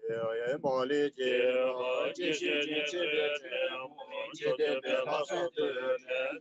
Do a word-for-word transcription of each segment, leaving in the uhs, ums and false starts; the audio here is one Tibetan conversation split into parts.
ཡེ་མོ་ལི་ཀྱི་ཀྱི་ཤེས་ཀྱི་ཤེས་པའི་ཕྲེང་བ་ཅི་བདེ་བའི་ལྷ་སྲུང་དུ་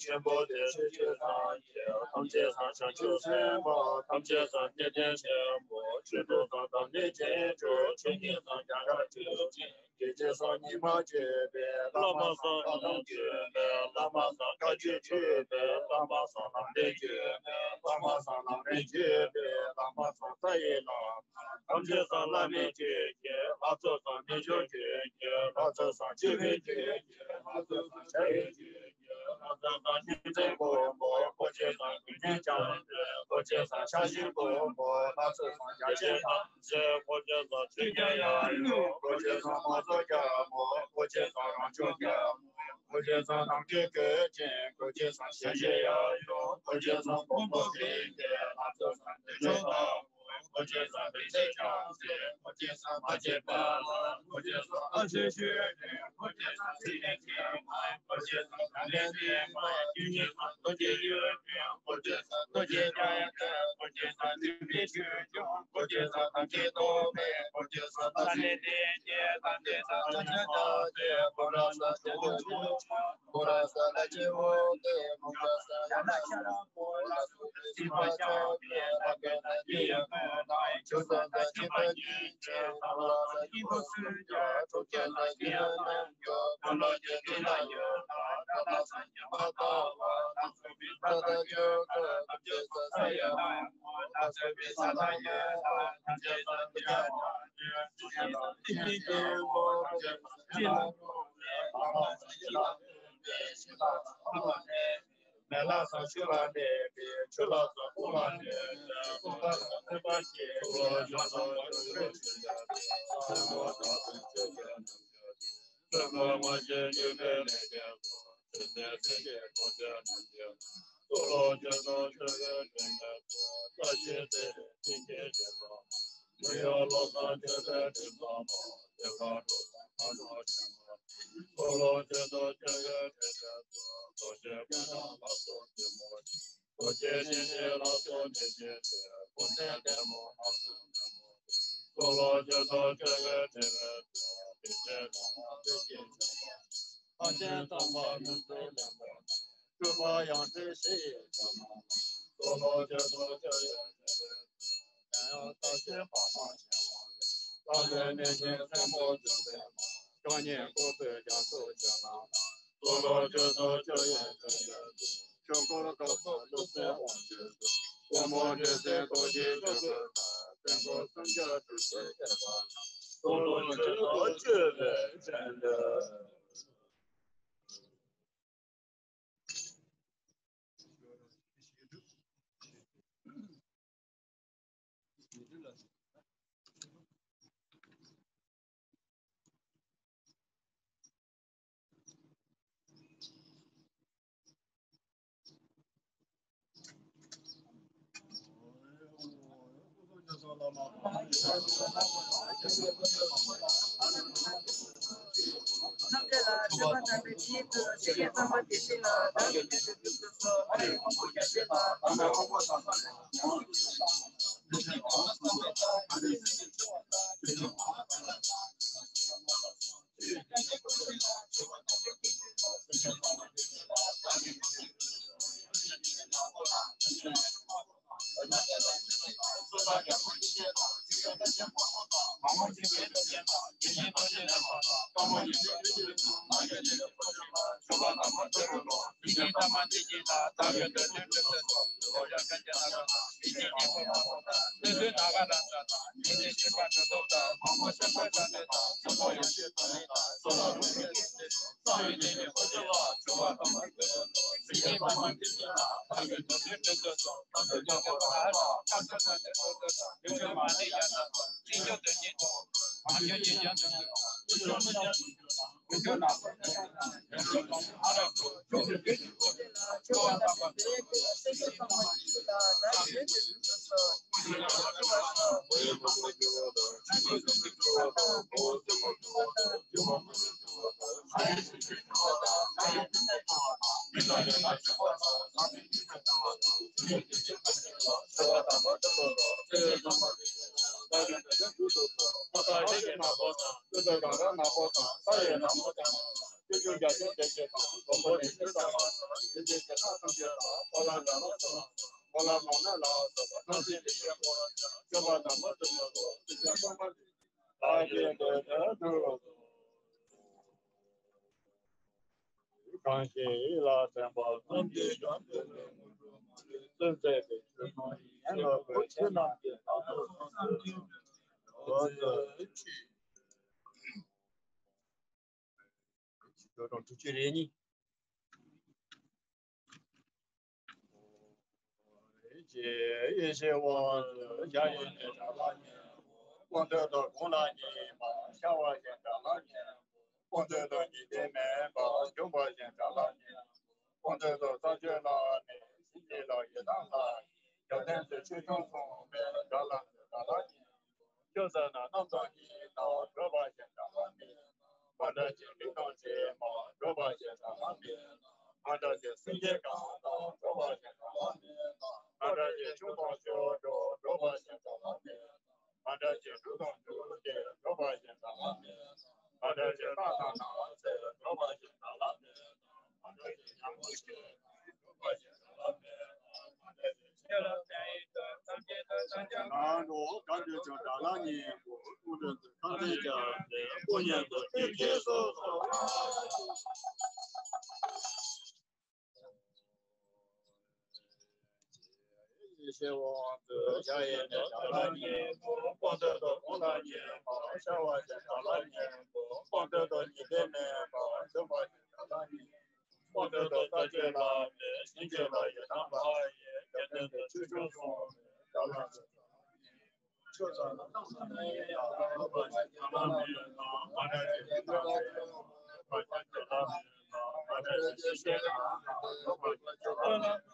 ཆེན་པོ་དེ་སྲིད་ཞིའི་སངས་རྒྱས་ཐམས་ཅད་སངས་བྱང་ཆུབ་སེམས་དཔའ་ཐམས་ཅད་སངས་རྒྱས་བསྟན་ཆེན་པོ་ཆོས་དྲུག་སངས་དམ་ལས་ཆེན་གྲོལ་ཆོས་ཉིད་སངས་རྒྱ་གར་ཆོས་ཅན། སྐྱེ་མཆེད་སངས་ཉི་མ་སྤྱོད་པའི་བླ་མ་སངས་ཨ་ཐུར་སྤྱོད་པའི་བླ་མ་སངས་བཀའ་བརྒྱུད་སྤྱོད་པའི་བླ་མ་སངས་ལམ་རིམ་སྤྱོད་པའི་བླ་མ་སངས་ལམ་རིམ་སྤྱོད་པའི་བླ་མ་སངས་རྩ་བའི་བླ་མ། ཐམས་ཅད་སངས་བླ་མེད་སྤྱོད་ཀྱི། ལྷ་ཚོགས་སངས་རྣལ་འབྱོར་སྤྱོད་ཀྱི། ལྷ་ཚོགས་སངས་སྤྱོད་པའི་སྤྱོད་ཀྱི། ལྷ་ཚོགས་སངས་བྱ་བའི་སྤྱོད་ཀྱི། ལྷ་ཚོགས་སངས་སེམས་ཅན་མགོན་པོ། ཀོ་ཅན་སངས་ཀུན་མཁྱེན་བྱམས་པའི། ཀོ་ཅན་སངས་ཕྱག་བཞི་མགོན་པོ། ལྷ་ཚོགས་སངས་རྒྱ་ཆེན་ཐམས་ཅད། ཀོ་ཅན་སངས་ཆོས་རྒྱལ་ཡབ་ཡུམ། ཀོ་ཅན་སངས་དམག་ཚོགས་རྒྱལ་པོ། ཀོ་ཅན་སངས་རང་བྱུང་རྒྱལ་པོ། ཀོ་ཅན་སངས་ནམ་མཁའི་སྐུ་ཅན། ཀོ་ཅན་སངས་ཞལ་བཞི་ཡབ་ཡུམ། ཀོ་ཅན་སངས་ཕུང་པོ་བདེ་ཆེན། ལྷ་ཚོགས་སངས་བདེ་མཆོག་དང་པོ། ཀོ་ཅན་སངས་བདེ་གཤེགས་རྒྱལ་མཚན། ཀོ་ཅན་སངས་མ་སྐྱེས་པ་ལྷ། ཀོ་ཅན་སངས་ཨ་ཤེ་ཤེ། ཀོ་ཅན་སངས་ཚེ་རིང་མཁྱེན་མ། ཀོ་ཅན་སངས་བྱང་ལས་སེམས་དཔའ། ཀུན་མཁྱེན་སངས་རྡོ་རྗེ་གཡུ་སྒྲོན། ཀོ་ཅན་སངས་རྡོ་རྗེ་རྒྱལ་ཡབ་སྲས། ཀོ་ཅན་སངས་སྲིད་པའི་ཆོས་སྐྱོང་། ཀོ་ཅན་སངས་ཐམས་ཅད་རྟོགས་པའི། ཀོ་ཅན་སངས་ཐ་ལེ་ཏེ་ཀྱེ། ཐམས་ཅད་སངས་ཐམས་ཅད་ཐམས་ཅད། ཀུ་ར་སངས་ཆེན་པོ་ཆོས་སྐྱོང་། ཀུ་ར་སངས་ལྷ་ཆེན་པོ་སྟེ། མུ་ཀྲ་སངས་ཡ་ན་ཤ་ར་པོ། ལ་སོགས་པའི་སྲིད་པ་སྐྱོང་བའི་ལྷ་ཀ་ན་ཏི་ཡ་ཀ་ན། ཆུ་སངས་ཐམས་ཅད་པ་ཉིད་ཅན། ཐ་ལ་སངས་སྙིང་པོ་སུ་ཡ། དྲུག་ཅན་སངས་ཀྱི་ཡ་ན་ཡོད། ཀུན་སློང་ཀྱི་རི་ལ་ཡོད་ལ། ཏྲ་ལ་སངས་ཉི་མ་ལྟ་བུ། ལ་སོགས་པའི་ཏྲ་ལ་ཡོད་ལ། ཐམས་ཅད་སངས་ས་ཡ་ན་ཡོད། ལ་སོགས་པའི་ས་ལ་ཡོད་ལ། ཐམས་ཅད་སངས་ཡ་ན་ཡོད། ཐམས་ཅད་སངས་ཡ་ན་ཡོད། ཐམས་ཅད་སངས་ཡ་ན་ཡོད། ལ་སོགས་པའི་ཡ་ལ་ཡོད། མེ་ལྷ་སངས་ཆུ་ལ་གནས་པའི། ཆུ་ལྷ་སངས་སྤོ་ལ་གནས་པའི། སྤོ་ལྷ་སངས་སེམས་དཔའ་ཆེན་པོ། ཆུ་ལྷ་སངས་སངས་སེམས་དཔའ་ཆེན་པོ། སེམས་དཔའ་སངས་སེམས་དཔའ་ཆེན་པོ། སེམས་དཔའ་མ་སྐྱེས་གཉུག་མའི་ལས་ཀྱི་ཚོགས། ཆོས་ཟད་སེམས་ཀྱི་ཚོགས་ཆེན་རྣམས་ཀྱི་ཚོགས། སྤོ་ལོ་ཆོས་དང་ཆོས་ཀྱི་སྤྲིན་ལས་ཚོགས། ས་གཞི་ཚེ་རིང་སྤྲིན་གྱི་རྒྱལ་པོ། མི་གཡོ་བློ་བཟང་ཆོས་པའི་སྤྲིན་ཚོགས་པ། བདེ་བླག་འགྲོ་བཟང་ལྷ་ཚོགས་ཆེན་པོ། སྤོ་ལོ་ཆོས་དང་ཆོས་ཀྱི་སྤྲིན་ལས་ཚོགས། རྡོ་རྗེ་ཀུན་བཟང་ལྷ་ཚོགས་ཆེན་པོ། རྡོ་རྗེ་སྤྲིན་གྱི་ལྷ་ཚོགས་ནི་ཆེན་ཏེ། ཀུན་ནས་བདེ་མོ་ལྷ་ཚོགས་ཆེན་པོ། སྤོ་ལོ་ཆོས་དང་ཆོས་ཀྱི་སྤྲིན་ལས་ཚོགས། བདེ་ཆེན་ལྷ་ཚོགས་ཀྱི་ཆེན་པོ། ལྷ་ཆེན་དམ་པ་མུན་པའི་ལས་ཚོགས། སྤྲུལ་པ་ཡང་སྤྲུལ་ཞི་ཡི་ལྷ་མོ། སྤོ་ལོ་ཆོས་དང་ཆོས་ཀྱི་སྤྲིན་ལས་ཚོགས། ཡང་ཡང་བརྟག་ཞིང་བར་མ་ཆད་པ། བརྟག་པའི་གནས་ཆེན་སྲས་མོ་འཛིན་པའི་མ། བཅུ་གཉིས་སྐོར་པའི་རྒྱ་མཚོ་ཆེན་ན། སྤོ་ལོ་ཆོས་དང་ཆོས་ཀྱི་སྤྲིན་ལས་ཚོགས། ཆོས་འཁོར་དགའ་ཚོགས་ཀླུ་བཙན་དབང་ཕྱུག་ཚོགས། དཔལ་མོ་འདྲེ་སྲས་རྡོ་རྗེ་ཆོས་སྐུ་དང་། བཙན་པོ་སུམ་བརྒྱ་དྲུག་ཅུ་ཐེག་པ་དང་། སྤོ་ལོ་ཆོས་དང་ཆོས་པའི་སྤྲིན་ལས། ཨ་ཤེ་ནག་པོ་དང་། ཀུན་ཏུ་གང་ར་ནག་པོ་དང་། ས་ཡི་ནག་མོ་དང་། ཆོས་སྐྱོང་རྒྱ་ཆེན་སྡེ་བརྒྱད་དང་། མགོན་པོ་རིན་ཆེན་གསང་བ་དང་། རིན་ཆེན་རྒྱལ་ཚབ་ཐམས་ཅད་དང་། གོ་ལ་ར་ལ་དང་། གོ་ལ་མ་ན་ལ་སོགས་པ་ཐམས་ཅད་ཀྱི་ཡོན་ཏན་སྤྱོད་པ་དང་མ་བསྲུངས་པ་སོགས་སེམས་ཅན་ཚང་མ་ལ་ཡོན་ཏན་དུ་གང་ཞིག་ཡིད་ལ་དྲན་པ་ཐམས་ཅད་ཀྱང་དེ་ལས་མི་འགྲོ་མ་ལུས་སུ་མཛད་པའི་ཆོས་སྐྱོང་ཡིན་ལ། བོད་ཕྱི་ནང་གི་ལྷ་ཚོགས་ཐམས་ཅད་ཀྱང་འོ་ཙི་ཆོས་སྐྱོང་ཐུགས་རྗེ་རེ་གཉིས། ཡེ་ཤེས་དབང་ཕྱུག་ཞལ་ཡོན་ཏན་དགྲ་ལྷ་ཉིད། སྐུ་མདུན་དུ་དགུང་ལ་བསྙེན་པ་ཤར་བ་བཞིན་དགྲ་ལྷ་ཉིད། སྐུ་མདུན་དུ་འཇིག་རྟེན་མེད་པར་བྱུང་བ་བཞིན་དགྲ་ལྷ་ཉིད། སྐུ་མདུན་དུ་ས་བཅུ་ལ་གནས་ཤིང་གཅིག་ལ་ཡི་དམ་ལྷ། རྒྱལ་བསྟན་དུ་ཆོས་སྐྱོང་སྲུང་མའི་དགྲ་ལྷ་ཉིད། དགྲ་ལྷ་ཉིད། ཆོས་ཟེར་ན་རྣམ་དག་གི་དང་བགྲོད་པ་ཞིག་དང་མ་མེད། མ་འདྲ་ཞིག་མིག་དང་མཆི་མ་བགྲོད་པ་ཞིག་དང་མ་མེད། མ་འདྲ་ཞིག་སེང་གེ་གང་དང་བགྲོད་པ་ཞིག་དང་མ་མེད། མ་འདྲ་ཞིག་ཆུ་དང་ཆུ་བྲོ་བགྲོད་པ་ཞིག་དང་མ་མེད། མ་འདྲ་ཞིག་འབྲུ་དང་འབྲུ་སྐྱེས་བགྲོད་པ་ཞིག་དང་མ་མེད། མ་འདྲ་ཞིག་རྟ་དང་ནགས་ཚལ་བགྲོད་པ་ཞིག་དང་མ་མེད། མ་འདྲ་ཞིག་ཉ་མོ་སྐྱེས་བགྲོད་པ་ཞིག་དང་མ་མེད། མ་འདྲ་ཞིག་ང་རང་གང་དུ་ཀྱང་དགྲ་ལྷ་ཉིད་པོ་སྐུ་མདུན་དུ་ཁ་ལན་བརྒྱབ་སྟེ་སྐུ་མཉེལ་དུ་བསྟིམ་ཞིང་གསོལ་ལོ། ཡེ་ཤེས་དབང་ཕྱུག་ཞལ་ཡོན་ཏན་དགྲ་ལྷ་ཉིད་པོ། སྐུ་མདུན་དུ་དགུང་ལ་བསྙེན་པ་ཤར་བ་བཞིན་དགྲ་ལྷ་ཉིད་པོ། སྐུ་མདུན་དུ་འཇིག་རྟེན་མེད་པར་བྱུང་བ་བཞིན་དགྲ་ལྷ་ཉིད། སྐུ་མདུན་དུ་ས་བཅུ་ལ་གནས་ཤིང་གཅིག་ལ་ཡི་དམ་ལྷ་ཡི། རྒྱལ་བསྟན་དུ་ཆོས་སྐྱོང་སྲུང་མའི་དགྲ་ལྷ་ཉིད། ཆོས་ཟེར་ན་རྣམ་དག་གི་དང་བགྲོད་པ་ཞིག་དང་མ་མེད་ལ། མ་འདྲ་ཞིག་མིག་དང་མཆི་མ་བགྲོད་པ་ཞིག་དང་མ་མེད་ལ། མ་འདྲ་ཞིག་སེང་གེ་གང་དང་བགྲོད་པ་ཞིག་དང་མ་མེད་ལ།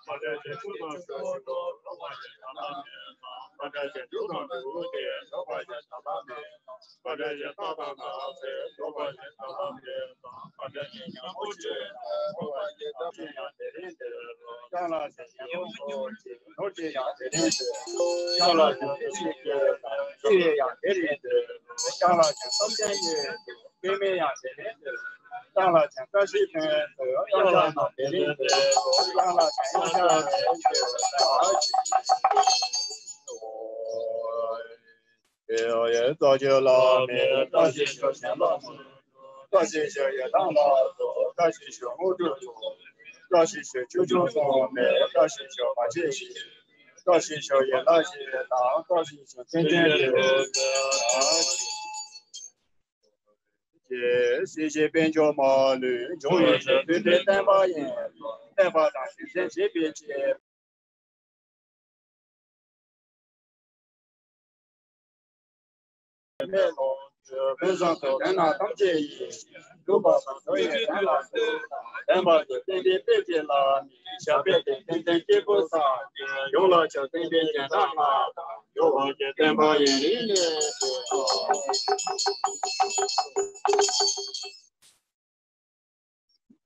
མ་འདྲ་ཞིག་ཆུ་དང་ཆུ་བྲོ་བགྲོད་པ་ཞིག་དང་མ་མེད་ལ། མ་འདྲ་ཞིག་འབྲུ་དང་འབྲུ་སྐྱེས་བགྲོད་པ་ཞིག་དང་མ་མེད་ལ། མ་འདྲ་ཞིག་རྟ་དང་ནགས་ཚལ་བགྲོད་པ་ཞིག་དང་མ་མེད་ལ། མ་འདྲ་ཞིག་ཉ་མོ་ཆེ་དང་བགྲོད་པ་ཞིག་དང་མ་མེད་ལ། ཡང་ལ་ཞིག་ཉ་མོ་ཆེ་ནོར་གྱི་ཡང་དེ་རིང་འདིར། ཡང་ལ་ཞིག་ཀི་ཤི་ཀྱི་དང་ཀི་ཡི་ཡང་དེ་རིང་འདིར། ཡང་ལ་ཞིག་སྟོབས་ཆེན་གྱི་དེ་མིན་ཡང་དེ་རིང་འདིར། ཡང་ལ་ཞིག་བཀྲ་ཤིས་ཕུན་སུམ་ཡང་ལ་ན་དེ་རིང་འདིར། ཡང་ལ་ཞིག་ཡང་ལ་ཞིག་ཡང་ལ་ཞིག་རྩ་བརྒྱུད་བླ་མའི་བཀྲ་ཤིས་ཤོག །གཞན་ལ་མི་འགྲོ་བཀྲ་ཤིས་ཤོག །ཡི་དམ་ལ་སོགས་བཀྲ་ཤིས་ཤོག །དངོས་གྲུབ་ཐོབ་བཀྲ་ཤིས་ཤོག །ཆོས་སྐྱོང་སྲུང་མས་བཀྲ་ཤིས་ཤོག །མ་ཆེན་ཞིག་བཀྲ་ཤིས་ཤོག །ཡན་ལག་བཞི་དང་བཀྲ་ཤིས་ཤོག །མཚན་ཅན་ལེའུ་སྲིད་ཞིའི་དཔལ་འབྱོར་མ་ལུས། འབྱུང་བའི་ཆོས་འདུལ་བའི་བསྟན་པ་ཡིན། བསྟན་པ་དང་སེམས་ཅན་བྱེད་པའི་ཆེད། མེད་ལོ། དཔེ་བཟང་དུ་ལྡན་ན་ཐམས་ཅད་ཡིན། སྒྲུབ་པ་དང་སྒྲུབ་ཡས་ལྡན་ལ་སྒྲུབ། ལྡན་པ་དེ་བསྟན་པའི་དཔེ་བྱེད་ལ་ནི། ཞབས་པད་དེ་ཏན་ཏན་སྐྱེས་བུ་ས། ཡོངས་ལ་ཕྱག་བསྟན་པའི་རྒྱན་དང་ལྔ་དང་། ཡོད་པ་གི་བསྟན་པ་ཡུན་རིང་གནས་ཏེ།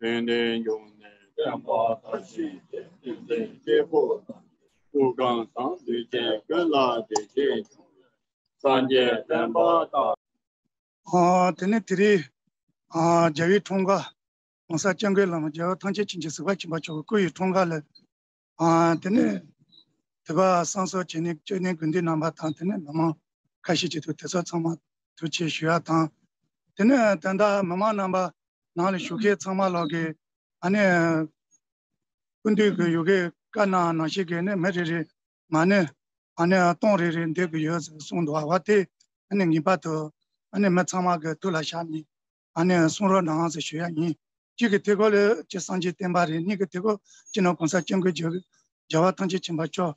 ཏན་ཏན་འབྱུང་གནས་བསྟན་པ་དར་ཞིང་རྒྱས། ཏན་ཏན་སྐྱེས་བུ་དང་། སྐུ་ཁམས་བཟང་ལུས་ཅན་ཀུན་ལ་བདེ་སྐྱིད་འབྱུང་བའི། སངས་རྒྱས་བསྟན་པ་དར། ཨ། དེ་ནས་དེ་རིང་། ཨ། རྒྱལ་བའི་འཁྲུངས་སྐར། ༸གོང་ས་༸སྐྱབས་མགོན་བླ་མ་རྒྱལ་བ་ཐམས་ཅད་མཁྱེན་ཅིང་གཟིགས་པ་ཆེན་པོ་མཆོག་གི་སྐུ་ཡི་འཁྲུངས་སྐར་ལ། ཨ། དེ་ནས་དེ་ག་བསང་གསོལ་བྱས་ནས་བཅོས་ལྡན་དགེ་འདུན་རྣམ་པ་དང་། དེ་ནས་མི་མང་ཁ་ཤས་ཅིག་ཏུ་དེ་ཚོ་ཚང་མ་ཐུགས་རྗེ་ཆེ་ཞུ་ཡ་དང་། དེ་ནས་ད་ལྟ་མི་མང་རྣམ་པ་ནང་ལ་བཞུགས་མཁན་ཚང་མ་ལོག་གི། ཨ་ནི། སྐུ་མདུན་གྱི་ཡོ་གའི་བཀའ་གནང་ནང་བཞིན་གྱི་ནི་མི་རེ་རེ་མ་ཎི་ཨ་ནི་སྟོང་རེ་རེ་འདེབས་ཀྱི་ཡོད་ཟེར་གསུངས་འདུག །འོ་དེ་ཨ་ནི་ངེས་པར་དུ་ཨ་ནི་མི་ཚང་མ་གི་ཐུགས་ལ་བཞག་ནས་ཨ་ནི་གསུང་རོགས་གནང་ཟེར་ཞུ་ཡ་ཡིན། གཅིག་གི་དེ་སྐོར་ལ་སྤྱི་སངས་རྒྱས་བསྟན་པ་རེད། གཉིས་ཀྱི་དེ་སྐོར་སྤྱི་ནོར་༸གོང་ས་༸སྐྱབས་མགོན་རྒྱལ་བ་ཐམས་ཅད་མཁྱེན་པ་མཆོག་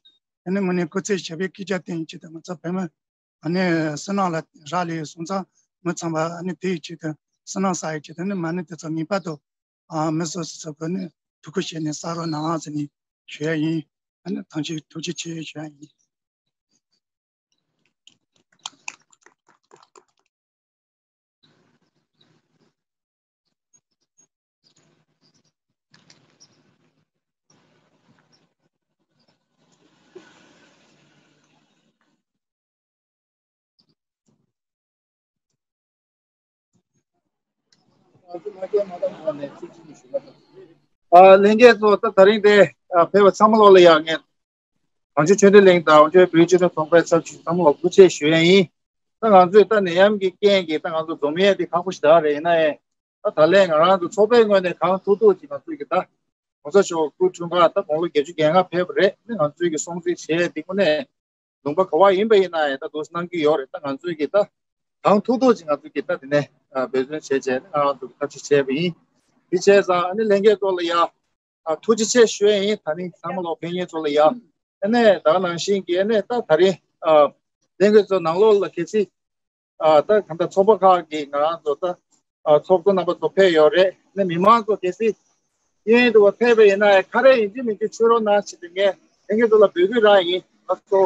ཨ་ནི་དངོས་གནས་སྐུ་ཚེ་ཞབས་པད་བསྐལ་བརྒྱར་བརྟན་ཡིན་ཅིག་དང་། ང་ཚོ་བོད་མི་ཨ་ནི་བསོད་ནམས་ལ་རག་ལས་ཡོད་སོང་ཙང་། མི་ཚང་མ་ཨ་ནི་དེ་ཡི་ཆེད་དུ་བསོད་ནམས་བསགས་ཡི་ཆེད་དུ་ཨ་ནི་མ་ཎི་དེ་ཚོ་ངེས་པར་དུ་ཨ་མི་སོ་སོ་སོ་གི་ནི་ཐུགས་ཁུར་བཞེས་ནས་བསགས་རོགས་གནང་ཟེར་ནས་ཞུ་ཡ་ཡིན། ཨ་ནི་ཐམས་ཅད་ཐུགས་རྗེ་ཆེ་ཞུ་ཡ་ཡིན། ཨ་ལྷན་རྒྱས་ཚོ་ད་དེ་རིང་དེ་ཨ་ཕེབས་པ་ཚང་མ་ལོག་ལ་ཡ་ངས་གངས་ལྗོངས་ཆོས་ལྡན་གླིང་དང་གངས་ལྗོངས་བོད་རིགས་སྤྱི་མཐུན་ཚོགས་པའི་ཚབ་ཞུས་ཚང་མ་ལོག་ཐུགས་རྗེ་ཆེ་ཞུ་ཡ་ཡིན། ད་ང་ཚོས་ད་ནད་ཡམས་ཀྱི་རྐྱེན་གྱིས་ད་ང་ཚོ་འཛོམས་ཡས་དེ་ཁག་པོ་ཞིག་ད་རེད། ཡིན་ན་ཡང་ད་ད་ལན་ང་རང་ཚོ་ཚོགས་པའི་ངོས་ནས་གང་ཐུབ་ཐུབ་ཅིག་ང་ཚོས་ཀྱི་ད་༸གོང་ས་མཆོག་སྐུ་འཁྲུངས་སྐར་ད་དགུང་ལོ་བརྒྱད་ཅུ་གྱ་ལྔ་ཕེབས་པ་རེད། ང་ཚོས་ཀྱི་སྲུང་བརྩི་བྱས་དེ་ངོས་ནས་ལུང་པ་ག་བ་ཡིན་པ་ཡིན་ན་ཡང་ད་འདུག་སེ་གནང་གི་ཡོད་རེད། ད་ང་ཚོས་ཀྱི་ད་གང་ཐུབ་ཐུབ་ཅིག་ང་ཚོས་ཀྱི་ད་དེ་ནས་འབད་བརྩོན་བྱས་བྱས་ནས་ང་རང་ཚོ་གི་ཐབས་ཤེས་བྱས་པ་ཡིན། དེ་བྱས་ཙང་ཨ་ནི་ལྷན་རྒྱས་ཚོ་ལ་ཡ། ཨ་ཐུགས་རྗེ་ཆེ་ཞུ་ཡ་ཡིན། ད་ནི་ཚང་མ་ལོག་ཕེབས་མཁན་ཚོ་ལ་ཡ། ཨ་ནི་ད་ག་ནང་བཞིན་གྱི་ཨ་ནི་ད་ད་རེས་ཨ་ལྷན་རྒྱས་ཚོ་ནང་ལོགས་ལ་གལ་སྲིད་ཨ་ད་གང་ལྟར་ཚོགས་པ་ཁག་གི་ང་རང་ཚོ་ད་ཨ་ཚོགས་གཙོ་རྣམ་པ་ཚོ་ཕེབས་ཡོད་རེད། ཨ་ནི་མི་མང་ཚོ་གལ་སྲིད་གཡས་གཡོན་དུ་བ་ཕེབས་པ་ཡིན་ན་ཡང་ཁ་རས་ཡིན་གཅིག་མིན་གཅིག་ཕྱི་རོལ་ནང་བྱེད་དུས་ངས་ལྷན་རྒྱས་ཚོ་ལ་འབོད་སྐུལ་རང་ཡིན། ང་ཚོ་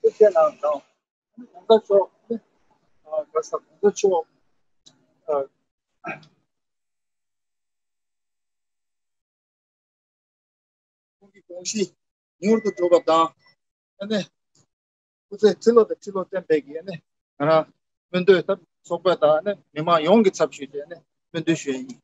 ཐུགས་རྗེ་གནང་དང་། གོང་ས་མཆོག་ཨ་གོང་ས་མཆོག་ཨ། ཁོང་གི་དགོངས་གཞི་མྱུར་དུ་འགྲུབ་པ་དང་། ཨ་ནི་སྐུ་ཚེ་ཁྲི་ལོ་དང་ཁྲི་ལོ་བརྟན་པའི་གི་ཨ་ནི་ང་རང་སྨོན་འདུན་ད་ཚོགས་པ་དང་ཨ་ནི་མི་མང་ཡོངས་ཀྱི་ཚབ་ཞུས་ཏེ་ཨ་ནི་སྨོན་འདུན་ཞུ་ཡ་ཡིན།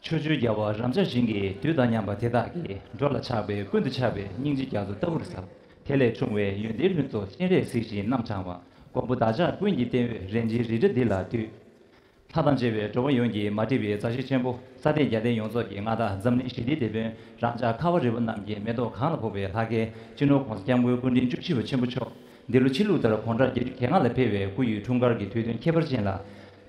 ཆོས་སྤྱོད་རྒྱལ་བ་རབ་འབྱམས་ཞིང་གི་བདུད་དང་མཉམ་པ་དེ་དག་གིས་འགྲོ་ལ་ཆགས་པའི་ཀུན་ཏུ་ཆགས་པའི་སྙིང་རྗེ་རྒྱ་མཚོ་ལྟ་བུར་ཟབ། དེ་ལས་འཁྲུངས་པའི་ཡོན་ཏན་ལྷུན་རྩེ་སྤྱན་རས་གཟིགས་ཀྱི་རྣམ་བྱང་བ། མགོན་པོ་བདག་ཅག་ཀུན་གྱི་ལྟེ་བའི་རིན་ཆེན་རི་བཀྲ་འདི་ལ་འདུད། ལྷ་དང་བཅས་པའི་འགྲོ་བ་ཡོངས་ཀྱི་མ་འདྲིས་པའི་མཛའ་བཤེས་ཆེན་པོ་ས་སྟེང་རྒྱལ་བསྟན་ཡོངས་རྫོགས་ཀྱི་མངའ་བདག་འཛམ་གླིང་ཞི་བདེའི་དེད་དཔོན་རང་ཅག་ཁ་བ་རི་བོ་རྣམས་ཀྱི་མེ་ཏོག་གང་ལ་ཕོག་པའི་ལྷ་སྐལ་སྤྱི་ནོར་༸གོང་ས་༸སྐྱབས་མགོན་སྐུ་ཕྲེང་བཅུ་བཞི་པ་ཆེན་པོ་མཆོག་འདི་ལོ་ཕྱི་ལུགས་ལྟར་དགུང་གྲངས་བརྒྱད་ཅུ་གྱ་ལྔ་ལ་ཕེབས་པའི་སྐུ་ཡི་འཁྲུངས་སྐར་གྱི་དུས་སྟོན་ཁྱད་པར་ཅན་ལ།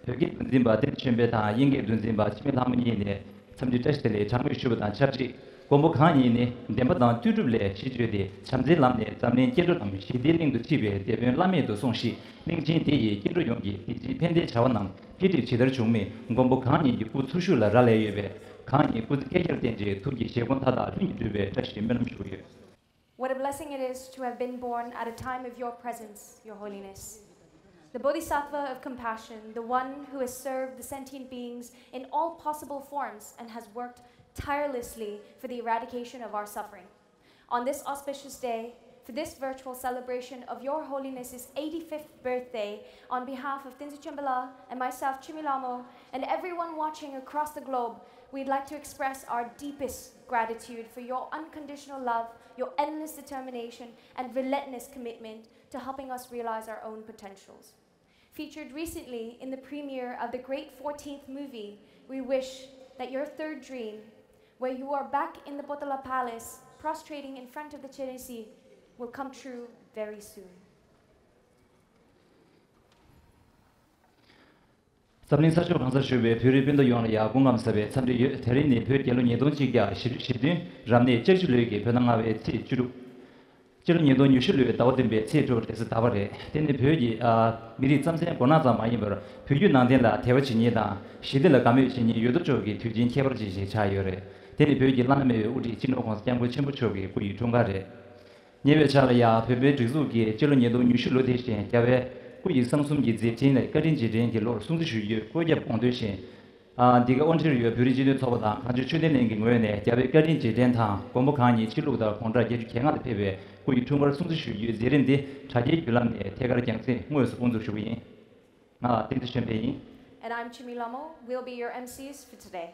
བོད་སྐད་འདོན་འཛིན་པ་བསྟན་ཆོས་འཕེལ་དང་དབྱིན་སྐད་འདོན་འཛིན་པ་འཆི་མེད་ལྷ་མོ་གཉིས་ནས་འཚམས་འདྲི་བཀྲ་ཤིས་བདེ་ལེགས་གྲངས་མེད་ཞུས་པ་དང་ཆབས་ཅིག་མགོན་པོ་གང་ཉིད་ནི་བདེན་པ་དང་ལྟོས་གྲུབ་ལས་གཞི་བཅོལ་ཏེ་བྱམས་བརྩེའི་ལམ་ནས་འཛམ་གླིང་སྐྱེ་འགྲོ་རྣམས་ཞི་བདེའི་གླིང་དུ་ཁྲིད་པའི་དེད་དཔོན་བླ་མེད་དུ་སོང་ཞིང་གླིང་ཆེན་དེ་ཡི་སྐྱེ་འགྲོ་ཡོངས་ཀྱི་བདེ་སྐྱིད་ཕན་བདེའི་བྱ་བ་རྣམས་འཕེལ་འགྲིབ་ཇི་ལྟར་བྱུང་མིན་མགོན་པོ་གང་ཉིད་ཀྱི་སྐུ་ཚུར་ཤུགས་ལ་རག་ལས་ཡོད་པས། གང་ཉིད་སྐུ་ཚེ་བསྐལ་བརྒྱར་བརྟན་ཅིང་ཐུགས་ཀྱི་བཞེད་དགོངས་མཐའ་དག་ལྷུན་གྱིས་གྲུབ་པའི་བཀྲ་ཤིས་སྨོན་ལམ་ཞུ་གི་ཡོད། What a blessing it is to have been born at a time of your presence, Your Holiness. The Bodhisattva of compassion, the one who has served the sentient beings in all possible forms and has worked tirelessly for the eradication of our suffering. On this auspicious day, for this virtual celebration of Your Holiness's eighty-fifth birthday, on behalf of Tenzin Chembala and myself, Chimi Lamo, and everyone watching across the globe, we'd like to express our deepest gratitude for your unconditional love, your endless determination, and relentless commitment to helping us realize our own potentials. Featured recently in the premiere of the Great fourteenth movie, we wish that your third dream, where you are back in the Potala Palace, prostrating in front of the Chenrezig, will come true very soon. འཛམ་གླིང་ས་ཕྱོགས་གང་སར་བཞུགས་པའི་བོད་རིགས་སྤུན་ཟླ་ཡོངས་ལ་ཡང་སྐུ་ཁམས་བཟང་བའི་འཚམས་འདྲི་ཡོད། དེ་རིང་ནི་བོད་རྒྱལ་ལོ་ཉིས་སྟོང་གཅིག་བརྒྱ་བཞི་བཅུ་ཞེ་བདུན་རབ་གནས་ལྕགས་བྱི་ལོའི་གི་བོད་ཟླ་ལྔ་པའི་ཚེས་བཅུ་དྲུག་སྤྱི་ལོ་ཉིས་སྟོང་ཉི་ཤུ་ལོའི་ཟླ་བ་བདུན་པའི་ཚེས་དྲུག་རེས་གཟའ་ཟླ་བ་རེད། དེ་ནི་བོད་ཀྱི་ཨ་མི་རིགས་རྩམ་ཟན་སྒོ་ནག་ཙམ་མ་ཡིན་པར་བོད་བརྒྱུད་ནང་བསྟན་ལ་དད་པ་བྱེད་མཁན་དང་ཞི་བདེ་ལ་དགའ་མོས་བྱེད་མཁན་ཡོད་དོ་ཅོག་གི་དུས་ཆེན་ཁྱད་པར་ཅན་ཞིག་ཆགས་ཡོད་རེད། དེ་ནི་བོད་ཀྱི་བླ་ན་མེད་པའི་དབུ་ཁྲིད་སྤྱི་ནོར་༸གོང་ས་༸སྐྱབས་མགོན་ཆེན་པོ་མཆོག་གི་སྐུ་ཡི་འཁྲུངས་སྐར་རེད། ཉེ་བའི་ཆར་ལ་ཡང་བོད་པའི་སྒྲིག་འཛུགས་ཀྱིས་སྤྱི་ལོ་ཉིས་སྟོང་ཉི་ཤུ་ལོ་དེ་བཞིན་རྒྱལ་བའི་སྐུ་ཡི་གསང་གསུམ་གྱི་མཛད་འཕྲིན་ལས་བཀའ་དྲིན་རྗེས་དྲན་གྱི་ལོར་སྲུང་བརྩི་ཞུ་རྒྱུའི་བཀོད་ཁྱབ་དགོངས་དོན་བཞིན། ཨ་འདི་ག་ཨོན་ཊེ་རི་ཡོའི་བོད་རིགས་སྤྱི་མཐུན་ཚོགས་པ་དང་གངས་ལྗོངས་ཆོས་ལྡན་གླིང་གི་ངོས་ནས་རྒྱལ་བའི་བཀའ་དྲིན་རྗེས་དྲན་དང་མགོན་པོ་གང་ཉིད་ཕྱི་ལུགས་ལྟར་དགུང་གྲངས་བརྒྱད་ཅུ་གྱ་ལྔ་ལ་ཕེབས་པའི་སྐུ་ཡི་འཁྲུངས་སྐར་སྲུང་བརྩི་ཞུ་རྒྱུའི་མཛད་རིམ་འདི་དྲ་རྒྱའི་བརྒྱུད་ལམ་ནས་ཐད་ཀར་རྒྱང་སྲིང་དངོས་སུ་དབུ་འཛུགས་ཞུ་གི་ཡིན། ང་བསྟན་འཛིན་ཆོས་འཕེལ་ཡིན། And I'm Chimi Lamo. We'll be your M Cs for today.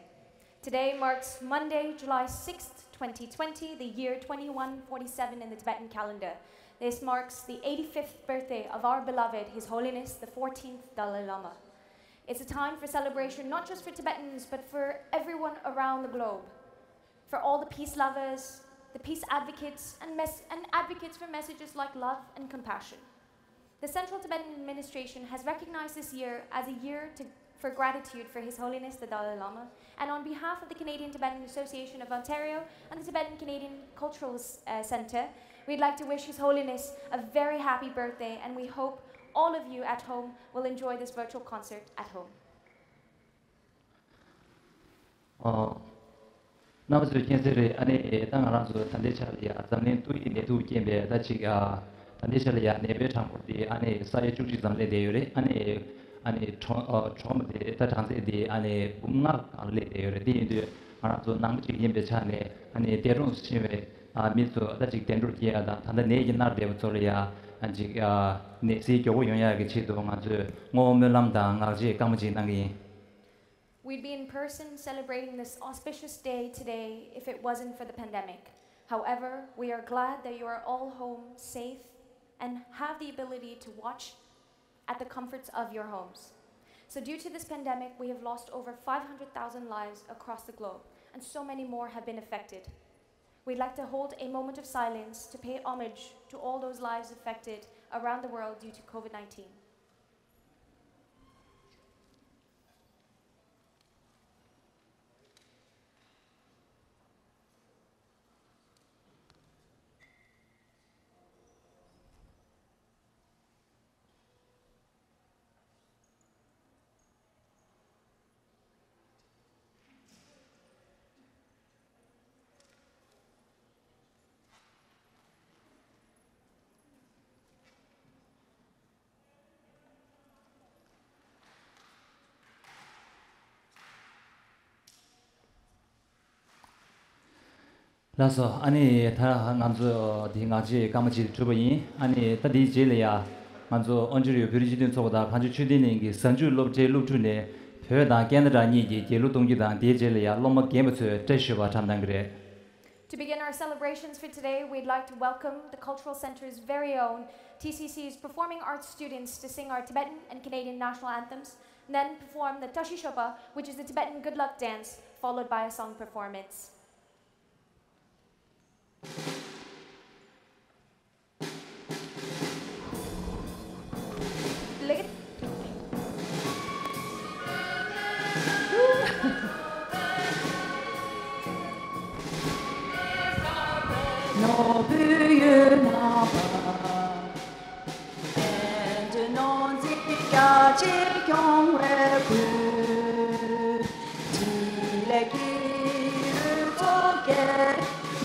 Today marks Monday, July sixth, twenty twenty, the year twenty-one forty-seven in the Tibetan calendar. This marks the eighty-fifth birthday of our beloved His Holiness the fourteenth Dalai Lama. It's a time for celebration not just for Tibetans, but for everyone around the globe. For all the peace lovers, the peace advocates, and, mes- and advocates for messages like love and compassion. The Central Tibetan Administration has recognized this year as a year to, for gratitude for His Holiness the Dalai Lama, and on behalf of the Canadian Tibetan Association of Ontario and the Tibetan Canadian Cultural, uh, Centre, we'd like to wish His Holiness a very happy birthday, and we hope all of you at home will enjoy this virtual concert at home. ཨོ། རྣམ་པ་ཚོས་མཁྱེན་གསལ་རེད། ཨ་ནི་ད་ང་རང་ཚོ་ད་ལྟའི་ཆར་ལ་ཡ་འཛམ་གླིང་ཏོག་དབྱིབས་ནད་དུག་རྐྱེན་པས་ད་ཅིག་ཨ་ད་ལྟའི་ཆར་ལ་ཡ་ནད་པའི་གྲངས་འབོར་དེ་ཨ་ནི་ས་ཡ་བཅུ་གཅིག་ཙམ་སླེབས་བསྡད་ཡོད་རེད། ཨ་ནི་ཨ་ནི་གྲོངས་ཨ་གྲོངས་པ་དེ་ད་གྲངས་ཚད་དེ་ཨ་ནི་འབུམ་ལྔ་སྒང་ལ་སླེབས་བསྡད་ཡོད་རེད། དེ་ཡིན་དུས་ང་རང་ཚོ་ནང་པ་ཅིག་ཡིན་པའི་ཆ་ནས་ཨ་ནི་འདས་གྲོངས་སུ་ཕྱིན་པའི་ཨ་མི་ཚོ་ད་ཅིག་བདེ་འགྲོར་སྐྱེལ་ཡ་དང་ད་ལྟ་ནད་ཀྱིས་མནར་བསྡད་པ་ཚོ་ལ་ཡ་ཨ་ཅིག་ཨ་ནད་སེལ་མགྱོགས་པོ་ཡོང་ཡ་གི་ཆེད་དུ་ང་ཚོས་བསྔོ་བ་སྨོན་ལམ་དང་ངག་བཅད་བསྐང་པ་ཅིག་གནང་གི་ཡིན། We'd be in person celebrating this auspicious day today if it wasn't for the pandemic. However, we are glad that you are all home, safe, and have the ability to watch at the comforts of your homes. So, due to this pandemic, we have lost over five hundred thousand lives across the globe, and so many more have been affected. We'd like to hold a moment of silence to pay homage to all those lives affected around the world due to COVID nineteen. ལགས་སོ། ཨ་ནི་ད་ང་ཚོ་འདི་ངག་བཅད་སྐར་མ་གཅིག་གྲུབ་པ་ཡིན། ཨ་ནི་ད་འདིའི་རྗེས་ལ་ཡ་ང་ཚོ་ཨོན་ཊ་རི་ཡོ་བོད་རིགས་སྤྱི་མཐུན་ཚོགས་པ་དང་གངས་ལྗོངས་ཆོས་ལྡན་གླིང་གི་གཟའ་མཇུག་སློབ་གྲྭའི་སློབ་ཕྲུག་ནས་བོད་དང་ཁེ་ན་ཌ་གཉིས་ཀྱི་རྒྱལ་གླུ་གཏོང་རྒྱུ་དང་། དེའི་རྗེས་ལ་ཡ་སློབ་མ་རྒན་པ་ཚོས་སྐྲ་བཤུ་བ་འཁྲབ་གནང་གི་རེད། To begin our celebrations for today, we'd like to welcome the Cultural Centre's very own T C C's Performing Arts students to sing our Tibetan and Canadian national anthems, then perform the Tashi Shopa, which is the Tibetan good luck dance, followed by a song performance.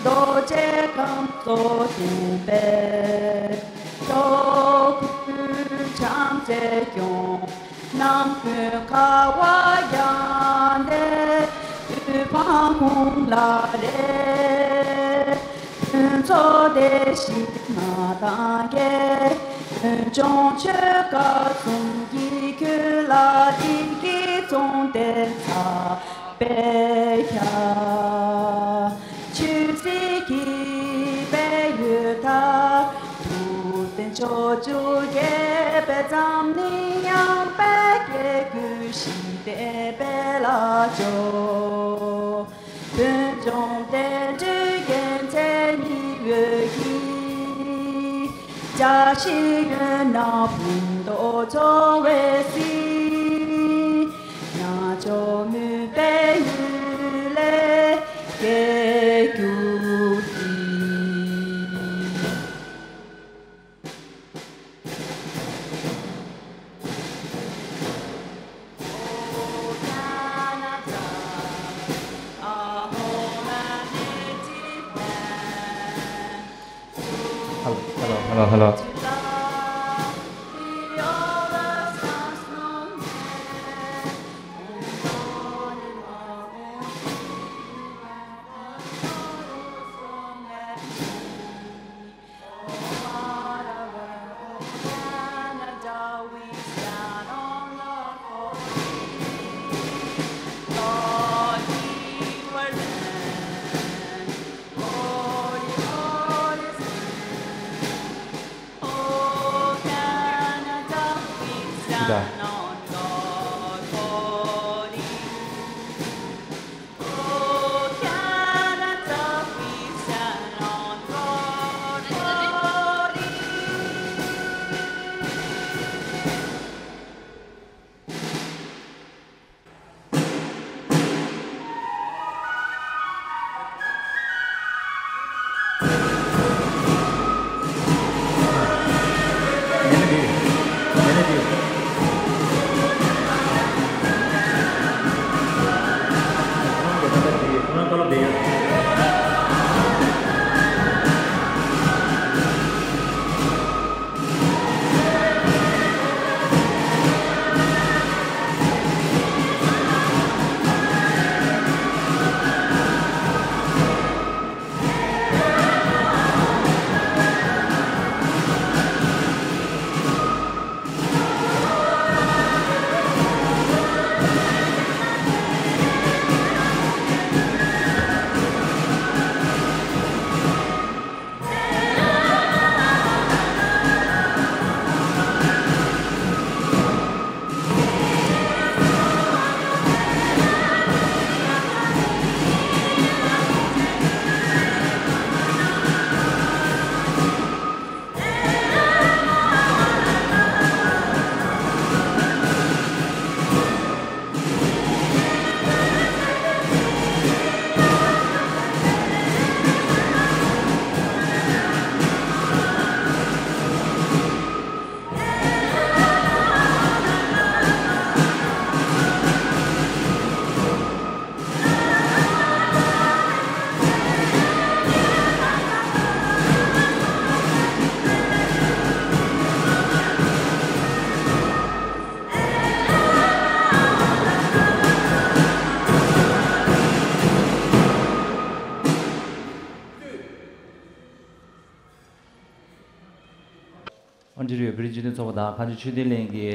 རྡོ་རྗེ་ཁམས་སོགས་ཀུན་པས། ཏོག་ཕུལ་བྱམས་བརྩེས་སྐྱོང་། རྣམ་ཀུན་དགའ་བ་ཡང་ནས། དུས་འཕང་ཁོང་ལ་རེ། ཕུན་ཚོགས་བདེ་གཤེགས་མ་དང་རྒྱལ། ཀུན་འབྱུང་ཆོས་སྐལ་གསུམ་གྱིས་ཁྱོད་ལ་བདེ་སྐྱིད་འབྱུང་ལྡན་ཚ། པད་ཤ། ཆོས་སྲིད་ཀྱི་སྤེལ་ཡུལ་དག་ཐུབ་བསྟན་ཕྱོགས་བཅུར་རྒྱས་པའི་འཛམ་གླིང་ཡངས་པའི་སྐྱེ་དགུའི་ཞི་བདེའི་དཔལ་ལ་འཇོག་ཕུན་ཚོགས་བདེ་འབྲས་རྒྱལ་མཚན་ཉི་འོད་ཀྱིས། བཀྲ་ཤིས་འོད་སྣང་ཕུན་ཚོགས་འཚོ་བའི་གཟིས། རྣལ་འབྱོར་མུན་པའི་ཡུལ་ལས་སྐྱེ་གྱུར་ཅིག Hello, hello, hello, hello. ཕྱི་རོལ་བོད་རིགས་སྤྱི་མཐུན་ཚོགས་པ་དང་གངས་ལྗོངས་ཆོས་ལྡན་གླིང་གི་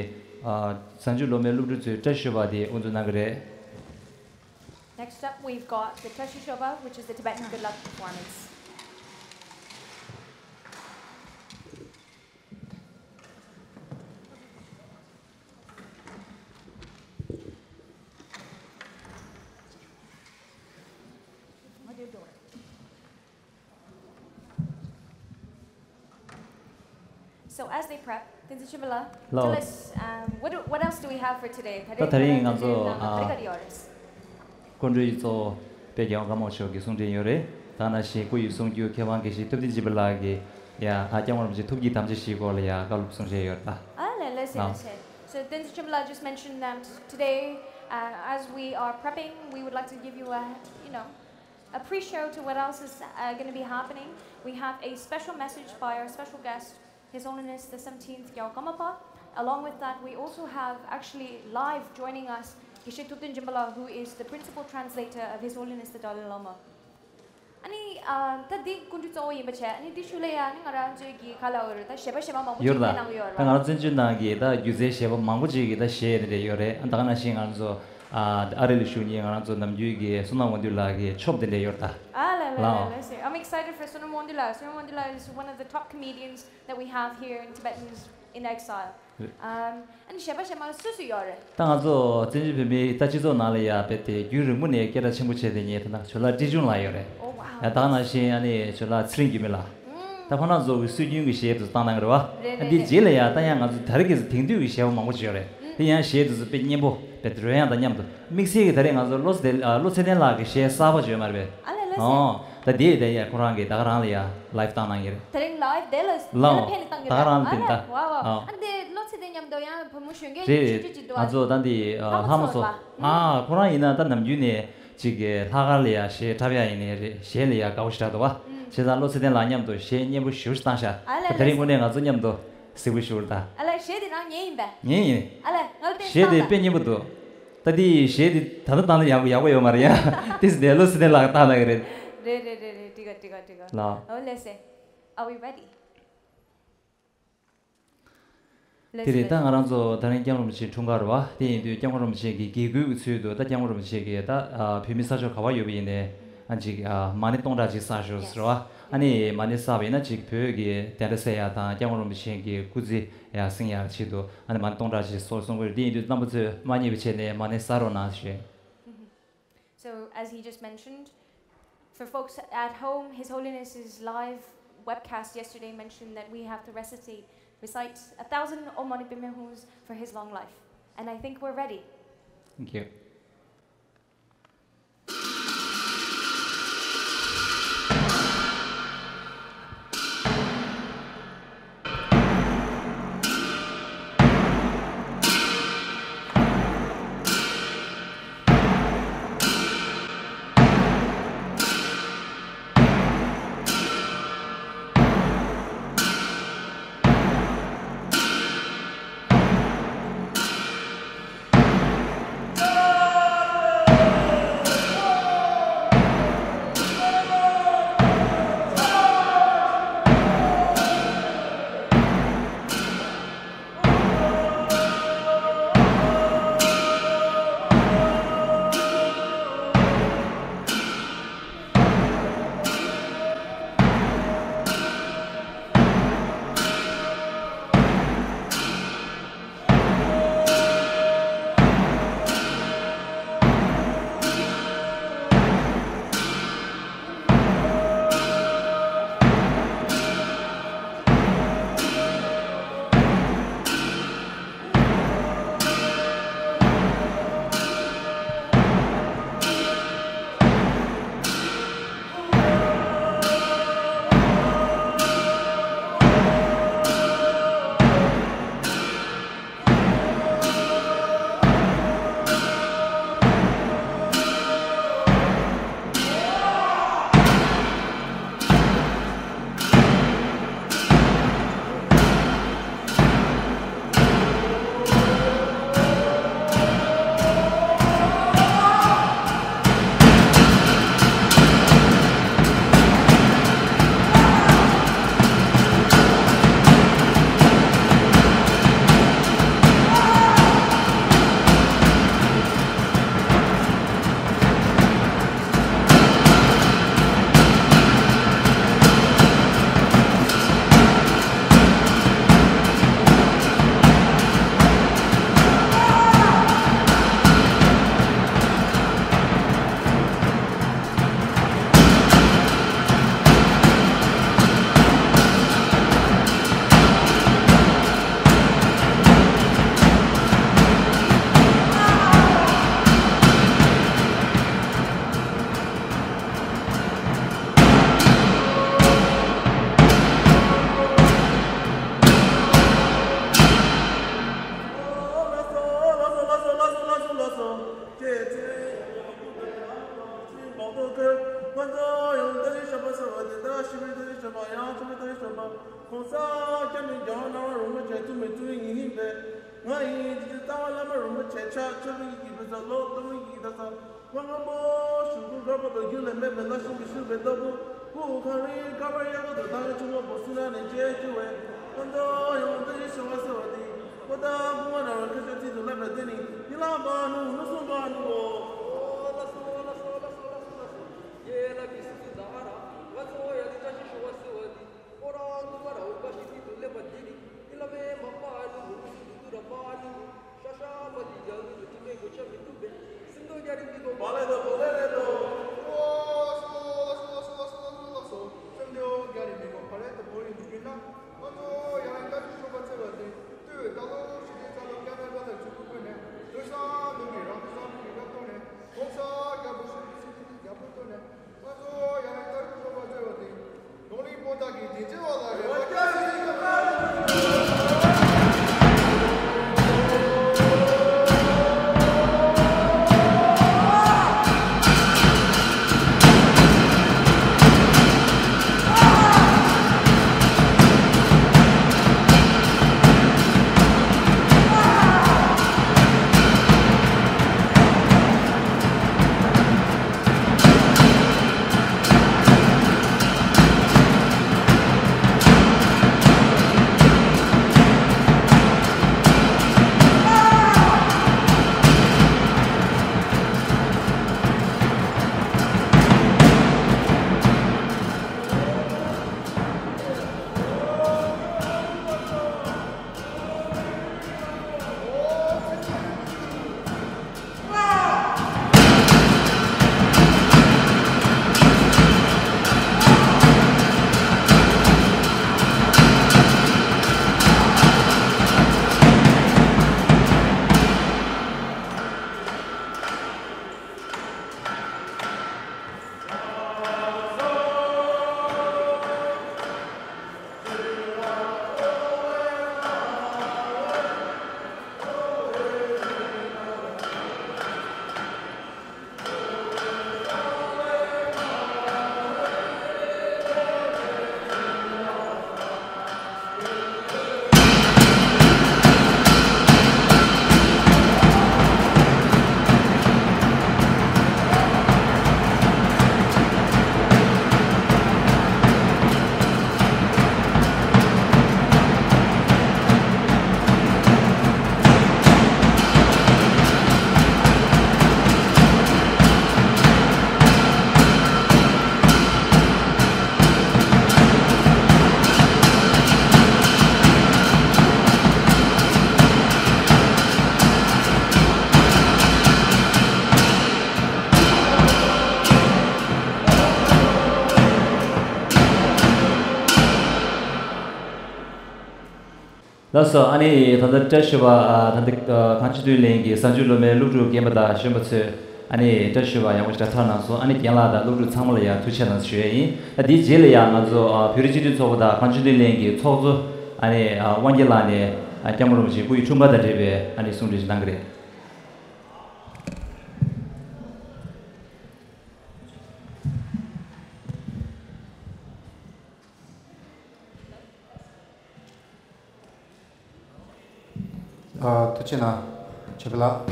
ཨ་གཟའ་མཇུག་སློབ་མའི་སློབ་ཕྲུག་ཚོས་བཀྲ་ཤིས་ཤོད་པ་དེ་དབུ་འཛུགས་གནང་གི་རེད། Next up, we've got the Trashi Shoba, which is the Tibetan good luck performance. So as they prep, Tenzin Shyamala, hello. Tell us, um, what, do, what else do we have for today? ད་དེ་རིང་ང་ཚོ་ཨ་ཀོང་སྤྲུལ་གཙོ་བོ་དཔལ་རྒྱལ་བ་ཀརྨ་པ་མཆོག་གི་གསུང་འཕྲིན་ཡོད་རེད། ད་ནང་བཞིན་སྐུ་ཡི་གསུང་སྒྱུར་མཁས་དབང་དགེ་བཤེས་ཐུབ་བསྟན་སྦྱིན་པ་ལགས་ཀྱིས་ཡ་ཨ་སྐྱབས་མགོན་རིན་པོ་ཆེ་ཐུགས་ཀྱི་དམ་བཅའ་བཞིའི་སྐོར་ལ་ཡ་བཀའ་སློབ་གསུང་བཤད་ཡོད་རེད་ད། Ah, let's say, let's say. So Tenzin Shyamala just mentioned that today, uh, as we are prepping, we would like to give you a, you know, a pre-show to what else is uh, going to be happening. We have a special message by our special guest, His Holiness the seventeenth Gyao Karmapa. Along with that, we also have actually live joining us Geshe Thubten Jinpala, who is the principal translator of His Holiness the Dalai Lama. ཨ་ནི་ཨ་ད་འདི་སྐུ་མགྲོན་གཙོ་བོ་ཡིན་པ་བྱས། ཨ་ནི་འདི་ཤུལ་ལ་ཡ་ཨ་ནི་ང་རང་ཚོའི་གི་ག་ལ་འོ་རེད། ད་གཞས་པ་གཞས་མ་མང་པོ་ཅིག་ཡོད་ལ། གནང་གི་ཡོད་ད་རེད་ང་རང་བཙན་བྱོལ་ནང་གི་ད་སྒྱུ་རྩལ་གཞས་པ་མང་པོ་ཅིག་གི་ད་གཞས་དེ་འདྲ་ཡོད་རེད། ཨ་ད་ག་ནང་བཞིན་ང་རང་ཚོ་ཨ་ཨ་རི་ལ་བཞུགས་མཁན་ང་རང་ཚོ་ནམ་རྒྱུན་གྱི་བསོད་ནམས་དབང་འདུས་ལགས་ཀྱི་ཆོབ་དེ་འདྲ་ཡོད་ད། Ah, la, la, la, ལའོ། Let's see. I'm excited for Sonam Wondulla. Sonam Wondulla is one of the top comedians that we have here in Tibetans in Exile. Um, ཨ་ནི་གཞས་པ་གཞས་མ་སུ་སུ་ཡོད་རེད། ད་ང་ཚོ་བཙན་བྱོལ་བོད་མིའི་ད་སྤྱི་ཚོགས་ནང་ལ་ཡ་རྦད་དེ་རྒྱུན་རིང་པོ་ནས་སྐད་གྲགས་ཆེན་པོ་བྱས་ཏེ་ཉེ་ད་ན་ཇོ་ལགས་བཀྲས་ཆུང་ལགས་ཡོད་རེད། Oh, wow. ཡ་ད་ག་ནང་བཞིན་ཨ་ནི་ཇོ་ལགས་ཚེ་རིང་འགྱུར་མེད་ལགས། ད་ཁོ་རང་ཚོ་གི་སྲོལ་རྒྱུན་གྱི་གཞས་དེ་ཚོ་བཏང་གནང་གི་རེད་བ། རེད་ཨ་རེད་འདིའི་རེད། རྗེས་ལ་ཡ་ད་ཡང་ང་ཚོ་ད་རེས་ཀྱི་དེང་དུས་ཀྱི་གཞས་པ་མང་པོ་ཅིག་ཡོད་རེད། དེ་ཡང་གཞས་དེ་ཚོ་དཔེ་སྙན་པོ་དཔེ་རོལ་དབྱངས་དང་མཉམ་དུ་དམིགས་བསལ་གྱི་ད་རེས་ང་ཚོ་བློ་ཚེ་བློ་ཚེ་བརྟན་ལགས་ཀྱི་གཞས་གསར་པ་ཅིག་ཡོད་མ་རེད་པས། ཨ་ལས་ལས་སེ། ཨོ། ད་དེ་དེ་ཡ་ཁོ་རང་གིས་ད་ག་རང་ལ་ཡ་ལའིབ་བཏང་གནང་གི་རེད། དེ་རིང་ལའིབ་དེ་ལ་ལའོ། ལ་ཕན་ནི་བཏང་གི་ད་ག་རང་ལ་དེ་ད། ཨ་ལ་ཝ་ཝ། ཨོ། ཨ་འདི་བློ་ཚེ་བརྟན་མཉམ་དུ་ཡང་བུ་མོ་གཞོན་སྐྱེས་རེད། ཆུང་ཆུང་ཅིག་འདུག་ཨ། ང་ཚོ་ད་འདི་ཨ་ལྷ་མོ་ཚོ། ཨ་ཁོ་རང་ཡིན་ན་ད་ནམ་རྒྱུན་ནས་ཅིག་གི་ལྷག་དཀར་ལ་ཡ་གཞས་འཁྲབ་ཡ་ཡིན་ནའི་རེད། གཞས་ལ་ཡ་དགའ་བོ་ཞེ་དྲག་འདུག་བ། བྱས་ཙང་བློ་ཚེ་བརྟན་ལགས་མཉམ་དུ་གཞས་སྙན་པོ་ཞེ་པོ་ཞིག་བཏང་ཤག་ཨ་ལ་ད་དེ་རིང་ལ་དངོས་གནས་ང་ཚོ་མཉམ་དུ་གཟིགས་པོ་ཞུ་རེད་ད། ཨ་ལ་གཞས་དེ་རང་ཉན་ཡིན་པས། ཉན་ཡིན། ཨ་ལ་ང་ལ་ཏེ་གཞས་དེ་བཏང་དཔེ་སྙན་པོ་འདུག་ད་དེ་གཞས་དེ་ད་ལྟ་བཏང་ན་ཡག་ཡག་པོ་ཡོད་མ་རེད་ཡ། ཏིས་དེ་བློ་ཚེ་བརྟན་ལགས་བཏང་གནང་གི་རེད། རེད་རེད་རེད་རེད། འགྲིག་ག་འགྲིག་ག་འགྲིག་ག་ལ། Oh, let's say, are we ready? དེ་རེད། ད་ང་རང་ཚོ་ད་རིང་སྐྱབས་མགོན་རིན་པོ་ཆེའི་འཁྲུངས་སྐར་རེད་བ། དེ་ཡིན་དུས་སྐྱབས་མགོན་རིན་པོ་ཆེ་གི་དགེ་སྐུལ་གྱི་ཚུལ་དུ་ད་སྐྱབས་མགོན་རིན་པོ་ཆེ་གིས་ད་ཨ་བོད་མི་ས་ཕྱོགས་ག་པར་ཡོད་པ་ཡིན་ནའི་ཨ་ཅིག་ཨ་མ་ཎི་སྟོང་ཕྲག་ཅིག་བསགས་ཤོག་ཟེར་བ། ཨ་ནི་མ་ཎི་བསགས་པ་ཡིན་ན་ཅིག་བོད་ཀྱི་དན་ར་གསལ་ཡག་དང་སྐྱབས་མགོན་རིན་པོ་ཆེ་གི་སྐུ་ཚེ་ཡང་བསྲིང་ཡག་ཆེད་དུ་ཨ་ནི་མ་ཎི་སྟོང་ཕྲག་ཅིག་གསོལ་གསུང་གི་རེད། དེ་ཡིན་དུས་རྣམ་པ་ཚོས་མ་རྙེད་པ་བྱས་ནས་མ་ཎི་བསགས་རོགས་གནང་ཞུ། So, as he just mentioned, for folks at home, His Holiness's live webcast yesterday mentioned that we have to recitate, recite a thousand Om Mani Padme Hums for his long life. And I think we're ready. Thank you. གོང་ས་སྐྱབས་མགོན་རྒྱལ་བ་ནོར་བུ་རིན་པོ་ཆེ་ཐུགས་མི་ཐུགས་ཡིན་ཧིན་པས། ང་ཡིན་དེ་རྩ་བ་བླ་མ་རིན་པོ་ཆེ་ཕྱག་ཆོས་པའི་ཡི་གེ་ཕུལ་ས་ལོ་སྟོང་ཡི་གེ་ད་ས་ང་སྔོན་པོ་ཞུ་སྐུ་དགའ་པོ་དང་རྒྱུན་ལས་མེད་པའི་བླ་ཆེན་གྱིས་ཞུས་པའི་ལྟ་བུ། སྐུ་གང་རིང་བསྐལ་པར་གཡང་རུ་དུ་བཏང་ཆུ་བོ་བོ་སུ་ན་ནས་མཇལ་བཅུག་པས། ཨ་མདོ་ཡང་བདག་གི་ཞུ་བ་ཟེར་བ་དེ། ཨོ་ད་སྐུ་ངོ་ན་ར་ཁ་ཤ་ཚིག་ཏུ་ལབ་པ་དེ་ནི་ཡིད་ལ་བ་ནུ་ནུ་སུ་བ་ནུ་འོ། ཨོ་ལ་སོ་ལ་སོ་ལ་སོ་ལ་སོ་ལ་སོ། ཡེ་ལ་གི་སུ་སུ་ད་ཨ་ར་ང་ཚོ་ཡ་དེ་བཀྲ་ཤིས་ཞུ་བ་ཟེར་བ་དེ། ཨོ་རང་ཏུ་མ་ར་འོ་བཀྲ་ཤིས་ཀྱི་དུ་ལེབ་པ་འདི་ནི་ཨི་ལ་མེ་མ་པ་ཨ་ནུ་མུ་ནུ་སུ་དུ་དུ་ར་པ་ཨ་ནུ་ཤ་ཤ་མ་ལི་ཡ་ནུ་དུ་ཏི་མེ་གོ་ཆ་མི་ཏུ་བེ་སིམ་དོ་རྒྱ་རི་མི་གོ་པ་ལེ་དོ་པོ་ལེ་ལེ་དོ། ཨོ་སོ་སོ་སོ་སོ་སོ་སོ་སོ་སིམ་དོ་རྒྱ་རི་མི་གོ་པ་ལེ་དོ་པོ་ལེ་མི་གོ་ན། ང་ཚོ་ཡང་བཀྲ་ཤིས་ཤོག་པ་བརྩེ་བ་དེ་ལྟོས་ད་ལོ་ཞི་བདེ་རྩ་ལོ་སྐྱ་ནས་བླ་ལ་ཆུ་བུ་ཀུན་ནས་ལོ་བསམ་ལུགས་ཀྱི་རང་བསམ་ལུགས་ཀྱི་སྐབས་ཐོག་ནས་གོང་ས་རྒྱལ་པོ་ཞི་བདེ་ཞི་བདེ་རྒྱལ་པོ་ཐོག་ནས་ང་ཚོ་ཡང་བཀྲ་ཤིས་ཤོག་པ་བརྩེ་བ་དེ་རྡུང་ལེན་སྤོ་སྟངས་ཀྱི་དེ་ཅི་བ་ལ་རེ་བ་རྒྱ་ཆེ་ཞིག་གི། ལགས་སོ། ཨ་ནི་ད་ལྟ་བཀྲ་ཤིས་པ་ཨ་ད་ལྟ་ཨ་གངས་ཅན་མདུན་གླིང་གི་གཟའ་མཇུག་སློབ་མའི་སློབ་ཕྲུག་རྒན་པ་དང་གཞོན་པ་ཚོས་ཨ་ནི་བཀྲ་ཤིས་པ་ཡག་པོ་ཞིག་གྲ་ཐག་གནང་སོང་། ཨ་ནི་རྒན་ལགས་དང་སློབ་ཕྲུག་ཚང་མ་ལ་ཡང་ཐུགས་རྗེ་གནང་ཞུ་ཡས་ཡིན། ད་དེའི་རྗེས་ལ་ཡང་ང་ཚོ་ཨ་བོད་རིགས་སྤྱི་མཐུན་ཚོགས་པ་དང་གངས་ཅན་མདུན་གླིང་གི་ཚོགས་གཙོ་ཨ་ནི་ཨ་དབང་རྒྱལ་ལགས་ནས་ཨ་སྐྱབས་མགོན་རིན་པོ་ཆེའི་སྐུ་ཡི་འཁྲུངས་སྐར་དང་འབྲེལ་བའི་ཨ་ནི་གསུང་གྲོས་ཤིག་གནང་གི་རེད། ཨ། ཐུགས་རྗེ་གནང་། ཆོས་འཕེལ་ལགས།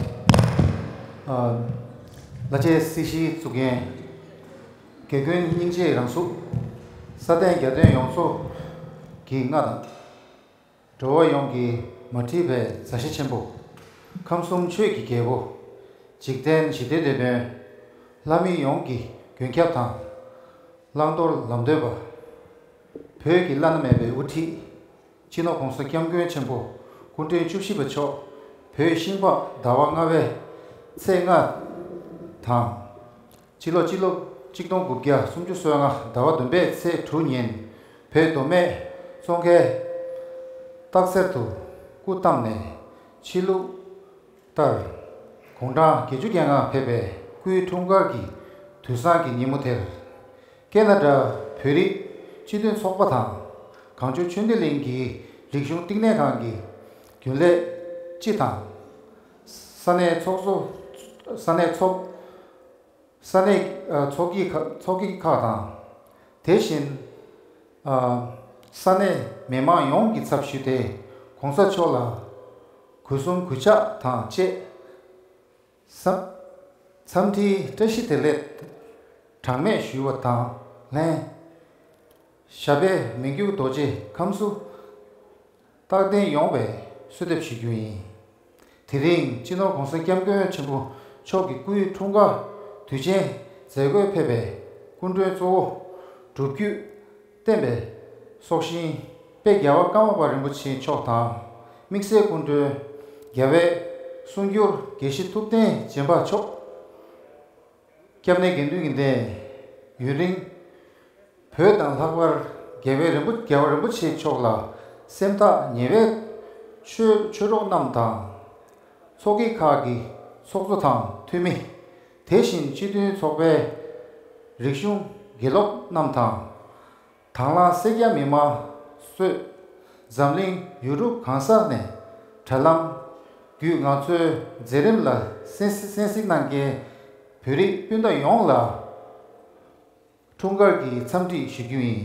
ཨ། བླ་ཆེན་སྲིད་ཞིའི་གཙུག་རྒྱན། དགེ་ཀུན་སྙིང་རྗེའི་རང་གཟུགས། ས་སྟེང་རྒྱ་སྟོན་ཡོངས་རྫོགས་ཀྱི་མངའ་དང་། འགྲོ་བ་ཡོངས་ཀྱི་མ་འདྲིས་པའི་མཛའ་བཤེས་ཆེན་པོ། ཁམས་གསུམ་ཆོས་ཀྱི་རྒྱལ་པོ། འཇིག་རྟེན་ཞི་བདེའི་དེད་དཔོན། ལྷ་མི་ཡོངས་ཀྱི་མགོན་སྐྱབས་དང་། བླང་དོར་ལམ་སྟོན་པ། བོད་ཀྱི་བླ་ན་མེད་པའི་དབུ་ཁྲིད། སྤྱི་ནོར་༸གོང་ས་༸སྐྱབས་མགོན་ཆེན་པོ་སྐུ་ཕྲེང་བཅུ་བཞི་པ་མཆོག་བོད་ཤིང་ལྤགས་ཟླ་བ་ལྔ་པའི་ཚེས་ལྔ་དང་། སྤྱི་ལོ་སྤྱི་ལོ་གཅིག་སྟོང་དགུ་བརྒྱ་སུམ་ཅུ་སོ་ལྔ་ཟླ་བ་བདུན་པའི་ཚེས་དྲུག་ཉིན་བོད་མདོ་སྨད་ཙོང་ཁའི་སྟག་རྩེ་དུ་སྐུ་བལྟམས་ནས་ཕྱི་ལུགས་ལྟར་དགུང་གྲངས་བརྒྱད་ཅུ་གྱ་ལྔ་ཕེབས་པའི་སྐུའི་འཁྲུངས་སྐར་གྱི་དུས་བཟང་གི་ཉིན་མོ་དེར། ཀེ་ན་ཌ་བོད་རིགས་སྤྱི་མཐུན་ཚོགས་པ་དང་གངས་ལྗོངས་ཆོས་ལྡན་གླིང་གི་རིག་གཞུང་བསྟི་གནས་ཁང་གི་རྒྱུན་ལས་སྤྱི་དང་། ས་གནས་ཚོགས་གཙོ། ས་གནས་ཚོགས། ས་གནས་ཨ་ཚོགས་སྐྱིད་ཁག་ཚོགས་སྐྱིད་ཁག་དང་། དེ་བཞིན་ཨ་ ས་གནས་མི་མང་ཡོངས་ཀྱི་ཚབ་ཞུས་ཏེ་༸གོང་ས་མཆོག་ལ་གུས་གསུམ་གུས་ཕྱག་དང་བཅས། འཚམས་འཚམས་འདྲིའི་བཀྲ་ཤིས་བདེ་ལེགས་གྲངས་མེད་ཞུ་བ་དང་ལྷན། ཞབས་པད་མི་འགྱུར་རྡོ་རྗེ་ཁམས་སུ་རྟག་བརྟན་ཡོང་བའི་གསོལ་འདེབས་ཞུ་རྒྱུ་ཡིན། དེ་རིང་སྤྱི་ནོར་༸གོང་ས་༸སྐྱབས་མགོན་ཆེན་པོ་མཆོག་གི་སྐུའི་འཁྲུངས་སྐར་དུས་ཆེན་མཛད་སྒོའི་ཕེབས་པའི་སྐུ་མགྲོན་གཙོ་བོ་སྒྲུབ་བརྒྱུད་བསྟན་པའི་སྲོག་ཤིང་དཔལ་རྒྱལ་བ་ཀརྨ་པ་རིན་པོ་ཆེ་མཆོག་དང་། དམིགས་བསལ་སྐུ་མགྲོན་རྒྱལ་བའི་གསུང་སྒྱུར་དགེ་བཤེས་ཐུབ་བསྟན་སྦྱིན་པ་མཆོག་སྐྱབས་གནས་དགེ་འདུན་གྱི་གདན། ཡུན་རིང་བོད་དང་ལྷག་པར་རྒྱལ་བའི་རིན་པོ་རྒྱལ་བ་རིན་པོ་ཆེ་མཆོག་ལ་སེམས་ཐག་ཉེ་བའི་ཆོས་ཆོས་གྲོགས་རྣམས་དང་། ཚོགས་སྐྱིད་ཁག་གི་ཚོགས་གཙོ་དང་འཐུས་མི། དེ་བཞིན་སྤྱི་མཐུན་ཚོགས་པའི་རིག་གཞུང་དགེ་སློབ་རྣམས་དང་། དང་བླངས་སེར་སྐྱ་མི་མང་གཙོས་འཛམ་གླིང་ཡུལ་གྲུ་གང་ས་ནས་དྲ་ལམ་བརྒྱུད་ང་ཚོའི་མཛད་རིམ་ལ་གསན་གཟིགས་གནང་མཁན་བོད་རིགས་སྤུན་ཟླ་ཡོངས་ལ་འཁྲུངས་སྐར་གྱི་འཚམས་འདྲི་ཞུ་རྒྱུ་ཡིན།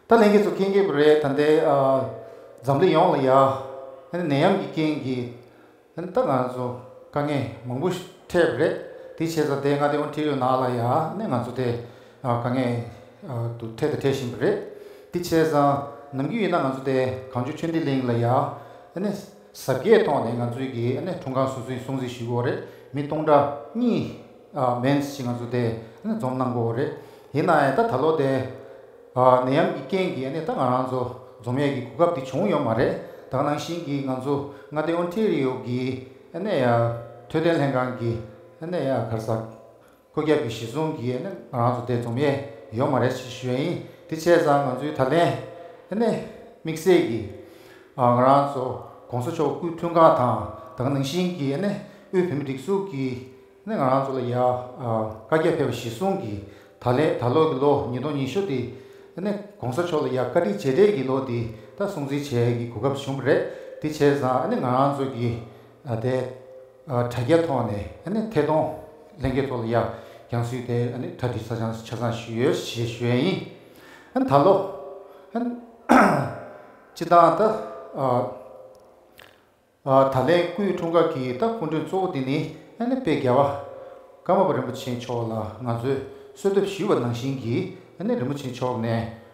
ད་ལྷན་རྒྱས་ཚོ་མཁྱེན་གྱི་རེད། ད་ལྟའི་ཨ་འཛམ་གླིང་ཡོངས་ལ་ཡ་ཨ་ནི་ནད་ཡམས་ཀྱི་རྐྱེན་གྱིས་ཨ་ནི་ད་ང་ཚོ་དཀའ་ངལ་མང་པོ་འཕྲད་པ་རེད། དེ་བྱས་ཙང་དེ་མངའ་སྡེ་ཨོན་ཊེ་རི་ཡོ་ནང་ལ་ཡ་ཨ་ནི་ང་ཚོ་དེ་ཨ་དཀའ་ངལ་ཨ་དུ་འཕྲད་དང་འཕྲད་བཞིན་པ་རེད། དེ་བྱས་ཙང་ནམ་རྒྱུན་ཡིན་ན་ང་ཚོ་དེ་གངས་ལྗོངས་ཆོས་ལྡན་གླིང་ལ་ཡ་ཨ་ནི་གཟབ་རྒྱས་ཐོག་ནས་ང་ཚོའི་གི་ཨ་ནི་འཁྲུངས་སྐར་སྲུང་བརྩི་སྲུང་བརྩི་ཞུ་གི་ཡོད་རེད། མི་སྟོང་ཕྲག་གཉིས་ཨ་མན་ཞིག་ང་ཚོ་དེ་ཨ་ནི་འཛོམས་གནང་གི་ཡོད་རེད། ཡིན་ན་ཡང་ད་ད་ལོ་དེ་ཨ་ནད་ཡམས་ཀྱི་རྐྱེན་གྱིས་ཨ་ནི་ད་ང་རང་ཚོ་འཛོམས་ཡས་ཀྱི་གོ་སྐབས་དེ་བྱུང་ཡོད་མ་རེད། ད་ག་ནང་བཞིན་གྱི་ང་ཚོ་མངའ་སྡེ་ཨོན་ཊེ་རི་ཡོ་གི་ཨ་ནི་ཡ་འཕྲོད་བསྟེན་ལྷན་ཁང་གི་ཨ་ནི་ཡ་ག་རེ་ཟ། ཁོ་རྒྱབ་ཀྱི་གཞི་བཟུང་གིས་ནི་ང་རང་ཚོ་དེ་འཛོམས་ཡས་ཡོད་མ་རེད་ཅེས་ཞུ་ཡ་ཡིན། དེ་བྱས་ཙང་ང་ཚོའི་ད་ལན་ནི་དམིགས་བསལ་གྱི་ང་རང་ཚོ་གོང་ས་མཆོག་སྐུའི་འཁྲུངས་སྐར་དང་ད་ག་ནང་བཞིན་གྱི་ནི་དབུས་བོད་མིའི་སྒྲིག་འཛུགས་ཀྱི་ནི་ང་རང་ཚོ་ལ་ཡ་བཀའ་རྒྱ་ཕེབས་པ་གཞི་བཟུང་གིས་ད་ལན་ད་ལོ་གི་ལོ་ཉིས་སྟོང་ཉི་ཤུ་དེ་ནི་གོང་ས་མཆོག་ལ་ཡ་བཀའ་དྲིན་རྗེས་དྲན་གྱི་ལོ་དེ་ད་སྲུང་བརྩི་བྱེད་ཡས་ཀྱི་གོ་སྐབས་བྱུང་བ་རེད། དེ་བྱས་ཙང་ནི་ང་རང་ཚོ་གི་ཨ་དེ་ཨ་དྲ་རྒྱ་ཐོག་ནས་ཨ་ནི་ཐད་གཏོང་ལྷན་རྒྱས་ཚོ་ལ་ཡ་རྒྱང་སྲིང་དེ་ཨ་ནི་གྲ་སྒྲིག་ཆ་ཚང་ཆ་ཚང་ཞུས་ཡོད་ཞེས་ཞུ་ཡས་ཡིན། ཨ་ནི་ད་ལོ་ཨ་ནི་སྤྱི་བཏང་ད་ཨ་ཨ་ད་ལན་སྐུའི་འཁྲུངས་སྐར་གྱི་ད་སྐུ་མགྲོན་གཙོ་བོ་དེ་ནི་ཨ་ནི་དཔལ་རྒྱལ་བ་ཀརྨ་པ་རིན་པོ་ཆེ་མཆོག་ལ་ང་ཚོས་གསོལ་འདེབས་ཞུས་པ་ནང་བཞིན་གྱི་ཨ་ནི་རིན་པོ་ཆེ་མཆོག་ནས་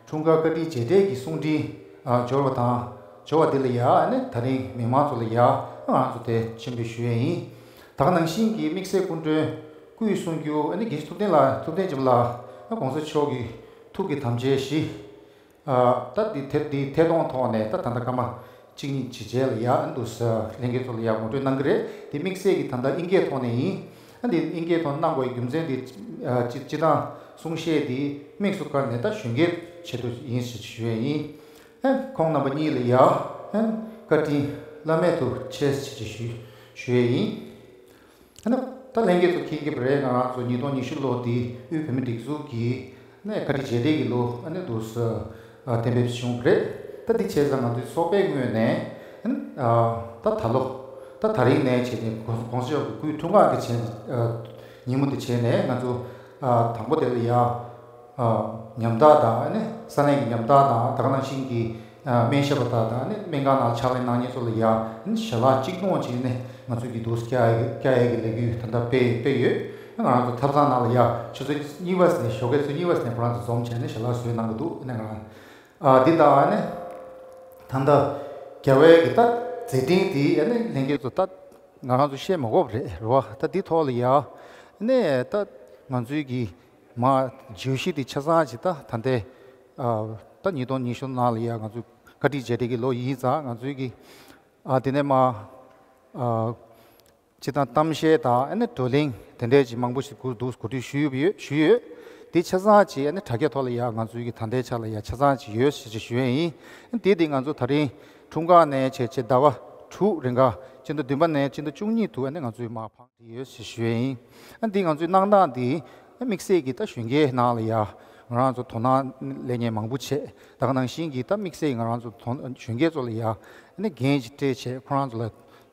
འཁྲུངས་སྐར་བཀའ་དྲིན་རྗེས་དྲན་གྱི་གསུང་འཕྲིན་ཨ་འབྱོར་བ་དང་། འབྱོར་བ་འདི་ལ་ཡ་ཨ་ནི་ད་རིང་མི་མང་ཚོ་ལ་ཡ་ང་རང་ཚོ་དེ་སྤྱན་འབུལ་ཞུ་ཡས་ཡིན། ད་ག་ནང་བཞིན་གྱི་དམིགས་བསལ་སྐུ་མགྲོན་སྐུའི་གསུང་སྒྱུར་ཨ་ནི་དགེ་བཤེས་ཐུབ་བསྟན་ལགས། ཐུབ་བསྟན་སྦྱིན་པ་ལགས། ཨ་གོང་ས་མཆོག་གི་ཐུགས་ཀྱི་དམ་བཅའ་བཞི་ཨ་ད་འདི་ཐད་འདི་ཐད་གཏོང་ཐོག་ནས་ད་ད་ལྟ་སྐར་མ་གཅིག་གཉིས་ཅིག་རྗེས་ལ་ཡ་ཨ་འདུག་ས་ལྷན་རྒྱས་ཚོ་ལ་ཡ་ངོ་སྤྲོད་གནང་གི་རེད། དེ་དམིགས་བསལ་གྱི་ད་ལྟ་ཨིན་སྐད་ཐོག་ནས་ཡིན། ཨ་འདི་ཨིན་སྐད་ཐོག་གནང་དགོས་རྒྱུ་མཚན་དེ་ཨ་སྤྱི་སྤྱི་བཏང་གསུང་བཤད་དེ་དམིགས་སུ་བཀར་ནས་ད་གཞོན་སྐྱེས་ཆེད་དུ་ཡིན་ཞེས་ཞུ་ཡས་ཡིན། ཨ་ཁོང་རྣམ་པ་གཉིས་ལ་ཡ་ཨ་བཀའ་དྲིན་བླ་མེད་དུ་ཆེ་ཞེས་ཞུ་ཞུ་ཡས་ཡིན། ཨ་ནི་ད་ལྷན་རྒྱས་ཚོ་མཁྱེན་གྱི་རེད། ང་རང་ཚོ་ཉིས་སྟོང་ཉི་ཤུ་ལོ་འདི་དབུས་བོད་མིའི་སྒྲིག་འཛུགས་ཀྱི་ནས་བཀའ་དྲིན་རྗེས་དྲན་གྱི་ལོ་ཨ་ནི་འདུག་ས་གཏན་འབེབས་བྱུང་རེད། ད་འདི་བྱས་ཙང་ང་ཚོའི་ཚོགས་པའི་ངོས་ནས་ཨ་ནི་ད་ད་ལོ་ད་ད་རིང་ནས་བྱས་ནས་གོང་གོང་ས་མཆོག་གི་སྐུའི་འཁྲུངས་སྐར་གྱི་བྱས་ཉིན་མོ་འདི་བྱས་ནས་ང་ཚོ་དང་པོ་དེ་ལ་ཡ། ཉམ་ཐག་དང་ནི་ས་གནས་ཀྱི་ཉམ་ཐག་དང་ད་ག་ནང་བཞིན་གྱི་སྨན་ཞབས་པ་དག་དང་ནི་སྨན་ཁང་ནང་ཕྱག་ལས་གནང་མཁན་ཚོ་ལ་ཡང་ནི་ཞལ་ལག་གཅིག་མཐོང་བྱས་ནས་ང་ཚོས་ཀྱི་འདུག་སྐྱ་ཡ་གི་ལས་འགུལ་ད་ལྟ་སྤེལ་སྤེལ་ཡོད། ང་རང་ཚོ་ཐབ་ཚང་ནང་ལ་ཡ་ཆུ་ཚོད་གཉིས་པ་ནས་ཞོགས་ཀའི་ཆུ་ཚོད་གཉིས་པ་ནས་ཁོ་རང་ཚོ་འཛོམས་བྱས་ནས་ཞལ་ལག་བཟོས་གནང་གི་འདུག་ནི་ང་རང་ཨ་འདི་དང་ནི་ད་ལྟ་རྒྱལ་བའི་གི་ད་མཛད་འཕྲིན་འདི་ནི་ལྷན་རྒྱས་ཚོ་ད་ང་རང་ཚོ་བཤད་མ་དགོས་པ་རེད་རེད་བ། ད་འདི་ཐོག་ལ་ཡ་ནི་ད་ང་ཚོའི་གི་མ་བརྗོད་གཞི་དེ་ཆ་ཚང་ཅིག་ད་ད་ལྟའི་ཨ་ད་ཉིས་སྟོང་ཉི་ཤུ་ནང་ལ་ཡ་ང་ཚོ་བཀའ་དྲིན་རྗེས་དྲན་གྱི་ལོ་ཡིན་ཙང་ང་ཚོའི་གི་ཨ་དེ་ནས་མ་ཨ་སྤྱི་བཏང་གཏམ་བཤད་དང་ཨ་ནི་བགྲོ་གླེང་དེ་འདྲས་ཅིག་མང་པོ་ཞིག་གོ་འདུག་གོ་སྒྲིག་ཞུས་ཡོད་ཞུས་ཡོད། དེ་ཆ་ཚང་ཅིག་ཨ་ནི་དྲ་རྒྱ་ཐོག་ལ་ཡ་ང་ཚོའི་གི་ད་ལྟའི་ཆ་ལ་ཡ་ཆ་ཚང་ཅིག་ཡོད་ཞེས་ཅིག་ཞུ་ཡས་ཡིན། དེ་དེ་ང་ཚོ་ད་རིང་འཁྲུངས་སྐར་ནས་བྱས་བྱས་ཟླ་བ་དྲུག་རིང་ག་སྤྱི་ཟླ་བདུན་པ་ནས་སྤྱི་ཟླ་བཅུ་གཉིས་དུ་ཨ་ནི་ང་ཚོའི་མ་ཕང་ཡོད་ཞེས་ཞུ་ཡས་ཡིན། ཨ་འདི་ང་ཚོའི་གནང་སྟངས་འདི་དམིགས་བསལ་གྱི་ད་གཞོན་སྐྱེས་ནང་ལ་ཡ་ང་རང་ཚོ་དོ་སྣང་སླེབས་མཁན་མང་པོ་བྱས། ད་ག་ནང་བཞིན་གྱི་ད་དམིགས་བསལ་ང་རང་ཚོ་དོ་གཞོན་སྐྱེས་ཚོ་ལ་ཡ་ཨ་ནི་འགན་ཅིག་སྤྲད་བྱས་ཁོ་རང་ཚོ་ལ་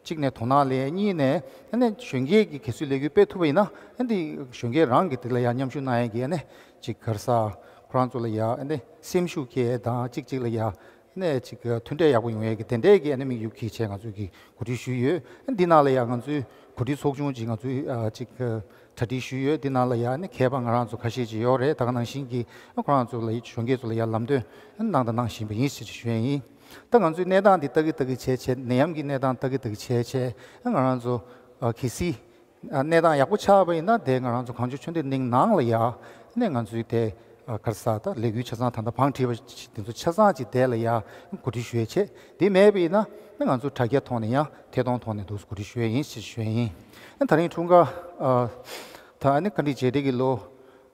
གཅིག་ནས་དོ་སྣང་སླེབས། གཉིས་ནས་ཨ་ནི་གཞོན་སྐྱེས་ཀྱི་གལ་སྲིད་ལས་འགུལ་སྤེལ་ཐུབ་པ་ཡིན་ན་ཨ་འདི་གཞོན་སྐྱེས་རང་གི་དེ་ལ་ཡ་མཉམ་ཞུགས་གནང་ཡས་ཀྱི་ཨ་ནི་ཅིག་ག་རེ་ཟ་ ཁོ་རང་ཚོ་ལ་ཡ་ཨ་ནི་སེམས་ཤུགས་སྐྱེད་དང་གཅིག་གཅིག་ལ་ཡ་ཨ་ནི་ཅིག་མཐུན་འབྲེལ་ཡག་པོ་ཡོང་ཡས་ཀྱི་དེ་འདྲས་ཀྱི་ཨ་ནི་དམིགས་ཡུལ་གྱི་ཆེད་ང་ཚོས་ཀྱི་གོ་སྒྲིག་ཞུས་ཡོད། ཨ་ནི་འདི་ནང་ལ་ཡ་ང་ཚོའི་གོ་སྒྲིག་ཚོགས་ཆུང་ཅིག་ང་ཚོས་ཨ་ཅིག་གྲ་སྒྲིག་ཞུས་ཡོད། འདི་ནང་ལ་ཡ་ཨ་ནི་མཁས་པ་ང་རང་ཚོ་ཁ་ཤས་ཅིག་ཡོད་རེད། ད་ག་ནང་བཞིན་གྱི་ཨ་ཁོ་རང་ཚོ་ལ་ཡ་གཞོན་སྐྱེས་ཚོ་ལ་ཡ་ལམ་སྟོན་ཨ་ནི་གནང་དང་གནང་བཞིན་པ་ཡིན་ཞེས་ཞུ་ཡས་ཡིན། ད་ང་ཚོའི་གནས་སྟངས་འདི་ལྟ་གི་ལྟ་གི་བྱས་བྱས། ནད་ཡམས་ཀྱི་གནས་སྟངས་ལྟ་གི་ལྟ་གི་བྱས་བྱས། ཨ་ང་རང་ཚོ་ཨ་གལ་སྲིད་ཨ་གནས་སྟངས་ཡག་པོ་ཆགས་པ་ཡིན་ན། དེ་ང་རང་ཚོ་གངས་ལྗོངས་ཆོས་ལྡན་གླིང་ནང་ལ་ཡ་ནས་ང་ཚོའི་དེ་ཨ་ག་རེ་ཟ་ད་ལས་འགུལ་ཆ་ཚང་ད་ལྟ་བང་བསྒྲིགས་པ་དེ་ཚོ་ཆ་ཚང་གཅིག་དེ་ལ་ཡ་གོ་སྒྲིག་ཞུ་ཡས་བྱས། དེ་མེད་པ་ཡིན་ན་ང་ཚོ་དྲ་རྒྱ་ཐོག་ནས་ཡང་ཐད་གཏོང་ཐོག་ནས་འདུག་གོ་སྒྲིག་ཞུ་ཡས་ཡིན་ཞེས་ཞུ་ཡས་ཡིན། ཨ་ད་རིང་འཁྲུངས་སྐར་ཨ་ད་ཨ་ནི་བཀའ་དྲིན་རྗེས་དྲན་གྱི་ལོ།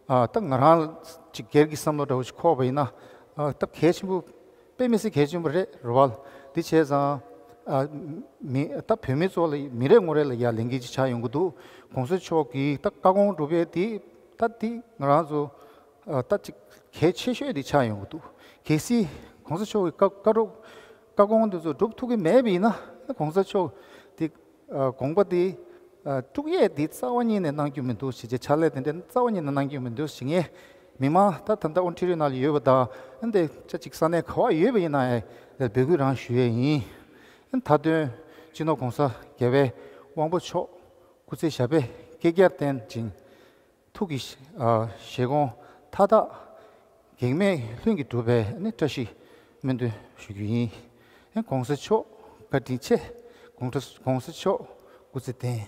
ཨ་ད་ང་རང་ཅིག་སྒེར་གྱི་བསམ་བློ་འདྲ་བོ་ཞིག་འཁོར་བ་ཡིན་ན། ཨ་ད་གལ་ཆེན་པོ་དཔེ་མི་སྲིད་གལ་ཆེན་པོ་རེད་རེད་བ། འདི་བྱས་ཙང་ཨ་མི་ད་བོད་མི་ཚོ་ལ་མི་རེ་ངོ་རེ་ལ་ཡ་ལས་འགན་ཅིག་ཆགས་ཡོང་གི་འདུག། གོང་ས་མཆོག་གིས་ད་བཀའ་དགོངས་སྒྲུབ་ཡས་དེ་ད་དེ་ང་རང་ཚོ་ཨ་ད་ཅིག་གལ་ཆེ་ཤོས་དེ་ཆགས་ཡོང་གི་འདུག། གལ་སྲིད་གོང་ས་མཆོག་གི་བཀའ་བཀའ་སྒྲུབ་བཀའ་དགོངས་དེ་ཚོ་སྒྲུབ་ཐུབ་ཀྱི་མེད་པ་ཡིན་ན། གོང་ས་མཆོག་དེ་ཨ་དགོངས་པ་དེ་ཨ་དཀྲུག་ཡས་དེ་རྩ་བ་ཉིད་ནས་གནང་རྒྱུ་མི་འདུག་ཟེར་བྱས། ཕྱག་ལས་དེ་འདྲ་རྩ་བ་ཉིད་ནས་གནང་རྒྱུ་མི་འདུག་ཟེར། ངས་མི་མང་ད་ད་ལྟ་ཨོན་ཊེ་རི་ཡོ་ནང་ལ་ཡོད་པ་དང་། ཨ་འདི་ཆ་གཅིག་ས་གནས་ག་པར་ཡོད་པ་ཡིན་ན་ཡང་འབོད་སྐུལ་རང་ཞུ་ཡས་ཡིན། ཨ་མཐའ་དོན་སྤྱི་ནོར་༸གོང་ས་༸རྒྱལ་བའི་དབང་པོ་མཆོག་སྐུ་ཚེ་ཞབས་པད་བསྐལ་བརྒྱར་བརྟན་ཅིང་། ཐུགས་ཀྱི་ཨ་བཞེད་དགོངས་མཐའ་དག་གེགས་མེད་ལྷུན་གྱིས་གྲུབ་པའི་ནི་བཀྲ་ཤིས་སྨོན་འདུན་ཞུ་རྒྱུ་ཡིན། ཨེ་༸གོང་ས་མཆོག་བཀའ་དྲིན་ཆེ། ༸གོང་ས་༸གོང་ས་མཆོག་སྐུ་ཚེ་བརྟན།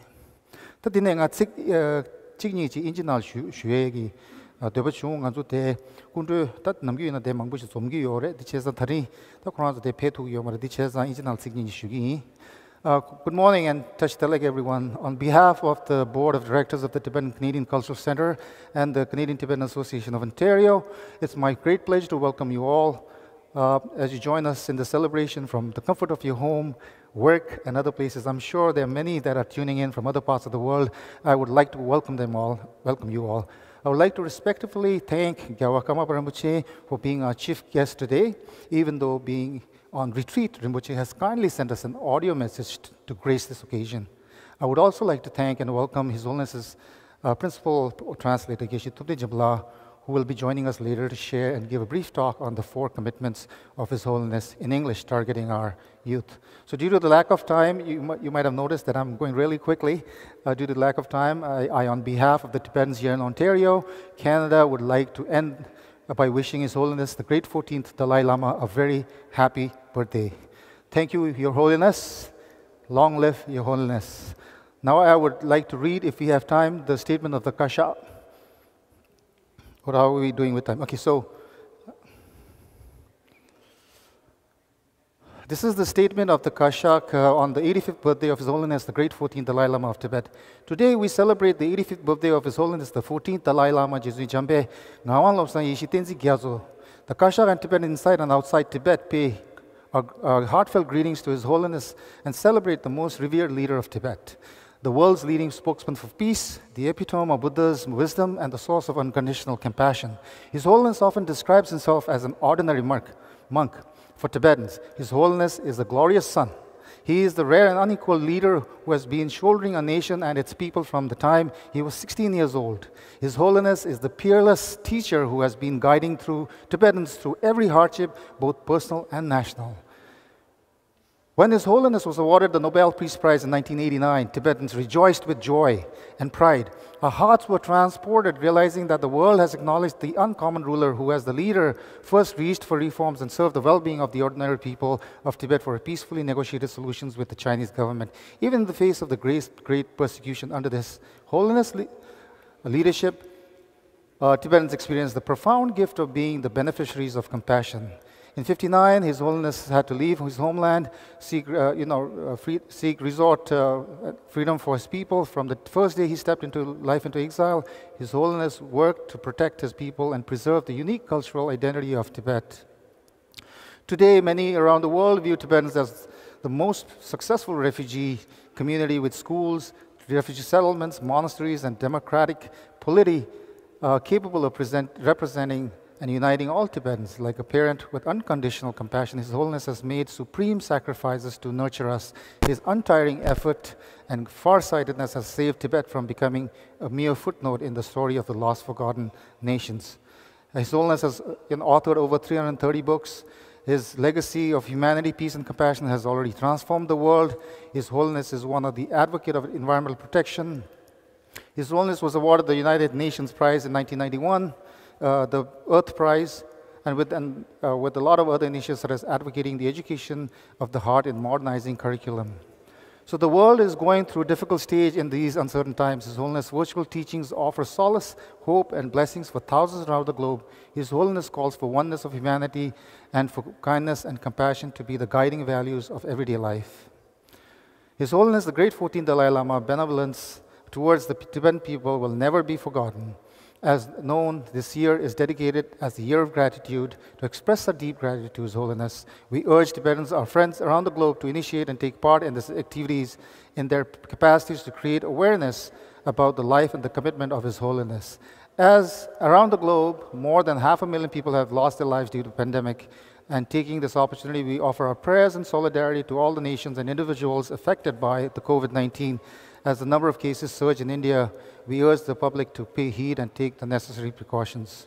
ད་འདི་ནས་ང་ཚིག་ཨ་གཅིག་གཉིས་ཅིག་ཨིན་ཇི་ནང་ཞུ་ཞུ་ཡས་ཀྱི་ཨ་འདོད་པ་བྱུང་། ང་ཚོ་དེ་སྐུ་མགྲོན་ད་ནམ་རྒྱུན་ཡིན་ན་དེ་མང་པོ་ཞིག་འཛོམས་ཀྱི་ཡོད་རེད། འདི་བྱས་ཙང་ད་རིང་ད་ཁོ་རང་ཚོ་དེ་ཕེབས་ཐུབ་ཀྱི་ཡོད་མ་རེད། འདི་བྱས་ཙང་ཨིན་ཇི་ནང་ཚིག་གཉིས་ཅིག་ཞུ་གི་ཡིན། Uh, good morning and Tashi Delek, everyone. On behalf of the Board of Directors of the Tibetan Canadian Cultural Center and the Canadian Tibetan Association of Ontario, it's my great pleasure to welcome you all uh, as you join us in the celebration from the comfort of your home, work, and other places. I'm sure there are many that are tuning in from other parts of the world. I would like to welcome them all, welcome you all. I would like to respectfully thank Gyalwar Karmapa Rinpoche for being our chief guest today, even though being on retreat, Rinpoche has kindly sent us an audio message t- to grace this occasion. I would also like to thank and welcome His Holiness's uh, principal translator, Geshe Thubten Jabla, who will be joining us later to share and give a brief talk on the four commitments of His Holiness in English, targeting our youth. So due to the lack of time, you, mi- you might have noticed that I'm going really quickly. Uh, due to the lack of time, I, I, on behalf of the Tibetans here in Ontario, Canada, would like to end by wishing His Holiness the Great fourteenth Dalai Lama a very happy birthday. Thank you, Your Holiness. Long live Your Holiness. Now I would like to read, if we have time, the statement of the Kasha. What are we doing with time? Okay, so this is the statement of the Kashak uh, on the eighty-fifth birthday of His Holiness the Great fourteenth Dalai Lama of Tibet. Today we celebrate the eighty-fifth birthday of His Holiness the fourteenth Dalai Lama Gyaltsuen Jampe Ngawang Lobsang Yeshe Tenzin Gyatso. The Kashak and Tibetan inside and outside Tibet pay a, a heartfelt greetings to His Holiness and celebrate the most revered leader of Tibet, the world's leading spokesman for peace, the epitome of Buddha's wisdom, and the source of unconditional compassion. His Holiness often describes himself as an ordinary monk, monk. For Tibetans, His Holiness is the glorious sun. He is the rare and unequal leader who has been shouldering a nation and its people from the time he was sixteen years old. His Holiness is the peerless teacher who has been guiding through Tibetans through every hardship, both personal and national. When His Holiness was awarded the Nobel Peace Prize in nineteen eighty-nine, Tibetans rejoiced with joy and pride. Our hearts were transported, realizing that the world has acknowledged the uncommon ruler who, as the leader, first reached for reforms and served the well being of the ordinary people of Tibet for peacefully negotiated solutions with the Chinese government. Even in the face of the great, great persecution under this Holiness' le- leadership, uh, Tibetans experienced the profound gift of being the beneficiaries of compassion. In fifty-nine, His Holiness had to leave his homeland, seek, uh, you know, uh, free, seek resort uh, freedom for his people. From the first day he stepped into life into exile, His Holiness worked to protect his people and preserve the unique cultural identity of Tibet. Today, many around the world view Tibetans as the most successful refugee community with schools, refugee settlements, monasteries, and democratic polity uh, capable of present, representing and uniting all Tibetans. Like a parent with unconditional compassion, His Holiness has made supreme sacrifices to nurture us. His untiring effort and farsightedness has saved Tibet from becoming a mere footnote in the story of the lost, forgotten nations. His Holiness has, uh, authored over three hundred thirty books. His legacy of humanity, peace, and compassion has already transformed the world. His Holiness is one of the advocate of environmental protection. His Holiness was awarded the United Nations Prize in nineteen ninety-one, uh, the Earth Prize, and with, and, uh, with a lot of other initiatives such as advocating the education of the heart in modernizing curriculum. So the world is going through a difficult stage in these uncertain times. His Holiness' virtual teachings offer solace, hope, and blessings for thousands around the globe. His Holiness calls for oneness of humanity and for kindness and compassion to be the guiding values of everyday life. His Holiness the Great fourteenth Dalai Lama benevolence towards the Tibetan people will never be forgotten. As known, this year is dedicated as the Year of Gratitude. To express our deep gratitude to His Holiness, we urge Tibetans, our friends around the globe, to initiate and take part in these activities in their capacities to create awareness about the life and the commitment of His Holiness. As around the globe, more than half a million people have lost their lives due to pandemic, and taking this opportunity, we offer our prayers and solidarity to all the nations and individuals affected by the COVID nineteen, as the number of cases surge in India. We urge the public to pay heed and take the necessary precautions.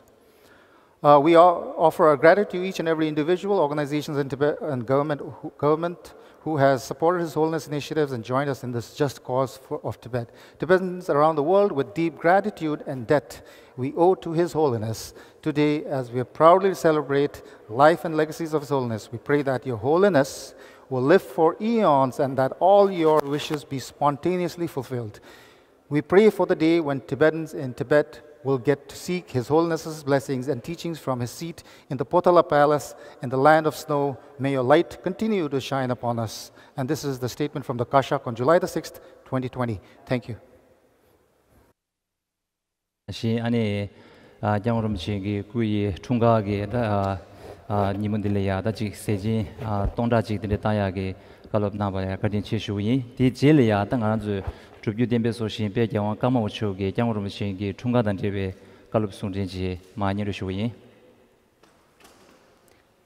Uh, we o- offer our gratitude to each and every individual, organizations, and, Tibet, and government, who, government who has supported His Holiness initiatives and joined us in this just cause for, of Tibet. Tibetans around the world, with deep gratitude and debt we owe to His Holiness. Today, as we proudly celebrate life and legacies of His Holiness, we pray that Your Holiness will live for eons and that all your wishes be spontaneously fulfilled. We pray for the day when Tibetans in Tibet will get to seek His Holiness's blessings and teachings from his seat in the Potala Palace in the land of snow. May your light continue to shine upon us. And this is the statement from the Kashak on July the sixth, twenty twenty. Thank you. ཞིང་ཨ་ནི། ཨ། སྐྱབས་མགོན་རིན་པོ་ཆེ་གི་སྐུ་ཡི་འཁྲུངས་སྐར་གྱི་ད། ཨ། ཨ། ཉིན་མོ་འདི་ལ་ཡ་ད་ཅིག་ཟས་སྦྱིན། ཨ། སྟོང་ཕྲག་གཅིག་དེ་འདྲ་བཏང་ཡག་གི་བཀའ་སློབ་གནང་བ་ལ་ཡ་བཀའ་དྲིན་ཆེ་ཞུ་གི་ཡིན། དེའི་རྗེས་ལ་ཡ་ད་ང་རང་ཚོའི་སྒྲུབ་བརྒྱུད་བསྟན་པའི་སྲོག་ཤིང་དཔལ་རྒྱལ་དབང་ཀརྨ་པ་མཆོག་གི་སྐྱབས་མགོན་རིན་པོ་ཆེ་གི་འཁྲུངས་སྐར་དང་འབྲེལ་བའི་བཀའ་སློབ་གསུང་འཕྲིན་ཅིག་མར་སྙན་སྒྲོན་ཞུ་གི་ཡིན།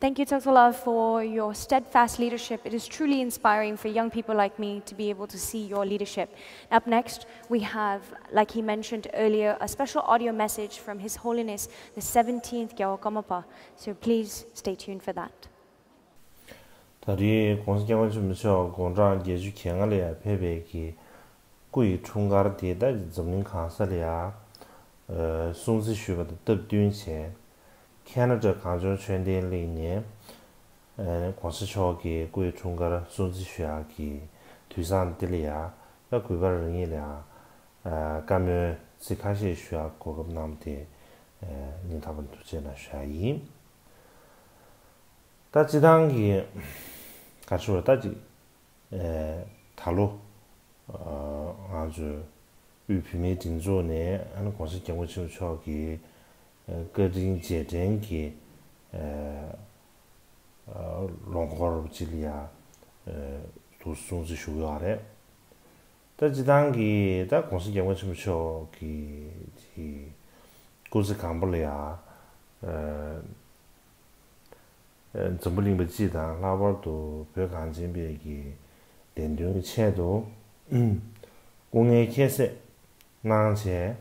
Thank you, Tsotsitaal, for your steadfast leadership. It is truly inspiring for young people like me to be able to see your leadership. Up next, we have, like he mentioned earlier, a special audio message from His Holiness the seventeenth Gyalwar Karmapa. So please stay tuned for that. ད་རེས་༸གོང་ས་༸སྐྱབས་མགོན་ཆེན་པོ་མཆོག་དགུང་གྲངས་བརྒྱད་ཅུ་གྱ་ལྔ་ལ་ཡར་ཕེབས་པའི་གི་སྐུ་ཡི་འཁྲུངས་སྐར་དེ་ད་འཛམ་གླིང་གང་ས་ལ་ཡ། ཨ། སྲུང་བརྩི་ཞུས་པ་དང་སྟབས་བསྟུན་བྱས། ཁེ་ན་ཌ་གངས་ལྗོངས་ཆོས་ལྡན་གླིང་ནས། ཨ། ༸གོང་ས་མཆོག་གི་སྐུ་ཡི་འཁྲུངས་སྐར་སྲུང་བརྩི་ཞུ་ཡག་གི་དུས་བཟང་འདི་ལ་ཡ། ད་གུས་པ་རང་ཉིད་ལ་ཡ། ཨ། བཀའ་མོལ་ཚིག་ཁ་ཤས་ཞུ་ཡག་གོ་སྐབས་གནང་བ་དེ། ཨ། སྙིང་ཐག་པ་ནས་ཐུགས་རྗེ་གནང་ཞུ་ཡག་ཡིན། ད་སྤྱིར་བཏང་གི་ག་རེ་ཞུ་དགོས་རེད། ད་ཅིག་ཨེ། ད་ལོ། ཨ། ང་ཚོའི་དབུས་བོད་མིའི་སྒྲིག་འཛུགས་ནས་ཨ་ནི་༸གོང་ས་༸སྐྱབས་མགོན་ཆེན་པོ་མཆོག་གི་ཨ། བཀའ་དྲིན་རྗེས་དྲན་གྱི་ཨ། ཨ། ལོ་འཁོར་ཅིག་ལ་ཡ། ཨ། དུ་སྲུང་བརྩི་ཞུ་གི་ཡོད་རེད། ད་སྤྱིར་བཏང་གི་ད་༸གོང་ས་༸སྐྱབས་མགོན་ཆེན་པོ་མཆོག་གི་ཅིག་སྐུ་ཚེ་གང་པོ་ལ་ཡ། ཨ། འཛམ་བུ་གླིང་པ་སྤྱི་དང་ལྷག་པར་དུ་བོད་གངས་ཅན་པའི་གི་བདེན་དོན་གྱི་ཆེད་དུ་སྐུ་ངལ་ཁྱད་བསད་གནང་བྱས།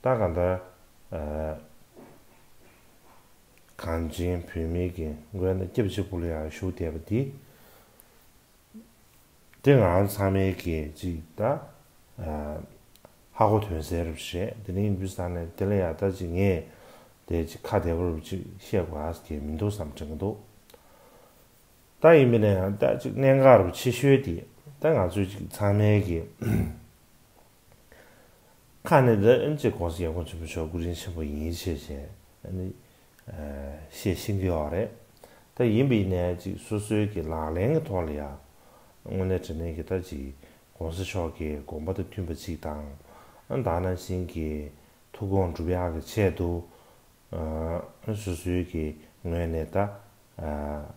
ད་གང་ལྟར་ཨ་གངས་ཅན་བོད་མིའི་གི་མགོན་དང་སྐྱབས་གཅིག་པུ་ལ་ཡང་བཞུགས་བསྡད་པ་འདི། དེ་ང་རང་ཚང་མའི་གི་ཅིག་ད་ཨ་ཧ་གོ་དོན་གསལ་རབ་བྱས། དེ་ནས་ཡིན་དུས་ཙང་ནས་དེ་ལ་ཡང་ད་ཅིག་ངས་དེ་ཅིག་ཁ་བདེ་པོ་རབ་ཅིག་བཤད་དགོས་ཡ་གི་མི་འདུག་བསམ་དྲན་གི་འདུག་ད་ཡིན་པ་ནས་ཡང་ད་ཅིག་གནད་འགག་རབ་ཆེ་ཤོས་དེ་ད་ང་ཚོའི་ཅིག་ཚང་མའི་གི་ཁ་ནས་ད་ཨེམ་ཆི་༸གོང་ས་༸སྐྱབས་མགོན་ཆེན་པོ་མཆོག་སྐུ་དྲིན་ཆེན་པོ་ཡིན་ཞེས་བཤད་ཨ་ནི་ཨ་བཤད་ཤེས་ཀྱི་ཡོད་རེད། ད་ཡིན་པ་ཡིན་ནའི་ཅིག་སོ་སོའི་གི་ལག་ལེན་གྱི་ཐོག་ལ་ཡང་དངོས་གནས་དྲང་གནས་ཀྱི་ད་ཅིག་༸གོང་ས་མཆོག་གི་དགོངས་པ་དང་མཐུན་པ་ཅིག་དང་ཨ་ད་ནང་བཞིན་གྱི་ཐུགས་དགོངས་སྒྲུབ་ཡག་གི་ཆེད་དུ་ཨ་སོ་སོའི་གི་ངོས་ནས་ད་ཨ་ཨ།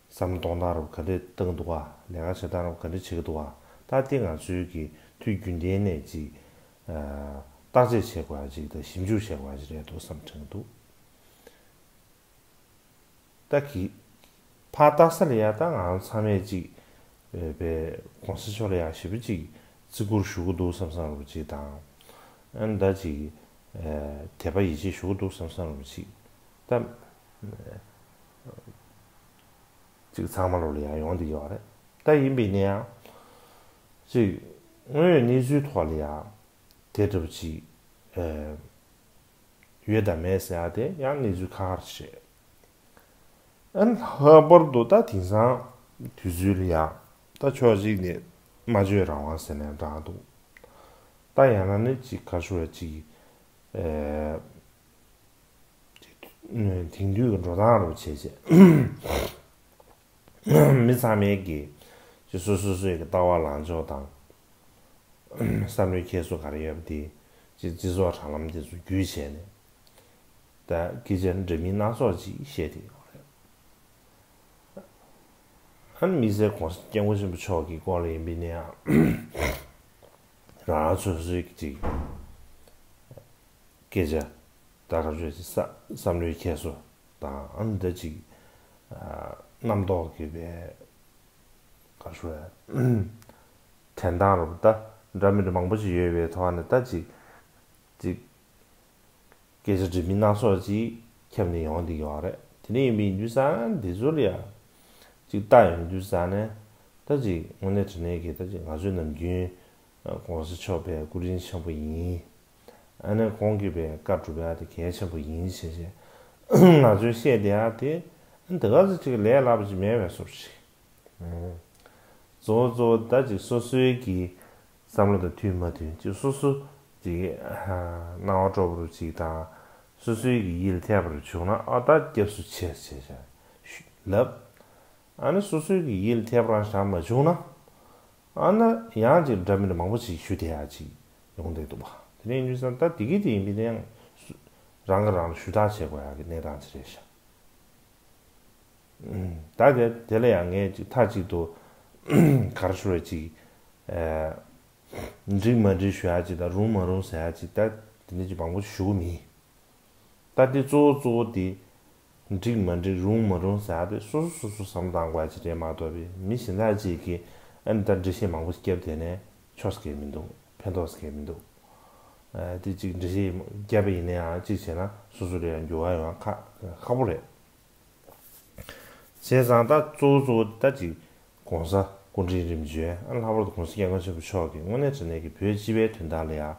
བསམ་བློ་གཏོང་སྟངས་རབ་ག་འདྲས་བཏང་འདུག་ག་ལས་ཀ་བྱེད་སྟངས་རབ་ག་འདྲས་བྱེད་ཀྱི་འདུག་ག་ད་དེ་ང་ཚོའི་གི་དུས་རྒྱུན་ལྡན་ནས་ཅིག་ཨ་བརྟག་དཔྱད་བྱེད་དགོས་ཡ་ཅིག་དང་ཞིབ་འཇུག་བྱེད་དགོས་ཡ་ཅིག་རེད་འདུག་བསམ་དྲན་གྱི་འདུག་ད་གི་ཕར་ལྟ་ས་ལ་ཡ་ད་ང་རང་ཚང་མས་ཅིག་པའི་༸གོང་ས་མཆོག་ལ་ཡང་ཞེ་པོ་ཅིག་བརྩི་བཀུར་ཞུ་གི་འདུག་བསམ་བསམ་རུ་ཅིག་དང་། ཨ་ནི་ད་ཅིག་ དད་པ་ཡིད་ཆེས་ཞུ་གི་འདུག་བསམ་བསམ་རུ་ཅིག་ད་ཅིག་ཚང་མ་ལོ་ལ་ཡང་ཡོང་བསྡད་ཡོད་རེད། ད་ཡིན་པས་ན་ཡང་ཅིག་དངོས་ཡོད་གནས་ཚུལ་ཐོག་ལ་ཡང་དེ་འདྲ་བ་ཅིག་ཡོད་དམ་མེད་ཟེར་ཡ་དེ་ཡང་གནས་ཚུལ་ཁག་ཁག་ཅིག་རེད། ཨ་ནི་ལྷག་པར་དུ་ད་དེང་སང་དུས་ཚོད་ལ་ཡ་ད་ཕྱོགས་གཅིག་ནས་སྨྲ་བརྗོད་རང་དབང་ཟེར་ནས་འདྲ་འདུག་ད་ཡང་ན་ནི་ཅིག་ག་ཞུ་བ་ཅིག་ཨེ་ཅིག་དེང་དུས་ཀྱི་འགྲོ་སྟངས་རུ་བྱས་བྱས་མི་ཚང་མས་ཀྱི་ཅིག་སོ་སོ་སོའི་གི་ལྟ་བ་ལངས་ཕྱོགས་དང་བསམ་བློའི་འཁྱེར་སོ་ག་རེ་ཡོད་པ་དེ་ཅིག་སྤྱི་ཚོགས་དྲ་ལམ་དེ་ཚོ་བརྒྱུད་བྱས་ནས། ད་སྐད་ཆ་འདྲ་མིན་སྣ་ཚོགས་ཅིག་བཤད་དེ་ཡོད་རེད། ཨ་ནི་དམིགས་བསལ་༸གོང་ས་༸སྐྱབས་མགོན་ཆེན་པོ་མཆོག་གི་སྐོར་ལ་ཡིན་པས་ན་ཡང་རང་རང་སོ་སོའི་གི་ཅིག་སྐད་ཆ་ད་ག་ཚོད་ཅིག་བསམ་བློའི་འཁྱེར་སོ་དང་ཨ་ནི་ད་ཅིག་རྣམ་རྟོག་གི་བའི་ག་ཚོད་དྲན་སྟངས་རུ་ད་འདྲ་མི་འདྲ་མང་པོ་ཅིག་ཡོད་པའི་ཐོག་ནས་ད་ཅིག་ཅིག་སྐད་ཆ་འདྲ་མིན་སྣ་ཚོགས་ཅིག་ཁྱབ་ནས་ཡོང་བསྡད་ཡོད་རེད། དེ་ནས་ཡིན་པའི་དུས་ཙང་འདི་ཚོ་ལ་ཡང་ཅིག་ལྟ་ཡོང་དུས་ཙང་ནས་ད་ཅིག་དངོས་གནས་དྲང་གནས་ཀྱི་ད་ཅིག་ང་ཚོའི་ནམ་རྒྱུན་༸གོང་ས་མཆོག་དཔེ་སྐུ་དྲིན་ཆེན་པོ་ཡིན། ཨ་ནི་ཁོང་གིས་དཔེ་བཀའ་སྒྲུབ་ཡ་དེ་གལ་ཆེན་པོ་ཡིན་ཞེས་བྱས་ང་ཚོས་བཤད་བསྡད་ཡ་དེ་ཨ་ནི་དེ་ག་ཚོད་ཅིག་ལས་སླ་པོ་ཅིག་མེད་པའི་བཟོ་འདྲ་ཞིག་གཙོ་བོ་གཙོ་བོ་ད་ཅིག་སོ་སོའི་གི་བསམ་བློ་དང་མཐུན་མ་མཐུན་ཅིག་སོ་སོ་ཅིག་སྣང་བ་སྤྲོ་པོ་རུ་ཅིག་དང་སོ་སོའི་གི་ཡིད་ལ་འཐད་པ་རུ་བྱུང་ན་ཨ་ད་སྐྱབས་སུ་མཆི་ཞེས་བྱས་ལབ། ཨ་ནི་སོ་སོའི་གི་ཡིད་ལ་འཐད་པ་རང་བཞག་མ་བྱུང་ན་ཨ་ན་ཡང་ཅིག་འདྲ་མི་འདྲ་མང་པོ་ཅིག་ཞུ་བསྡད་ཡ་ཅིག་ཡོང་བསྡད་འདུག་པ། དེ་ནས་ཡིན་དུས་ཙང་ད་དེ་གི་དེ་ཡིན་པའི་ནའང་རང་གི་རང་ལ་ཞུ་དག་བྱེད་དགོས་ཡ་གི་གནས་སྟངས་ཅིག་རེད་ཤག་ད་དེ་དེ་ལ་ཡང་ངས་ཅིག་མཐའ་གཅིག་ཏུ་ག་རེ་ཞུ་རེད་ཅིག་འགྲིག་མ་འགྲིག་ཞུ་ཡ་ཅིག་དང་རུང་མ་རུང་ཟེར་ཡ་ཅིག་ད་དེ་འདྲ་ཅིག་མང་པོ་ཞུ་གི་མིན། ད་དེ་གཙོ་བོ་གཙོ་བོ་དེ་འགྲིག་མ་འགྲིག་རུང་མ་རུང་ཟེར་ཡ་དེ་སོ་སོ་སོ་སོ་བསམ་བློ་བཏང་དགོས་ཡ་ཅིག་རེད་མ་གཏོགས་པའི་མི་གཞན་དག་ཅིག་གིས་ཨ་ནི་ད་འགྲེལ་བཤད་མང་པོ་བརྒྱབ་དེ་ནས་ཆོག་ས་གང་ཡང་མི་འདུག་ཕན་ཐོགས་ས་གང་ཡང་མི་འདུག་དེ་ཅིག་འགྲེལ་བཤད་བརྒྱབ་པ་ཡིན་ན་ཡང་གཅིག་བྱས་ན་སོ་སོ་ལ་ཡང་འགྱུར་བ་ཡོང་ཡ་ཁག་ཁག་པོ་རེད། བྱས་ཙང་ད་གཙོ་བོ་གཙོ་བོ་ད་ཅིག་༸གོང་ས་སྐུ་ཕྲེང་རིམ་བྱོན་ཨ་ལྷག་པར་དུ་༸གོང་ས་༸སྐྱབས་མགོན་ཆེན་པོ་མཆོག་གིས་དངོས་གནས་དྲང་གནས་ཀྱི་བོད་སྤྱི་པའི་དོན་དག་ལ་ཡང་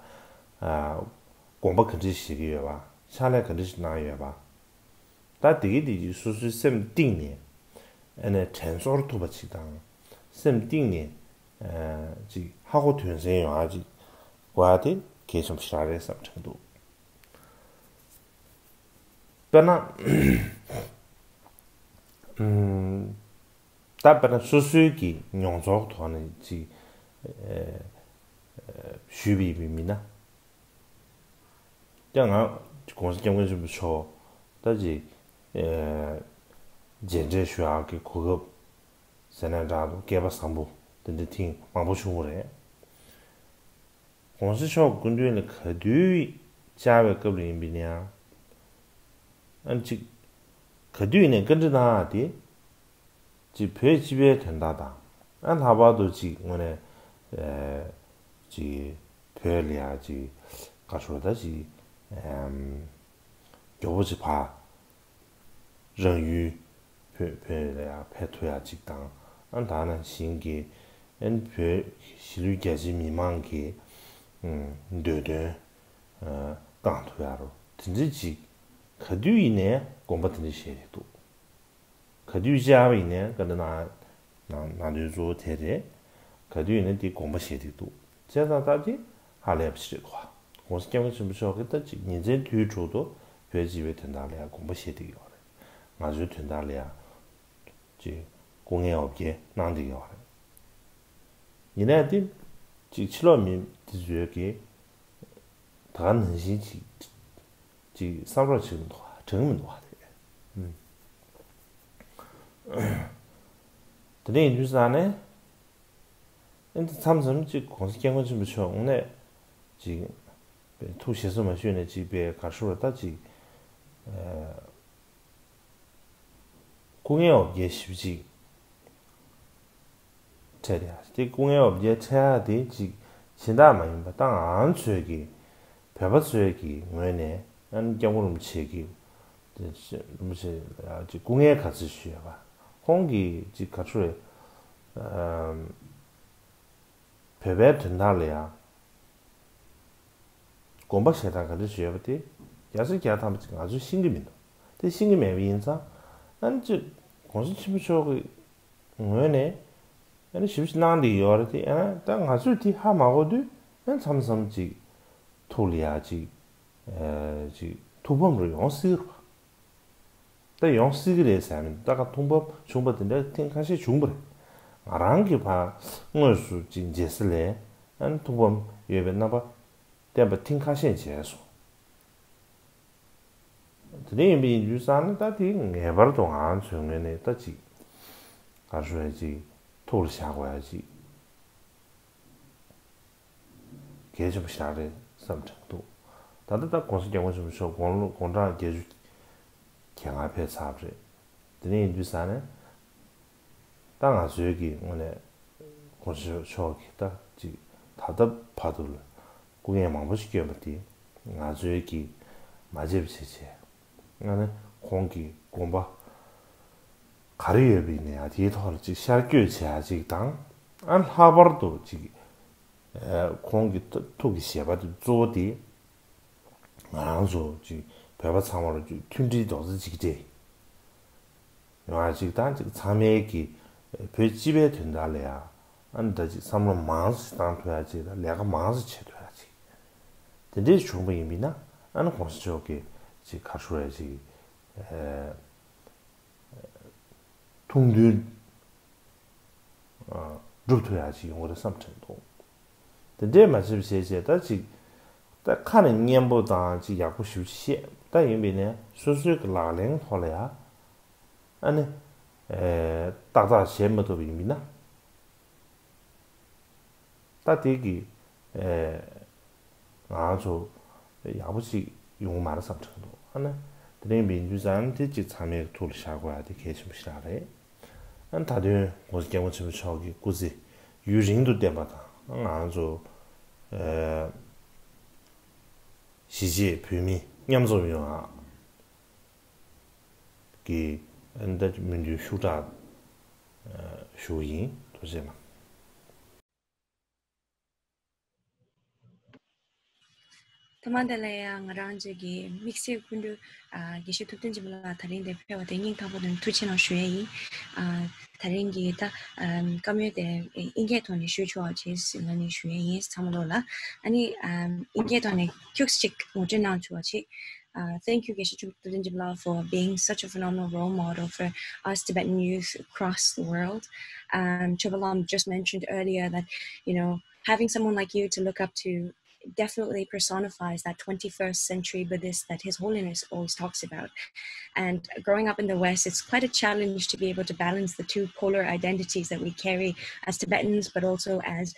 དགོངས་པ་ག་འདྲ་བཞེས་ཀྱི་ཡོད་པ། ཕྱག་ལས་ག་འདྲ་ཞིག་གནང་ཡོད་པ། ད་དེ་གི་དེ་གི་སོ་སོའི་སེམས་གཏིང་ནས་ཨ་ནི་དྲན་གསོ་ཐུབ་པ་ཅིག་དང་། སེམས་གཏིང་ནས་ཅིག་ཧ་གོ་དོན་གསལ་ཡོང་ཡ་ཅིག་དགོས་ཡ་དེ་གལ་ཆེན་པོ་ཞིག་རང་རེད་བསམ་དྲན་འདུག་དཔེར་ན། ཨམ། ད་དཔེར་ན་སོ་སོའི་གི་མྱོང་ཚོར་ཐོག་ནས་ཅིག་ཨེ་ཨེ་ཞུས་པ་ཡིན་པས་མིན་ན། ཀྱང་ང་༸གོང་ས་༸སྐྱབས་མགོན་ཆེན་པོ་མཆོག་ད་ཅིག་ཨེ་མཇལ་འཕྲད་ཞུ་ཡག་གི་གོ་སྐབས་ཟེར་ན་འདྲ་འདུག་སྐལ་པ་བཟང་པོ་དེ་འདྲ་ཐེངས་མང་པོ་བྱུང་བ་རེད། ༸གོང་ས་མཆོག་སྐུ་མདུན་ལ་ག་དུས་བཅར་བའི་སྐབས་ལ་ཡིན་པས་ན་ཡང་། ཨ་ནི་ཅིག་ག་དུས་ནས་བཀའ་འདྲི་གནང་ཡག་དེ། ཅིག་བོད་སྤྱི་པའི་དོན་དག་དང་། ཨ་ལྷག་པར་དུ་ཅིག་དངོས་གནས་ཨེ་ཅིག་བོད་ལ་ཡ་ཅིག་ག་ཞུ་ད་ཅིག་ཨེམ་མགྱོགས་པོ་ཅིག་ཕར་རང་ཡུལ་བོད་བོད་ལ་ཡ་ཕེབས་ཐུབ་ཡག་ཅིག་དང་། ཨ་ད་ནང་བཞིན་གྱི་ཨ་ནི་བོད་གཞིས་ལུས་རྒྱ་ཆེའི་མི་མང་གི་ཨམ་འདོད་དོན་ཨ་བསྐང་ཐུབ་ཡག་རུ་དེ་འདྲ་ཅིག་ག་དུས་ཡིན་ནའི་དགོངས་པ་དེ་འདྲ་བཞེས་རེད་འདུག་ག་དུས་བཅར་བ་ཡིན་ནའི་བཀའ་འདྲི་གནང་གནང་གནང་དོན་གཙོ་བོ་དེ་རེད། ག་དུས་ཡིན་ནའི་དེ་དགོངས་པ་བཞེས་བསྡད་འདུག་བྱས་ཙང་ད་དེ་ཧ་ལས་པ་ཞིག་རེད་འདུག ༸གོང་ས་༸སྐྱབས་མགོན་ཆེན་པོ་མཆོག་གིས་ད་ཅིག་ཉིན་མཚན་དུས་དྲུག་ཏུ་བོད་སྤྱི་པའི་དོན་དག་ལ་ཡང་དགོངས་པ་བཞེས་བསྡད་ཡོད་རེད། ང་ཚོའི་དོན་དག་ལ་ཡང་ཅིག་སྐུ་ངལ་འོ་བརྒྱལ་གནང་བསྡད་ཡོད་རེད། ཡིན་ནའི་དེ་ཅིག་ཕྱི་ལོགས་མི་དེ་ཚོས་ཀྱིས་ད་ག་ནང་བཞིན་ཅིག་ཅིག་བསམ་རོགས་བྱེད་མི་འདུག་ག་དྲན་གྱི་མི་འདུག་ག་དེ། ཨུམ། དེ་འདྲ་ཡིན་དུས་ཙང་ནས་ཨེ་འདི་མཚམས་མཚམས་ཅིག་༸གོང་ས་༸སྐྱབས་མགོན་ཆེན་པོ་མཆོག་དངོས་གནས་ཅིག་ཐུགས་ཞེ་ས་མ་ཞུས་ནས་ཅིག་པའི་ག་ཞུ་བ་ད་ཅིག་ཨ། སྐུ་ངལ་འོ་བརྒྱལ་ཞེ་པོ་ཅིག་འཕྲད་དེ། དེ་སྐུ་ངལ་འོ་བརྒྱལ་འཕྲད་ཡག་དེ་ཅིག་གཞན་དག་མ་ཡིན་པ་ད་ང་ཚོས་ཀྱི་ བོད་པ་ཚོའི་གི་ངོས་ནས་ཨ་ནི་སྐྱབས་མགོན་རིན་པོ་ཆེ་གི་རིན་པོ་ཆེ་ལ་ཅིག་སྐུ་ངལ་ག་ཚོད་ཞུས་ཡོད་པ། ཁོང་གིས་ཅིག་ག་ཚོད་རེད། ཨམ། བོད་པའི་དོན་དག་ལ་ཡང་དགོངས་པ་བཞེས་སྟངས་ག་འདྲ་ཞིག་ཡོད་པ་དེ་བརྒྱ་ཆ་བརྒྱ་ཐམ་པ་ཅིག་ང་ཚོས་ཤེས་ཀྱི་མི་འདུག་དེ་ཤེས་ཀྱི་མེད་པ་ཡིན་ཙང་། ཨ་ནི་ཅིག་གོང་ས་ཆེན་པོ་མཆོག་གི་ངོས་ནས་ཨ་ནི་ཞིབ་ཞིབ་གནང་བསྡད་ཡོད་རེད་དེ། ཨ་ནི་ད་ང་ཚོས་དེ་ཧ་མ་གོ་དུས་ཨ་ནི་མཚམས་མཚམས་ཅིག་ཐུགས་ལ་ཡ་ཅིག་ཨ་ཅིག་ཐུགས་ཕམ་རུ་ཡོང་སྲིད་རེད་པ། ད་ཡོང་སྲིད་ཀྱི་རེད་ཟེར་མིན། ད་ག་ཐུགས་ཕམ་བྱུང་པ་དེ་འདྲ་ཐེངས་ཁ་ཤས་བྱུང་པ་རེད། ང་རང་གི་ཕར་དངོས་སུ་ཅིག་མཇལ་ས་ལས་ཨ་ནི་ཐུགས་ཕམ་ཡོད་པའི་རྣམ་པ་བསྟན་པ་ཐེངས་ཁ་ཤས་མཇལ་སོང་། དེ་འདྲ་ཡིན་པ་ཡིན་དུས་ཙང་ནི་ད་དེ་ངེས་པར་དུ་ང་ཚོའི་ངོས་ནས་ད་ཅིག་ག་རེ་ཞུ་ཡ་ཅིག་ཐུགས་ལ་བཞག་དགོས་ཡ་ཅིག་གལ་ཆེན་པོ་ཞིག་རེད་བསམ་དྲན་འདུག་ད་ལྟ་ད་༸གོང་ས་༸སྐྱབས་མགོན་ཆེན་པོ་མཆོག་དགུང་ལོ་དགུང་གྲངས་བརྒྱད་ཅུ་གྱ་ལྔ་ཕེབས་ཚར་བ་རེད། དེ་ནས་ཡིན་དུས་ཙང་ནས་ད་ང་ཚོའི་གི་ངོས་ནས་༸གོང་ས་མཆོག་གི་ད་ཅིག་ད་ལྟ་བར་དུ་ལ་སྐུ་ངལ་མང་པོ་ཞིག་བསྐྱོན་པ་དེ་ང་ཚོའི་གི་མ་བརྗེད་པ་བྱས་བྱས། ཨ་ནི་ཁོང་གི་དགོངས་པ་ག་རེ་ཡོད་པ་ཡིན་ན་ཡང་དེའི་ཐོག་ལ་ཅིག་ཤར་བསྐྱོད་བྱེད་ཡ་ཅིག་དང་། ཨ་ནི་ལྷག་པར་དུ་ཅིག་ཨ་ཁོང་གི་ཐུགས་ཀྱི་བཞེད་པ་དེ་གཙོ་བོ་དེ་ང་རང་ཚོ་ཅིག་བོད་པ་ཚང་མར་ཅིག་མཐུན་སྒྲིལ་རྡོག་རྩ་གཅིག་སྒྲིལ་ཡོང་བ་ཅིག་དང་། ཅིག་ཚང་མས་ཀྱི་བོད་སྤྱི་པའི་དོན་དག་ལ་ཡང་ཨ་ནི་ད་ཅིག་བསམ་བློ་མང་ཙམ་བཏང་ཐུབ་ཡ་ཅིག་དང་། ལས་ཀ་མང་ཙམ་བྱེད་ཐུབ་ཡ་ཅིག་དེ་འདྲས་བྱུང་པ་ཡིན་པ་ཡིན་ན། ཨ་ནི་༸གོང་ས་མཆོག་གི་ཅིག་ག་རེ་ཞུ་ཡ་ཅིག་ཨ་ཐུགས་འདུན་ཨ་འགྲུབ་ཐུབ་ཡ་ཅིག་ཡོང་གི་རེད་བསམ་དྲན་འདུག་དེ་འདྲས་མ་བྱེད་པ་བྱས་བྱས་ད་ཅིག་ད་ཁ་ནས་སྙན་པོ་དང་ཅིག་ཡག་པོ་ཞེ་པོ་ཅིག་བཤད། ད་ཡིན་པ་ཡིན་ན་སོ་སོའི་གི་ལག་ལེན་ཐོག་ལ་ཡ་ཨ་ནི་ཨེ་ཏག་ཏག་བྱེད་མ་ཐུབ་པ་ཡིན་པ་ཡིན་ན། ད་དེ་གི་ཨེ་ང་ཚོ་ཡག་པོ་ཅིག་ཡོང་གི་མ་རེད་བསམ་དྲན་འདུག་ཨ་ནི་དེ་རིང་མིན་དུས་ཙང་དེ་ཅིག་ཚང་མས་ཐུགས་ལ་བཞག་དགོས་ཡ་དེ་གལ་ཆེན་པོ་ཞིག་རང་རེད། ཨ་ནི་ད་དུང་༸གོང་ས་༸སྐྱབས་མགོན་ཆེན་པོ་མཆོག་གི་སྐུ་ཚེ་ཡུན་རིང་དུ་བརྟན་པ་དང་། ང་ཚོ་ཨེ་གཞིས་བྱེས་བོད་མི་མཉམ་འཛོམས་ཡོང་ཡ་གི་ཨ་ནི་ད་སྨོན་འདུན་ཤུགས་དྲག་ཨེ་ཞུ་གི་ཡིན། ཐུགས་རྗེ་གནང་། ཐ་མ་དེ་ལ་ཡང་ང་རང་ཚོའི་གི་དམིགས་བསལ་སྐུ་མགྲོན་ཨ་དགེ་བཤེས་ཐུབ་བསྟན་སྦྱིན་པ་ལགས་དེ་རིང་འདིར་ཕེབས་པ་དེ་སྙིང་ཐག་པ་ནས་ཐུགས་རྗེ་གནང་ཞུ་ཡས་ཡིན། ཨ་དེ་རིང་གི་ད་ཨམ་བཀའ་མོལ་དེ་ཨིན་སྐད་ཐོག་ནས་ཞུ་ཆོག་པ་བྱས་ཟིན་ལ་ནས་ཞུ་ཡས་ཡིན། ཚང་མ་ལོ་ལ་ཨ་ནི་ཨམ་ཨིན་སྐད་ཐོག་ནས་ཁྱུག་ཅིག་ངོ་སྤྲོད་གནང་ཆོག་པ་བྱས། Uh, thank you, Geshe Chopa Rinpoche, for being such a phenomenal role model for us Tibetan youth across the world. Um, Chopa Lam just mentioned earlier that, you know, having someone like you to look up to definitely personifies that twenty-first century Buddhist that His Holiness always talks about. And growing up in the West, it's quite a challenge to be able to balance the two polar identities that we carry as Tibetans, but also as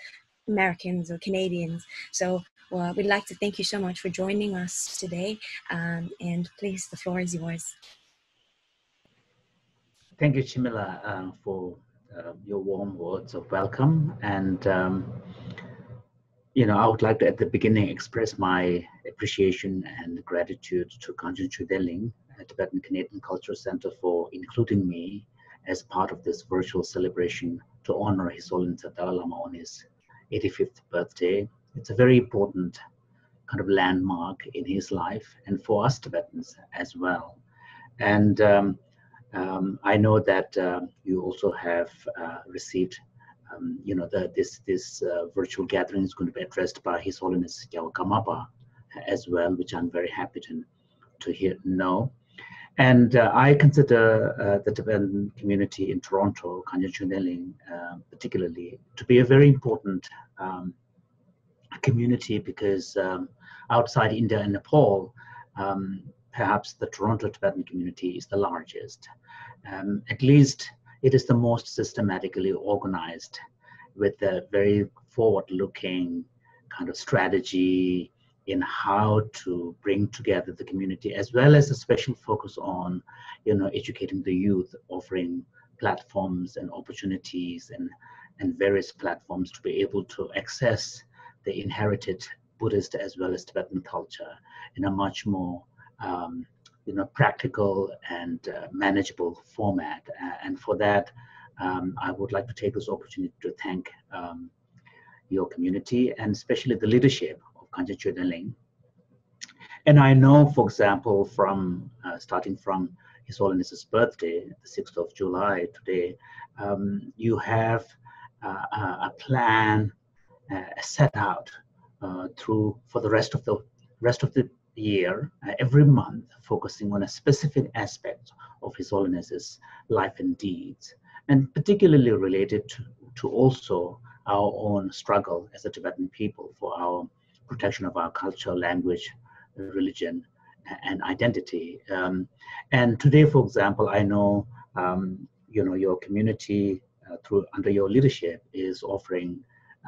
Americans or Canadians. So, well, we'd like to thank you so much for joining us today. Um, and please, the floor is yours. Thank you, Chimila, uh, for uh, your warm words of welcome. And, um, you know, I would like to, at the beginning, express my appreciation and gratitude to Gangjung Chödeling, uh, Tibetan Canadian Cultural Center, for including me as part of this virtual celebration to honor His Holiness the Dalai Lama on his eighty-fifth birthday. It's a very important kind of landmark in his life and for us Tibetans as well. And um, um, I know that uh, you also have uh, received, um, you know, the, this this uh, virtual gathering is going to be addressed by His Holiness Gyalwai Karmapa as well, which I'm very happy to to hear know. And uh, I consider uh, the Tibetan community in Toronto, Kanya Chundeling, uh, particularly, to be a very important um, community because um, outside India and Nepal, um, perhaps the Toronto Tibetan community is the largest. Um, at least it is the most systematically organized with a very forward looking kind of strategy in how to bring together the community, as well as a special focus on, you know, educating the youth, offering platforms and opportunities and, and various platforms to be able to access the inherited Buddhist as well as Tibetan culture in a much more um, you know, practical and uh, manageable format. Uh, and for that, um, I would like to take this opportunity to thank um, your community and especially the leadership of Gangjang Choeden Ling. And I know, for example, from uh, starting from His Holiness's birthday, the sixth of July today, um, you have uh, a plan uh, set out uh, through for the rest of the rest of the year, uh, every month, focusing on a specific aspect of His Holiness's life and deeds, and particularly related to, to also our own struggle as a Tibetan people for our protection of our culture, language, religion, and identity. Um, and today, for example, I know um, you know your community uh, through under your leadership is offering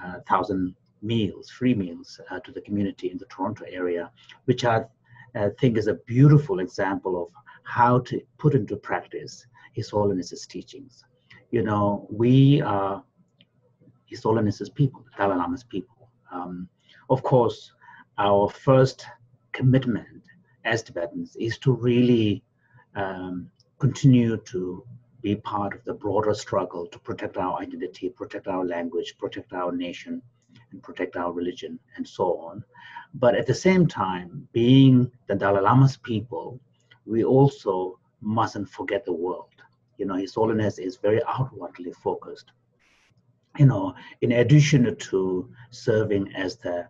uh, thousand meals, free meals uh, to the community in the Toronto area, which I uh, think is a beautiful example of how to put into practice His Holiness's teachings. You know, we are His Holiness's people, Dalai Lama's people. Um, of course, our first commitment as Tibetans is to really um, continue to be part of the broader struggle to protect our identity, protect our language, protect our nation, and protect our religion, and so on. But at the same time, being the Dalai Lama's people, we also mustn't forget the world. You know, His Holiness is very outwardly focused. You know, in addition to serving as the,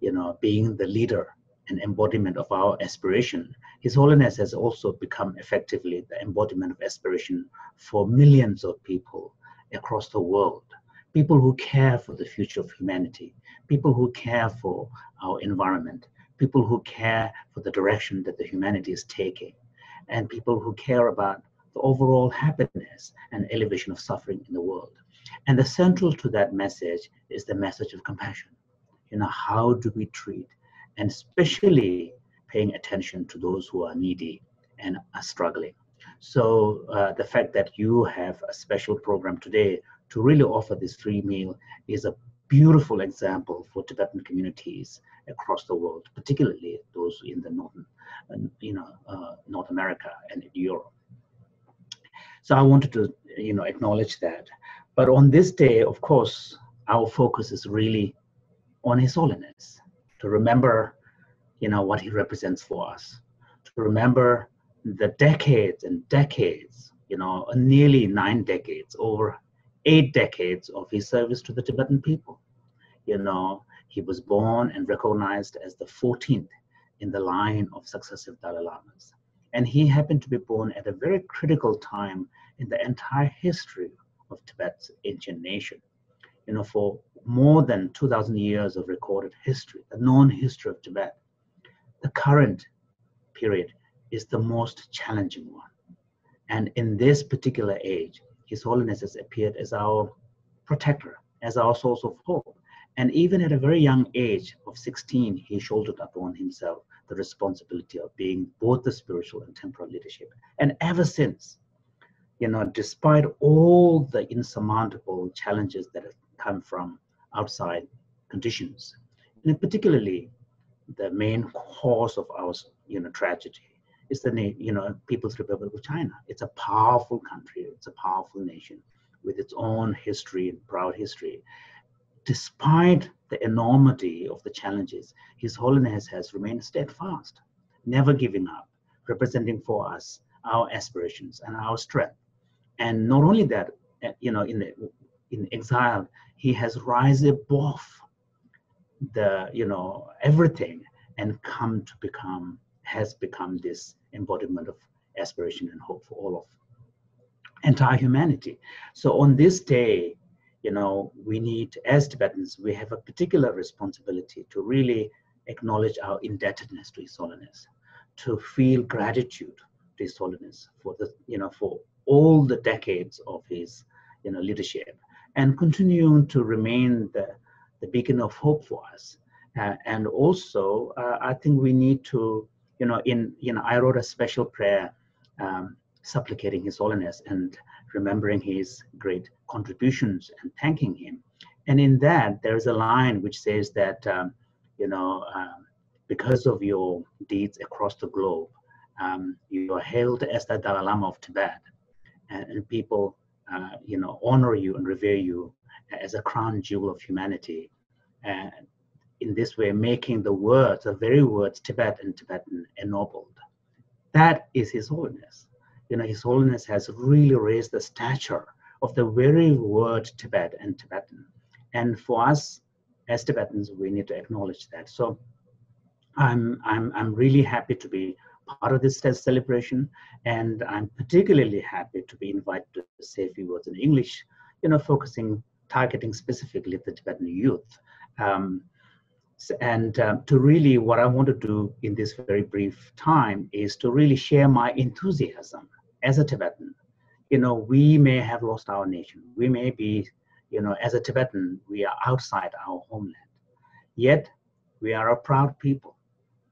you know, being the leader and embodiment of our aspiration, His Holiness has also become effectively the embodiment of aspiration for millions of people across the world. People who care for the future of humanity, people who care for our environment, people who care for the direction that the humanity is taking, and people who care about the overall happiness and elevation of suffering in the world. And the central to that message is the message of compassion. You know, how do we treat and especially paying attention to those who are needy and are struggling. So uh, the fact that you have a special program today to really offer this free meal is a beautiful example for Tibetan communities across the world, particularly those in the northern, uh, you know, uh, North America and in Europe. So I wanted to, you know, acknowledge that. But on this day, of course, our focus is really on His Holiness, to remember, you know, what He represents for us, to remember the decades and decades, you know, nearly nine decades, over eight decades of His service to the Tibetan people. You know, He was born and recognized as the fourteenth in the line of successive Dalai Lamas. And he happened to be born at a very critical time in the entire history of Tibet's ancient nation. You know, for more than two thousand years of recorded history, the known history of Tibet, the current period is the most challenging one. And in this particular age, His Holiness has appeared as our protector, as our source of hope. And even at a very young age of sixteen, he shouldered upon himself the responsibility of being both the spiritual and temporal leadership. And ever since, you know, despite all the insurmountable challenges that have come from outside conditions, and particularly the main cause of our, you know, tragedy is the, you know, People's Republic of China. It's a powerful country. It's a powerful nation with its own history and proud history. Despite the enormity of the challenges, His Holiness has remained steadfast, never giving up, representing for us our aspirations and our strength. And not only that, eh, you know, in the, in exile, he has risen above the, you know, everything and come to become, has become this embodiment of aspiration and hope for all of entire humanity. So on this day, you know, we need, as Tibetans, we have a particular responsibility to really acknowledge our indebtedness to His Holiness, to feel gratitude to His Holiness for the, you know, for all the decades of his, you know, leadership, and continuing to remain the, the beacon of hope for us. Uh, and also, uh, I think we need to, you know, in, you know, I wrote a special prayer um, supplicating His Holiness and remembering his great contributions and thanking him. And in that, there is a line which says that, um, you know, um, because of your deeds across the globe, um, you are hailed as the Dalai Lama of Tibet, and, and people, uh, you know, honor you and revere you as a crown jewel of humanity. And in this way, making the words, the very words Tibet and Tibetan ennobled. That is His Holiness. You know, His Holiness has really raised the stature of the very word Tibet and Tibetan. And for us as Tibetans, we need to acknowledge that. So I'm, I'm, I'm really happy to be part of this ce- celebration, and I'm particularly happy to be invited to say a few words in English, you know, focusing, targeting specifically the Tibetan youth. Um, s- and um, to really, what I want to do in this very brief time is to really share my enthusiasm as a Tibetan. You know, we may have lost our nation. We may be, you know, as a Tibetan, we are outside our homeland. Yet, we are a proud people.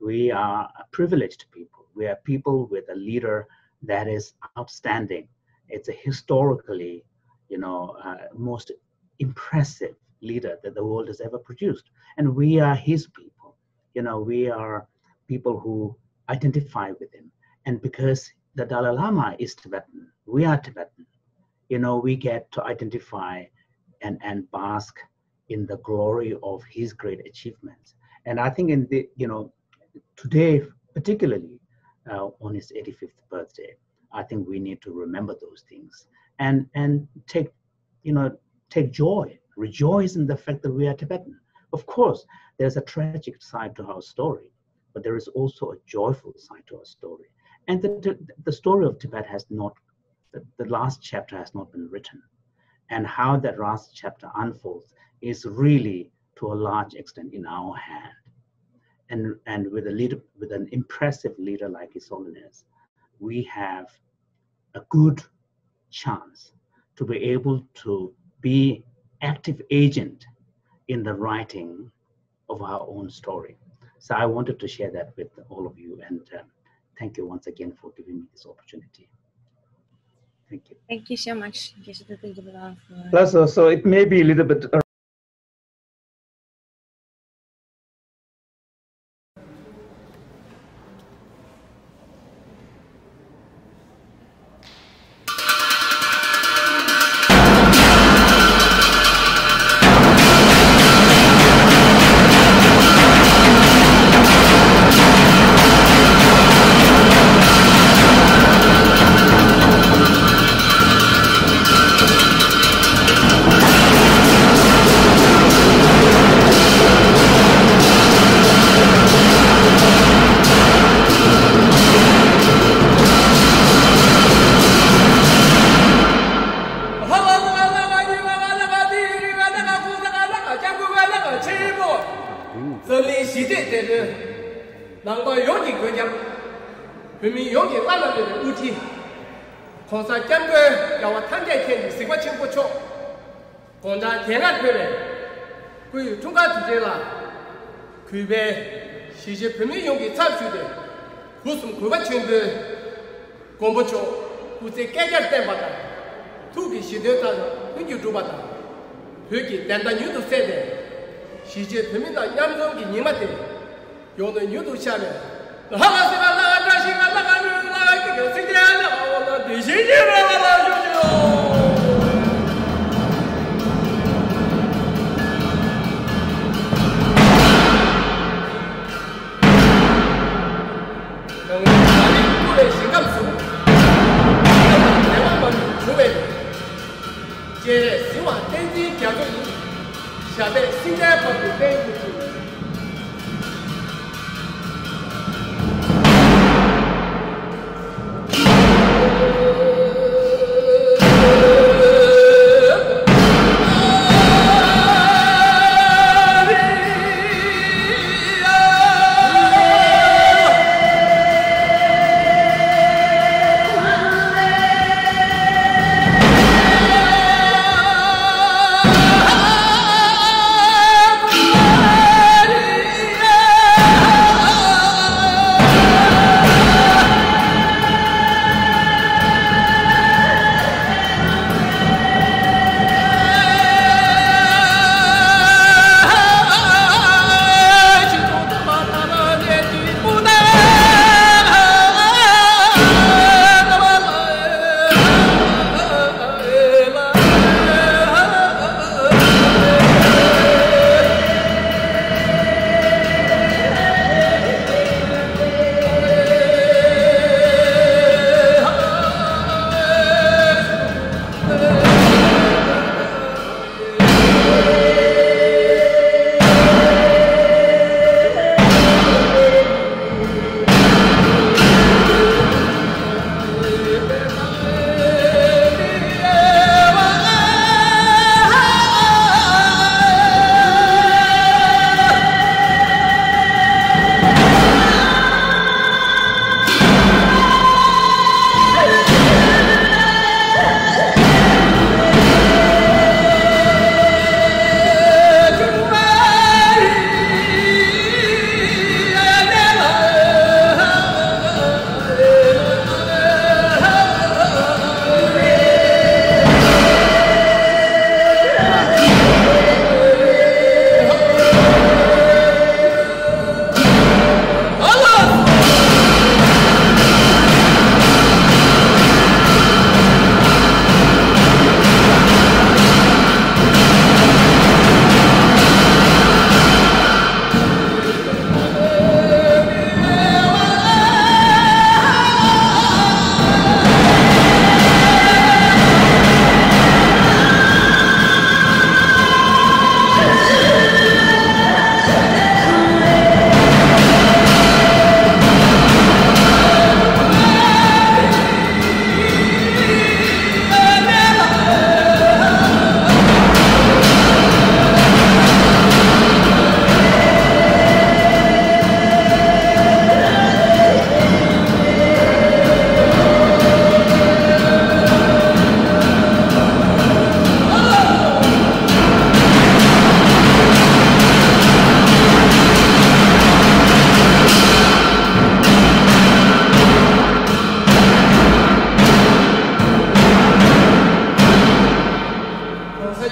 We are a privileged people. We are people with a leader that is outstanding. It's a historically, you know, uh, most impressive leader that the world has ever produced. And we are his people. You know, we are people who identify with him. And because the Dalai Lama is Tibetan, we are Tibetan. You know, we get to identify and, and bask in the glory of his great achievements. And I think in the, you know, today, particularly uh, on his eighty-fifth birthday, I think we need to remember those things and, and take, you know, take joy, rejoice in the fact that we are Tibetan. Of course, there's a tragic side to our story, but there is also a joyful side to our story. And the, the, the story of Tibet has not, the, the last chapter has not been written. And how that last chapter unfolds is really, to a large extent, in our hand. And, and with a leader, with an impressive leader like His Holiness, we have a good chance to be able to be active agent in the writing of our own story. So I wanted to share that with all of you, and um, thank you once again for giving me this opportunity. Thank you. Thank you so much. Yes, thank you, Baba, for Plus, also, it may be a little bit ནང་པ་ཡོངས་ཀྱི་མགོན་སྐྱབས། བོད་མི་ཡོངས་ཀྱི་བླ་ན་མེད་པའི་དབུ་ཁྲིད། ༸གོང་ས་༸སྐྱབས་མགོན་རྒྱལ་བ་ཐམས་ཅད་མཁྱེན་ཅིང་གཟིགས་པ་ཆེན་པོ་མཆོག་དགུང་གྲངས་དེ་སྔ་འཁོད་པའི་སྐུའི་འཁྲུངས་སྐར་དུས་ཆེན་ལ་གུས་པས་གཞིས་བྱེས་བོད་མི་ཡོངས་ཀྱི་ཚབ་ཞུས་ཏེ། སྒོ་གསུམ་གུས་པ་ཆེན་པོས་མགོན་པོ་མཆོག་སྐུ་ཚེ་བསྐལ་བརྒྱར་བརྟན་པ་དང་། ཐུགས་ཀྱི་བཞེད་དོན་མཐའ་དག་མངོན་གྱུར་འགྲུབ་པ་དང་། བོད་ཀྱི་བདེན་མཐའ་མྱུར་དུ་གསལ་ཏེ། གཞིས་བྱེས་བོད་མི་རྣམས་མཉམ་འཛོམས་ཀྱི་ཉི་མ་དེ་ཡོང་དོན་མྱུར་དུ་ཤར་བའི། ལྷ་ལ་སྲིད་ལ་ལྷ་བཀྲ་ཤིས་ལ་ལྷ་ལུས་ལ་ཀྱི་ཀྱི་སྲིད་ཀྱི་ལ་ལ་ལ་དེ་བཞིན་གྱི་ལ་ལ་ལ་ཞུ་ཞུ། ནང་ལ་ལ་ལི་བཀུར་བའི་ཞིང་ཁམས་སུ། ལ་ལ་ལ་ལ་མ་ལུས་བྱུང་བའི། སྤྱན་རས་གཟིགས་དབང་བསྟན་འཛིན་རྒྱ་མཚོ་ཡི། ཞབས་པད་སྲིད་མཐའི་བར་དུ་བརྟན་གྱུར་ཅིག།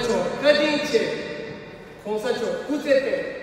བཀའ་དྲིན་ཆེ། གོང་ས་མཆོག་སྐུ་ཚེ་བརྟན།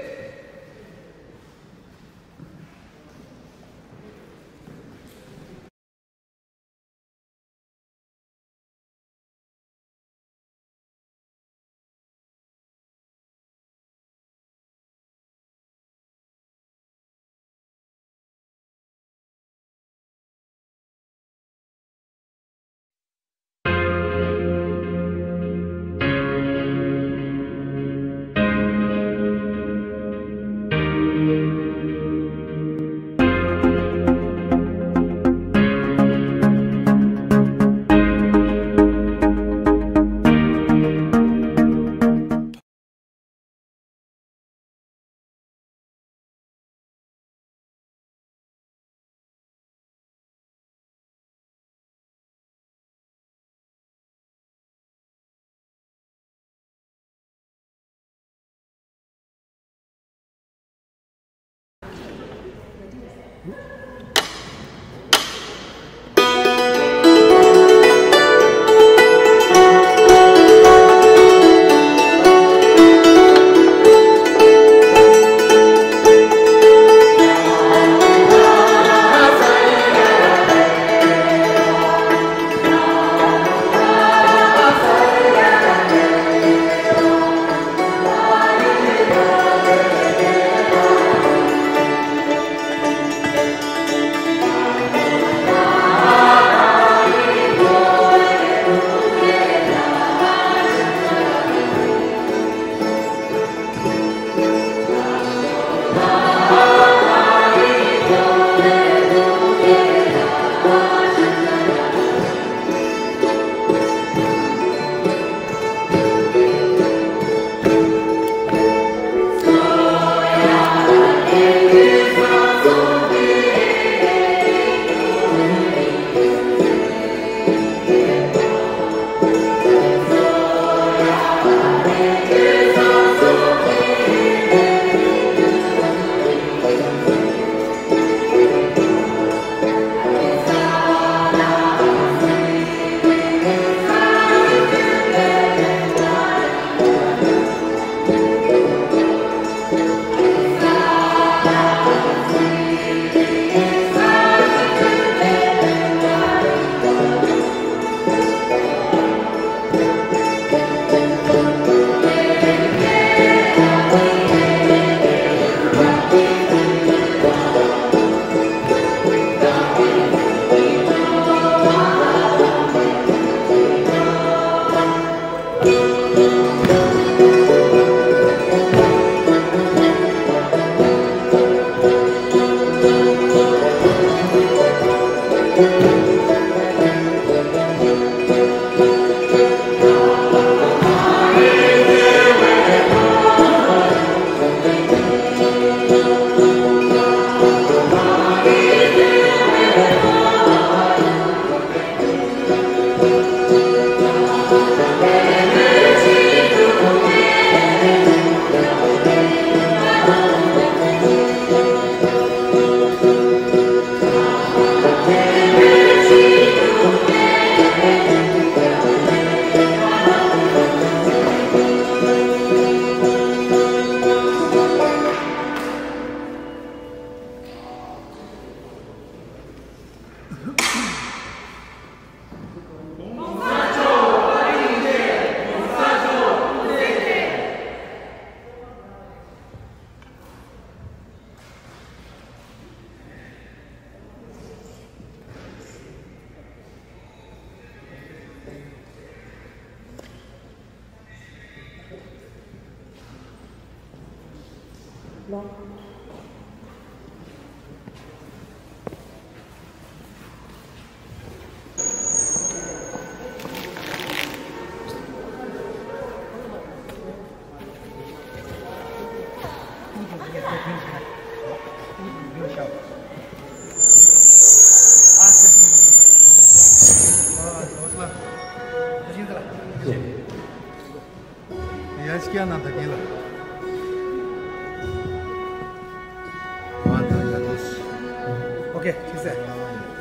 ཨོ་ཁེ། ཐུགས་རྗེ་ཆེ།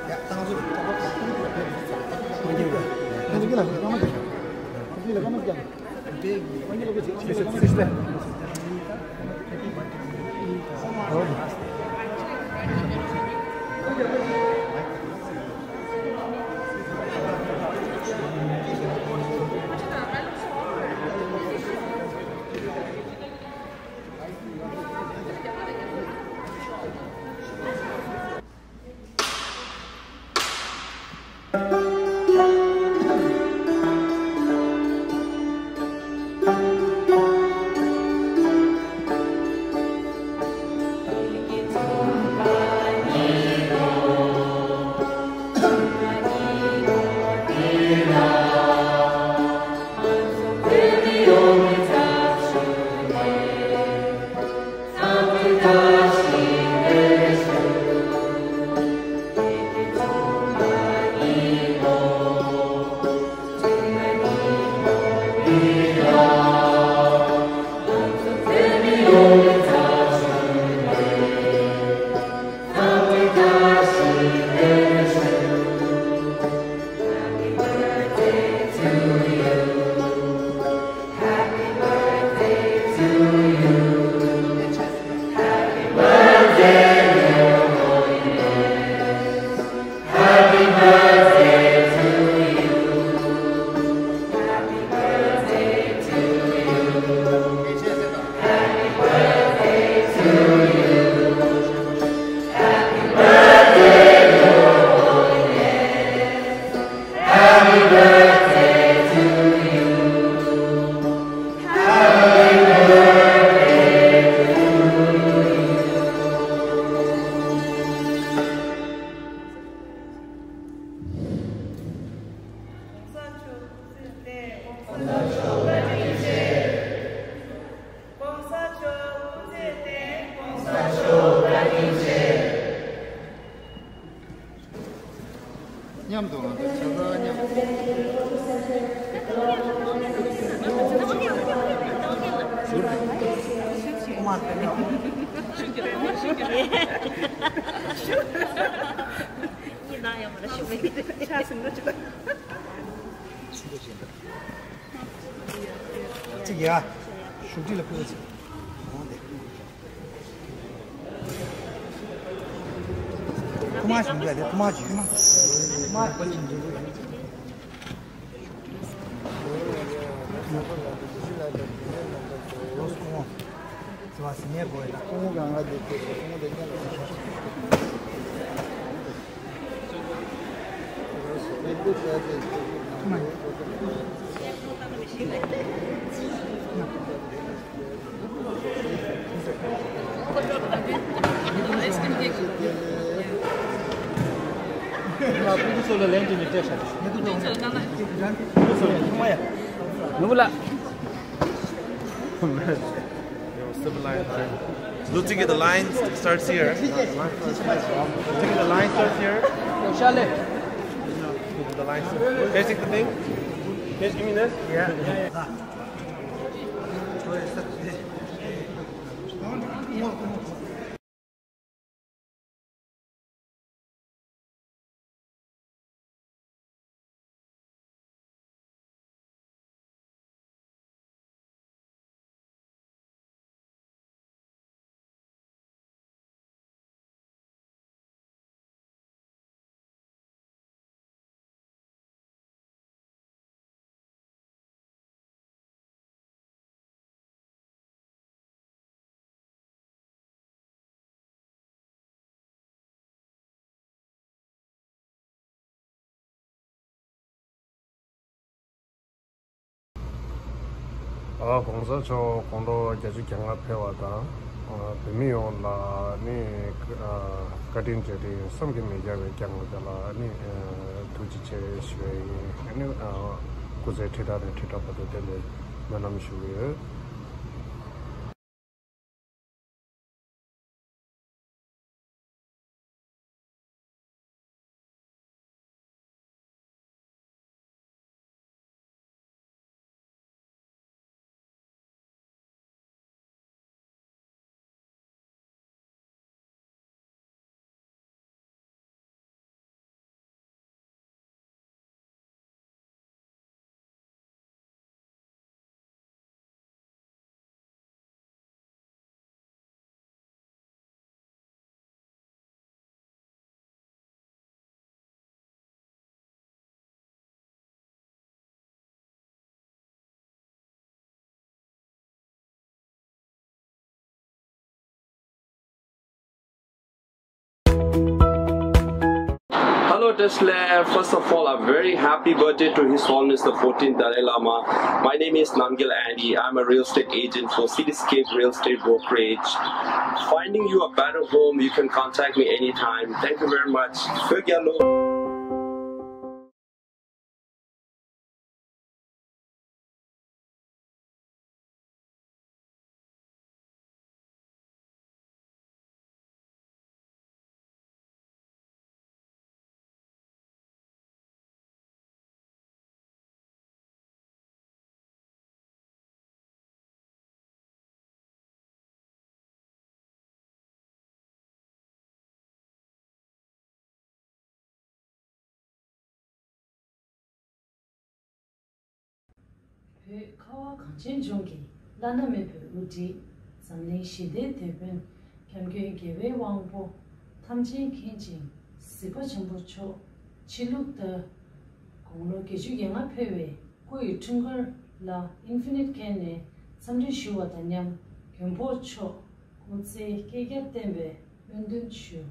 ཡ། ཏང་ཙུའུ། ཏང་ཙུའུ་ལ་ཀ་མ་རྒྱབ། ཏང་ཙུའུ་ལ་ཀ་མ་རྒྱབ། མཉམ་དུ་ང་ཚོ་ཆ་ཚང་མཉམ་དུ། གཅིག་ཡ། བཞུགས་ཁྲི་ལ་ཕུལ་ཚེ། ཐུ་མ་ཞིག་འདུག་ཐུ་མ་ཞིག་ཐུ་མ། ཐུ་མ། Looking at the line starts here. Looking at the line starts here. The line starts. Can you take the thing? Can you give me this? Yeah. ཨ། ༸གོང་ས་མཆོག་དགུང་ལོ་བརྒྱད་ཅུ་གྱ་ལྔ་ཕེབས་པ་དང་། ཨ། བོད་མི་ཡོངས་ལ་ནི། ཨ། བཀའ་དྲིན་རྗེས་དྲན་བསམ་གྱིས་མི་ཁྱབ་པའི་བསྐྱངས་པ་དེ་ལ་ནི། ཨ། ཐུགས་རྗེ་ཆེ་ཞུ་བ་ཡིན། ནི། ཨ། སྐུ་ཚེ་ཁྲི་ཕྲག་ནས་ཁྲི་ཕྲག་བར་དུ་བརྟན་པའི་སྨོན་ལམ་ཞུ་གི་ཡོད། Tesla, first of all, a very happy birthday to His Holiness the fourteenth Dalai Lama. My name is Namgyal Andy. I'm a real estate agent for Cityscape Real Estate Brokerage. Finding you a better home, you can contact me anytime. Thank you very much. Phil Gallo. བོད་ཁ་བ་གངས་ཅན་ལྗོངས་ཀྱི་བླ་ན་མེད་པའི་དབུ་ཁྲིད། འཛམ་གླིང་ཞི་བདེའི་དེད་དཔོན། སྐྱབས་མགོན་རྒྱལ་བའི་དབང་པོ། ཐམས་ཅད་མཁྱེན་ཅིང་གཟིགས་པ་ཆེན་པོ་མཆོག་ཕྱི་ལུགས་ལྟར་དགུང་ལོ་བརྒྱད་ཅུ་གྱ་ལྔ་ཕེབས་པའི་སྐུ་ཡི་འཁྲུངས་སྐར་ལ་ཨིན་ཕི་ནིཊ་ཁན་ནས་འཚམས་འདྲི་ཞུ་བ་དང་མཉམ། མགོན་པོ་མཆོག་སྐུ་ཚེ་བསྐལ་བརྒྱར་བརྟན་པའི་སྨོན་འདུན་ཞུ།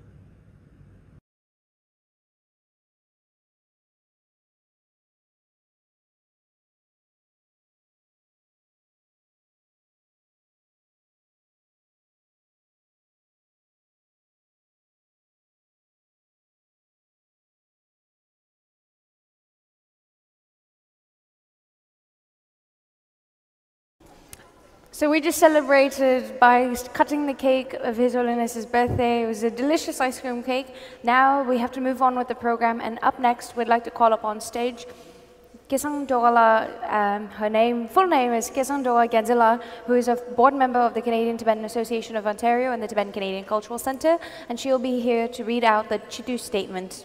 So we just celebrated by cutting the cake of His Holiness's birthday. It was a delicious ice cream cake. Now we have to move on with the program, and up next, we'd like to call up on stage Kesang Dogala. Um, her name, full name is Kesang Doga Gyaltsila, who is a board member of the Canadian Tibetan Association of Ontario and the Tibetan Canadian Cultural Centre, and she'll be here to read out the Chitu statement.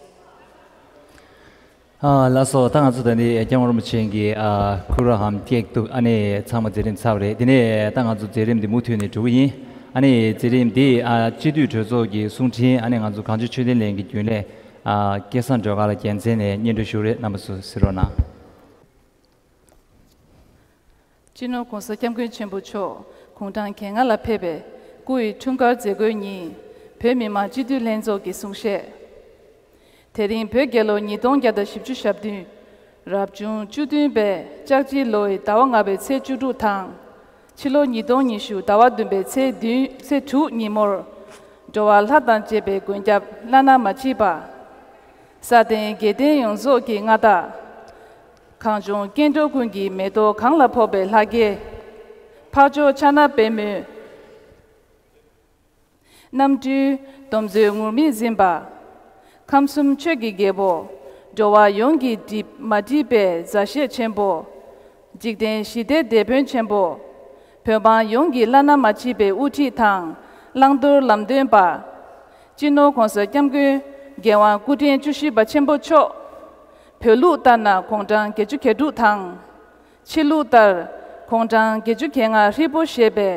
ཨ། ལགས་སོ། ད་ང་ཚོ་ད་ནི་སྐྱབས་མགོན་རིན་པོ་ཆེ་གི་ཨ་ཁུ་རུ་ཧམ་ཀེག་ཏུ་ཨ་ནི་ཚང་མ་མཛད་རིམ་ཚར་བ་རེད། དེ་ནས་ད་ང་ཚོ་མཛད་རིམ་འདི་མུ་མཐུད་ནས་འགྲོ་གི་ཡིན། ཨ་ནི་མཛད་རིམ་འདི་ཨ་སྤྱི་འཐུས་གྲོས་ཚོགས་ཀྱི་གསུང་འཕྲིན་ཨ་ནི་ང་ཚོ་གངས་ལྗོངས་ཆོས་ལྡན་གླིང་གི་རྒྱུན་ལས་ཨ་སྐལ་བཟང་སྒྲོལ་དཀར་ལགས་རྒྱལ་མཚན་ནས་སྙན་སྒྲོན་ཞུ་རེད། རྣམ་པ་ཚོ་གཟིགས་རོགས་གནང་། སྤྱི་ནོར་༸གོང་ས་༸སྐྱབས་མགོན་ཆེན་པོ་མཆོག་དགུང་གྲངས་གྱ་ལྔ་ལ་ཕེབས་པའི་སྐུ་ཡི་འཁྲུངས་སྐར་མཛད་སྒོའི་ཉིན། བོད་མི་མང་སྤྱི་འཐུས་ལྷན་ཚོགས་ཀྱི་གསུང་བཤད། དེ་རིང་བོད་རྒྱལ་ལོ་ཉིས་སྟོང་བརྒྱ་དང་བཞི་བཅུ་ཞེ་བདུན། རབ་བྱུང་བཅུ་བདུན་པའི་ལྕགས་བྱི་ལོའི་ཟླ་བ་ལྔ་པའི་ཚེས་བཅུ་དྲུག་དང་། ཕྱི་ལོ་ཉིས་སྟོང་ཉི་ཤུ་ཟླ་བ་བདུན་པའི་ཚེས་བདུན་ཚེས་དྲུག་ཉིན་མོར། འགྲོ་བ་ལྷ་དང་བཅས་པའི་མགོན་སྐྱབས་བླ་ན་མ་མཆིས་པ། ས་སྟེང་རྒྱལ་བསྟན་ཡོངས་རྫོགས་ཀྱི་མངའ་བདག་གངས་ལྗོངས་སྐྱེ་འགྲོ་ཀུན་གྱི་མེ་ཏོག་གང་ལ་ཕོག་པའི་ལྷ་སྐལ། འཕགས་མཆོག་ཕྱག་ན་པདྨོའི་རྣམ་སྤྲུལ་སྡོམ་མཛོད་ངུར་སྨྲིག་འཛིན་པ། ཁམས་གསུམ་ཆོས་ཀྱི་རྒྱལ་པོ། འགྲོ་བ་ཡོངས་ཀྱི་སྒྲིབ་མ་སྒྲིབ་པའི་མཛའ་བཤེས་ཆེན་པོ། འཇིག་རྟེན་ཞི་བདེའི་དེད་དཔོན་ཆེན་པོ། བོད་འབངས་ཡོངས་ཀྱི་བླ་ན་མ་མཆིས་པའི་དབུ་ཁྲིད་དང་བླང་དོར་ལམ་སྟོན་པ། སྤྱི་ནོར་༸གོང་ས་༸སྐྱབས་མགོན་རྒྱལ་དབང་སྐུ་ཕྲེང་བཅུ་བཞི་པ་ཆེན་པོ་མཆོག་བོད་ལུགས་ལྟར་ན་དགུང་གྲངས་བརྒྱད་ཅུ་གྱ་དྲུག་དང་། ཕྱི་ལུགས་ལྟར་དགུང་གྲངས་བརྒྱད་ཅུ་གྱ་ལྔ་ཧྲིལ་པོ་བཞེས་པའི་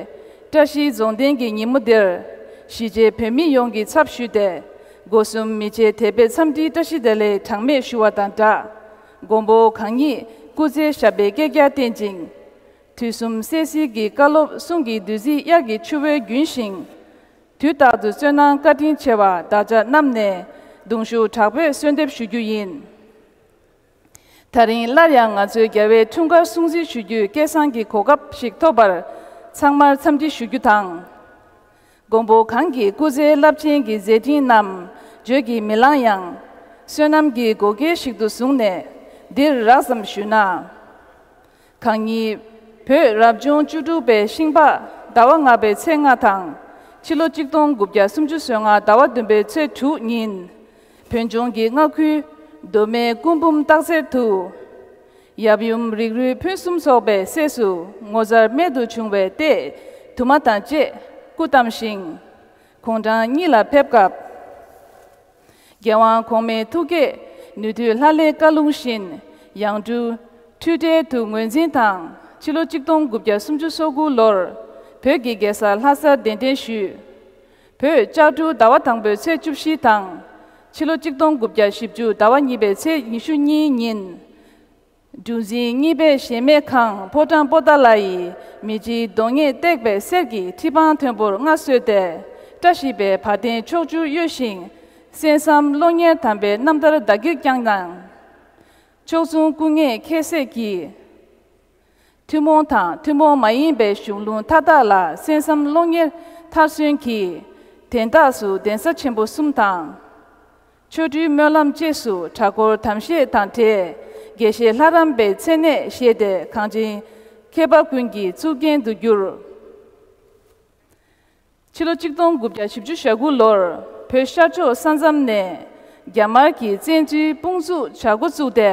བཀྲ་ཤིས་རྫོང་རྟེན་གྱི་ཉིན་མོ་འདིར། གཞིས་བྱེས་བོད་མི་ཡོངས་ཀྱི་ཚབ་ཞུས་ཏེ། སྒོ་གསུམ་མི་རྗེ་དད་པའི་འཚམས་འདྲིའི་བཀྲ་ཤིས་བདེ་ལེགས་གྲངས་མེད་ཞུ་བ་དང་སྦྲགས། མགོན་པོ་གང་ཉིད་སྐུ་ཚེ་ཞབས་པད་བསྐལ་བརྒྱར་བརྟན་ཅིང་། དུས་གསུམ་སྲས་བསིལ་གྱི་བཀའ་སློབ་གསུང་གི་བདུད་རྩི་དབྱར་གྱི་ཆུ་བོའི་རྒྱུན་བཞིན། དུས་རྟག་ཏུ་བསོད་ནམས་བཀའ་དྲིན་ཆེ་བ་བདག་ཅག་རྣམས་ནས་གདུང་ཤུགས་དྲག་པོས་གསོལ་འདེབས་ཞུ་རྒྱུ་ཡིན། ད་རིང་སླར་ཡང་ང་ཚོའི་རྒྱལ་བའི་འཁྲུངས་སྐར་སྲུང་བརྩི་ཞུ་རྒྱུའི་སྐལ་བཟང་གི་གོ་སྐབས་ཤིག་ཐོབ་པར་ཚང་མར་འཚམས་འདྲི་ཞུ་རྒྱུ་དང་། མགོན་པོ་གང་གི་སྐུ་ཚེའི་རླབས་ཆེན་གྱི་མཛད་འཕྲིན་རྣམས་བརྗོད་ཀྱིས་མི་ལང་ཡང་། བསོད་ནམས་ཀྱི་བགོ་སྐལ་ཞིག་ཏུ་བཟུང་ནས་འདིར་རགས་ཙམ་ཞུས་ན། གང་ཉིད་བོད་རབ་བྱུང་བཅུ་དྲུག་པའི་ཤིང་ཕག་ཟླ་བ་ལྔ་པའི་ཚེས་ལྔ་དང་། ཕྱི་ལོ་གཅིག་སྟོང་དགུ་བརྒྱ་སུམ་ཅུ་སོ་ལྔ་ཟླ་བ་བདུན་པའི་ཚེས་དྲུག་ཉིན། བོད་ལྗོངས་ཀྱི་མངའ་ཁུལ་མདོ་སྨད་སྐུ་འབུམ་སྟག་རྩེ་དུ། ཡབ་ཡུམ་རིགས་རུས་ཕུན་སུམ་ཚོགས་པའི་སྲས་སུ་ངོ་མཚར་རྨད་དུ་བྱུང་བའི་ལྟས་དུ་མ་དང་བཅས་སྐུ་བལྟམས་ཤིང་། དགུང་གྲངས་གཉིས་ལ་ཕེབས་སྐབས། རྒྱལ་དབང་གོང་མའི་ཐུགས་བསྐྱེད་ནུས་མཐུའི་ལྷ་ལས་བཀའ་ལུང་བཞིན། ཡང་སྤྲུལ་འཕྲུལ་བྲལ་དུ་ངོས་འཛིན་དང་། ཕྱི་ལོ་གཅིག་སྟོང་དགུ་བརྒྱ་སུམ་ཅུ་སོ་དགུ་ལོར་བོད་ཀྱི་རྒྱལ་ས་ལྷ་སར་གདན་འདྲེན་ཞུས། བོད་ལྕགས་འབྲུག་ཟླ་བ་དང་པོའི་ཚེས་བཅུ་བཞི་དང་། ཕྱི་ལོ་གཅིག་སྟོང་དགུ་བརྒྱ་བཞི་བཅུ་ཟླ་བ་གཉིས་པའི་ཚེས་ཉི་ཤུ་གཉིས་ཉིན། འབྲུག་འཛིན་གཉིས་པས་གཞལ་མེད་ཁང་ཕོ་བྲང་པོ་ཏཱ་ལ་ཡི་མི་འཇིགས་གདོང་ལྔས་བཏེགས་པའི་གསེར་གྱི་ཁྲི་པང་མཐོན་པོར་མངའ་གསོལ་ཏེ། བཀྲ་ཤིས་པའི་བ་དན་ཕྱོགས་བཅུར་གཡོ་ཞིང་ གསན་བསམ་སློབ་གཉེར་དམ་པའི་རྣམ་ཐར་བདག་གིར་བསྐྱངས་གནང་། ཕྱོགས་མཚུངས་སྐུ་ངལ་ཁྱད་བསད་ཀྱིས། ཐུན་མོང་དང་ཐུན་མོང་མ་ཡིན་པའི་གཞུང་ལུགས་མཐའ་དག་ལ་གསན་བསམ་སློབ་གཉེར་མཐར་སོན་གྱིས། དན་རྟགས་སུ་གདན་ས་ཆེན་པོ་གསུམ་དང་། ཆོ་འཕྲུལ་སྨོན་ལམ་བཅས་སུ་གྲྭ་སྐོར་དམ་བཞེས་དང་འབྲེལ། དགེ་བཤེས་ལྷ་རམས་པའི་མཚན་གནས་བཞེས་ཏེ་གངས་ཅན་མཁས་པ་ཀུན་གྱི་གཙུག་རྒྱན་དུ་གྱུར། ཕྱི་ལོ་ཆིག་སྟོང་དགུ་བརྒྱ་བཞི་བཅུ་ཞེ་དགུ་ལོར་བོད་ཤར་ཕྱོགས་ས་མཚམས་ནས་རྒྱ་དམར་གྱི་བཙན་འཛུལ་དཔུང་འཛུགས་བྱ་འགོ་བཙུགས་ཏེ།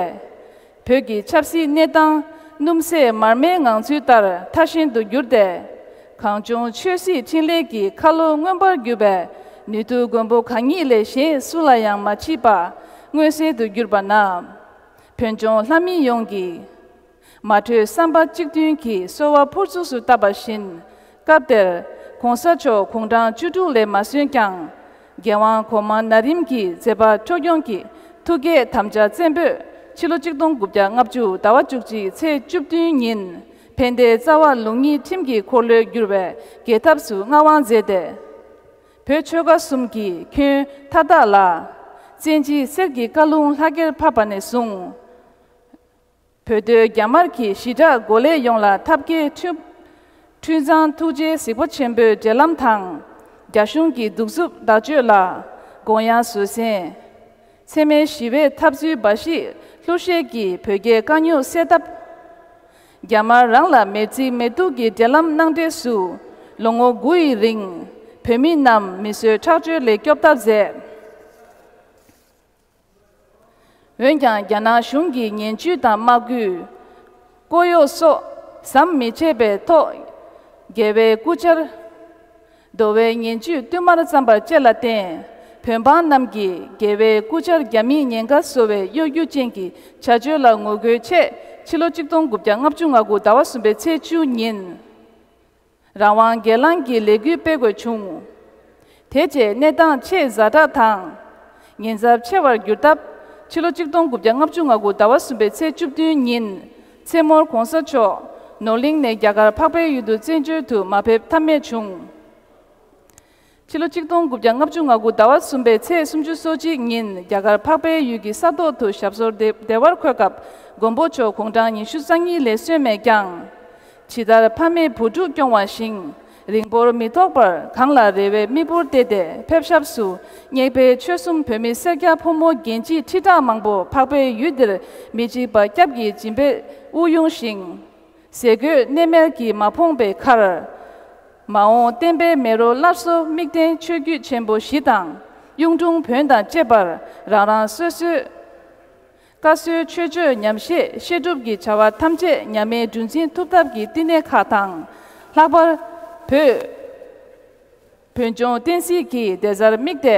བོད་ཀྱི་ཆབ་སྲིད་གནས་སྟངས་སྣུམ་ཟད་མར་མེའི་ངང་ཚུལ་ལྟར་ཕྲ་ཞན་དུ་གྱུར་ཏེ། གངས་ལྗོངས་ཆོས་སྲིད་འཕྲིན་ལས་ཀྱི་ཁ་ལོ་མངོན་པར་གྱུར་པའི་ནུས་མཐུ་མགོན་པོ་གང་ཉིད་ལས་གཞན་སུ་ལ་ཡང་མ་མཆིས་པ་མངོན་གསལ་དུ་གྱུར་པ་ན། བོད་ལྗོངས་ལྷ་མི་ཡོངས་ཀྱིས། མ་གྲོས་བསམ་པ་གཅིག་མཐུན་གྱིས་གསོལ་བ་ཕུར་ཚུགས་སུ་བཏབ་པ་བཞིན། སྐབས་དེར་༸གོང་ས་མཆོག་དགུང་གྲངས་བཅུ་དྲུག་ལས་མ་སོན་ཀྱང་། རྒྱལ་དབང་གོང་མ་ན་རིམ་གྱི་མཛད་པ་འཕྲོ་སྐྱོང་གི་ཐུགས་བསྐྱེད་དམ་བཅའ་བཙན་པོས་ཕྱི་ལོ་ཆིག་སྟོང་དགུ་བརྒྱ་ལྔ་བཅུ་ཟླ་བ་བཅུ་གཅིག་ཚེས་བཅུ་བདུན་ཉིན་ཕན་བདེའི་རྩ་བ་ལུང་གཉིས་ཁྲིམས་ཀྱི་འཁོར་ལོས་བསྒྱུར་བའི་རྒྱལ་ཐབས་སུ་མངའ་དབང་མཛད་དེ། བོད་ཆོལ་ཁ་གསུམ་གྱི་ཁྱོན་མཐའ་དག་ལ་བཙན་གྱིས་གསེར་གྱི་བཀའ་ལུང་ལྷ་སྐལ་ཕབ་པ་ནས་བཟུང་། བོད་དོན་རྒྱ་དམར་གྱི་ཞི་དྲག་འགོག་ལས་ཡོངས་ལ་ཐབས་མཁས་འཕྲུལ་འཕྲུལ་གཙང་ཐུགས་རྗེའི་གཟིགས་པ་ཆེན་པོའི་འབྲེལ་ལམ་དང་། རྒྱ་གཞུང་གི་གདུག་རྩུབ་བརྡ་གཅོད་ལ་དགོངས་ཡངས་བཟོད་བསྲན། འཚེ་མེད་ཞི་བའི་འཐབ་རྩོད་འབའ་ཞིག་ལྷུར་བཞེས་ཀྱིས་བོད་རྒྱའི་དཀའ་རྙོག་སེལ་ཐབས། རྒྱ་དམར་རང་ལ་མེར་བརྩེགས་མེ་ཏོག་གི་འབྲེལ་ལམ་གནང་འབྲས་སུ་ལོ་ངོ་དགུ་ཡི་རིང་བོད་མི་རྣམས་མི་གསོད་ཁྲག་སྦྱོར་ལས་སྐྱོབ་ཐབས་མཛད། འོན་ཀྱང་རྒྱ་ནག་གཞུང་གིས་ངན་ཇུས་དང་དམག་སྐུལ། ལྐོག་གཡོ་སོགས་ཟམ་མི་ཆད་པའི་ཐོག་རྒྱལ་བའི་སྐུ་ཕྱྭར་རྡོ་བའི་ངན་ཇུས་བསྟུད་མར་བརྩམས་པ་བཅས་ལ་བརྟེན། བོད་འབངས་རྣམས་ཀྱིས་རྒྱལ་བའི་སྐུ་ཕྱྭར་རྒྱ་མིས་ཉེན་ཁ་བཟོ་བའི་གཡོ་སྒྱུ་ཅན་གྱི་བྱ་སྤྱོད་ལ་ངོ་རྒོལ་ཆེད་ཕྱི་ལོ་ཆིག་སྟོང་དགུ་བརྒྱ་ལྔ་བཅུ་ང་དགུ་ཟླ་བ་གསུམ་པའི་ཚེས་བཅུ་ཉིན། རང་དབང་སྒེར་ལངས་ཀྱི་ལས་འགུལ་སྤེལ་དགོས་བྱུང་། དེ་རྗེས་གནས་སྟངས་ཆེས་ཛ་དྲག་དང་། ཉེན་ཚབས་ཆེ་བར་གྱུར་སྟབས། ཕྱི་ལོ་ཆིག་སྟོང་དགུ་བརྒྱ་ལྔ་བཅུ་ང་དགུ་ཟླ་བ་གསུམ་པའི་ཚེས་བཅུ་བདུན་ཉིན། མཚན་མོར་༸གོང་ས་མཆོག་ནོར་གླིང་ནས་རྒྱ་གར་འཕགས་པའི་ཡུལ་དུ་བཙན་བྱོལ་དུ་མ་ཕེབས་ཐབས་མེད་བྱུང་། ཕྱི་ལོ་ཆིག་སྟོང་དགུ་བརྒྱ་ལྔ་བཅུ་ང་དགུ་ཟླ་བ་གསུམ་པའི་ཚེས་སུམ་ཅུ་སོ་གཅིག་ཉིན་རྒྱ་གར་འཕགས་པའི་ཡུལ་གྱི་ས་ཐོག་ཏུ་ཞབས་སོར་བདེ་བདེ་བར་འཁོད་སྐབས་མགོན་པོ་མཆོག་དགུང་གྲངས་ཉི་ཤུ་རྩ་གཉིས་ལས་སོན་མེད་ཀྱང་། ཇི་ལྟར་ཕ་མས་བུ་ཕྲུག་སྐྱོང་བ་བཞིན། རིང་པོར་མི་ཐོགས་པར་གངས་ལ་རེ་བའི་མིག་འབུར་གཏད་དེ་ཕེབས་ཞབས་སུ་སྙེག་པའི་ཆོལ་གསུམ་བོད་མི་སེར་སྐྱ་ཕོ་མོ་རྒན་བྱིས་ཁྲི་ཕྲག་མང་པོ་འཕགས་པའི་ཡུལ་འདིར་མི་འཇིགས་པ་སྐྱབས་ཀྱི་སྦྱིན་པས་དབུགས་དབྱུང་ཞིང་། ཟས་གོས་གནས་མལ་གྱིས་མ་ཕོངས་པའི་ཁར། མ་འོངས་བསྟན་པའི་མེ་རོ་སླར་གསོ་དམིགས་རྟེན་ཆོས་བརྒྱུད་ཆེན་པོ་བཞི་དང་གཡུང་དྲུང་བོན་དང་བཅས་པར་རང་རང་སོ་སོའི་བཀའ་སྲོལ་ཆོས་སྤྱོད་ཉམས་བཞེས་བཤད་སྒྲུབ་ཀྱི་བྱ་བ་ཐམས་ཅད་ཉམས་མེད་སྒྲུབ་འཛིན་ཐུབ་ཐབས་ཀྱི་བསྟི་གནས་ཁག་དང་། ལྷག་པར་བོད་བོད་ལྗོངས་བསྟན་སྲིད་ཀྱི་བདེ་རྩར་དམིགས་ཏེ་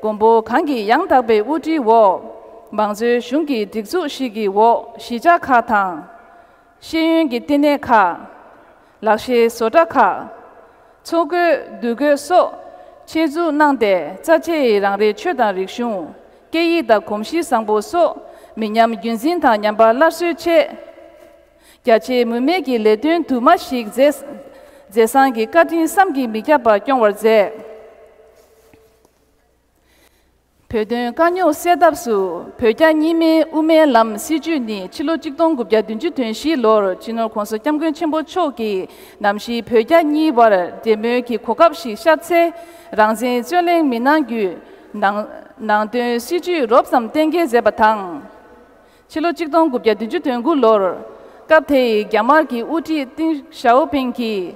མགོན་པོ་གང་གི་ཡང་དག་པའི་དབུ་ཁྲིད་འོག་མང་གཙོའི་གཞུང་གི་སྒྲིག་འཛུགས་ཤིག་གི་འོག་གཞིས་ཆགས་ཁག་དང་། ཤེས་ཡོན་གྱི་བསྟི་གནས་ཁག་ལག་ཤེས་བཟོ་གྲྭ་ཁག་འཚོ་གོས་འདུས་གོས་སོགས་ཆེད་འཛུགས་གནང་སྟེ་རྩ་ཆེའི་རང་རེའི་ཆོས་དང་རིག་གཞུང་། སྐད་ཡིག་དང་གོམས་གཤིས་བཟང་པོ་སོགས་མི་ཉམས་རྒྱུན་འཛིན་དང་ཉམས་པ་སླར་གསོའི་ཆེད། རྒྱ་ཆེའི་མུ་མེད་ཀྱི་ལས་དོན་དུ་མ་ཞིག་མཛད་མཛད་བཟང་གི་བཀའ་དྲིན་བསམ་གྱིས་མི་ཁྱབ་པ་སྐྱོང་བར་མཛད། བོད་དོན་དཀའ་རྙོག་སེལ་ཐབས་སུ་བོད་རྒྱ་གཉིས་སྨན་དབུ་མའི་ལམ་སྲིད་བྱུས་ནི་ཕྱི་ལོ་ཆིག་སྟོང་དགུ་བརྒྱ་བདུན་ཅུ་དོན་བཞི་ལོར་སྤྱི་ནོར་༸གོང་ས་༸སྐྱབས་མགོན་ཆེན་པོ་མཆོག་གིས་ནམ་ཞིག་བོད་རྒྱ་གཉིས་བར་འབྲེལ་མོལ་གྱི་གོ་སྐབས་ཤིག་ཤར་ཚེ་རང་བཙན་རྩོད་གླེང་མི་གནང་རྒྱུའི་ནང་ནང་དོན་སྲིད་བྱུས་རོབ་ཙམ་གཏན་འཁེལ་མཛད་པ་དང་། ཕྱི་ལོ་ཆིག་སྟོང་དགུ་བརྒྱ་བདུན་ཅུ་དོན་དགུ་ལོར་སྐབས་དེའི་རྒྱ་དམར་གྱི་དབུ་ཁྲིད་ཏིང་ཞའོ་ཕིང་གིས་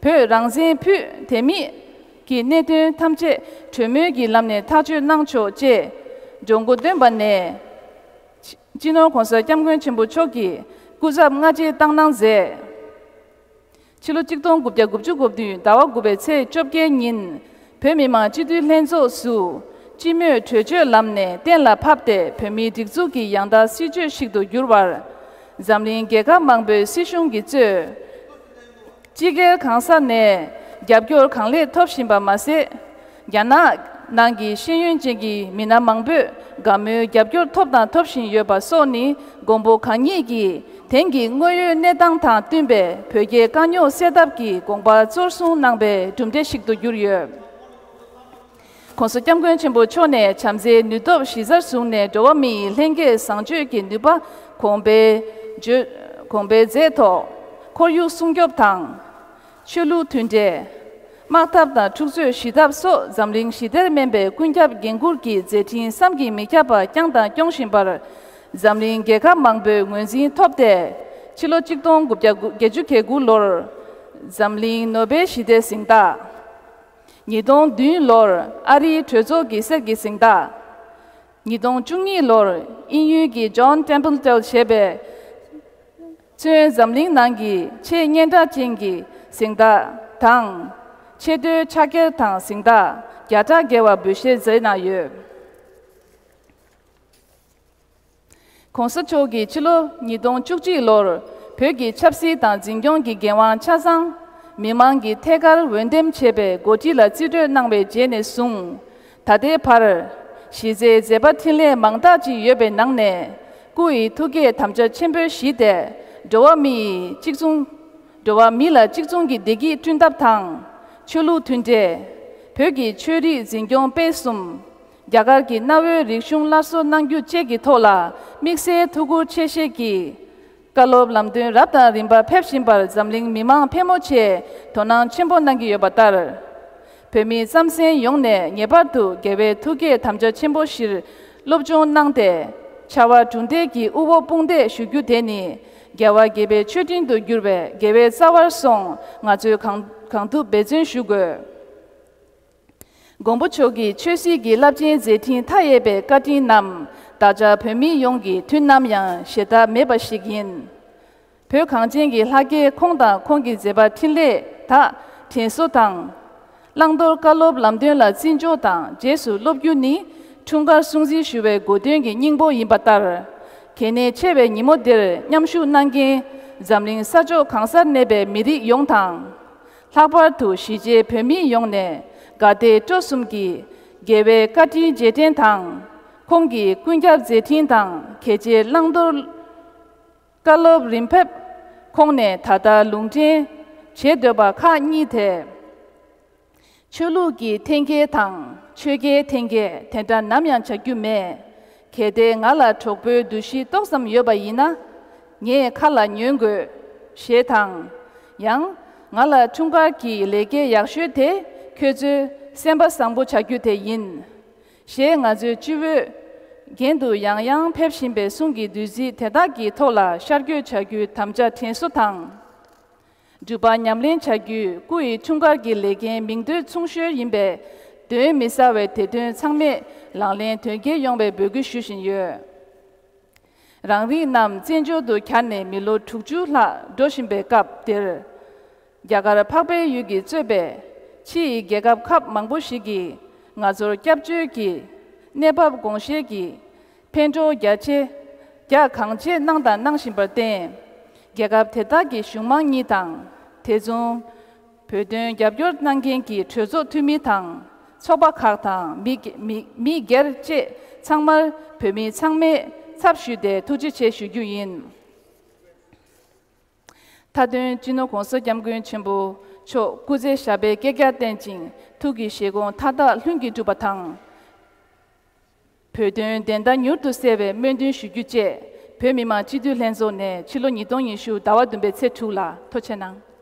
བོད་རང་བཙན་ཕུད་དེ་མིན་གྱི་གནད་དོན་ཐམས་ཅད་གྲོས་མོལ་གྱི་ལམ་ནས་ཐག་གཅོད་གནང་ཆོག་ཅེས་གྲོས་འགོ་བཏོན་པ་ནས། སྤྱི་ནོར་༸གོང་ས་༸སྐྱབས་མགོན་ཆེན་པོ་མཆོག་གིས་སྐུ་ཚབ་སྔ་རྗེས་བཏང་གནང་མཛད། ཕྱི་ལོ་ཆིག་སྟོང་དགུ་བརྒྱ་དགུ་བཅུ་གོ་བདུན་ཟླ་བ་དགུ་པའི་ཚེས་བཅོ་བརྒྱད་ཉིན་བོད་མི་མང་སྤྱི་འཐུས་ལྷན་ཚོགས་སུ་སྤྱི་མོས་གྲོས་ཆོད་ལམ་ནས་གཏན་ལ་ཕབ་སྟེ་བོད་མིའི་སྒྲིག་འཛུགས་ཀྱི་ཡང་དག་སྲིད་བྱུས་ཤིག་ཏུ་གྱུར་བར། འཛམ་གླིང་རྒྱལ་ཁབ་མང་པོའི་སྲིད་གཞུང་གིས་གཙོས། སྤྱི་སྒེར་གང་ས་ནས་རྒྱབ་སྐྱོར་གང་ལེགས་ཐོབ་བཞིན་པ་མ་ཟད། རྒྱ་ནག་ནང་གི་ཤེས་ཡོན་ཅན་གྱི་མི་སྣ་མང་པོས་དགའ་མོས་རྒྱབ་སྐྱོར་ཐོབ་དང་ཐོབ་བཞིན་ཡོད་པ་སོགས་ནི་མགོན་པོ་གང་ཉིད་ཀྱིས་དེང་གི་དངོས་ཡོད་གནས་སྟངས་དང་བསྟུན་པའི་བོད་རྒྱའི་དཀའ་རྙོག་སེལ་ཐབས་ཀྱི་དགོངས་པ་གཙོར་བཟུང་གནང་པའི་གྲུབ་འབྲས་ཤིག་ཏུ་གྱུར་ཡོད། ༸གོང་ས་༸སྐྱབས་མགོན་ཆེན་པོ་མཆོག་ནས་བྱམས་བརྩེའི་ནུས་སྟོབས་གཞི་རྩར་བཟུང་ནས། འགྲོ་བ་མི་ཡི་ལྷན་སྐྱེས་བཟང་སྤྱོད་ཀྱི་ནུས་པ་གོང་འཕེལ་བརྗོད་གོང་འཕེལ་མཛད་ཐོག་ཁོར་ཡུག་སྲུང་སྐྱོབ་དང་། ཆོས་ལུགས་མཐུན་འབྲེལ། དམག་འཐབ་དང་འཁྲུག་རྩོད་ཞི་ཐབས་སོགས་འཛམ་གླིང་ཞི་བདེར་སྨན་པའི་ཀུན་ཁྱབ་འགན་འཁུར་གྱི་མཛད་འཕྲིན་བསམ་གྱིས་མི་ཁྱབ་པ་བསྐྱངས་དང་སྐྱོང་བཞིན་པར། འཛམ་གླིང་རྒྱལ་ཁབ་མང་པོའི་ངོས་འཛིན་ཐོབ་སྟེ། ཕྱི་ལོ་ཆིག་སྟོང་དགུ་བརྒྱ་བརྒྱད་ཅུ་གྱ་དགུ་ལོར་འཛམ་གླིང་ནོ་སྦེལ་ཞི་བདེའི་གཟེངས་རྟགས། ཉིས་སྟོང་བདུན་ལོར་ཨ་རིའི་གྲོས་ཚོགས་ཀྱི་གསེར་གྱི་གཟེངས་རྟགས། ཉིས་སྟོང་བཅུ་གཉིས་ལོར་དབྱིན་ཡུལ་གྱི་ཇོན་ཊེམ་པལ་ཊལ་ཞེས་པའི་མཚོན་འཛམ་གླིང་ནང་གི་ཆེས་སྙན་གྲགས་ཅན་གྱི་གཟེངས་རྟགས་དང་། ཆེས་མཐོའི་ཕྱག་འཁྱེར་དང་གཟེངས་རྟགས་བརྒྱ་ཕྲག་བརྒལ་བ་འབུལ་བཞེས་མཛད་གནང་ཡོད། ༸གོང་ས་མཆོག་གིས་ཕྱི་ལོ་ཉིས་སྟོང་བཅུ་གཅིག་ལོར་བོད་ཀྱི་ཆབ་སྲིད་དང་འཛིན་སྐྱོང་གི་འགན་དབང་ཆ་ཚང་མི་མང་གི་ཐད་ཀར་འོས་འདེམས་བྱས་པའི་འགོ་ཁྲིད་ལ་རྩིས་སྤྲོད་གནང་བའི་རྗེས་ནས་བཟུང་། ད་ལྟའི་བར། གཞི་རྩའི་མཛད་པ་འཕྲིན་ལས་མང་དག་ཅིག་ཡོད་པའི་ནང་ནས། སྐུ་ཡི་ཐུགས་བསྐྱེད་དམ་བཅའ་ཆེན་པོས་གཞི་བཏེགས། འགྲོ་བ་མི་ཡི་གཅིག་མཚུངས། འགྲོ་བ་མི་ལ་གཅིག་མཚུངས་ཀྱི་བདེ་སྐྱིད་བསྐྲུན་ཐབས་དང་། ཆོས་ལུགས་མཐུན་འབྲེལ། བོད་ཀྱི་ཆོས་རིག་འཛིན་སྐྱོང་སྤེལ་གསུམ། རྒྱ་གར་གྱི་གནའ་བོའི་རིག་གཞུང་སླར་གསོ་གནང་རྒྱུ་བཅས་ཀྱི་ཐོག་ལ་དམིགས་བསལ་ཐུགས་ཁུར་ཆེ་བཞེས་ཀྱིས། བཀའ་སློབ་ལམ་སྟོན་རབ་དང་རིམ་པ་ཕེབས་བཞིན་པར་འཛམ་གླིང་མི་མང་ཕལ་མོ་ཆེས་དོ་སྣང་ཆེན་པོ་གནང་གི་ཡོད་པ་ལྟར། བོད་མི་རྩམ་ཟན་ཡོངས་ནས་ངེས་པར་དུ་རྒྱལ་བའི་ཐུགས་བསྐྱེད་དམ་བཅའ་ཆེན་པོ་བཞིར་སློབ་སྦྱོང་གནང་སྟེ། ཕྱར་བ་གྲུ་འདེགས་ཀྱི་དབུ་འོག་དཔུང་འདེགས་ཞུ་རྒྱུ་དེ་ནི། རྒྱལ་བ་དགྱེས་པའི་མཆོད་སྤྲིན་དུ་གྱུར་པའི་དགེ་བའི་རྩ་བར་སོང་ང་ཚོས་གང་གང་ཐུབ་འབད་བརྩོན་ཞུ་དགོས། མགོན་པོ་མཆོག་གི་ཆོས་སྲིད་ཀྱི་རླབས་ཆེན་མཛད་འཕྲིན་མཐའ་ཡས་པའི་བཀའ་དྲིན་རྣམས། བདག་ཅག་བོད་མི་ཡོངས་ཀྱིས་དུས་ནམ་ཡང་ཞེ་དྲག་མེད་པ་ཞིག་ཡིན། བོད་གངས་ཅན་གྱི་ལྷ་སྐལ་ཁོང་དང་ཁོང་གི་མཛད་པ་འཕྲིན་ལས་དག་དྲན་གསོ་དང་། བླང་དོར་བཀའ་སློབ་ལམ་སྟོན་ལ་བརྩི་འཇོག་དང་རྗེས་སུ་སློབ་རྒྱུ་ནི། འཁྲུངས་སྐར་སྲུང་བརྩི་ཞུ་བའི་གོ་སྟོན་གྱི་སྙིང་པོ་ཡིན་པ་ལྟར། གལ་གནད་ཆེ་བའི་ཉིན་མོ་འདིར་མཉམ་ཞུགས་གནང་མཁན་འཛམ་གླིང་ས་ཕྱོགས་གང་སར་གནས་པའི་མི་རིགས་ཡོངས་དང་། ལྷག་པར་དུ་གཞིས་བྱེས་བོད་མི་ཡོངས་ནས་དགའ་དད་སྤྲོ་གསུམ་གྱིས་རྒྱལ་བའི་བཀའ་དྲིན་རྗེས་དྲན་དང་། ཁོང་གི་ཀུན་ཁྱབ་མཛད་འཕྲིན་དང་། གལ་ཆེའི་བླང་དོར་བཀའ་སློབ་རིམ་ཕེབས་ཁོང་ནས་ད་ལྟ་ལུང་འདྲེན་བྱེད་འདོད་པ་ཁག་གཉིས་ཏེ། ཆོས་ལུགས་ཀྱི་འཐེན་འཁྱེར་དང་ཆོས་བརྒྱུད་འཐེན་འཁྱེར་དེ་འདྲ་ནམ་ཡང་བྱ་རྒྱུ་མེད། གལ་ཏེ་ང་ལ་གྲོགས་པོའི་འདུ་ཤེས་ཏོག་ཙམ་ཡོད་པ་ཡིན་ན། ངས་ཁ་ལ་ཉོན་དགོས། ཞེས་དང་། ཡང་། ང་ལ་འཁྲུངས་སྐར་གྱི་ལས་སྐལ་ཡག་ཤོས་དེ་ཁྱོད་ཚོའི་སེམས་པ་བཟང་པོ་བྱ་རྒྱུ་དེ་ཡིན། ཞེས་ང་ཚོའི་སྤྱི་བོའི་རྒྱན་དུ་ཡང་ཡང་ཕེབས་བཞིན་པའི་གསུང་གི་བདུད་རྩི་དེ་དག་གི་ཐོག་ལ་ཤར་བསྐྱོད་བྱ་རྒྱུའི་དམ་བཅའ་དྲན་གསོ་དང་། སྒྲུབ་པ་ཉམས་ལེན་བྱ་རྒྱུའི་སྐུ་ཡི་འཁྲུངས་སྐར་གྱི་ལས་འགན་མིང་འདོད་མཚུངས་ཤོས་ཡིན་པས། གདོན་མི་ཟ་བའི་དེད་དཔོན་ཚང་མས་ལག་ལེན་དོན་འཁྱོལ་ཡོང་བའི་འབོད་སྐུལ་ཞུ་བཞིན་ཡོད། རང་རིགས་རྣམས་བཙན་བྱོལ་དུ་གྱར་ནས་མི་ལོ་དྲུག་ཅུ་ལྷག་འགྲོ་བཞིན་པའི་སྐབས་འདིར། རྒྱ་གར་འཕགས་པའི་ཡུལ་གྱིས་གཙོས་པའི་ཕྱི་ཡི་རྒྱལ་ཁབ་ཁག་མང་པོ་ཞིག་གིས་ང་ཚོར་སྐྱབས་བཅོལ་གྱི་གནས་བབ་དགོངས་བཞེས་ཀྱིས། ཕན་གྲོགས་རྒྱ་ཆེ་རྒྱ་གང་ཆེ་གནང་དང་གནང་བཞིན་པར་བརྟེན། རྒྱལ་ཁབ་དེ་དག་གི་གཞུང་མང་གཉིས་དང་། དེ་མཚུངས། བོད་དོན་རྒྱབ་སྐྱོར་གནང་མཁན་གྱི་གྲོས་ཚོགས་འཐུས་མི་དང་། ཚོགས་པ་ཁག་དང་། མི་མི་མི་སྒེར་བཅས་ཚང་མར་བོད་མི་ཚང་མའི་ཚབ་ཞུས་ཏེ་ཐུགས་རྗེ་ཆེ་ཞུ་རྒྱུ་ཡིན། མཐའ་དོན། སྤྱི་ནོར་༸གོང་ས་༸སྐྱབས་མགོན་ཆེན་པོ་མཆོག་སྐུ་ཚེ་ཞབས་པད་བསྐལ་བརྒྱར་བརྟན་ཅིང་། ཐུགས་ཀྱི་བཞེད་དགོངས་མཐའ་དག་ལྷུན་གྱིས་གྲུབ་པ་དང་། བོད་དོན་བདེན་མཐའ་མྱུར་དུ་གསལ་བའི་སྨོན་འདུན་ཞུ་རྒྱུ་བཅས། བོད་མི་མང་སྤྱི་འཐུས་ལྷན་ཚོགས་ནས་ཕྱི་ལོ་ཉིས་སྟོང་ཉི་ཤུ་ཟླ་བ་བདུན་པའི་ཚེས་དྲུག་ལ། ཐུགས་རྗེ་གནང་།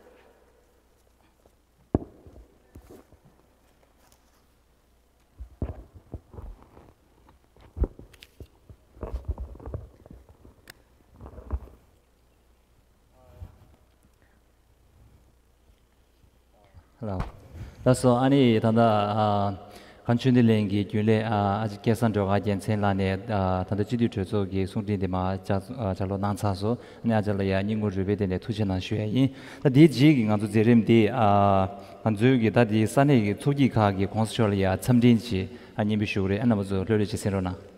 ལགས་སོ། ཨ་ནི་ད་ལྟ་ཨ་གངས་ལྗོངས་ཆོས་ལྡན་གླིང་གི་རྒྱུན་ལས་ཨ་ཨ་ཅག་སྐལ་བཟང་སྒྲོལ་དཀར་རྒྱལ་མཚན་ལགས་ནས་ཨ་ད་ལྟ་སྤྱི་འཐུས་གྲོས་ཚོགས་ཀྱི་གསུང་འཕྲིན་དེ་མར་ལྗགས་ལྗགས་ཀློག་གནང་ཚར་སོང་། ཨ་ནི་ཨ་ཅག་ལ་ཡང་སྙིང་ཁུང་རུས་པའི་གཏིང་ནས་ཐུགས་རྗེ་གནང་ཞུ་ཡ་ཡིན། ད་དེའི་རྗེས་ཀྱི་ང་ཚོ་མཛད་རིམ་འདི་ཨ་ང་ཚོའི་གི་ད་དེའི་ས་གནས་ཀྱི་ཚོགས་སྐྱིད་ཁག་གི་༸གོང་ས་མཆོག་ལ་ཡང་འཚམས་འཕྲིན་ཅིག་ཨ་སྙན་འབུལ་ཞུ་གི་རེད། ཨ་རྣམ་པ་ཚོ་ལྷོད་ལྷོད་ཅིག་གསན་རོགས་གནང་།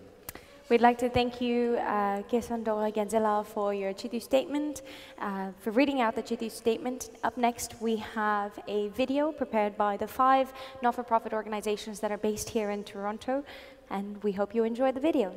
We'd like to thank you, uh, Khesan Dorga Genzela, for your Chitu statement, uh, for reading out the Chitu statement. Up next, we have a video prepared by the five not-for-profit organizations that are based here in Toronto, and we hope you enjoy the video.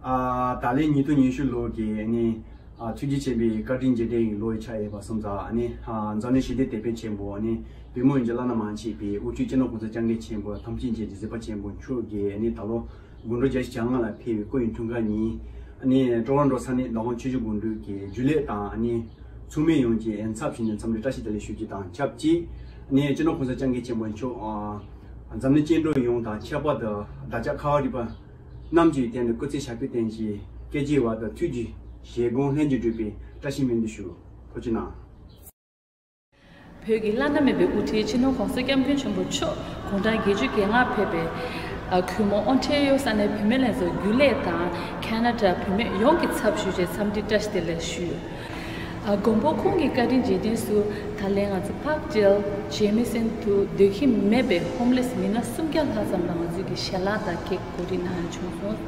ཨ་ད་ལན་ཉིས་སྟོང་ཉི་ཤུ་ལོ་གི་ཨ་ནི་ ཨ། ཐུགས་རྗེ་ཆེན་པོའི་བཀའ་དྲིན་རྗེས་དྲན་ཡིན་ལོ་ཡི་ཆ་ཡོད་པ་སོང་ཙང་། ཨ་ནི། ཨ། འཛམ་གླིང་ཞི་བདེའི་དེད་དཔོན་ཆེན་པོ། ཨ་ནི། བོད་མི་ཡོངས་ཀྱི་བླ་ན་མ་མཆིས་པའི་དབུ་ཁྲིད་སྤྱི་ནོར་གོང་ས་སྐྱབས་མགོན་ཆེན་པོ་ཐམས་ཅད་མཁྱེན་ཅིང་གཟིགས་པ་ཆེན་པོ་མཆོག་གིས། ཨ་ནི། ད་ལོ་དགུང་ལོ་བརྒྱད་ཅུ་གྱ་ལྔ་ལ་ཕེབས་པའི་སྐུ་ཡི་འཁྲུངས་སྐར་ཉིན། ཨ་ནི། ཀྲོ་རོན་ཀྲོ་ས་གནས་མདོ་ཁམས་ཆུ་བཞི་སྒང་དྲུག་གི་རྒྱུན་ལས་དང་། ཨ་ནི། ཚོགས་མི་ཡོངས་ཀྱི་ཡོངས་ཁྱབ་བྱས་ནས་འཚམས་འདྲི་བཀྲ་ཤིས་བདེ་ལེགས་ཞུ་རྒྱུ་དང་ཆབས་ཅིག། ཨ་ནི། སྤྱི་ནོར་གོང་ས་སྐྱབས་མགོན་ཆེན་པོ་མཆོག། ཨ། འཛམ་གླིང་སྐྱེ་འགྲོ་ཡོངས་དང་ཁྱད་པར་དུ་བདག་ཅག་ཁ་བ་རི་པ་རྣམས་ཀྱི་དོན་དུ་སྐུ་ཚེ་ཞབས་པད་བརྟན་ཅིང་། བསྐལ་བརྒྱའི་བར་དུ་ཐུགས་ཀྱི་བཞེད་དགོངས་ལྷུན་གྱིས་གྲུབ་པའི་བཀྲ་ཤིས་སྨོན་འདུན་ཞུ། ཐུགས་རྗེ་གནང་། བོད་ཀྱི་བླ་ན་མེད་པའི་དབུ་ཁྲིད་སྤྱི་ནོར་གོང་ས་སྐྱབས་མགོན་ཆེན་པོ་མཆོག་དགུང་གྲངས་བརྒྱད་ཅུ་གྱ་ལྔར་ཕེབས་པའི། ཨ། གུས་མོ་ཨོན་ཊེ་རི་ཡོ་ས་གནས་བུད་མེད་ལྷན་ཚོགས་རྒྱུན་ལས་དང་། ཁེ་ན་ཌ་བུད་མེད་ཡོངས་ཀྱི་ཚབ་ཞུས་བྱས་འཚམས་འདྲི་བཀྲ་ཤིས་བདེ་ལེགས་ཞུ། ཨ། མགོན་པོ་ཁོང་གི་བཀའ་དྲིན་རྗེས་དྲན་སུ། ད་ལན་ང་ཚོ་པཱག་ཊེལ་ཇེ་མི་སན་དུ་སྡོད་ཁྱིམ་མེད་པའི་ཧོམ་ལེས་མི་སྣ་སུམ་བརྒྱ་ལྷག་ཙམ་ལ་ང་ཚོས་ཀྱི་ཞལ་ལག་དང་ཀེག་གོ་སྒྲིག་གནང་ཡ་བྱུང་སོང་།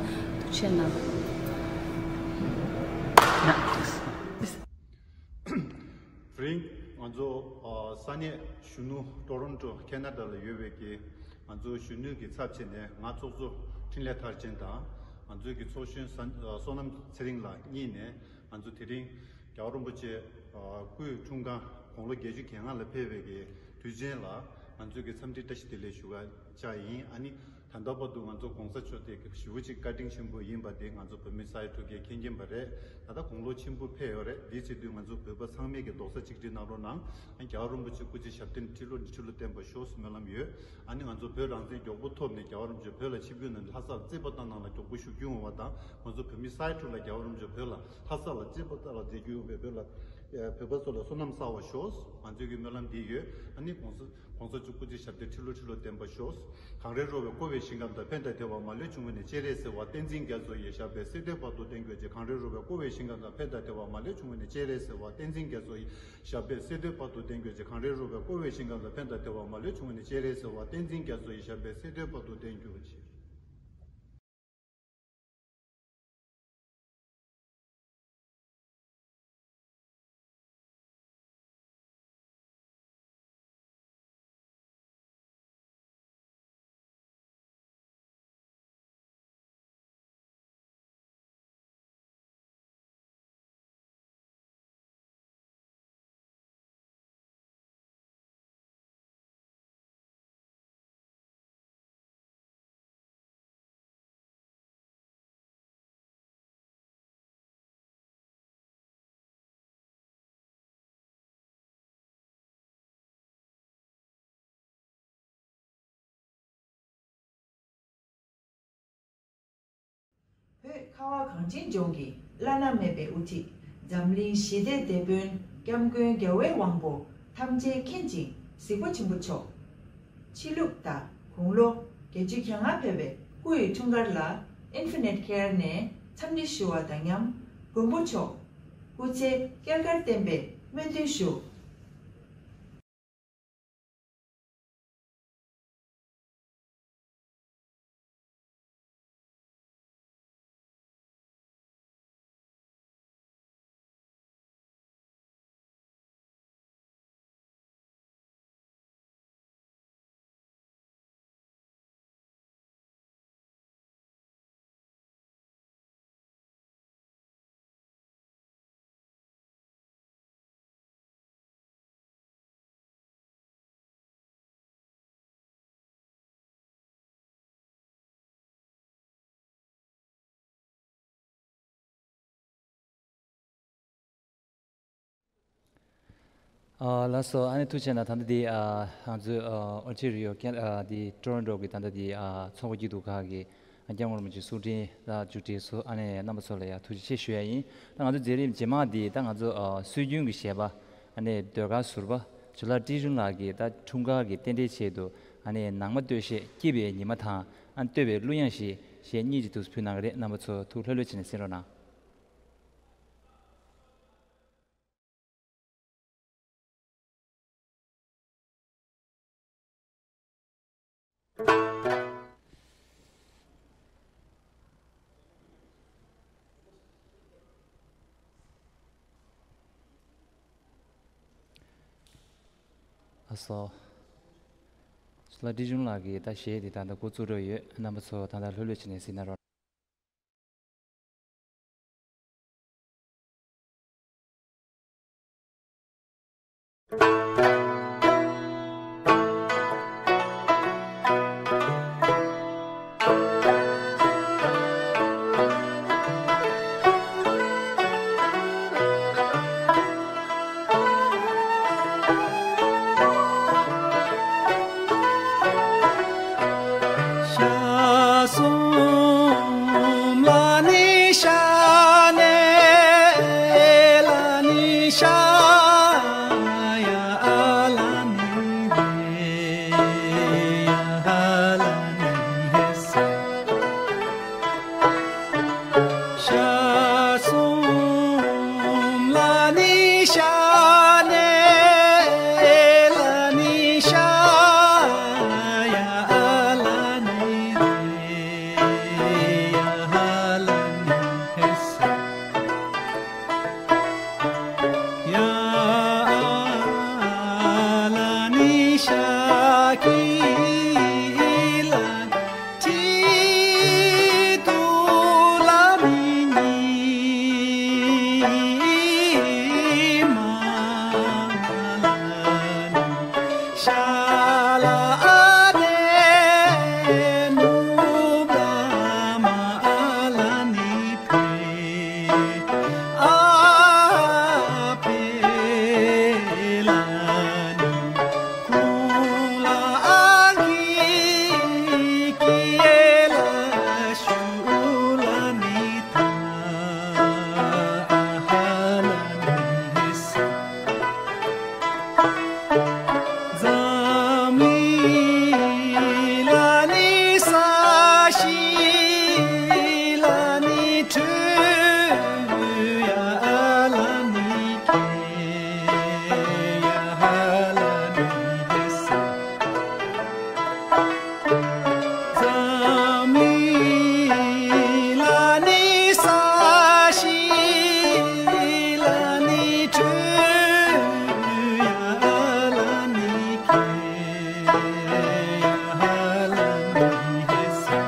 ཐུགས་རྗེ་གནང་། རིང་ང་ཚོ། ཨ། ས་གནས་གཞོན་ནུ་ཊོ་རོན་ཊོ་ཁེ་ན་ཌ་ལ་ཡོད་པའི་གི་ང་ཚོ་གཞོན་ནུ་གི་ཚབ་བྱས་ནས། ང་ཚོགས་གཙོ་འཕྲིན་ལས་མཐར་ཕྱིན་དང་། ང་ཚོའི་གི་ཚོགས་གཞོན་ས། ཨ། བསོད་ནམས་ཚེ་རིང་ལགས་གཉིས་ནས། ང་ཚོ་དེ་རིང་རྒྱལ་བ་རིན་པོ་ཆེ། ཨ། སྐུའི་འཁྲུངས་སྐར་དགུང་ལོ་བརྒྱད་ཅུ་གྱ་ལྔ་ལ་ཕེབས་པའི་གི་དུས་ཆེན་ལ་ང་ཚོས་ཀྱི་འཚམས་འདྲི་བཀྲ་ཤིས་བདེ་ལེགས་ཞུ་ག་བཅར་ཡིན། ཨ་ནི། ད་ལྟ་བར་དུ་ང་ཚོ་གོང་ས་མཆོག་དེ་ཞེ་པོ་ཅིག་བཀའ་དྲིན་ཆེན་པོ་ཡིན་པ་དེ་ང་ཚོ་བོད་མི་ས་ཡ་དྲུག་གིས་མཁྱེན་མཁྱེན་པ་རེད། ད་ལྟ་དགུང་ལོ་ཆེན་པོ་ཕེབས་ཡོད་རེད། དེའི་ཆེད་དུ་ང་ཚོ་བོད་པ་ཚང་མས་ཀྱི་རྡོག་རྩ་གཅིག་སྒྲིལ་གནང་རོགས་གནང་། ཨ། རྒྱལ་བ་རིན་པོ་ཆེ་སྐུ་ཚེ་ཞབས་བརྟན་ཁྲི་ལོ་ཁྲི་ལོ་བརྟན་པར་ཤོག་སྨོན་ལམ་ཡོད། ཨ་ནི། ང་ཚོ་བོད་རང་བཙན་མགྱོགས་པོ་ཐོབ་ནས་རྒྱལ་བ་རིན་པོ་ཆེ་བོད་ལ་ཆིབས་བསྒྱུར་གནང་ནས་ལྷ་སར་རྩེ་པོ་ཏ་ན་ལ་མགྱོགས་པོ་བཞུགས་རྒྱུ་ཡོང་བ་དང་། ང་ཚོ་བོད་མི་ས་ཡ་དྲུག་ལ་རྒྱལ་བ་རིན་པོ་ཆེ་བོད་ལ་ལྷ་ས་ལ་རྩེ་པོ་ཏ་ལ་མཛད་རྒྱུ་ཡོང་བའི་བོད་ལ། ཨ། བོད་པ་ཚོ་ལ་བསོད་ནམས་བསགས་པར་ཤོག། ང་ཚོའི་གི་སྨོན་ལམ་འདི་ཡོད། ཨ་ནི། གོང་ས། གོང་ས་མཆོག་སྐུ་ཚེ་ཞབས་བརྟན་ཁྲི་ལོ་ཁྲི་ལོ་བརྟན་པར་ཤོག། གངས་རི་རོལ་པའི་བསྐོར་བའི་ཞིང་ཁམས་དང་། ཕན་དང་བདེ་བ་མ་ལུས་འབྱུང་བའི་གནས། སྤྱན་རས་གཟིགས་དབང་བསྟན་འཛིན་རྒྱ་མཚོ་ཡི། ཞབས་པད་སྲིད་མཐའི་བར་དུ་བརྟན་གྱུར་ཅིག། གངས་རི་རོལ་པའི་བསྐོར་བའི་ཞིང་ཁམས་དང་། ཕན་དང་བདེ་བ་མ་ལུས་འབྱུང་བའི་གནས། སྤྱན་རས་གཟིགས་དབང་བསྟན་འཛིན་རྒྱ་མཚོ་ཡི། ཞབས་པད་སྲིད་མཐའི་བར་དུ་བརྟན་གྱུར་ཅིག། གངས་རི་རོལ་པའི་བསྐོར་བའི་ཞིང་ཁམས་དང་། ཕན་དང་བདེ་བ་མ་ལུས་འབྱུང་བའི་གནས། སྤྱན་རས་གཟིགས་དབང་བསྟན་འཛིན་རྒྱ་མཚོ་ཡི། ཞབས་པད་སྲིད་མཐའི་བར་དུ་བརྟན་གྱུར་ཅིག། བོད་ཁ་བ་གངས་ཅན་ལྗོངས་ཀྱི་བླ་ན་མེད་པའི་དབུ་ཁྲིད། འཛམ་གླིང་ཞི་བདེའི་དེད་དཔོན་སྐྱབས་མགོན་རྒྱལ་བའི་དབང་པོ་ཐམས་ཅད་མཁྱེན་ཅིང་གཟིགས་པ་ཆེན་པོ་མཆོག། ཕྱི་ལུགས་ཟླ་དགུང་ལོ་བརྒྱད་ཅུ་གྱ་ལྔ་ཕེབས་པའི་སྐུ་ཡི་འཁྲུངས་སྐར་ལ་Infinite Care ནས་འཚམས་འདྲི་ཞུ་བ་དང་མཉམ། མགོན་པོ་མཆོག་སྐུ་ཚེ་བསྐལ་བརྒྱར་བརྟན་པའི་སྨོན་འདུན་ཞུ། ཨ། ལགས་སོ། ཨ་ནི་ཐུགས་རྗེ་གནང་། ད་ལྟ་འདི། ཨ། ང་ཚོའི། ཨ། ཨོན་ཊེ་རི་ཡོ་ཀན། ཨ། འདི་ཊོ་རོན་ཊོ་གི་ད་ལྟ་འདི། ཨ། ཚོགས་པ་སྐྱིད་སྡུག་ཁག་གི། ཨ། སྐྱབས་མགོན་རིན་པོ་ཆེ་གསུང་འཕྲིན་ལ་མཇུག་སྒྲིལ་སོང་། ཨ་ནི་རྣམ་པ་ཚོ་ལ་ཡང་ཐུགས་རྗེ་ཆེ་ཞུ་ཡ་ཡིན། ད་ང་ཚོ་མཛད་རིམ་རྗེས་མ་འདི་ད་ང་ཚོ། ཨ། སྲོལ་རྒྱུན་གྱི་གཞས་པ། ཨ་ནི་ཟློས་གར་ཟུར་པ་ཇོ་ལགས་བཀྲིས་ལྷུན་ལགས་ཀྱིས་ད་འཁྲུངས་སྐར་གྱི་རྟེན་འབྲེལ་ཆེད་དུ། ཨ་ནི་ནང་མ་སྟོད་གཞས་སྐྱིད་པའི་ཉི་མ་དང་། ཨ། བསྟོད་པའི་གླུ་དབྱངས་ཤིག་གཞས་གཉིས་ཀྱི་ཐོག་ཕུལ་གནང་གི་རེད། རྣམ་པ་ཚོ་ཐུགས་ལྷོད་ལྷོད་བྱས་ནས་གསན་རོགས་གནང་། ལགས་སོ། ཇོ་ལགས་བཀྲིས་ལྷུན་ལགས་ཀྱིས་ད་གཞས་འདི་ད་ལྟ་འགོ་བཙུགས་འགྲོ་ཡོད། རྣམ་པ་ཚོ་ད་ལྟ་ལྷོད་ལྷོད་བྱས་ནས་གཟིགས་གནང་རོགས། ཤ་གསུམ་ལ་ནི་ཤ་ནེ་ལ་ནི་ཤ་ཡ་ལ་ནི་རེ་ཡ་ལ་ནི་ཧེ་སེ། ཤ་གསུམ་ལ་ནི་ཤ་ནེ་ལ་ནི་ཤ་ཡ་ལ་ནི་རེ་ཡ་ལ་ནི་ཧེ་སེ། ཡ་ལ་ནི་ཤ་ཀི་ལ་ཏི་ཏུ་ལ་ནི་ཉི་མ་ལ་ནི་ཤ་ལ་ཨ་དེ་ནུ་བ་མ་ལ་ནི་ཕེ་ཨ་ཕེ་ལ་ནི་ཀུ་ལ་ཨ་གི་ཀི་ལ་ཤུ་ལ་ནི་ཐ་ཨ་ཧ་ལ་ནི་ཧེ་སེ། འཛམ་གླིང་ལ་ནི་ས་གཞི་ལ་ནི་ཁྲོ་ཡ་ལ་ནི་ཀེ་ཡ་ལ་ནི་ཧེ་སེ། འཛམ་གླིང་ལ་ནི་ས་གཞི་ལ་ནི་ཁྲོ་ཡ་ལ་ནི་ཀེ་ཡ་ལ་ནི་ཧེ་སེ།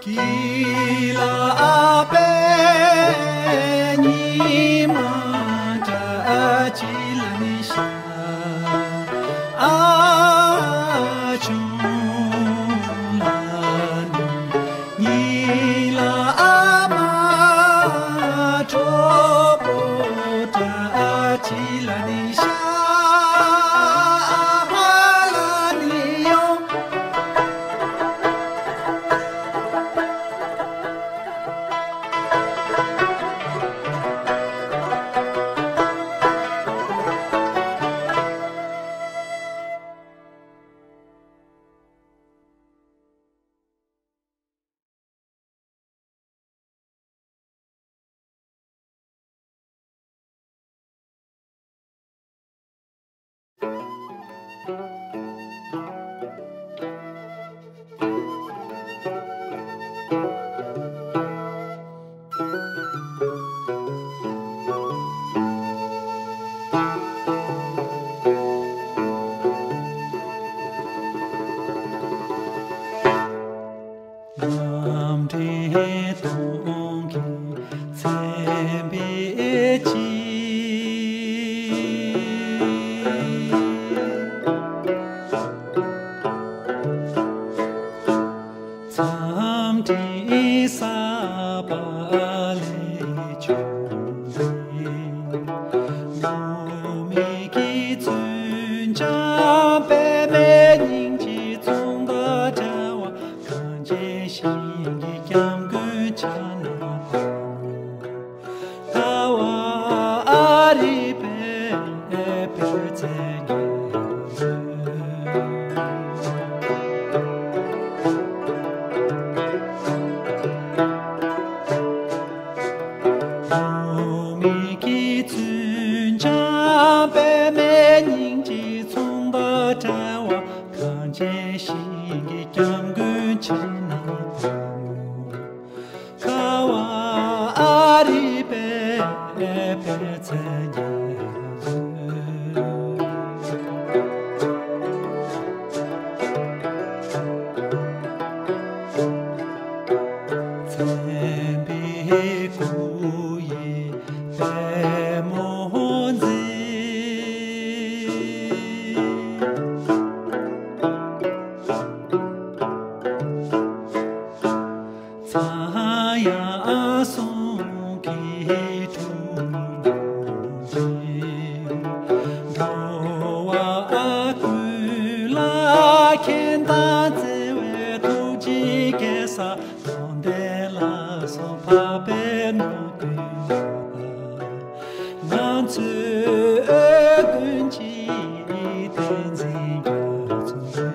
ཀི་ལ་ཨ་པེ་ཉི་མ་ཏྲ་ཨ་ཅི་ལ་ནི་ཤ་ཨ་ཆུང་ལ་ནི། ཉི་ལ་ཨ་མ་གྲོགས་པོ་ཏྲ་ཨ་ཅི་ལ་ནི་ཤ་ཨ་ཧ་ལ་ནི་ཡོང་། རྣམ་འདྲེན་སྟོང་གི་མཚན་དཔེ་ཅི། མིག་གི་མཚོན་བྱང་པདྨའི་སྙིང་རྗེ་མཚུངས་ཟླ་བྲལ་བ། གངས་ཅན་ཞིང་གི་སྐྱབས་མགོན་ཕྱག་ན་པདྨོ། ཁ་བ་ཨ་རི་པདྨའི་ཚལ་ཉིད་ལ་མཚན་པའི་སྐུ་ཡི་པདྨོ་མཛེས། ཚངས་དབྱངས་གསུང་གི་དྲོད་ནུར་ཅིང་། འགྲོ་བ་ཀུན་ལ་མཁྱེན་དང་བརྩེ་བའི་ཐུགས་རྗེའི་གེ་སར། དོན་ལྡན་ལ་སོགས་འཕགས་པའི་ནོར་བུས་ང་ཚོའི་ཀུན་གྱི་བསྟན་འཛིན་རྒྱ་མཚོ།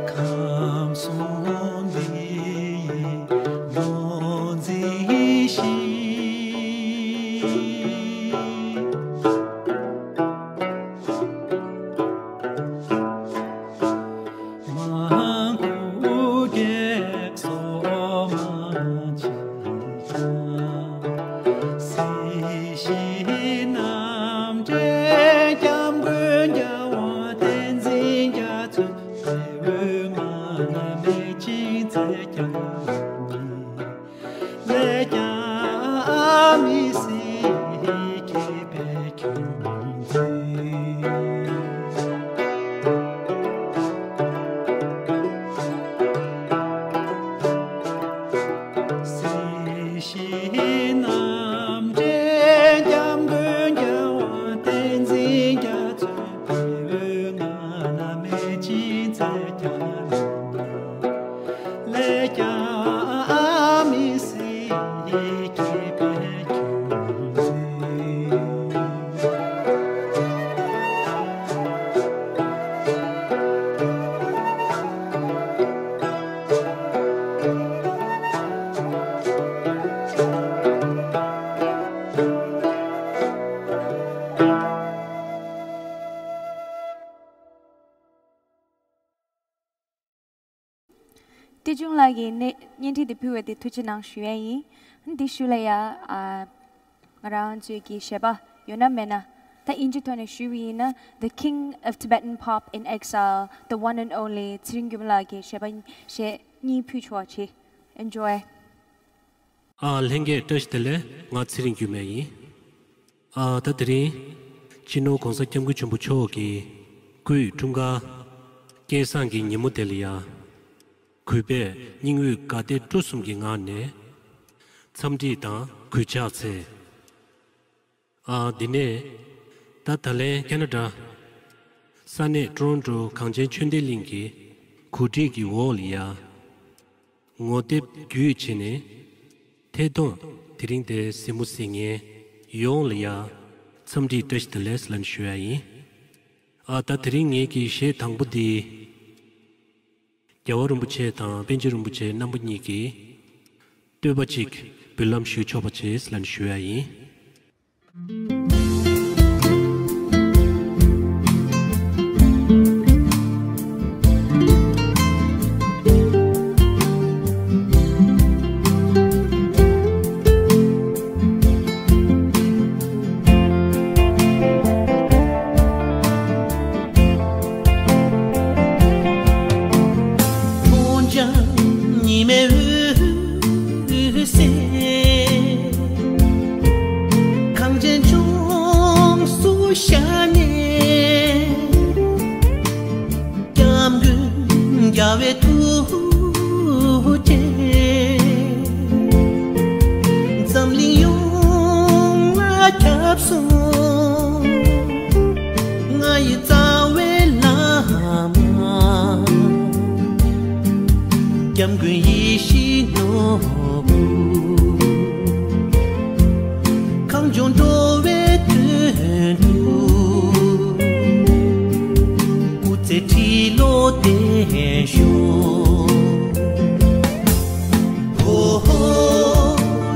ཁམས་གསུམ་འདི་ཡི་ནོར་འཛིན་ཞིང་། མང་པོ་སྐྱེ་སོ་མང་ཆེ་ཀྱང་། སྲིད་ཞིའི་རྣམ་འདྲེན་སྐྱབས་མགོན་རྒྱལ་བ་བསྟན་འཛིན་རྒྱ་མཚོས། དེ་བས་ང་ལ་མེད་ཅིང་བཙལ་ཀྱང་མེད། ལས་ཀྱང་མི་སྲིད་མཁས་པའི་ཁྱུང་མཛེས། སྲིད་ཞིའི་རྣམ་འདྲེན་སྐྱབས་མགོན་རྒྱལ་བ་བསྟན་འཛིན་རྒྱ་མཚོས། དེ་བས་ང་ལ་མེད་ཅིང་བཙལ་ཀྱང་མེད། ལས་ཀྱང་མི་སྲིད་མཁས་པའི་ཁྱུང་མཛེས། བསྟན་འབྱུང་ལགས་ཀྱིས་གནས་བརྙན་འཕྲིན་དེ་ཕུལ་བ་དེ་ཐུགས་རྗེ་གནང་ཞུ་ཡ་ཡིན། འདི་ཞུ་ལ་ཡ། ཨ། ང་རང་ཚོའི་གི་གཞས་པ་ཡོད་ན་མེད་ན། ད་དབྱིན་ཇི་ཐོག་ནས་ཞུས་པ་ཡིན་ན། The King of Tibetan Pop in Exile, the one and only ཚེ་རིང་སྒྱུ་མ་ལགས་ཀྱི་གཞས་པ་གཞས་གཉིས་ཕུལ་ཆོག་བྱེད། Enjoy. ཨ། ལྷན་རྒྱས་བཀྲ་ཤིས་བདེ་ལེགས། ང་ཚེ་རིང་སྒྱུ་མ་ཡིན། ཨ། ད་དེ་རིང་སྤྱི་ནོར་༸གོང་ས་༸སྐྱབས་མགོན་ཆེན་པོ་མཆོག་གི་སྐུའི་འཁྲུངས་སྐར་སྐལ་བཟང་གི་ཉིན་མོ་དེ་ལ་ཡ། གུས་པས་སྙིང་དབུས་དགའ་དད་སྤྲོ་གསུམ་གྱི་ངང་ནས་འཚམས་འདྲི་དང་གུས་ཕྱག་འཚལ། ཨ། འདི་ནས་ད་ད་ལན་ཁེ་ན་ཌ་ས་གནས་ཊོ་རོན་ཊོ་གངས་ཅན་ཆོས་ལྡན་གླིང་གི་གོ་སྒྲིག་གི་འོག་ལ་ཡ། ངོ་དེབ་བརྒྱུད་བྱས་ནས་ཐད་གཏོང་དེ་རིང་དེ་གཟིགས་མོ་གཟིགས་མཁན་ཡོངས་ལ་ཡ་འཚམས་འདྲི་བཀྲ་ཤིས་བདེ་ལེགས་ལབ་ནས་ཞུ་ཡ་ཡིན། ཨ། ད་དེ་རིང་ངེད་ཀྱི་གཞས་དང་པོ་འདི་རྒྱལ་བ་རིན་པོ་ཆེ་དང་པཎ་ཆེན་རིན་པོ་ཆེ་རྣམ་པ་གཉིས་ཀྱིས་བསྟོད་པ་གཅིག་འབུལ་ལམ་ཞུ་ཆོག་པ་བྱེད་ལབ་ནས་ཞུ་ཡ་ཡིན། ཐོག་འཇའ་ཉི་མའི་འོད་ཟེར་གངས་ཅན་ལྗོངས་སུ་ཤར་ནས། སྐྱབས་མགོན་རྒྱལ་བའི་ཐུགས་ ཡིད་བཞིན་ནོར་བུ། གངས་ལྗོངས་འགྲོ་བའི་དོན་དུ། སྐུ་ཚེ་ཁྲི་ལོ་བརྟན་ཤོག་ཧོ་ཧོ།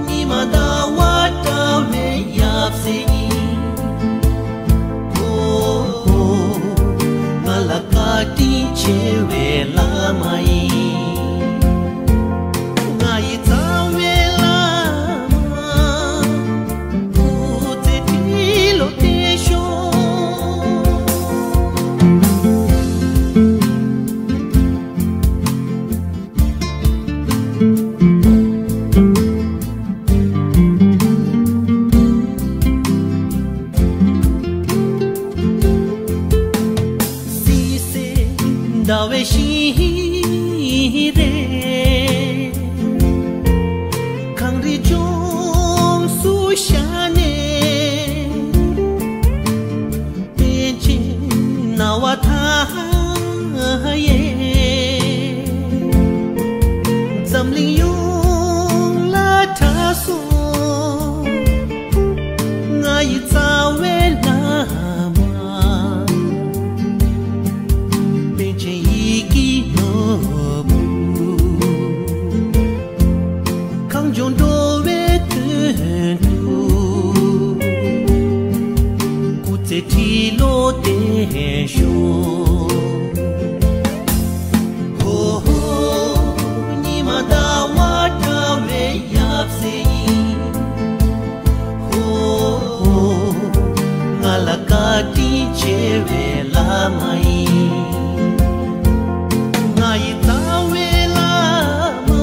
ཉི་མ་ཟླ་བ་འདྲ་བའི་ཡབ་སྲས་ཉིད། ཨོ་ཨོ། ང་ལ་བཀའ་དྲིན་ཆེ་བའི་བླ་མ་ཡིན། ང་ཡི་རྩ་བའི་བླ་མ། སྐུ་ཚེ་ཁྲི་ལོ་བརྟན་ཤོག་བསིལ་ཟེར་ཟླ་བའི་ཤིང་རེ། གངས་རི་ལྗོངས་སུ་ཤར་ནས། པཎ་ཆེན་སྣང་བ་མཐའ་ཡས། འཛམ་གླིང་ཡོངས་ལ་གྲགས་སོང་། ང་ཡི་རྩ་བའི་བླ་མ། པཎ་ཆེན་ཡི་གེ་ནོར་བུ། གངས་ལྗོངས་འགྲོ་བའི་དོན་དུ། སྐུ་ཚེ་ཁྲི་ལོ་བརྟན་ཤོག་ཧོ་ཧོ། ཉི་མ་ཟླ་བ་འདྲ་བའི་ཡབ་སྲས་ཡིན། ཧོ་ཧོ། ང་ལ་བཀའ་དྲིན་ཆེ་བའི་བླ་མ་ཡིན། ང་ཡི་རྩ་བའི་བླ་མ།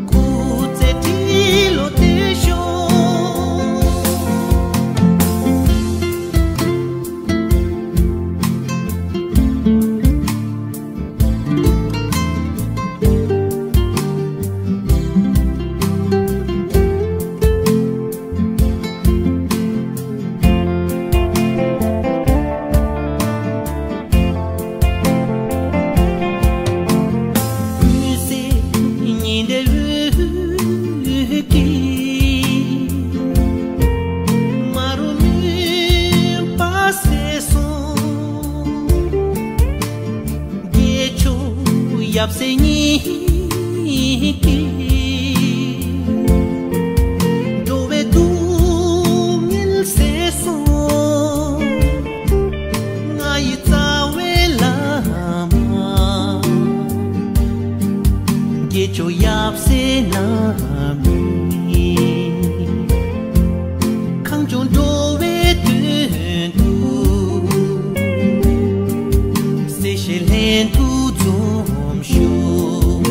སྐུ་ཚེ་ཁྲི་ལོ་བརྟན་ཤོག་ཉི་ཟེར་ཉི་ཟླའི་འོད་ཀྱིས། མ་རུངས་མུན་པ་སེལ་སོང་། དགེ་སྦྱོར་ཡབ་སྲས་ཉིད་ཀྱིས། འགྲོ་བའི་སྡུག་བསྔལ་སེལ་སོང་། ང་ཡི་རྩ་བའི་བླ་མ། དགེ་སྦྱོར་ཡབ་སྲས་རྣམ་གཉིས། གངས་ལྗོངས་འགྲོ་བའི་དོན་དུ། སྲས་ཞེས་ལྷན་དུ་འཛོམས་ཤོག་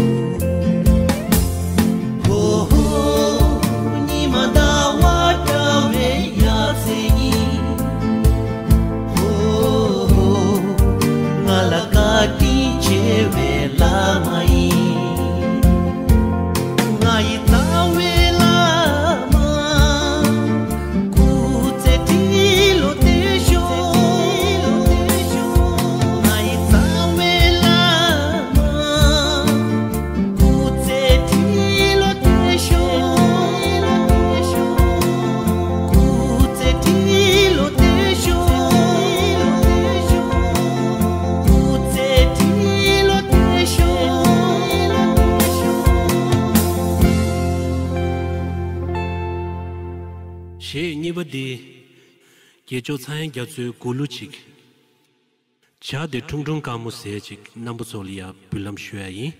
ཧོ་ཧོ། ཉི་མ་ཟླ་བ་འདྲ་བའི་ཡབ་སྲས་ཉིད། ཧོ་ཧོ། ང་ལ་བཀའ་དྲིན་ཆེ་བའི་བླ་མ་ཡིན། ང་ཡི་རྩ་བའི་བླ་མ། སྐུ་ཚེ་ཁྲི་ལོ་བརྟན་ཤོག་ང་ཡི་རྩ་བའི་བླ་མ། སྐུ་ཚེ་ཁྲི་ལོ་བརྟན་ཤོག་སྐུ་ཚེ་ཁྲི་ལོ་བརྟན་ཤོག་སྐུ་ཚེ་ཁྲི་ལོ་བརྟན་ཤོག་གཞས་གཉིས་པ་འདི། དགེ་སྦྱོར་ཚངས་དབྱངས་རྒྱ་མཚོའི་མགུར་གླུ་ཅིག་བྱ་དེ་ཁྲུང་ཁྲུང་དཀར་མོ་ཟེར་ཅིག་རྣམ་པ་ཚོ་ལ་ཡ་འབུལ་ལམ་ཞུ་ཡ་ཡིན།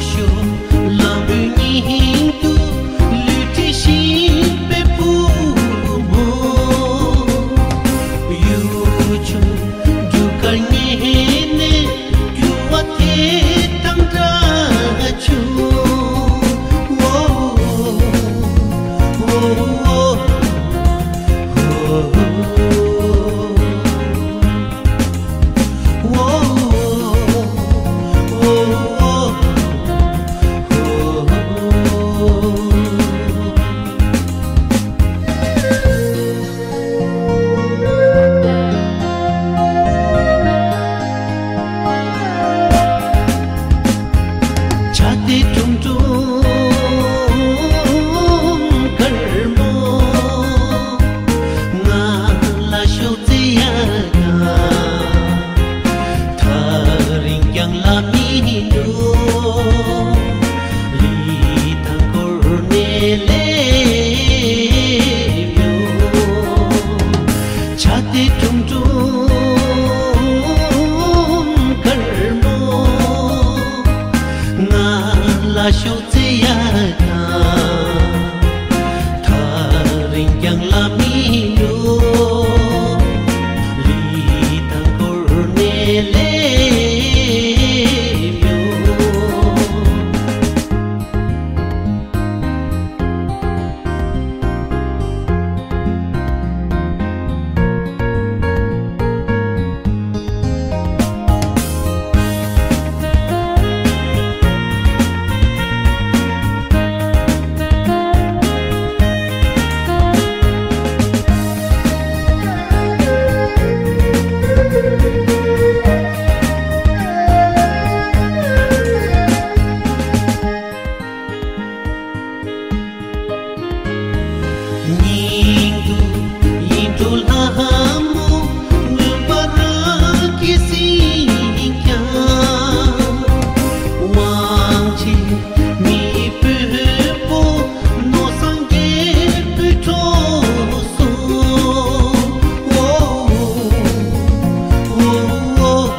ཤོག་ལམ་བུའི་སྙིང་དུ་ལུས་བྲེལ་བཞིན་པའི་བུ་མོ། ཡུལ་ཕྱོགས་རྒྱུ་སྐར་ཉེ་ནས་རྒྱུ་བ་དེ་དང་འདྲ་བྱུང་། འོ། འོ། འོ། བྱ་དེ་ཁྲུམ་ཁྲུམ་དཀར་མོ། ང་ལ་ཤོག་ཙེ་ཡ་ན། ཐག་རིང་རྐྱང་ལ་མི་འགྲོ། ལི་ཐང་འཁོར་ནས་སླེབས་ཡོང་། བྱ་དེ་ཁྲུམ་ཁྲུམ་དཀར་མོ། ང་ལ་ཤོག་ཙེ་ཡ་ན། ཐག་རིང་རྐྱང་ལ་མི་འགྲོ། ལི་ཐང་འཁོར་ནས་སླེབས་ཡོང་། སྙིང་དུ་ཡིད་འཕྲོག་ལྷ་མོ་མུན་པ་རང་གིས་ཟིན་ཀྱང་། དབང་ཆེན་མི་བོས་པོ་མནོ་བསམ་རྒྱལ་པོའི་གྲོགས་སུ། འོ། འོ། འོ།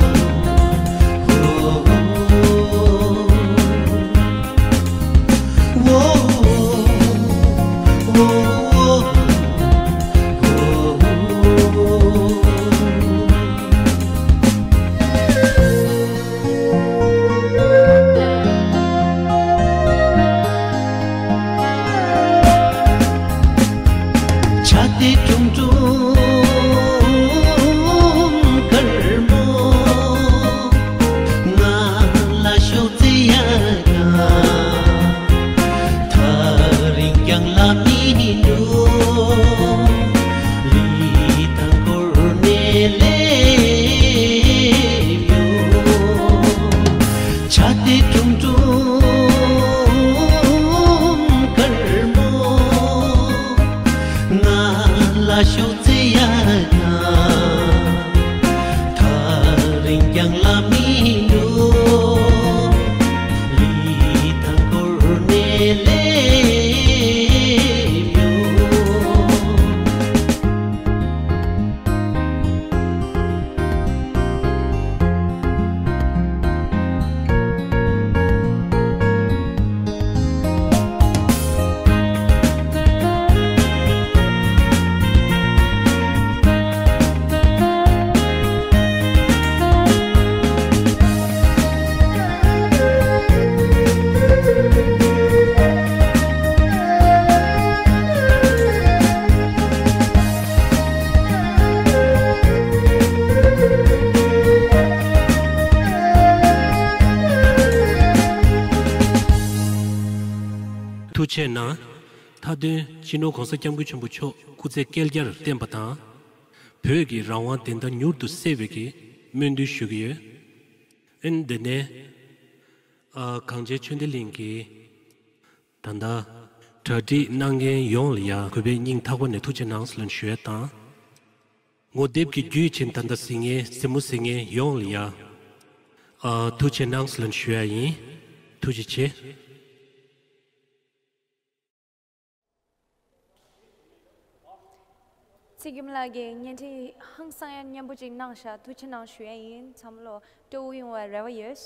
བྱ་དེ་ཁྲུམ་ཁྲུམ་དཀར་མོ། ང་ལ་ཤོག་ཙེ་ཡ་ན། ཐག་རིང་རྐྱང་ལ་མི་འགྲོ། ལི་ཐང་འཁོར་ནས་སླེབས་ཡོང་། བྱ་དེ་ཁྲུམ་ཁྲུམ་དཀར་མོ། ང་ལ་ཤོག་ཙེ་ཡ་ན། ཐག་རིང་རྐྱང་ལ་མི་འགྲོ། ལི་ཐང་འཁོར་ནས་སླེབས་ཡོང་། ཐུགས་རྗེ་གནང་། མཐའ་དོན་སྤྱི་ནོར་༸གོང་ས་༸སྐྱབས་མགོན་ཆེན་པོ་མཆོག་སྐུ་ཚེ་བསྐལ་བརྒྱར་བརྟན་པ་དང་། བོད་ཀྱི་རང་དབང་བདེན་མཐའ་མྱུར་དུ་གསལ་བའི་གི་སྨོན་འདུན་ཞུ་གི་ཡོད། ཨིན་དེ་ནས་ཨ་གངས་ཅན་ཆོས་ལྡན་གླིང་གི་ད་ལྟ་གྲ་སྒྲིག་གནང་མཁན་ཡོངས་ལ་ཡ་གུས་པས་སྙིང་ཐག་པ་ནས་ཐུགས་རྗེ་གནང་ཟེར་ལན་ཞུ་ཡ་དང་། ངོ་དེབ་ཀྱི་བརྒྱུད་བྱིན་ད་ལྟ་གཟིགས་མཁན་གཟིགས་མོ་གཟིགས་མཁན་ཡོངས་ལ་ཡ་ཨ་ཐུགས་རྗེ་གནང་ཟེར་ལན་ཞུ་ཡ་ཡིན། ཐུགས་རྗེ་ཆེ། ཚེ་རྒྱམ་ལགས་ཀྱིས་བརྙན་འཕྲིན་ཧང་སང་ཡ་སྙན་པོ་ཅིག་གནང་ཤག་ཐུགས་རྗེ་གནང་ཞུ་ཡ་ཡིན། བསམ་བློ་སྤྲོ་བོ་ཡོང་བའི་རེ་བ་ཡོད།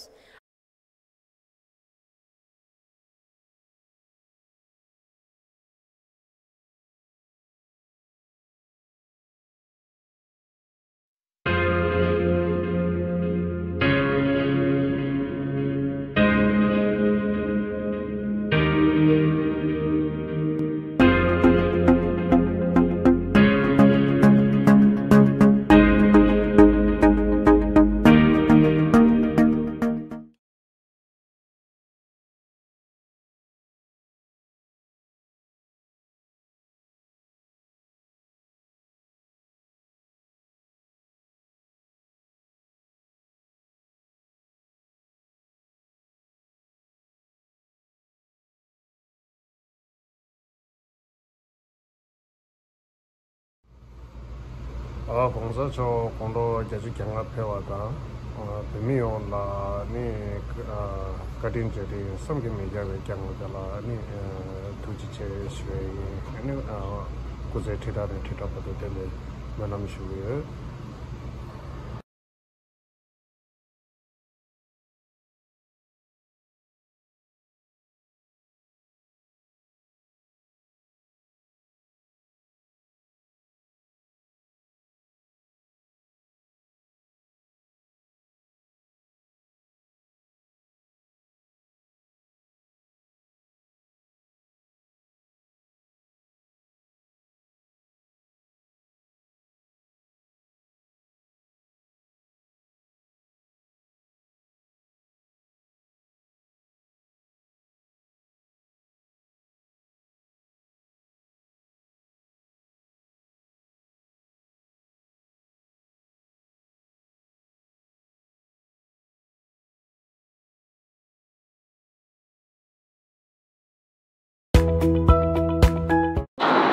ཨ། ༸གོང་ས་མཆོག་དགུང་ལོ་བརྒྱད་ཅུ་གྱ་ལྔ་ཕེབས་པ་དང་། ཨ། བོད་མི་ཡོངས་ལ་ནི། ཨ། བཀའ་དྲིན་རྗེས་དྲན་བསམ་གྱིས་མི་ཁྱབ་པའི་བསྐྱངས་པ་དེ་ལ་ནི། ཨ། ཐུགས་རྗེ་ཆེ་ཞུ་བ་ཡིན། ཨ་ནི། ཨ། སྐུ་ཚེ་ཁྲི་ཕྲག་ནས་ཁྲི་ཕྲག་བར་དུ་བརྟན་པའི་སྨོན་ལམ་ཞུ་གི་ཡོད།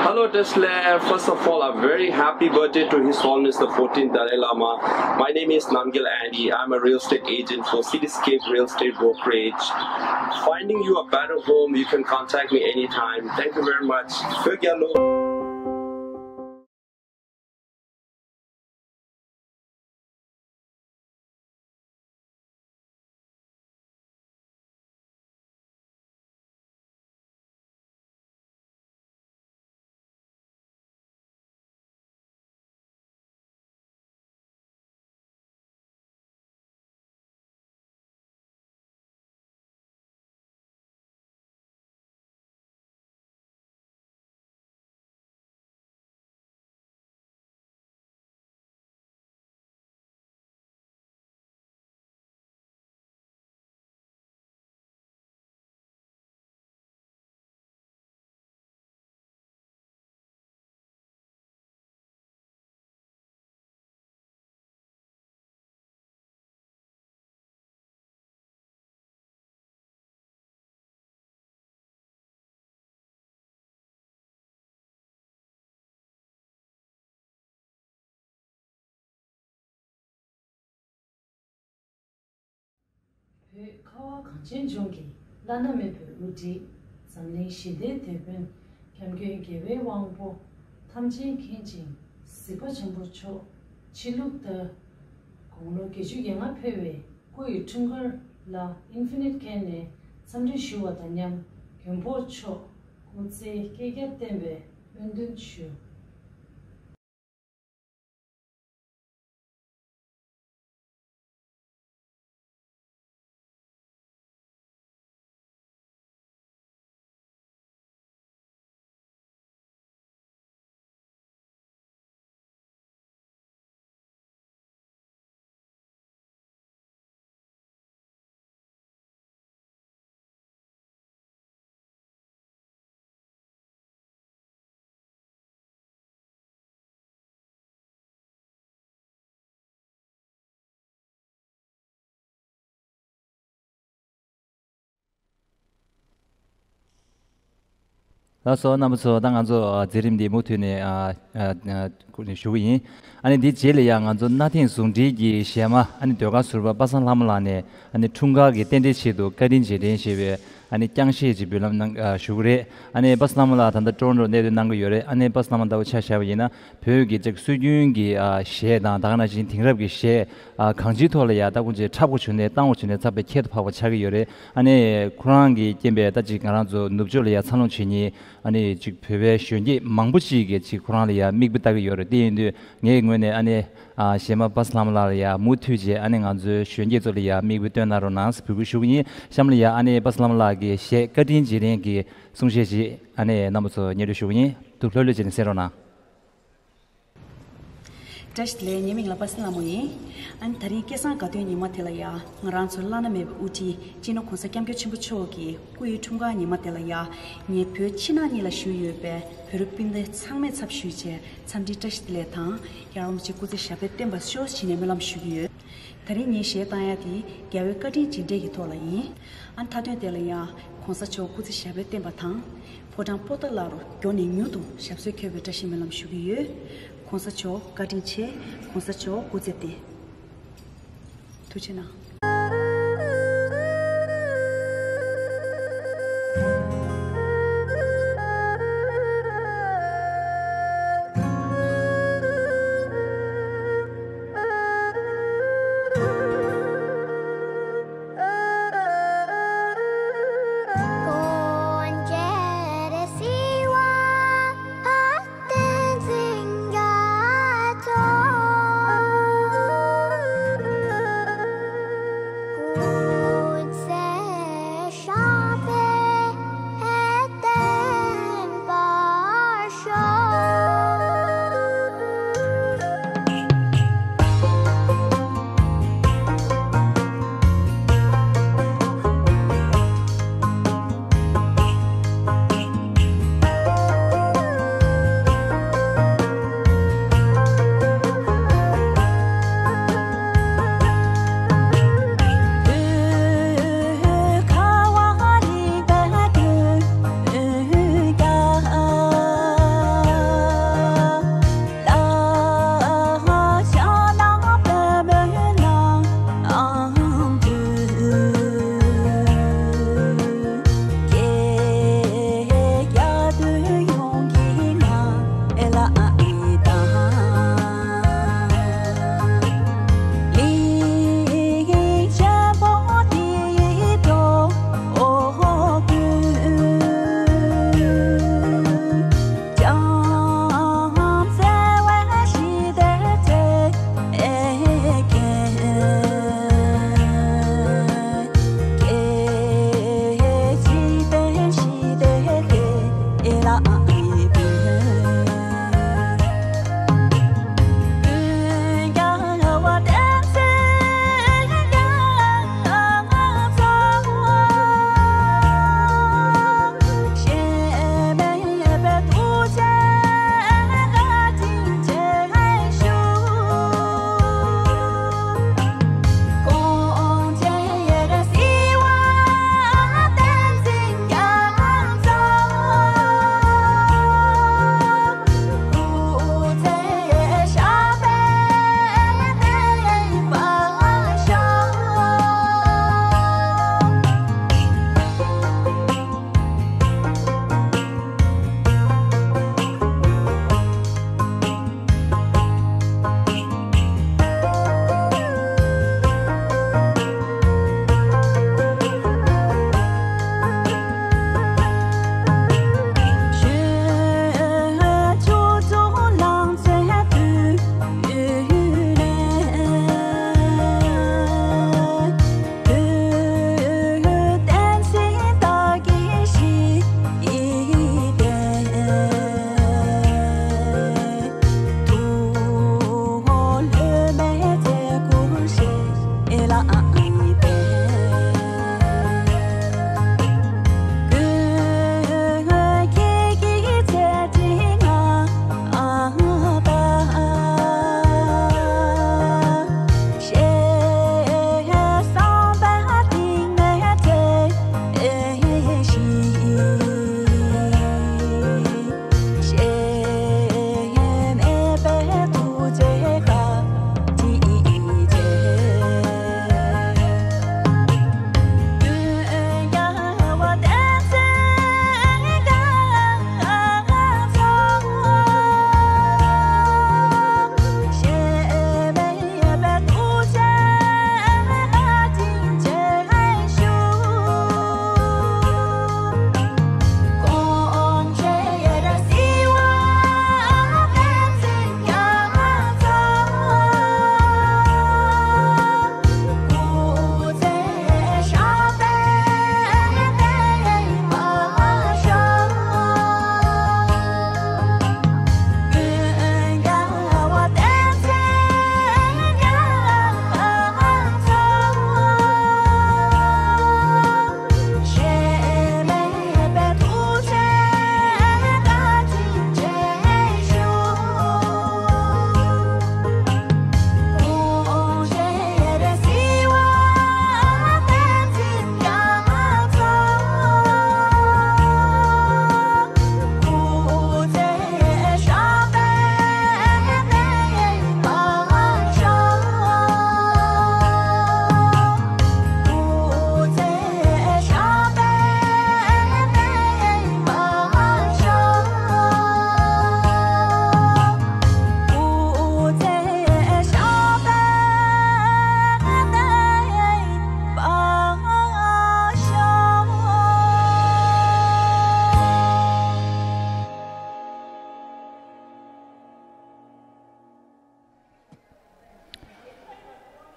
Hello, Tesla. First of all, a very happy birthday to His Holiness the fourteenth Dalai Lama. My name is Namgyal Andy. I'm a real estate agent for Cityscape Real Estate Brokerage. Finding you a better home, you can contact me anytime. Thank you very much. Phil Gallo. བོད་ཁ་བ་གངས་ཅན་ལྗོངས་ཀྱི་བླ་ན་མེད་པའི་དབུ་ཁྲིད། འཛམ་གླིང་ཞི་བདེའི་དེད་དཔོན། སྐྱབས་མགོན་རྒྱལ་བའི་དབང་པོ། ཐམས་ཅད་མཁྱེན་ཅིང་གཟིགས་པ་ཆེན་པོ་མཆོག་ཕྱི་ལུགས་ལྟར། དགུང་ལོ་བརྒྱད་ཅུ་གྱ་ལྔ་ཕེབས་པའི་སྐུ་ཡི་འཁྲུངས་སྐར་ལ་ཨིན་ཕི་ནིཊ་ཁན་ནས་འཚམས་འདྲི་ཞུ་བ་དང་མཉམ། མགོན་པོ་མཆོག་སྐུ་ཚེ་བསྐལ་བརྒྱར་བརྟན་པའི་སྨོན་འདུན་ཞུ། ལགས་སོ། རྣམ་པ་ཚོ། ད་ང་ཚོ་ཨ་མཛད་རིམ་འདི་མུ་མཐུད་ནས་ཨ་ཨ་ཨ་ཞུ་གི་ཡིན། ཨ་ནི་འདི་རྗེས་ལ་ཡང་ང་ཚོ་གནའ་དེང་ཟུང་འབྲེལ་གྱི་གཞས་མ། ཨ་ནི་ཟློས་གར་ཟུར་པ་པ་སངས་ལྷ་མོ་ལགས་ནས་ཨ་ནི་འཁྲུངས་སྐར་གྱི་རྟེན་འབྲེལ་ཆེད་དུ་བཀའ་དྲིན་རྗེས་དྲན་ཞེས་པའི་ཨ་ནི་རྐྱང་གཞས་ཅིག་འབུལ་ལམ་གནང་ཨ་ཞུ་གི་རེད། ཨ་ནི་པ་སངས་ལྷ་མོ་ལགས་ད་ལྟ་ཊོ་རོན་ཊོ་གནས་སྡོད་གནང་གི་ཡོད་རེད། ཨ་ནི་པ་སངས་ལྷ་མོ་ལྟ་བུ་ཆ་བཞག་པ་ཡིན་ན། བོད་ཀྱི་ཅིག་སྲོལ་རྒྱུན་གྱི་ཨ་གཞས་དང་། ད་ག་ནང་བཞིན་དེང་རབས་ཀྱི་གཞས་ཨ་གང་ཅིའི་ཐོག་ལ་ཡ་ད་ཁོང་ཚོས་འཁྲབ་དགོས་བྱུང་ནས་བཏང་དགོས་བྱུང་ནས་ཚབ་པའི་ཁྱད་དུ་འཕགས་པ་ཆགས་ཀྱི་ཡོད་རེད། ཨ་ནི་ཁོ་རང་གི་རྐྱེན་པས་ད་ཅིག་ང་རང་ཚོ་ནུབ་ཕྱོགས་ལ་ཡ་འཚར་ལོངས་བྱེད་མཁན་ཨ་ནི་ཅིག་བོད་པའི་གཞོན་སྐྱེས་མང་པོ་ཅིག་གིས་ཅིག་ཁོ་རང་ལ་ཡ་མིག་དཔེ་ལྟ་གི་ཡོད་རེད། དེ་ཡིན་དུས་ངའི་ངོས་ནས་ཨ་ནི་ཨ་གཞས་མ་པ་སངས་ལྷ་མོ་ལགས་ལ་ཡ་མུ་མཐུད་བྱས་ཨ་ནི་ང་ཚོའི་གཞོན་སྐྱེས་ཚོ་ལ་ཡ་མིག་དཔེ་སྟོན་གནང་རོགས་གནང་ཟེར་འབོད་སྐུལ་ཞུ་གི་ཡིན། གཤམ་ལ་ཡ་ཨ་ནི་པ་སངས་ལྷ་མོ་ལགས་ཀྱི་གཞས་བཀའ་དྲིན་རྗེས་དྲན་གྱི་གསུང་བཤད་ཅིག་ཨ་ནི་རྣམ་པ་ཚོ་སྙན་སྒྲོན་ཞུ་གི་ཡིན། ཐུགས་ལྷོད་ལྷོད་བྱས་ནས་གསན་རོགས་གནང་། བཀྲ་ཤིས་བདེ་ལེགས། ངའི་མིང་ལ་པ་སངས་ལྷ་མོ་ཡིན། ཨ་ནི་ད་རིང་སྐལ་བཟང་དགའ་སྟོན་ཉི་མ་དེ་ལ་ཡ། ང་རང་ཚོའི་བླ་ན་མེད་པའི་དབུ་ཁྲིད་སྤྱི་ནོར་༸གོང་ས་༸སྐྱབས་མགོན་ཆེན་པོ་མཆོག་གི་སྐུ་ཡི་འཁྲུངས་སྐར་ཉི་མ་དེ་ལ་ཡ། ངས་བོད་ཕྱི་ནང་གཉིས་ལ་བཞུགས་ཡོད་པའི་བོད་རིགས་སྤུན་ཟླ་ཚང་མའི་ཚབ་ཞུས་བྱས་འཚམས་འདྲི་བཀྲ་ཤིས་བདེ་ལེགས་དང་། ཡ་རབས་རིན་པོ་ཆེ་སྐུ་ཚེ་ཞབས་པད་བརྟན་པར་ཤོག་ཞེས་ནས་སྨོན་ལམ་ཞུ་གི་ཡོད། ད་རིང་ངས་གཞས་བཏང་ཡ་དེ་རྒྱལ་བའི་བཀའ་དྲིན་རྗེས་དྲན་གྱི་ཐོག་ལ་ཡིན། ཨ་མཐའ་དོན་དེ་ལ་ཡང་༸གོང་ས་མཆོག་སྐུ་ཚེ་ཞབས་པད་བརྟན་པ་དང་། ཕོ་བྲང་པོ་ཏཱ་ལ་རུ་མགྱོགས་ནས་མྱུར་དུ་ཞབས་སོར་འཁོད་པའི་བཀྲ་ཤིས་སྨོན་ལམ་ཞུ་གི་ཡོད། གོང་ས་མཆོག་བཀའ་དྲིན་ཆེ། གོང་ས་མཆོག་སྐུ་ཚེ་བརྟན། ཐུགས་རྗེ་གནང་།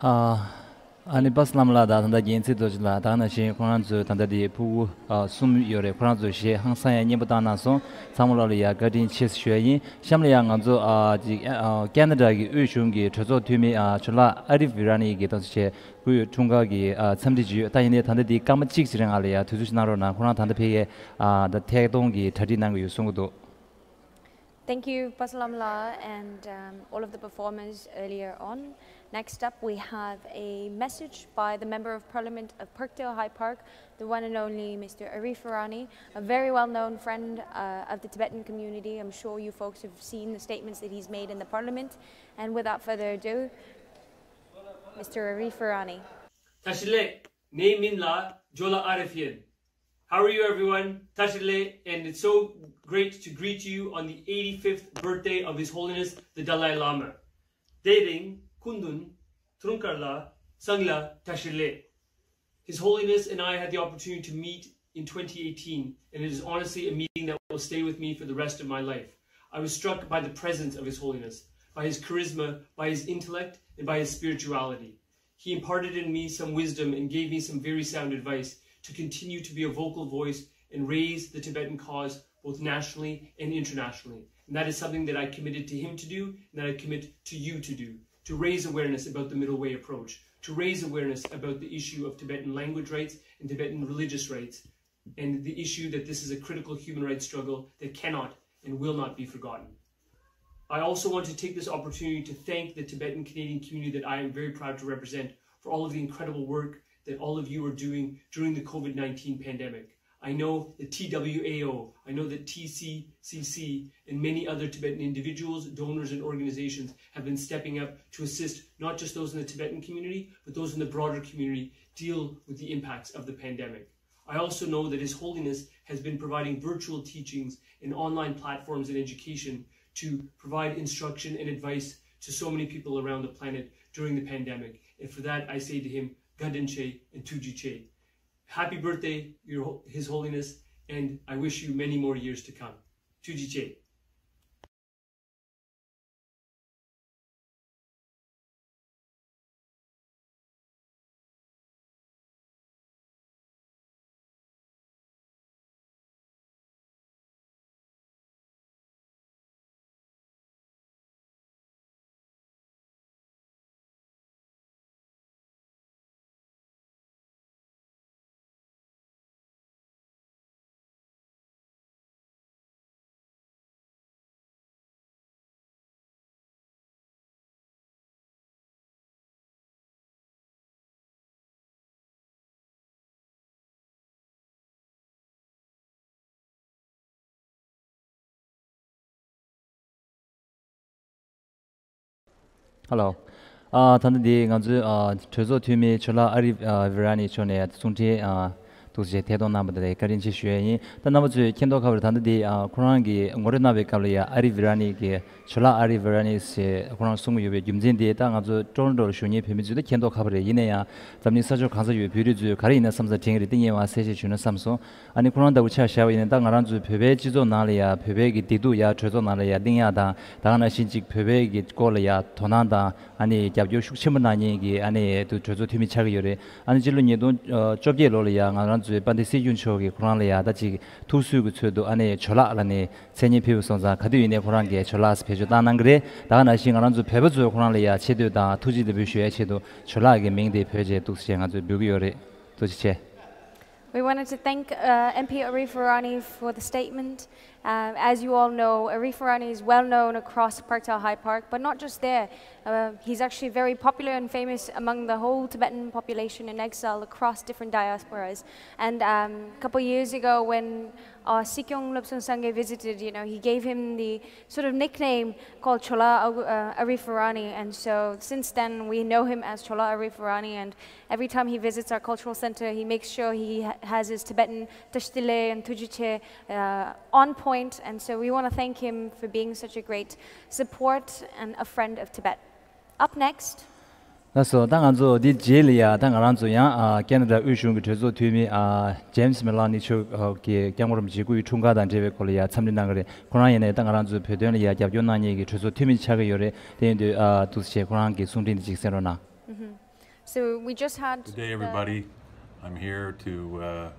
ཨ་ཨ་ནི་པ་སི་ལམ་ལགས་དང་ད་ལྟ་རྒྱལ་མཚན་རྡོ་རྗེ་ལགས། ད་ག་ནང་བཞིན་ཁོ་རང་ཚོའི་ད་ལྟ་དེ་ཕྲུ་གུ་ཨ་གསུམ་ཡོད་རེད། ཁོ་རང་ཚོ་གཞས་ཧང་སང་ཡང་སྙན་པོ་བཏང་གནང་སོང་། ཚང་མ་ལོག་ལ་ཡ་བཀའ་དྲིན་ཆེ་ཞུ་ཡ་ཡིན། གཤམ་ལ་ཡ་ང་ཚོ་ཨ་ཅིག་ཨ་ཁེ་ན་ཌ་གི་དབུས་གཞུང་གི་གྲོས་ཚོགས་འཐུས་མི་ཨ་ཇོ་ལགས་ཨ་རིབ་བི་ར་ནི་གི་ཏང་སུ་ཆེ་སྐུའི་འཁྲུངས་སྐར་གྱི་ཨ་འཚམས་འདྲི་ཅིག་ཡོད། ད་ཡིན་ནའི་ད་ལྟ་འདི་སྐར་མ་གཅིག་ཅིག་རིང་ང་ལ་ཡ་དུས་ཚོད་ཅིག་གནང་རོགས་གནང་། ཁོ་རང་ད་ལྟ་ཕ་གིར་ཨ་ད་ཐད་གཏོང་གི་གྲ་སྒྲིག་གནང་གི་ཡོད་གསུང་གི་འདུག། Thank you, Pasalamla, and um, all of the performers earlier on. Next up, we have a message by the Member of Parliament of Parkdale High Park, the one and only Mister Arif Virani, a very well known friend uh, of the Tibetan community. I'm sure you folks have seen the statements that he's made in the Parliament. And without further ado, Mister Arif Virani. Tashile, Neiminla, Jola Arifian. How are you, everyone? Tashile, and it's so great to greet you on the eighty-fifth birthday of His Holiness the Dalai Lama. Dering, Kundun, Trunkarla, Sangla, Tashile. His Holiness and I had the opportunity to meet in twenty eighteen, and it is honestly a meeting that will stay with me for the rest of my life. I was struck by the presence of His Holiness, by his charisma, by his intellect, and by his spirituality. He imparted in me some wisdom and gave me some very sound advice to continue to be a vocal voice and raise the Tibetan cause both nationally and internationally. And that is something that I committed to him to do, and that I commit to you to do, to raise awareness about the middle way approach, to raise awareness about the issue of Tibetan language rights and Tibetan religious rights, and the issue that this is a critical human rights struggle that cannot and will not be forgotten. I also want to take this opportunity to thank the Tibetan Canadian community that I am very proud to represent for all of the incredible work that all of you are doing during the COVID nineteen pandemic. I know the T W A O, I know that T C C C, and many other Tibetan individuals, donors, and organizations have been stepping up to assist not just those in the Tibetan community, but those in the broader community deal with the impacts of the pandemic. I also know that His Holiness has been providing virtual teachings and online platforms and education to provide instruction and advice to so many people around the planet during the pandemic. And for that, I say to him, Gadinche and Tujiche. Happy birthday, Your Ho- His Holiness, and I wish you many more years to come. Tujiche. Hello. ཨ་ད་ལྟ་འདི་ང་ཚོའི་ཨ་གྲོས་ཚོགས་འཐུས་མི་ཇོ་ལགས་ཨ་རི་ཨ་བི་ར་ནི་མཆོག་ནས་གསུང་འཕྲིན་ཨ་འདུག་སེ་ཐད་གཏོང་གནང་བ་དེ་ལ་བཀའ་དྲིན་ཆེ་ཞུ་ཡ་ཡིན། ད་རྣམ་པ་ཚོས་མཁྱེན་རྟོགས་ཁ་པར་ད་ལྟ་འདི་ཨ་ཁོ་རང་གིས་ངོ་སྤྲོད་གནང་བའི་སྐབས་ལ་ཡ་ཨ་རི་བི་ར་ནི་གི་ཇོ་ལགས་ཨ་རི་བི་ར་ནི་ཞེས་ཁོ་རང་གསུང་གི་ཡོད་པའི་རྒྱུ་མཚན་དེ། ད་ང་ཚོ་ཊོ་རོན་ཊོ་ལ་བཞུགས་མཁན་བོད་མི་ཚོས་ད་མཁྱེན་རྟོགས་ཁ་པར་རེད། ཡིན་ན་ཡང་འཛམ་གླིང་ས་ཕྱོགས་གང་ས་ཡོད་བོད་རིགས་ཚོས་ག་རེ་ཡིན་ན་བསམ་ས་དྲན་གི་རེད། དེ་ངས་མར་གསལ་བཤད་ཞུས་ན་བསམ་སོང་། ཨ་ནི་ཁོ་རང་ལྟ་བུ་ཆ་བཞག་པ་ཡིན་ན་ད་ང་རང་ཚོའི་བོད་པའི་སྤྱི་ཚོགས་ནང་ལ་ཡ་བོད་པའི་གི་བདེ་སྡུག་ཡ་གྲོས་ཚོགས་ནང་ལ་ཡ་གླེང་ཡ་དང་། ད་ག་ནང་བཞིན་ཅིག་བོད་པའི་གི་སྐོར་ལ་ཡ་དོ་སྣང་དང་ཨ་ནི་རྒྱབ་སྐྱོར་ཤུགས་ཆེན་པོ་གནང་མཁན་གི་ཨ་ནི་དུ་གྲོས་ཚོགས་འཐུས་མི་ཆགས་ཀྱི་ཡོད་རེད། ཨ་ནི་སྤྱི་ལོ་ཉིས་སྟོང་བཅོ་བརྒྱད་ལོ་ལ་ཡ་ང་རང་ཚོའི་དཔལ་ལྡན་སྲིད་སྐྱོང་མཆོག་གིས་ཁོ་རང་ལ་ཡ་ད་ཅིག་ཐུགས་གསོའི་གི་ཚུལ་དུ་ཨ་ནི་ཇོ་ལགས་ལ་ནི་མཚན་སྙན་ཕུལ་བ་སོང་ཙང་། ག་དུས་ཡིན་ནའི་ཁོ་རང་གིས་ཇོ་ལགས་ཟེར་བེད་སྤྱོད་བཏང་གནང་གི་རེད། ད་ག་ནང་བཞིན་ང་རང་ཚོ་བོད་པ་ཚོས་ཁོ་རང་ལ་ཡ་ཆེ་བསྟོད་དང་ཐུགས་རྗེ་ལེགས་འབུལ་ཞུ་ཡ་ཆེད་དུ་ཇོ་ལགས་ཀྱི་མིང་དེ་བོད་ཅེས་འདུག་སེ་ང་ཚོས་འབོད་ཀྱི་ཡོད་རེད། ཐུགས་རྗེ་ཆེ། We wanted to thank uh, M P Arif Virani for the statement. Uh, as you all know, Arif Virani is well known across Parkdale High Park, but not just there. Uh, he's actually very popular and famous among the whole Tibetan population in exile across different diasporas. And um, a couple of years ago, when uh, Sikyong Lobsang Sangay visited, you know, he gave him the sort of nickname called Chola uh, Arif Virani. And so since then, we know him as Chola Arif Virani. And every time he visits our cultural center, he makes sure he ha- has his Tibetan Tashtile and Tujiche uh, on point. And so we want to thank him for being such a great support and a friend of Tibet. Up next. ལགས་སོ། ད་ང་ཚོ་འདི་རྗེས་ལ་ཡ་ད་ང་རང་ཚོ་ཡང་ཨ་ཁེ་ན་ཌ་དབུས་གཞུང་གི་གྲོས་ཚོགས་འཐུས་མི་ཨ་ཇེམ་སི་མེ་ལོ་ནི་མཆོག་གིས་སྐྱབས་མགོན་རིན་པོ་ཆེའི་སྐུའི་འཁྲུངས་སྐར་དང་འབྲེལ་བའི་སྐོར་ལ་ཡ་འཚམས་འདྲི་གནང་གི་རེད། ཁོ་རང་ཡིན་ནའི་ད་ང་རང་ཚོའི་བོད་དོན་ལ་ཡ་རྒྱབ་སྐྱོར་གནང་མཁན་གྱི་གྲོས་ཚོགས་འཐུས་མི་ཆགས་ཀྱི་ཡོད་རེད། དེ་ཡིན་དུས་ཨ་འདུག་སེ་ཁོ་རང་གི་གསུང་འཕྲིན་འདི་གཅིག་གསན་རོགས་གནང་། So we just had Good day, the everybody. I'm here to uh,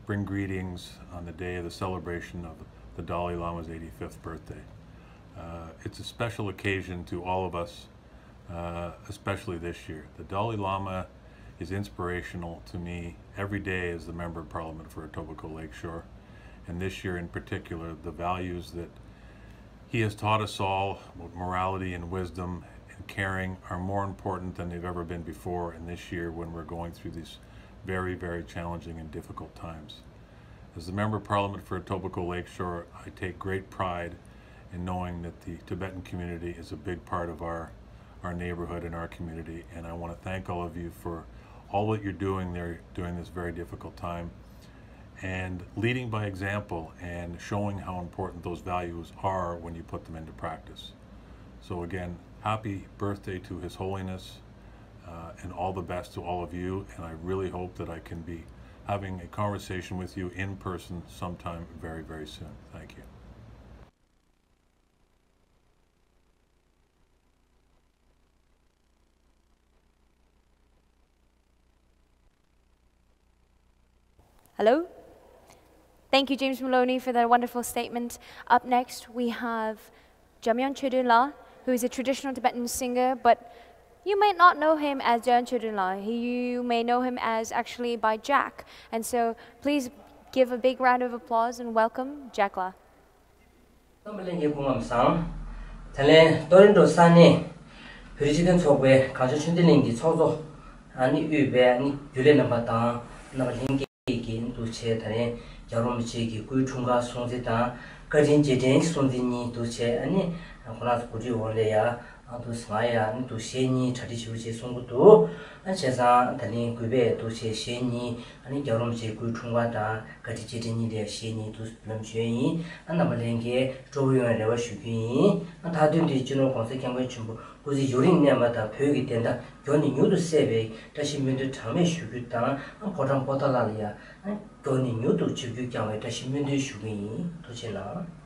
bring greetings on the day of the celebration of the Dalai Lama's eighty-fifth birthday. Uh, it's a special occasion to all of us, uh, especially this year. The Dalai Lama is inspirational to me every day as the Member of Parliament for Etobicoke Lakeshore, and this year in particular, the values that he has taught us all, morality and wisdom and caring are more important than they've ever been before in this year when we're going through these very, very challenging and difficult times. As the Member of Parliament for Etobicoke Lakeshore, I take great pride in knowing that the Tibetan community is a big part of our, our neighborhood and our community, and I want to thank all of you for all that you're doing there during this very difficult time. And leading by example and showing how important those values are when you put them into practice. So, again, happy birthday to His Holiness, uh, and all the best to all of you. And I really hope that I can be having a conversation with you in person sometime very, very soon. Thank you. Hello. Thank you, James Maloney, for that wonderful statement. Up next, we have Jamyon Chodunla, who is a traditional Tibetan singer, but you may not know him as Jamyon Chodunla. He, you may know him as actually by Jack. And so please give a big round of applause and welcome Jack La. རྣམ་པ་ལྷན་རྒྱས་སྐུ་ཁམས་བཟང་། ད་ལན་ཏོ་རོན་ཏོ་ས་གནས་བོད་རིགས་སྤྱི་མཐུན་ཚོགས་པའི་གངས་ལྗོངས་ཆོས་ལྡན་གླིང་གི་ཚོགས་གཙོ་ཨ་ནི་དབུས་པའི་ཨ་ནི་རྒྱུན་ལས་རྣམ་པ་དང་རྣམ་པ་ལྷན་རྒྱས་ཀྱིས་འདུ་བྱས། ད་ལན་རྒྱལ་བ་རིན་པོ་ཆེ་གི་སྐུའི་འཁྲུངས་སྐར་སྲུང་བརྩི་དང་བཀའ་དྲིན་རྗེས་དྲན་སྲུང་བརྩི་གཉིས་འདུ་བྱས། ཨ་ནི་ཁོ་རང་ཚོ་གོ་སྒྲིག་འོག་ལ་ཡ་ཨ་འདུ་ང་ཡ་ཨ་ནི་འདུ་གཞས་གཉིས་གྲ་སྒྲིག་ཞུ་བྱས་གསུང་གི་འདུག་ཨ་བྱས་ཙང་ད་ལན་གུས་པས་འདུ་བྱས་གཞས་གཉིས། ཨ་ནི་རྒྱལ་བ་རིན་པོ་ཆེའི་སྐུའི་འཁྲུངས་སྐར་དང་བཀའ་དྲིན་རྗེས་དྲན་གཉིས་ལ་གཞས་གཉིས་འདུག་སེ་ལམ་ཞུས་ཡིན། ཨ་རྣམ་པ་ལྷན་རྒྱས་སྤྲོ་པོ་ཡོང་བའི་རེ་བ་ཞུ་རྒྱུ་ཡིན། ཨ་མཐའ་དོན་དེ་སྤྱི་ནོར་༸གོང་ས་༸སྐྱབས་མགོན་ཆེན་པོ་སྐུ་ཚེ་ཡུན་རིང་གནས་པ་དང་བོད་ཀྱི་བདེན་མཐའ་མགྱོགས་ནས་མྱུར་དུ་གསལ་བའི་བཀྲ་ཤིས་སྨོན་འདུན་གྲངས་མེད་ཞུ་རྒྱུ་དང་། ཨ་ཕོ་བྲང་པོ་ཏཱ་ལ་ལ་ཡ་ཨ་མགྱོགས་ནས་མྱུར་དུ་ཆིབས་བསྒྱུར་བསྐྱངས་བའི་བཀྲ་ཤིས་སྨོན་འདུན་ཞུ་གི་ཡིན། ཐུགས་རྗེ་གནང་།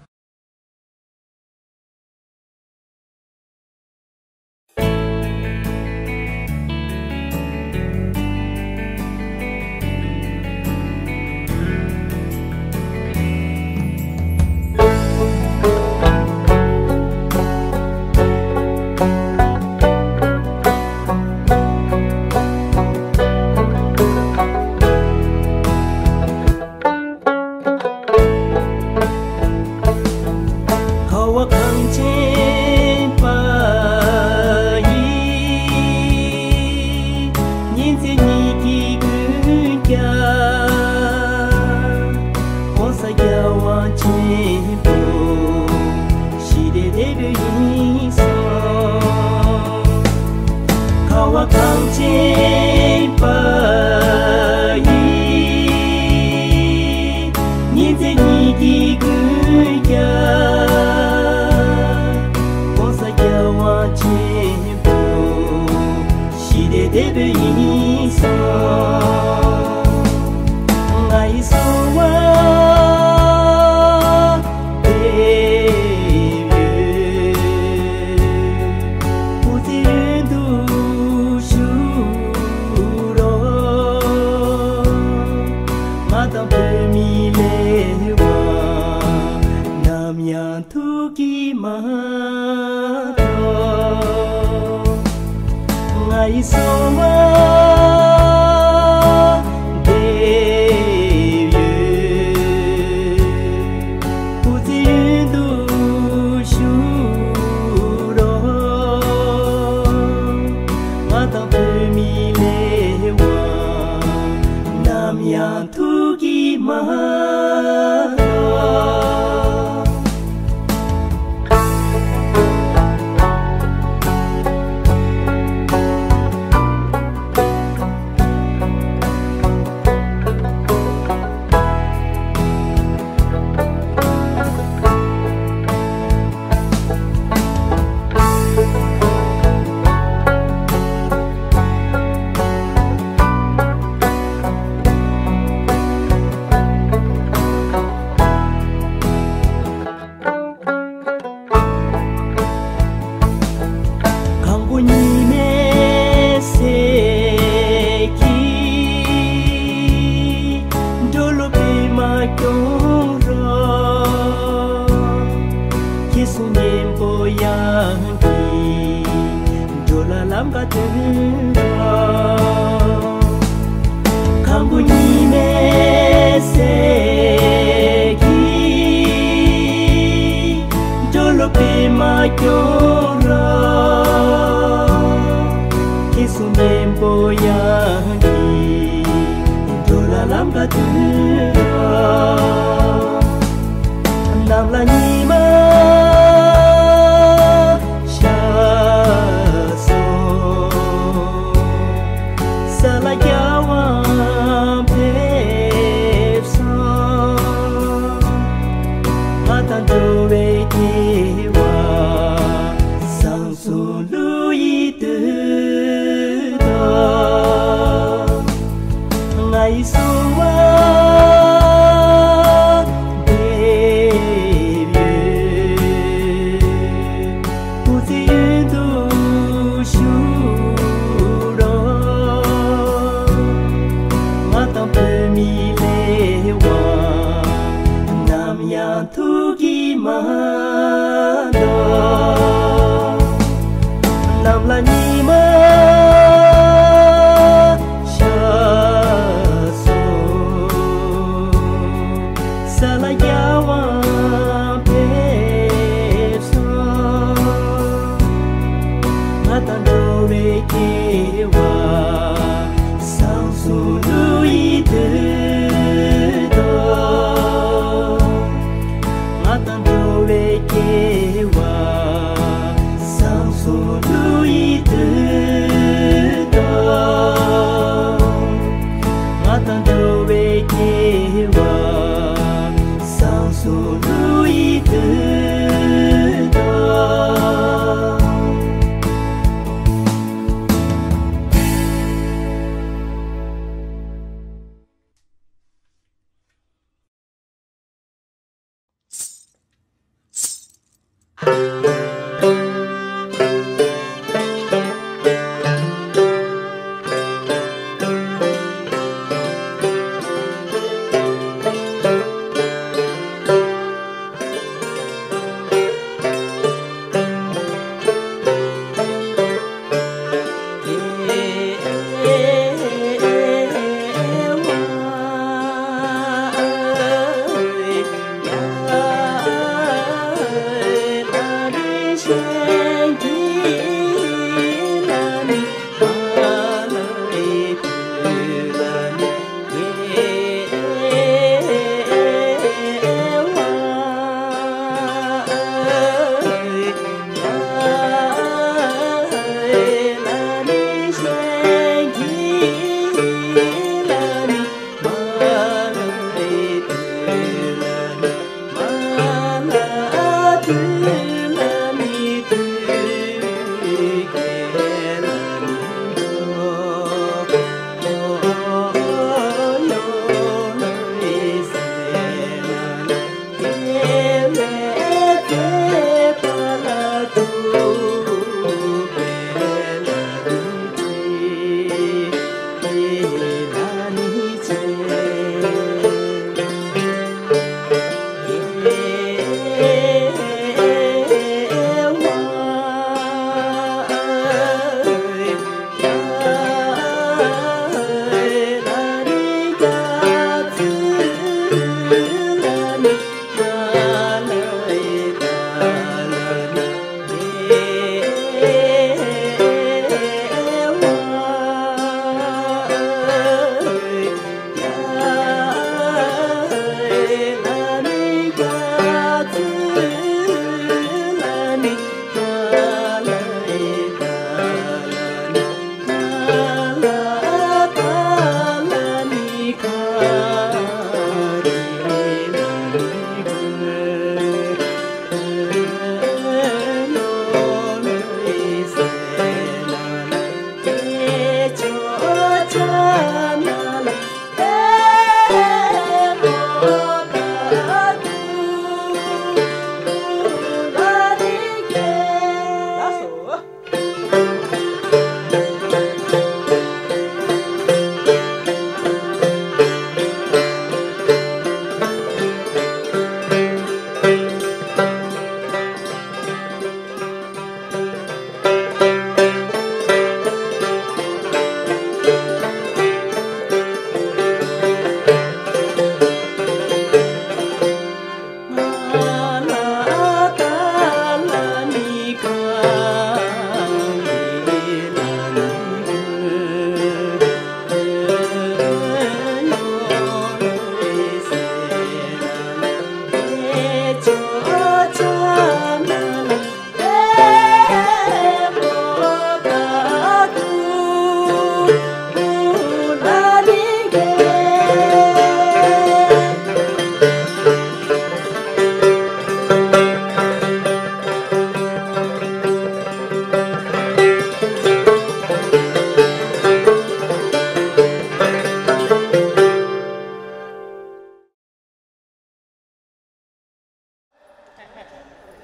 ནམ་ལ་ཉི་མ་ཤར་སོང་། ས་ལ་རྒྱལ་དབང་ཕེབས་སོང་། ང་དང་འགྲོ་བའི་སྐྱེ་བ་བཟང་སུ་ལུས་ཡི་དུས་དང་། ང་ཡི་གསོལ་བ་འདེབས་ཡོད། སྐུ་ཚེ་ཡུན་དུ་བཞུགས་རོགས། ང་དང་བོད་མིའི་ལས་དབང་ནམ་ཡང་ཐུགས་ཀྱིས་མ་འདོར། ནམ་ལ་ཉི་མ་ཤར་སོང་། ས་ལ་རྒྱལ་དབང་ཕེབས་སོང་། ང་དང་འགྲོ་བའི་སྐྱེ་བ་བཟང་སུ་ལུས་ཡི་དུས་དང་། ང་དང་འགྲོ་བའི་སྐྱེ་བ་བཟང་སུ་ལུས་ཡི་དུས་དང་། ང་དང་འགྲོ་བའི་སྐྱེ་བ་བཟང་སུ་ལུས་ཡི་དུས་དང་།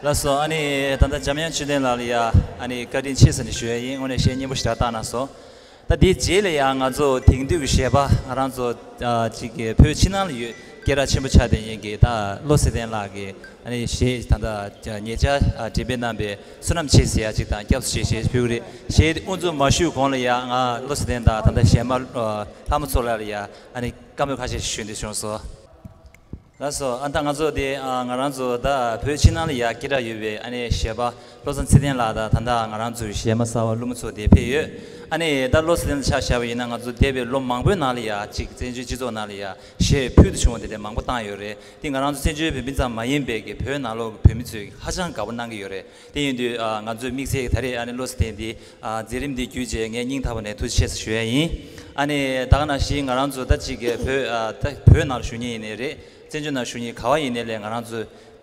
ལགས་སོ། ཨ་ནི་ད་ལྟ་འཇམ་དབྱངས་ཆོས་ལྡན་ལགས་ལ་ཡ་ཨ་ནི་བཀའ་དྲིན་ཆེ་ཟེར་ནས་ཞུ་ཡ་ཡིན། དངོས་གནས་གཞས་སྙན་པོ་ཞེ་དྲག་བཏང་གནང་སོང་། ད་དེའི་རྗེས་ལ་ཡང་ང་ཚོ་དེང་དུས་ཀྱི་གཞས་པ་ང་རང་ཚོ་ཨ་ཅིག་གི་བོད་ཕྱི་ནང་ལ་ཡོད་སྐད་གྲགས་ཆེན་པོ་ཆགས་བསྡད་མཁན་གྱི་ད་བློ་གསལ་ལྡན་ལགས་ཀྱི་ཨ་ནི་གཞས་ད་ལྟ་ཉེ་ཆར་ཨ་འགྲེམས་སྤེལ་གནང་པའི་བསོད་ནམས་ཆེ་ཟེར་ཡ་ཅིག་དང་སྐྱབས་སུ་མཆི་ཞེས་ཕུལ་གྱི་རེད། གཞས་དེ་དབུ་འཛུགས་མ་ཞུས་གོང་ལ་ཡ་ང་བློ་གསལ་ལྡན་དང་ད་ལྟ་གཞས་མ་ཨ་ལྷ་མོ་མཚོ་ལགས་ལ་ཡ་ཨ་ནི་བཀའ་མོལ་ཁ་ཤས་ཤིག་ཞུ་འདོད་བྱུང་སོང་། ལགས་སོ། ཨ་ད་ང་ཚོ་དེ་ཨ་ང་རང་ཚོ་ད་བོད་ཕྱི་ནང་ལ་ཡ་སྐད་གྲགས་ཡོད་པའི་ཨ་ནི་གཞས་པ་བློ་བཟང་ཚེ་བརྟན་ལགས་དང་ད་ལྟ་ང་རང་ཚོའི་གཞས་མ་གསར་བ་ཀླུ་མོ་མཚོ་དེ་ཕེབས་ཡོད། ཨ་ནི་ད་བློ་བཟང་ཚེ་བརྟན་ཆ་བཞག་པ་ཡིན་ན་ང་ཚོ་འདས་པའི་ལོ་མང་པོའི་ནང་ལ་ཡ་གཅིག་བཙན་བྱོལ་སྤྱི་ཚོགས་ནང་ལ་ཡ་གཞས་ཕུལ་དུ་བྱུང་བ་དེ་འདྲ་མང་པོ་བཏང་ཡོད་རེད། དེ་ང་རང་ཚོ་བཙན་བྱོལ་བོད་མི་ཙམ་མ་ཡིན་པའི་གི་བོད་ནང་ལོགས་ཀྱི་བོད་མི་ཚོས་ཧ་ཅང་དགའ་པོ་གནང་གི་ཡོད་རེད། དེ་ཡིན་དུས་ཨ་ང་ཚོའི་དམིགས་བསལ་གྱི་ད་རེས་ཨ་ནི་བློ་བཟང་ཚེ་བརྟན་འདི་ཨ་མཛད་རིམ་འདི་བརྒྱུད་རྗེས་ངས་སྙིང་ཐག་པ་ནས་ཐུགས་རྗེ་ཆེ་ཞུ་ཡ་ཡིན། ཨ་ནི་ད་ག་ནང་བཞིན་ང་རང་ཚོ་ད་ཅིག་གི་བོད་ཨ་ད་བོད་ནང་ལ་བཞུགས་མཁན་ཡིན་ནའི་རེད། བཙན་བྱོལ་ནང་བཞུགས་མཁན་ག་བ་ཡིན་ནའི་ལས་ང་རང་ཚོ་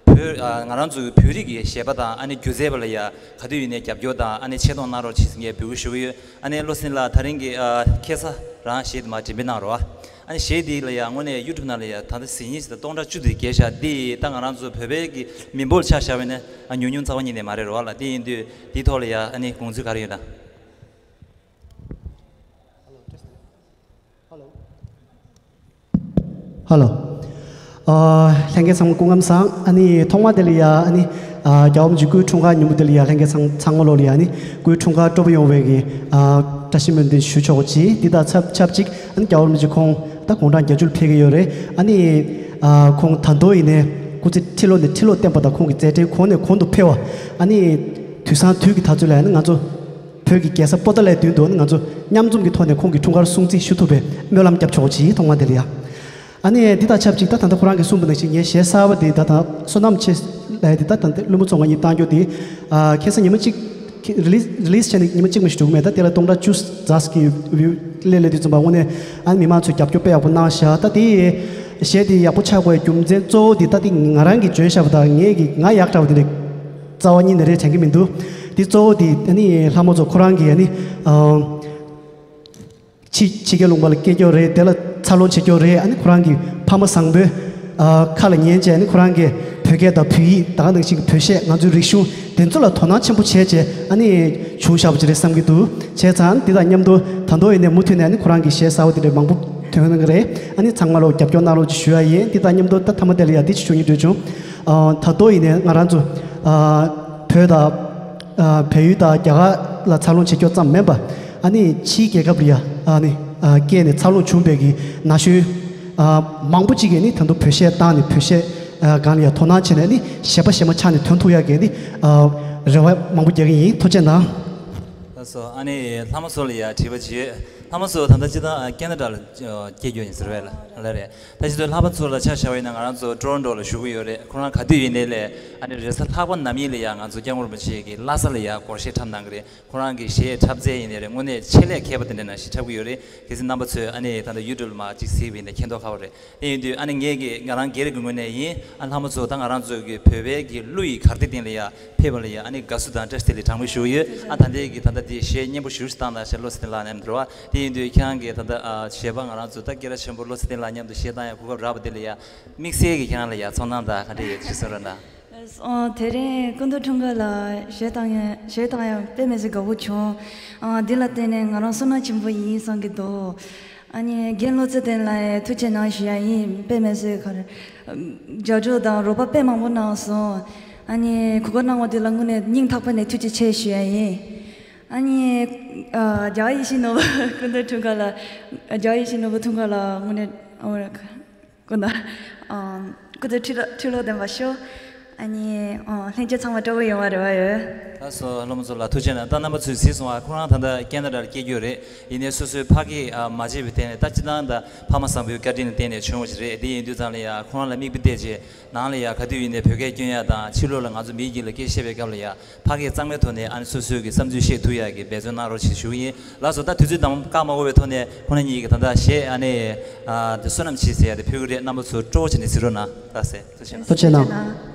བོད་ཨ་ང་རང་ཚོའི་བོད་རིགས་ཀྱི་གཞས་པ་དང་ཨ་ནི་སྒྱུ་རྩལ་པ་ལ་ཡ་ག་དུས་ཡིན་ནའི་རྒྱབ་སྐྱོར་དང་ཨ་ནི་ཆེ་མཐོང་གནང་རོགས་བྱེད་ཟེར་ངས་འབོད་སྐུལ་ཞུ་གི་ཡོད། ཨ་ནི་བློ་བཟང་ལགས་ད་རིང་གི་ཨ་ཁ་སང་རང་གཞས་དེ་མར་འགྲེམས་སྤེལ་གནང་རོགས། ཨ་ནི་གཞས་འདི་ལ་ཡང་དངོས་གནས་ཡུ་ཊུབ་ནང་ལ་ཡང་ད་ལྟ་གཟིགས་མཁན་ཞིག་དང་སྟོང་ཕྲག་བཅུ་དེ་བརྒལ་ཤག་འདི་ད་ང་རང་ཚོ་བོད་པའི་གི་མི་འབོར་ཆ་བཞག་པ་ཡིན་ན་ཨ་ཉུང་ཉུང་རྩ་བ་ཉིད་ནས་མ་རེད་རོགས་ལ། དེ་ཡིན་དུས་འདི་ཐོག་ལ་ཡང་ཨ་ནི་དགོངས་ཚུལ་ག་རེ་ཡོད་ན། ཧ་ལོ། ཨ་ལྷན་རྒྱས་ཚང་མ་སྐུ་ཁམས་བཟང་། ཨ་ནི་ཐོག་མ་དེ་ལ་ཡ་ཨ་ནི་ཨ་རྒྱལ་བ་རིན་པོ་ཆེའི་སྐུའི་འཁྲུངས་སྐར་ཉིན་མོ་དེ་ལ་ཡ་ལྷན་རྒྱས་ཚང་ཚང་མ་ལོ་ལ་ཡ་ཨ་ནི་སྐུའི་འཁྲུངས་སྐར་སྤྲོ་པོ་ཡོང་བའི་གི་ཨ་བཀྲ་ཤིས་སྨོན་འདུན་ཞུ་ཆོག་གོ་ཅི། འདི་དང་ཆབས་ཆབས་ཅིག་ཨ་ནི་རྒྱལ་བ་རིན་པོ་ཆེ་ཁོང་ད་དགུང་གྲངས་བརྒྱད་ཅུ་ལ་ཕེབས་ཀྱི་ཡོད་རེད། ཨ་ནི་ཨ་ཁོང་ད་དུང་ཡིན་ནའི་སྐུ་ཚེ་ཁྲི་ལོ་ནས་ཁྲི་ལོ་བརྟན་པ་དང་ཁོང་གི་མཛད་འཕྲིན་གོང་ནས་གོང་དུ་འཕེལ་བ། ཨ་ནི་དུས་སང་དུས་ཀྱི་དུས་ཚོད་ལ་ཡ་ཨ་ནི་ང་ཚོ་བོད་ཀྱི་རྒྱལ་ས་པོ་ཏཱ་ལའི་མདུན་དུ་ང་ཚོ་མཉམ་འཛོམས་ཀྱི་ཐོག་ནས་ཁོང་གི་འཁྲུངས་སྐར་སྲུང་བརྩི་ཞུ་ཐུབ་པའི་སྨོན་ལམ་རྒྱབ་ཆོག་ཅིག་ཐོག་མ་དེ་ལ་ཡ། ཨ་ནི་འདི་དང་ཆབས་ཅིག་ད་ད་ལྟ་ཁོ་རང་གིས་གསུངས་པ་ནང་བཞིན་ངའི་གཞས་གསར་པ་དེ་ད་ད་བསོད་ནམས་ཆེ་ལབ་ཡ་དེ་ད་ད་ལྟ་ཀླུ་མོ་མཚོ་ང་གཉིས་བཏང་རྒྱུ་དེ་ཨ་ཁ་སང་ཉི་མ་གཅིག་རི་ལིས་རི་ལིས་བྱས་ནས་ཉི་མ་གཅིག་མ་ཞིག་འགྲོ་གི་མེད། ད་དེ་ལ་སྟོང་ཕྲག་བཅུ་ཙམ་གྱི་བིའུ་སླེབས་སླེབས་དུས་ཙམ་པ་དངོས་གནས་ཨ་ནི་མི་མང་ཚོས་རྒྱབ་སྐྱོར་དཔེ་ཡག་པོ་གནང་ཤག་ད་དེ་གཞས་དེ་ཡག་པོ་ཆགས་དགོས་རྒྱུ་མཚན་གཙོ་བོ་དེ་ད་དེ་ང་རང་གིས་འཇོན་ཤག་པ་དང་ངས་ཀྱི་ང་ཡག་དྲགས་པ་དེ་འདྲ། རྩ་བ་ཉིད་ནས་རེད་དྲན་གྱི་མི་འདུག་དེ་གཙོ་བོ་དེ་ཨ་ནི་ལྷ་མོ་ཚོ་ཁོ་རང་གིས་ཨ་ནི་ཨ་ཕྱི་ཕྱི་རྒྱལ་ལུང་པ་ལ་སྐྱེས་ཀྱོག་རེད། དེ་ལ་འཚར་ལོངས་བྱེད་ཀྱོག་རེད། ཨ་ནི་ཁོ་རང་གི་ཕ་མ་བཟང་པོའི་ཨ་ཁ་ལ་ཉན་བྱས་ཨ་ནི་ཁོ་རང་གི་བོད་སྐད་དང་བོད་ཡིག་ད་ག་ནང་བཞིན་གྱི་བོད་གཞས་ང་ཚོའི་རིག་གཞུང་དེ་ཚོ་ལ་དོ་སྣང་ཆེན་པོ་བྱས་བྱས་ཨ་ནི་བྱུང་བཞག་པ་ཅིག་རེད་བསམ་གྱི་འདུག་བྱས་ཙང་འདི་དང་མཉམ་དུ་ད་དུང་ཡིན་ནའི་མུ་མཐུད་ནས་ཨ་ནི་ཁོ་རང་གི་གཞས་གསར་པ་དེ་འདྲ་མང་པོ་ཐོན་གྱི་རེད། ཨ་ནི་ཚང་མ་ལ་རྒྱབ་སྐྱོར་གནང་རོགས་ཅིག་ཞུ་ཡ་ཡིན། འདི་དང་མཉམ་དུ་ད་མཐའ་མ་དེ་ལ་ཡ་འདི་ཅིག་ཞུ་སྙིང་འདོད་བྱུང་། ཨ་ད་དུང་ཡིན་ནའི་ང་རང་ཚོ་ཨ་བོད་དང་ཨ་བལ་ཡུལ་དང་རྒྱ་གར་ལ་འཚར་ལོངས་བྱེད་ཀྱོག་ཙམ་མིན་པ་ཨ་ནི་ཕྱིའི་རྒྱལ་ཁབ་ལ་ཡ་ཨ་ནི་ཨ་སྐྱེས་ནས་འཚར་ལོངས་བྱུང་བའི་གི་ན་གཞོན་ཨ་མང་པོ་ཅིག་གིས་ནི་ད་དུང་བོད་གཞས་བཏང་ནས་བོད་གཞས་ཨ་སྒང་ལ་ཡ་དོ་སྣང་བྱས་ནས་ནི་གཞས་པ་གཞས་མ་ཆགས་ནས་ཐོན་ཐུབ་ཡ་གི་ནི་ཨ་རེ་བ་མང་པོ་རྒྱག་གི་ཡིན། ཐུགས་རྗེ་གནང་། ལགས་སོ། ཨ་ནི་ལྷ་མོ་མཚོ་ལ་ཡ་དྲི་བ་ཅིག་ཡོད། ལྷ་མོ་མཚོ་ད་ལྟ་སྤྱིར་བཏང་ཨ་ཁེ་ན་ཌ་ལ་ཨ་སྐྱེས་རྒྱུ་ཡིན་ཟེར་བས་ལ་ལ་རེད། ད་ཕྱི་ཚོད་ལྷག་པ་ཚོ་ལ་ཆ་བཞག་པ་ཡིན་ན་ང་རང་ཚོ་ཀྲོ་རོན་ཀྲོ་ལ་བཞུགས་ཀྱི་ཡོད་རེད། ཁོ་རང་ག་དུས་ཡིན་ནའི་ལས་ཨ་ནི་རེས་གཟའ་ལྷག་པ་ནམ་ཡིན་ལ་ཡ་ང་ཚོ་སྐྱབས་མགོན་རིན་པོ་ཆེ་གི་བླ་གཟའ་ལ་ཡ་སྒོར་གཞས་འཁྲབ་གནང་གི་རེད། ཁོ་རང་གི་གཞས་འཁྲབ་རྩལ་ཡིན་ནའི་རེད། དངོས་གནས་ཆེད་ལས་མཁས་པ་དེ་འདྲ་ནང་བཞིན་འཁྲབ་ཀྱི་ཡོད་རེད། གལ་སྲིད་རྣམ་པ་ཚོས་ཨ་ནི་ད་ལྟ་ཡུ་ཊུབ་ལ་མར་ཅིག་གཟིགས་པ་ཡིན་ན་མཁྱེན་མདོག་ཁ་པོ་རེད། དེ་ཡིན་དུས་ཨ་ནི་ངས་ཀྱི་ང་རང་སྒེར་གྱི་ངོས་ནས་ཡིན། ཨ་ལྷ་མོ་ཚོ་ད་ང་རང་ཚོ་གི་བོད་པའི་གི་གླུ་ཡི་གར་སྟེགས་སྟེང་ལ་ཡ་ཕེབས་པ་ལ་ཡ་ཨ་ནི་དགའ་བསུ་དང་བཀྲ་ཤིས་བདེ་ལེགས་གྲངས་མེད་ཞུ་གི་ཡོད། ཨ་ད་ལྟའི་གི་ད་ལྟ་དེ་གཞས་སྙན་པོ་ཞེ་པོ་ཞིག་བཏང་དང་ཞེས་བློ་གསལ་ལགས་ནས་འགྲོ་བ། དེ་ཡིན་དུས་ཁྱེད་རང་གི་ད་ལྟ་ཨ་གཞས་པ་ང་རང་ཚོ་ད་སྐད་གྲགས་ཆེན་པོ་བློ་གསལ་ལགས་མཉམ་དུ་གཞས་བཏང་ཡ་གོ་སྐབས་རག་པ་དེ་ལ་ཡ་དམིགས་བསལ་གྱི་ཁྱེད་རང་ལ་ཡ་ཚོར་སྣང་དང་ག་འདྲ་ཡོད་ཅིག་གསུང་རོགས་གནང་། ཨོ་དེ་རིང་སྐུ་མདུན་འཁྲུངས་སྐར་ལ་གཞས་བཏང་ཡ་གཞས་བཏང་ཡ་དཔེ་མི་སྲིད་དགའ་པོ་བྱུང་། ཨ་འདི་ལ་བརྟེན་ནས་ང་རང་བསོད་ནམས་ཆེན་པོ་ཡིན་བསམ་གྱི་འདུག་ཨ་ནི་རྒན་བློ་བཟང་ཚེ་བརྟན་ལགས་ཐུགས་རྗེ་གནང་ཞུ་ཡ་ཡིན། དཔེ་མི་སྲིད་ག་རེ་རྒྱབ་སྐྱོར་དང་རོགས་པ་དཔེ་མང་པོ་གནང་སོང་། ཨ་ནི་གོ་སྐབས་གནང་བ་དེ་ལ་དངོས་གནས་སྙིང་ཐག་པ་ནས་ཐུགས་རྗེ་ཆེ་ཞུ་ཡ་ཡིན། ཨ་ནི་ཨ་རྒྱལ་བ་ཡིད་བཞིན་ནོར་བུ་སྐུ་མདུན་འཁྲུངས་སྐར་ལ་རྒྱལ་བ་ཡིད་བཞིན་ནོར་བུ་འཁྲུངས་སྐར་ལ་དངོས་གནས་ཨ་སྐུ་ན། ཨམ། སྐུ་ཚེ་ཁྲི་ལོ་ཁྲི་ལོ་ལྡན་པ་ཤོག་ཨ་ནི། ཨ། ལྷན་རྒྱས་ཚང་མ་སྤྲོ་པོ་ཡོང་བ་རེ་བ་ཡོད། ལགས་སོ། ལྷ་མོ་མཚོ་ལགས་ཐུགས་རྗེ་གནང་། ད་རྣམ་པ་ཚོས་གཟིགས་སོང་ཨ། ཁོ་རང་ད་ལྟ་ཁེ་ན་ཌ་ལ་སྐྱེས་རྒྱུ་རེད། ཡིན་ནའི་སོ་སོའི་ཕ་སྐད་ཨ་མ་བརྗེད་པའི་ཐད་ནས་ད་སྤྱིར་བཏང་ད་ཕ་མ་བཟང་པོའི་བཀའ་དྲིན་ལ་བརྟེན་ནས་བྱུང་བ་ཞིག་རེད། དེ་ཡིན་དུས་ཙང་ལ་ཡ་ཁོ་རང་ལ་མིག་དཔེ་བལྟས་རྗེས་ནང་ལ་ཡ་ག་དུས་ཡིན་ནའི་བོད་སྐད་སྐྱོན་ཡ་དང་ཕྱི་ལོགས་ལ་ང་ཚོ་མིའི་དཀྱིལ་ལ་སྐད་བཤད་པའི་སྐབས་ལ་ཡ། ཕ་སྐད་གཙང་མའི་ཐོག་ནས་ཨ་ནི་སོ་སོའི་གི་བསམ་ཚུལ་བཤད་ཐུབ་ཡག་གི་འབད་བརྩོན་གནང་རོགས་ཞེས་ཞུ་གི་ཡིན། ལགས་སོ། ད་དུས་ཚོད་དང་བཀག་མ་དགོས་པའི་ཐོག་ནས་ཁོང་རྣམ་གཉིས་ཀྱིས་ད་ལྟ་གཞས་ཨ་ནི་ཨ་བསོད་ནམས་བྱེད་ཟེར་ཡག་དེ་ཕུལ་གི་རེད། རྣམ་པ་ཚོ་སྤྲོ་བོ་བྱས་ནས་གཟིགས་རོགས་གནང་། ལགས་སེ། ཐུགས་རྗེ་གནང་། ཐུགས་རྗེ་གནང་།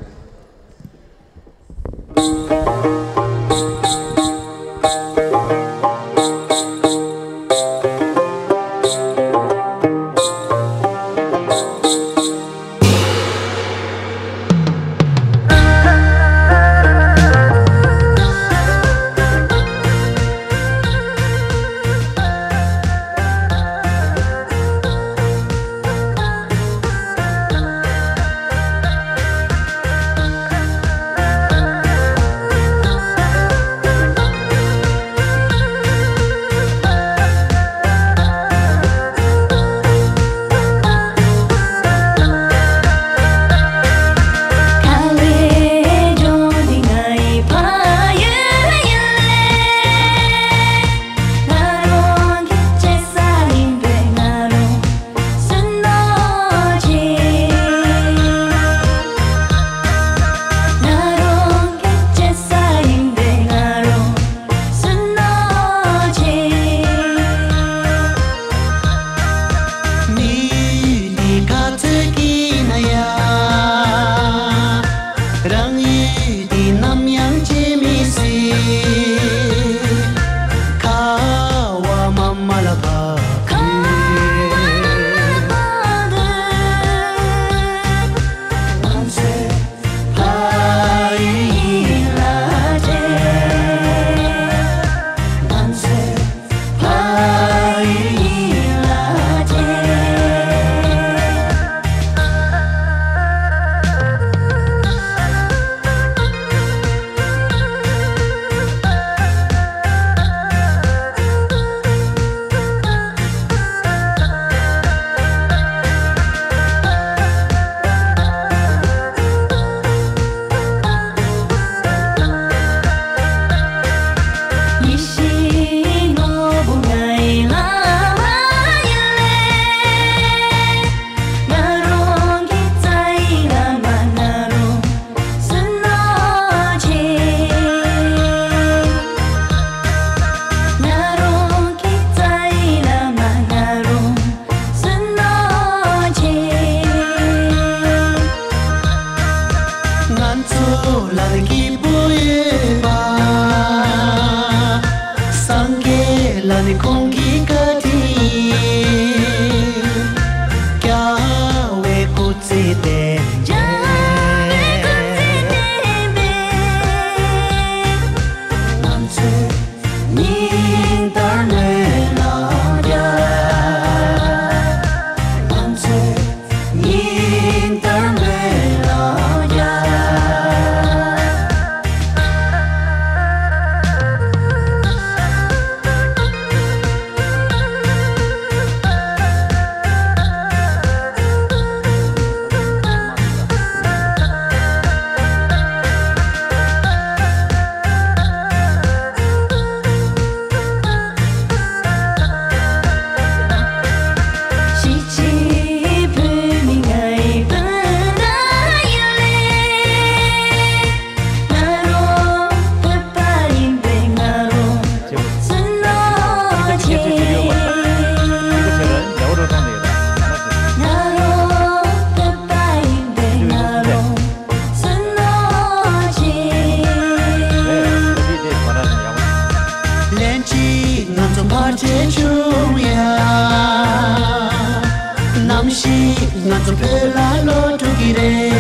ཞིག་ང་ཚོ་བོད་ལ་བློ་འགྲོ་གི་རེད།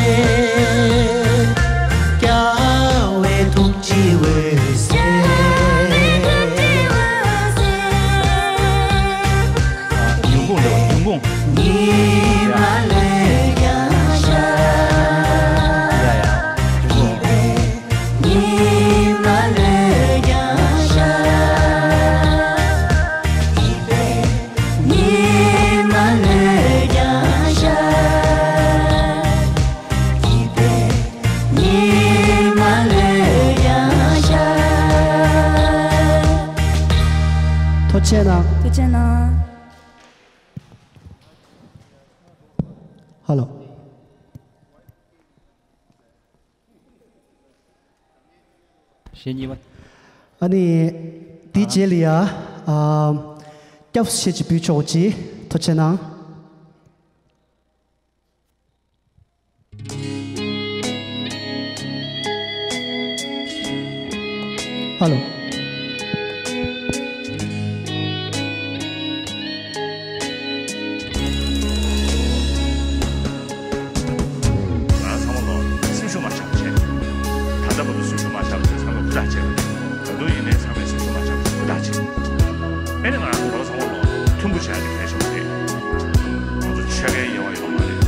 རྒྱལ་བའི་ཐུགས་རྗེའི་འོད་ཟེར། འབྱུང་ཁུངས་འདྲ་བ་འབྱུང་ཁུངས། ཉི་མ་ལས་ཀྱང་ཤར། ཡ་ཡ། འབྱུང་ཁུངས། ཉི་མ་ལས་ཀྱང་ཤར། ཉི་མ་ལས་ཀྱང་ཤར། ཉི་མ་ལས་ཀྱང་ཤར། ཐུགས་རྗེ་གནང་། ཐུགས་རྗེ་གནང་། ཧ་ལོ། གཞས་གཉིས་པ། ཨ་ནི། དེའི་རྗེས་ལ་ཡ། ཨ། སྐྱབས་སུ་མཆི་ཅིག་འབུལ་ཆོག་ཅིག་ཐུགས་རྗེ་གནང་། ཧ་ལོ། ང་རང་ཚང་མ་ལོ་སེམས་ཤུགས་མ་ཆག་བྱས། ད་ལྟ་བར་དུ་སེམས་ཤུགས་མ་ཆག་བྱས་ཚང་མས་ཧུར་ཐག་བྱས་པ་རེད། ད་དུང་ཡིན་ནའི་ཚང་མས་སེམས་ཤུགས་མ་ཆག་བྱས་ཧུར་ཐག་བྱས། ཨེ་ནི་ང་རང་ཚོ་ཚང་མ་ལོ་མཐུན་པོ་བྱས་ཏེ་གལ་ཆེན་པོ་རེད། ང་ཚོ་ཆོལ་ཁའི་དབྱེ་བ་ཡོད་མ་རེད།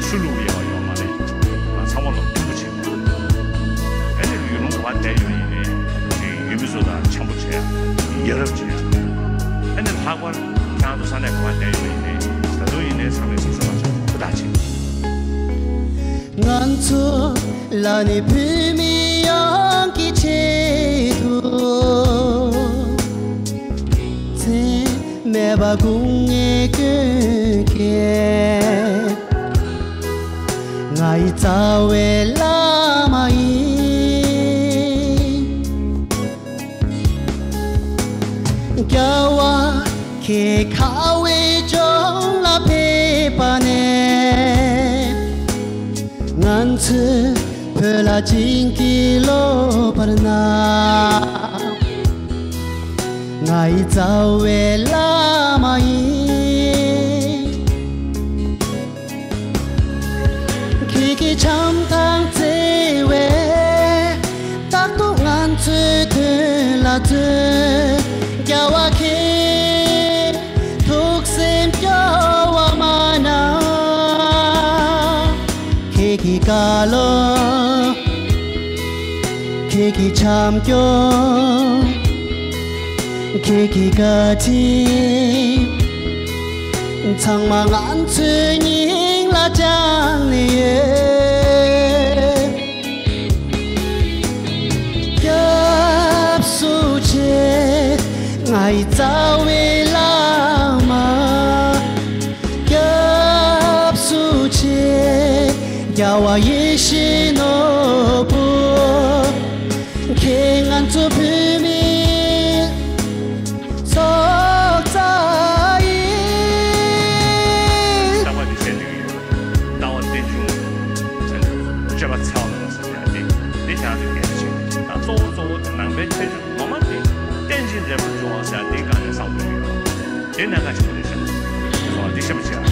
ཆོས་ལུགས་དབྱེ་བ་ཡོད་མ་རེད། ང་ཚང་མ་ལོ་མཐུན་པོ་བྱས། ཨ་ནི་ཡུལ་ལུང་ག་པར་བསྡད་ཡོད་ཡིན་ནའི་དེ་ཡུལ་མི་ཚོ་དང་འཆམ་པོ་བྱས་ཡ། ཡ་རབས་བྱས་ཡ། ཨ་ནི་ལྷག་པར་ཁྱེད་རང་ཚོ་ས་གནས་ག་པར་བསྡད་ཡོད་ཡིན་ནའི་ད་དུང་ཡིན་ནའི་ཚང་མས་སེམས་ཤུགས་མ་ཆག་ཧུར་ཐག་བྱེད། ང་ཚོ་ལ་ནི་བོད་མི་ཡོངས་ཀྱི་ཆེད་དུ། མཚན་མེད་པ་དགུང་ལྔའི་སྐྱོན་བརྒྱད། ང་ཡི་རྩ་བའི་བླ་མ་ཡིན། རྒྱལ་བ་ཁྱེད་ཁ་བའི་ལྗོངས་ལ་ཕེབས་པ་ནས། ང་ཚོས་བོད་ལ་བྱིན་གྱིས་རློབས་པར་གནང་། ང་ཡི་རྩ་བའི་བླ་མ་ཡིན། ཁྱེད་ཀྱི་བྱམས་དང་བརྩེ་བས་རྟག་ཏུ་ང་ཚོའི་དོན་ལ་བརྩོན། རྒྱལ་བ་ཁྱེད་ཐུགས་སེམས་སྐྱོ་བ་མ་གནང་། ཁྱེད་ཀྱི་བཀའ་སློབ། ཁྱེད་ཀྱི་བྱམས་སྐྱོང་། ཁྱེད་ཀྱི་བཀའ་དྲིན། ཚང་མ་ང་ཚོའི་སྙིང་ལ་བཅངས་ནས་ཡོད། སྐྱབས་སུ་མཆི། ང་ཡི་རྩ་བའི་བླ་མ། སྐྱབས་སུ་མཆི། རྒྱལ་བ་ཡིད་བཞིན་ནོར་བུ། ཁྱེད་ང་ཚོ་བོད་མིའི་ཚོགས་གཙོ་ཡིན། ལྟ་བ་འདི་བཤད་འདོད་ཀྱི་ཡོད། ལྟ་བ་རྟེན་འབྱུང་། སྤྱོད་པ་འཚེ་བ་མེད་པ་ཟེར་ཡ་འདི་འདི་ཀྱང་འདི་གལ་ཆེ། ད་གཙོ་བོ་གཙོ་བོ་དེ་ནང་པའི་ཁྱད་ཆོས་ངོ་མ་དེ་རྟེན་ཅིང་འབྲེལ་པར་འབྱུང་བ་ཟེར་ཡ་འདི་གང་ནས་བསམ་དགོས་ཀྱི་ཡོད། དེ་གནད་འགག་ཆེན་པོ་རེད་ཤག་སོང་བ་འདི་ཤེས་པ་བྱས།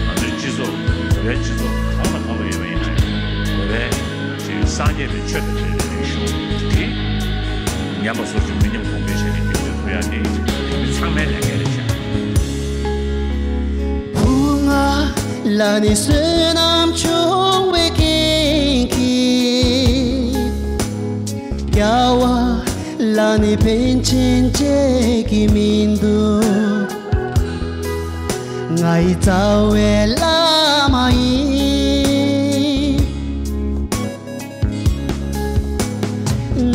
ང་ཚོའི་སྤྱི་ཚོགས་བོད་པའི་སྤྱི་ཚོགས་གང་དང་གང་ལ་ཡོད་པ་ཡིན་ན་ཡང་བོད་པའི་ཅིག་སངས་རྒྱས་པའི་ཆོས་དང་འབྲེལ་བའི་རིག་གཞུང་དེ་ཉམས་པ་སོར་ཆུད་མི་ཉམས་གོང་འཕེལ་བྱས་ནས་རྒྱུན་འཛིན་ཐུབ་ཡ་དེ་བོད་མི་ཚང་མའི་ལས་འགན་རེད་ཤག་བུ་ང་ལ་ནི་བསོད་ནམས་ཆུང་བའི་རྐྱེན་གྱིས། རྒྱལ་བ་ལ་ནི་ཕན་ཆེན་བྱེད་ཀྱི་མི་འདུག་ང་ཡི་རྩ་བའི་བླ་མ་ཡིན།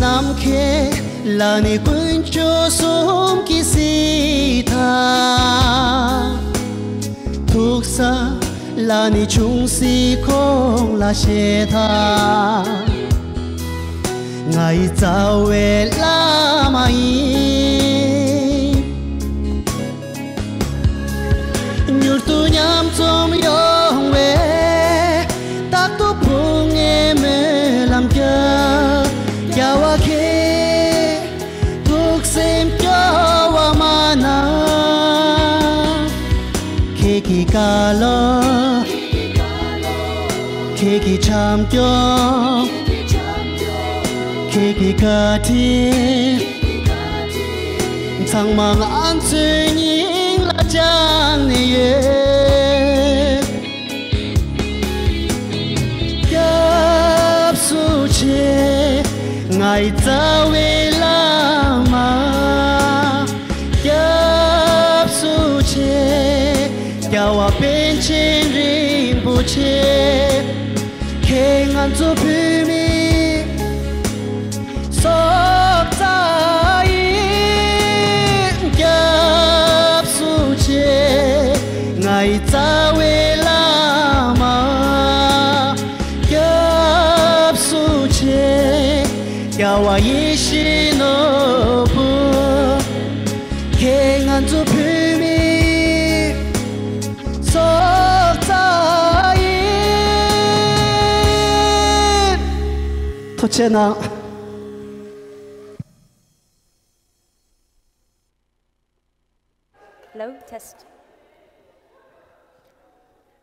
ནམ་མཁའི་ལ་ནི་དཀོན་མཆོག་གསུམ་གྱི་སྲིད་དང་། ཐུགས་ས་ལ་ནི་ཆུང་སྲིད་ཁོང་ལ་ཞེས་དང་། ང་ཡི་རྩ་བའི་བླ་མ་ཡིན། མྱུར་དུ་མཉམ་འཛོམས་ཡོང་བའི་རྟག་ཏུ་ཕུགས་ངེས་སྨོན་ལམ་རྒྱག་རྒྱལ་བ་ཁྱེད་ཐུགས་སེམས་སྐྱོ་བ་མ་གནང་། ཁྱེད་ཀྱི་བཀའ་ ལོ། ཁྱེད་ཀྱི་འཆམ་མཐུན། ཁྱེད་ཀྱི་བཀའ་དྲིན། ཚང་མ་ང་ཚོའི་སྙིང་ལ་བཅངས་ནས་ཡོད། སྐྱབས་སུ་མཆི། ངའི་རྩ་བའི་བླ་མ། སྐྱབས་སུ་མཆི། རྒྱལ་བ་པཎ་ཆེན་རིན་པོ་ཆེ། ཁྱེད་ང་ཚོ་བོད་མི་སྲོག་རྩ་ཡིན། སྐྱབས་སུ་མཆི། ངའི་རྩ་བའི་བླ་མ། སྐྱབས་སུ་མཆི། རྒྱལ་བ་ཡིད་བཞིན་ནོར་བུ། ཁྱེད་ང་ཚོ་བོད་མི་སྲོག་རྩ་ཡིན། ཐུགས་རྗེ་གནང་། Hello, test.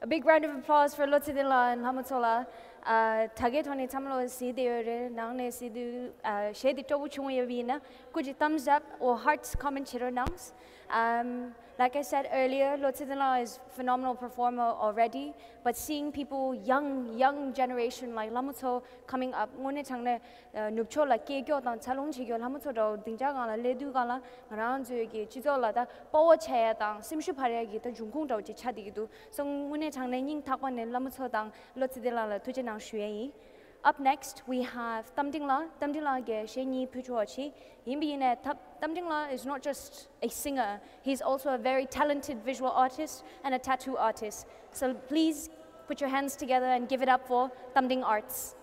A big round of applause for བློ་བདེ་ལགས་and ལྷ་མོ་མཚོ་ལགས། ཨ། ད་གའི་ཐོག་ནས་ཚང་མ་ལོ་གཟིགས་བསྡད་ཡོད་རེད། ནང་ནས་གཟིགས་དུས། ཨ། གཞས་འདི་སྤྲོ་པོ་བྱུང་ཡོད་པ་ཡིན་ན་སྐུ་མཁྱེན་thumbs up or hearts comment བྱེད་རོགས་གནང་། Um, like I said earlier, བློ་བདེ་ལགས་is phenomenal performer already, but seeing people, young, young generation like ལྷ་མོ་མཚོ coming up, དངོས་གནས་དྲང་གནས། ཨ། ནུབ་ཕྱོགས་ལ་སྐད་སྐྱོ་དང་འཚར་ལོངས་བྱེད་རྒྱུ་ལྷ་མོ་མཚོ་འདྲ་བོ་སྡིངས་ཆ་སྒང་ལ་སླེབས་དུས་སྒང་ལ་ང་རང་ཚོའི་གི་སྤྱི་ཚོགས་ལ་ད་དཔའ་བོ་ཆགས་ཡ་དང་སེམས་ཤུགས་འཕར་ཡ་གི་ད་འབྱུང་ཁུངས་འདྲ་བོ་ཅིག་ཆགས་བསྡད་ཀྱི་འདུག་སོ་དངོས་གནས་དྲང་གནས་སྙིང་ཐག་པ་ནས་བླ་མོ་མཚོ་དང་བློ་བདེ་ལགས་ལ་ཐུགས་རྗེ་གནང་ཞུ་ཡ་ཡིན། Up next, we have རྟ་མགྲིན་ལགས། རྟ་མགྲིན་ལགས་ཀྱིས་གཞས་གཉིས་ཕུལ་ཆོག་པ་བྱེད། ཡིན་པ་ཡིན་ནའི་ད་རྟ་མགྲིན་ལགས is not just a singer, he's also a very talented visual artist and a tattoo artist. So please put your hands together and give it up for Tamding Arts.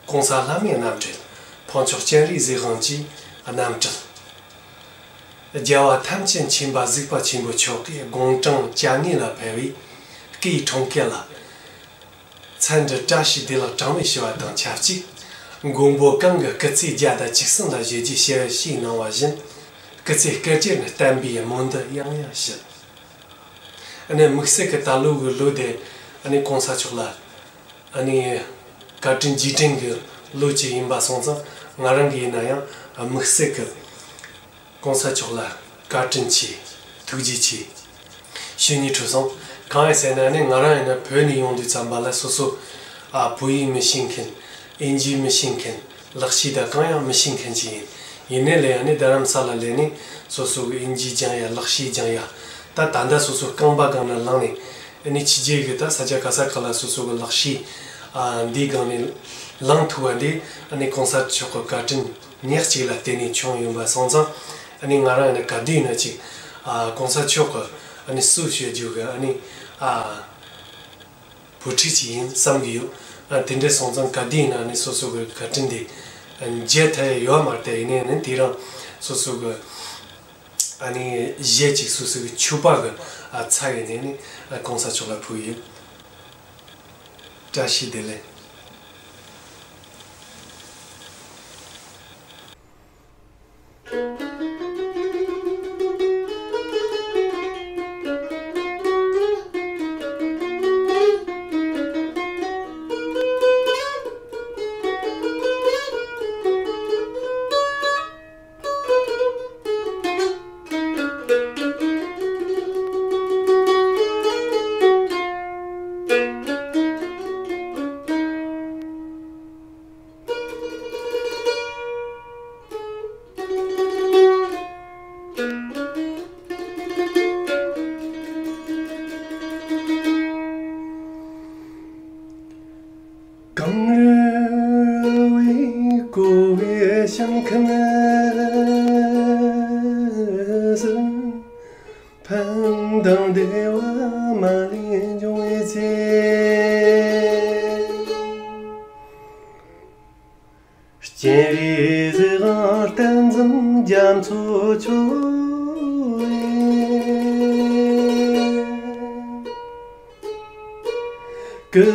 གོང་ས་ལྷ་མིའི་རྣམ་སྤྲུལ། འཕགས་མཆོག་སྤྱན་རས་གཟིགས་དབང་གི་རྣམ་སྤྲུལ། རྒྱལ་བ་ཐམས་ཅད་མཁྱེན་པ་གཟིགས་པ་ཆེན་པོ་མཆོག་གིས་དགུང་གྲངས་བཅོ་ལྔ་ལ་ཕེབས་པའི་སྐུའི་འཁྲུངས་སྐར་ལ། མཚན་འབྲི་བཀྲ་ཤིས་བདེ་ལེགས་གྲངས་མེད་ཞུ་བ་དང་ཆབས་ཅིག་མགོན་པོ་གང་གི་སྐུ་ཚེ་བརྒྱ་དང་བཅུ་གསུམ་ལ་བཞེས་རྒྱུའི་ཞལ་བཞེས་གནང་བ་བཞིན། སྐུ་ཚེ་བསྐལ་བརྒྱར་བརྟན་པའི་སྨོན་འདུན་ཡང་ཡང་ཞུ། ཨ་ནི་དམིགས་བསལ་གྱི་ད་ལོ་གི་ལོ་དེ་ཨ་ནི་གོང་ས་མཆོག་ལ་ཨ་ནི་བཀའ་དྲིན་རྗེས་དྲན་གྱི་ལོ་གཅིག་ཡིན་པ་སོང་ཙང་ང་རང་གི་ཡིན་ན་ཡང་དམིགས་བསལ་གྱི་གོང་ས་མཆོག་ལ་བཀའ་དྲིན་ཆེ། ཐུགས་རྗེ་ཆེ་ཞུ་སྙིང་བྲོ་སོང་། གང་ཡིན་ཟེར་ན་ནི་ང་རང་ཡིན་ན་བོད་ནས་ཡོང་དུས་ཙམ་པ་ལ་སོ་སོ་ཨ་བོད་ཡིག་མི་ཤེས་མཁན། ཨིན་ཇི་མི་ཤེས་མཁན། ལག་ཤེས་དང་གང་ཡང་མི་ཤེས་མཁན་ཅིག་ཡིན། ཡིན་ནའི་ལས་ཡང་ནི་རྡ་རམ་ས་ལ་སླེབས་ནས་སོ་སོ་གི་ཨིན་ཇི་སྦྱང་ཡ། ལག་ཤེས་སྦྱང་ཡ། ད་ད་ལྟ་སོ་སོ་རྐང་པ་སྒང་ནས་ལངས་ནས་ཨ་ནི་ཕྱི་རྒྱལ་གི་ད་ས་ཆ་ག་ས་ག་ལ་སོ་སོ་གི་ལག་ཤེས་ཨ་འདི་སྒང་ནས་ལངས་ཐུབ་པ་འདི་ཨ་ནི་གོང་ས་མཆོག་གི་བཀའ་དྲིན་ཉག་གཅིག་ལ་བརྟེན་ནས་བྱུང་ཡོད་པ་སོང་ཙང་། ཨ་ནི་ང་རང་ཡིན་ན་ག་དུས་ཡིན་ན་ཅིག་ཨ་གོང་ས་མཆོག་གི་ཨ་ནི་སྲོག་ཤོར་རྒྱུ་གི་ཨ་ནི་ཨ་བུ་ཕྲུག་ཅིག་ཡིན་བསམ་གྱི་ཡོད། ཨ་དེ་འདྲ་སོང་ཙང་ག་དུས་ཡིན་ན་ཨ་ནི་སོ་སོ་གི་བཀའ་དྲིན་དེ་ཨ་འཇལ་ཐུབ་ཡ་ཡོད་མ་རེད་དེ། ཡིན་ནའི་ཨ་ནི་དེ་རིང་སོ་སོ་གི་ཨ་ནི་གཞས་ཅིག་སོ་སོ་གི་མཆོད་པ་གི་ཨ་ཚབ་ཡིན་ནའི་ཨ་ནི་ཨ་གོང་ས་མཆོག་ལ་ཕུལ་ཡོད། བཀྲ་ཤིས་བདེ་ལེགས། གངས་རི་བས་བསྐོར་བའི་ཞིང་ཁམས་སུ། ཕན་དང་བདེ་བ་མ་ལུས་འབྱུང་བའི་ཚེ། སྤྱན་རས་གཟིགས་དབང་རྟེན་འཛིན་རྒྱ་མཚོ་མཆོག། སྐུ་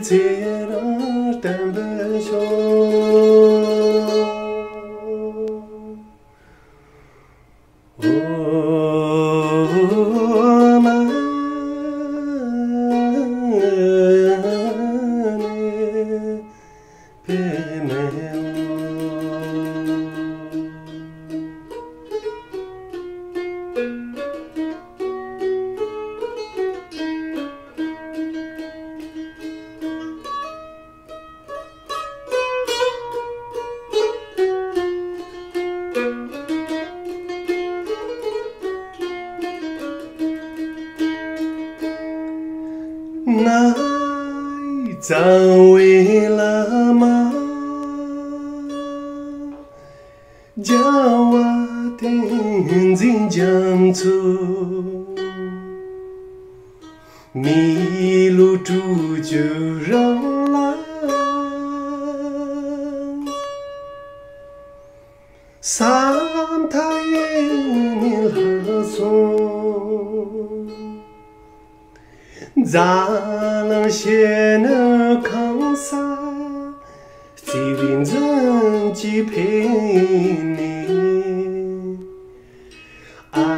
ཚེ་རིང་བརྟན་པར་ཤོག། ང་རྩ་བའི་བླ་མ། རྒྱལ་བ་བསྟན་འཛིན་རྒྱ་མཚོ། མི་ལུས་སྤྲུལ་བཅོས་རང་ལ། ས་མཐའ་ཡས་ནས་ལྷག་སོང་། འཛམ་གླིང་ཤེས་ནི་གང་ས། བརྩེ་བའི་འཛུམ་གྱིས་ཕེབས་ནས། ཨ་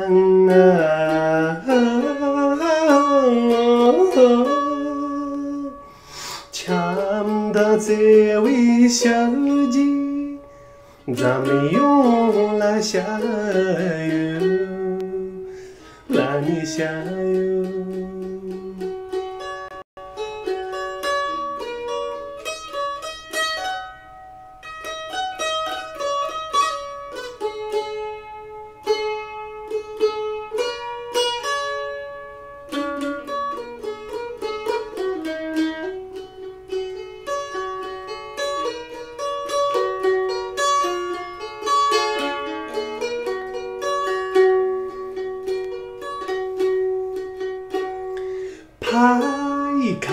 ན། འཆམ་དང་བརྩེ་བའི་ཞལ་གྱིས། འཛམ་གླིང་ཡོངས་ལ་ཤར་ཡོད། ལ་ནི་ཤར་ཡོད། ཕ་ཡི་ཁ་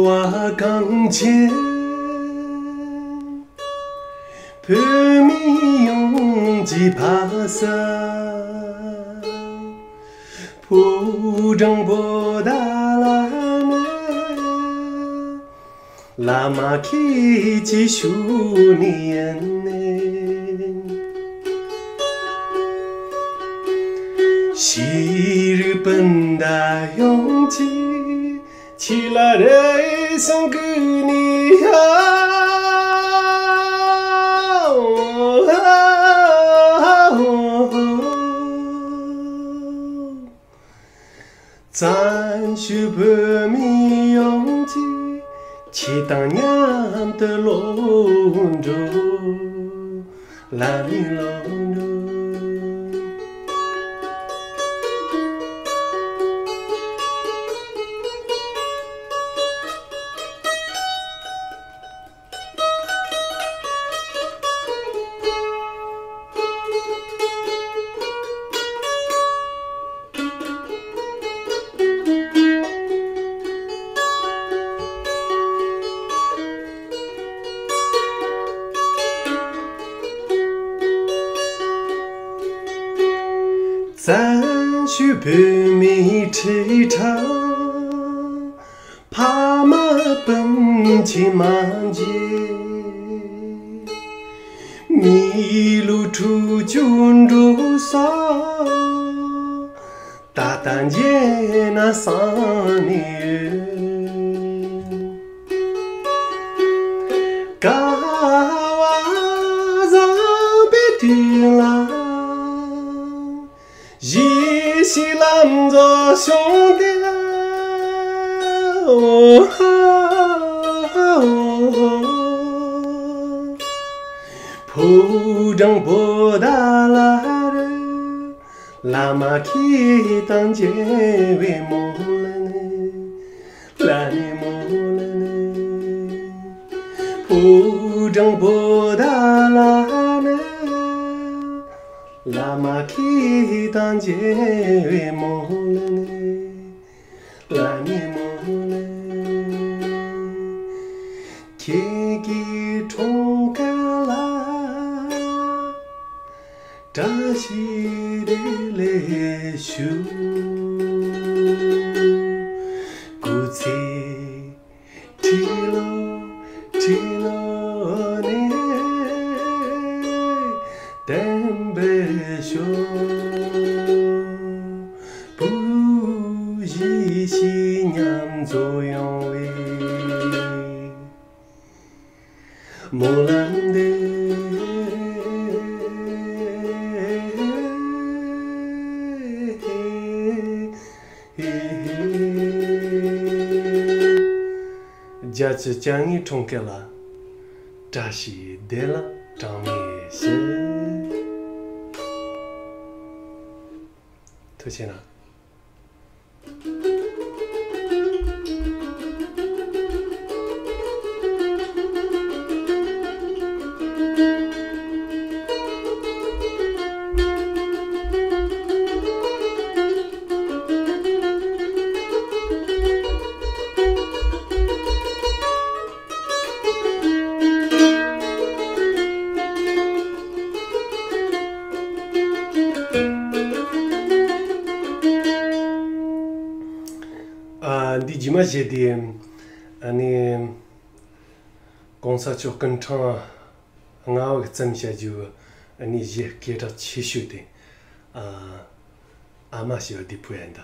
བ་གངས་ཅན། བོད་མི་ཡོངས་ཀྱི་ཕ་ས། ཕོ་བྲང་པོ་ཏཱ་ལ་ན། བླ་མ་ཁྱེད་ཀྱི་ཤུགས་ནི་ཡིན་ནི། ཤེས་རིག་སྤུན་ཟླ་ཡོངས་ཀྱི། ཆེད་ལ་རེ་ཞིག་གི་ནི་ཡ། བཙན་བྱོལ་བོད་མི་ཡོངས་ཀྱི་ཆེད་དང་མཉམ་དུ་བློ་འགྲོ། ལ་ནི་ལོ་འགྲོ། བཙན་བྱོལ་བོད་མིའི་ཁྲི་ཕྲག་ཕ་མ་སྤུན་མཆེད་མ་མཇལ། མི་ལུས་འཁྲུག་སྐྱོད་འགྲོ་ས། ད་ལྟ་མཇལ་ན་བསམ་ནས་ཡོད། དཀའ་བ་བཟང་པོའི་དུས་ལ། གཞིས་བྱེས་ལ་འཛོམས་བྱུང་སྟེ། ཕོ་བྲང་པོ་ཏཱ་ལ་རུ། བླ་མ་ཁྱེད་དང་མཇལ་བའི་མོ་ལ་ནི། ལ་ནི་མོ་ལ་ནི། ཕོ་བྲང་པོ་ཏཱ་ལ་ན། བླ་མ་ཁྱེད་དང་མཇལ་བའི་མོ་ལ་ནི། ལ་ནི་མོ་ལ་ནི། ཁྱེད་ཀྱི་འཁྲུངས་སྐར་ལ། བཀྲ་ཤིས་བདེ་ལེགས་ཞུ། སྐུ་ཚེ་ཁྲི་ལོ་ཁྲི་ལོ་ནས་བརྟན་པར་ཤོག་བུ་གཞིས་བྱེས་མཉམ་འཛོམས་ཡོང་བའི། སྨོན་ལམ་འདེབས། ཡ། ཅི་ཅང་ངའི་འཁྲུངས་སྐར་ལ། བཀྲ་ཤིས་བདེ་ལེགས་གྲངས་མེད་ཞུ། ཐུགས་རྗེ་གནང་། ཨ། འདི་རྗེས་མ་བཞེས་དེ། ཨ་ནི། གོང་ས་མཆོག་སྐུ་ཕྲེང་ལྔ་པ་གིས་བརྩམས་བཞག་རྒྱུ། ཨ་ནི་གཞས་སྐད་གྲགས་ཆེ་ཤོས་དེ། ཨ། ཨ་མ་ཞེས་པ་འདི་ཕུལ་ཡ་ཡིན་ད།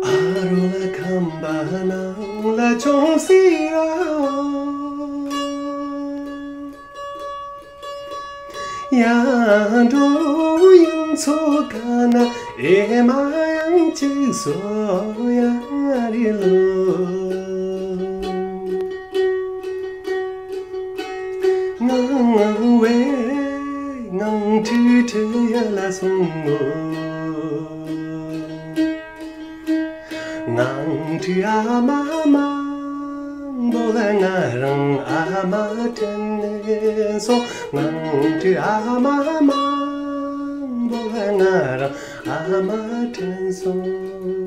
ཨ་རོ་ལ་ཁམས་པ་ནང་ལ་ཆུང་སྲིད་ཨ། ཡར་འགྲོ་ཡང་མཚོ་ཁ་ན་ཨེ་མ་ཡང་གཅིག་སོ་ཡ་རེ་ལོ། ངང་བའི་ངང་ཁྲི་ཁྲི་ཡ་ལ་སོང་ངོ་། ངང་ཁྲི་ཨ་མ་མང་པོ་ལ་ང་རང་ཨ་མ་དྲན་ནས་སོང་། ངང་ཁྲི་ཨ་མ་མང་པོ་ལ་ང་རང་ཨ་མ་དྲན་སོང་།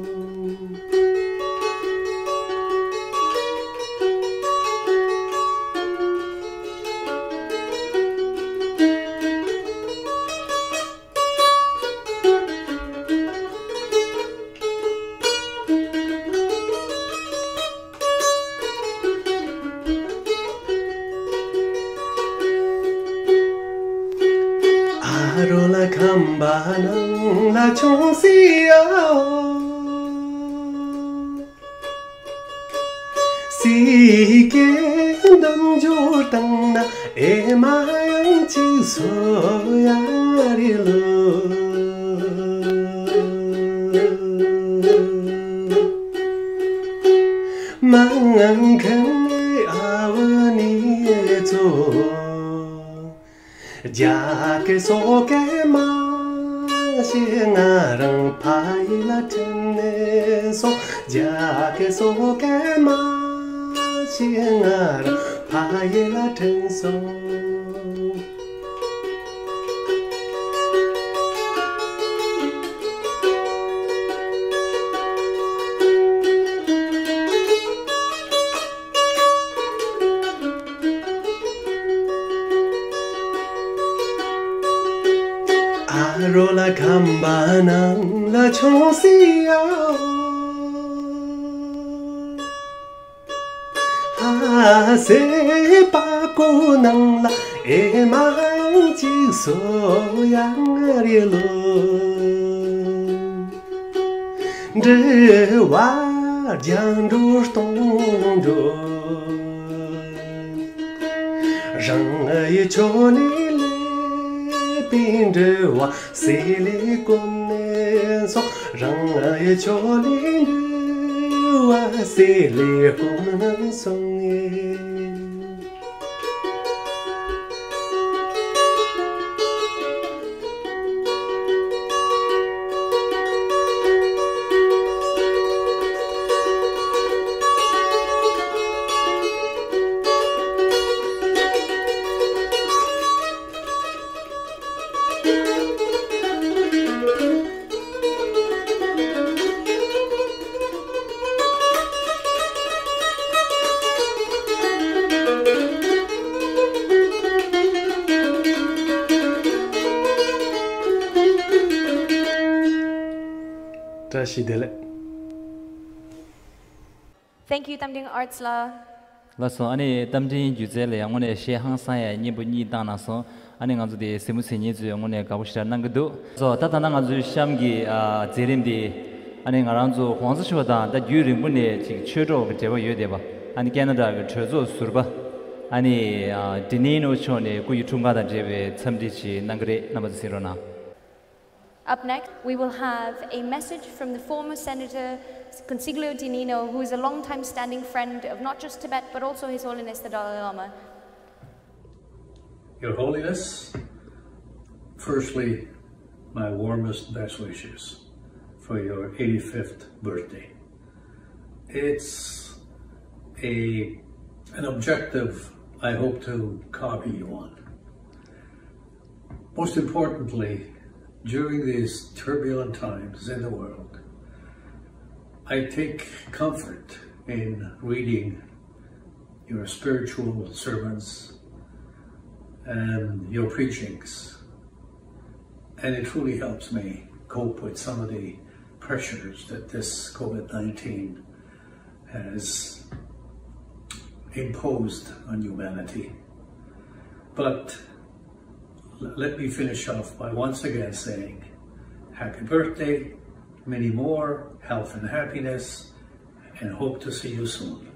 ཨ་རོ་ལ་ཁམས་པ་ནང་ལ་ཆུང་སྲིད་ཨ། སྲིད་ཀའི་འདམ་འབྱོར་བཏང་ན་ཨེ་མ་ཡང་གཅིག་སོ་ཡ་རེ་ལོ། མ་ངང་མཁན་ནི་ཨ་བུ་ནི་ཚོ། རྒྱ་སྐད་སོག་སྐད་མ་ཤེས་ང་རང་ཕ་ཡུལ་ལ་དྲན་ནས་སོང་། རྒྱ་སྐད་སོག་སྐད་མ་ཤེས་ང་རང་ཕ་ཡུལ་ལ་དྲན་སོང་། ཨ་རོ་ལ་ཁམས་པ་ནང་ལ་ཆུང་སྲིད་ཨ། ཧ་སེ་པ་ཀོ་ནང་ལ་ཨེ་མ་ཡང་གཅིག་སོ་ཡ་རེ་ལོ། འགྲུལ་བ་རྒྱང་འགྲོ་སྟོང་འགྲོ། རང་ཡུལ་ཕྱོགས་ནས་སླེབས་པའི་འགྲུལ་བ་སེ་ལེ་ཀོ་ནས་སོང་། རང་ཡུལ་ཕྱོགས་ནས་འགྲུལ་བ་སེ་ལེ་ཀོ་ནས་སོང་ངེ། བཀྲ་ཤིས་བདེ་ལེགས། Thank you, Tamding Arts ལགས། ལགས་སོ། ཨ་ནི་རྟ་མགྲིན་སྒྱུ་རྩལ་ལ་ཡང་དངོས་གནས་གཞས་ཧང་སང་ཡ་སྙན་པོ་གཉིས་བཏང་གནང་སོང་། ཨ་ནི་ང་ཚོ་དེ་གཟིགས་མོ་གཟིགས་མཁན་ཚོས་དངོས་གནས་དགའ་པོ་ཞེ་དྲག་གནང་གི་འདུག་སོ་ད་ད་ལྟ་ང་ཚོའི་གཤམ་གྱི་ཨ་མཛད་རིམ་དེ་ཨ་ནི་ང་རང་ཚོ་གོང་ས་མཆོག་དང་ད་རྒྱུན་རིང་པོ་ནས་ཅིག་ཆོས་གྲོགས་ཀྱི་འབྲེལ་བ་ཡོད་བསྡད་པ། ཨ་ནི་ཁེ་ན་ཌ་གི་གྲོས་ཚོགས་ཟུར་པ་ཨ་ནི་ཨ་ཌི་ནི་ནོ་མཆོག་ནས་སྐུ་ཡི་འཁྲུངས་སྐར་དང་འབྲེལ་བའི་འཚམས་འདྲི་ཞིག་གནང་གི་རེད། རྣམ་པ་ཚོ་གཟིགས་རོགས་གནང་། Up next, we will have a message from the former Senator Consiglio Di Nino, who is a long-time standing friend of not just Tibet, but also His Holiness the Dalai Lama. Your Holiness, firstly, my warmest best wishes for your eighty-fifth birthday. It's a, an objective I hope to copy you on. Most importantly, during these turbulent times in the world, I take comfort in reading your spiritual sermons and your preachings. And it truly helps me cope with some of the pressures that this COVID nineteen has imposed on humanity. But l- let me finish off by once again saying, happy birthday, many more, health and happiness, and hope to see you soon.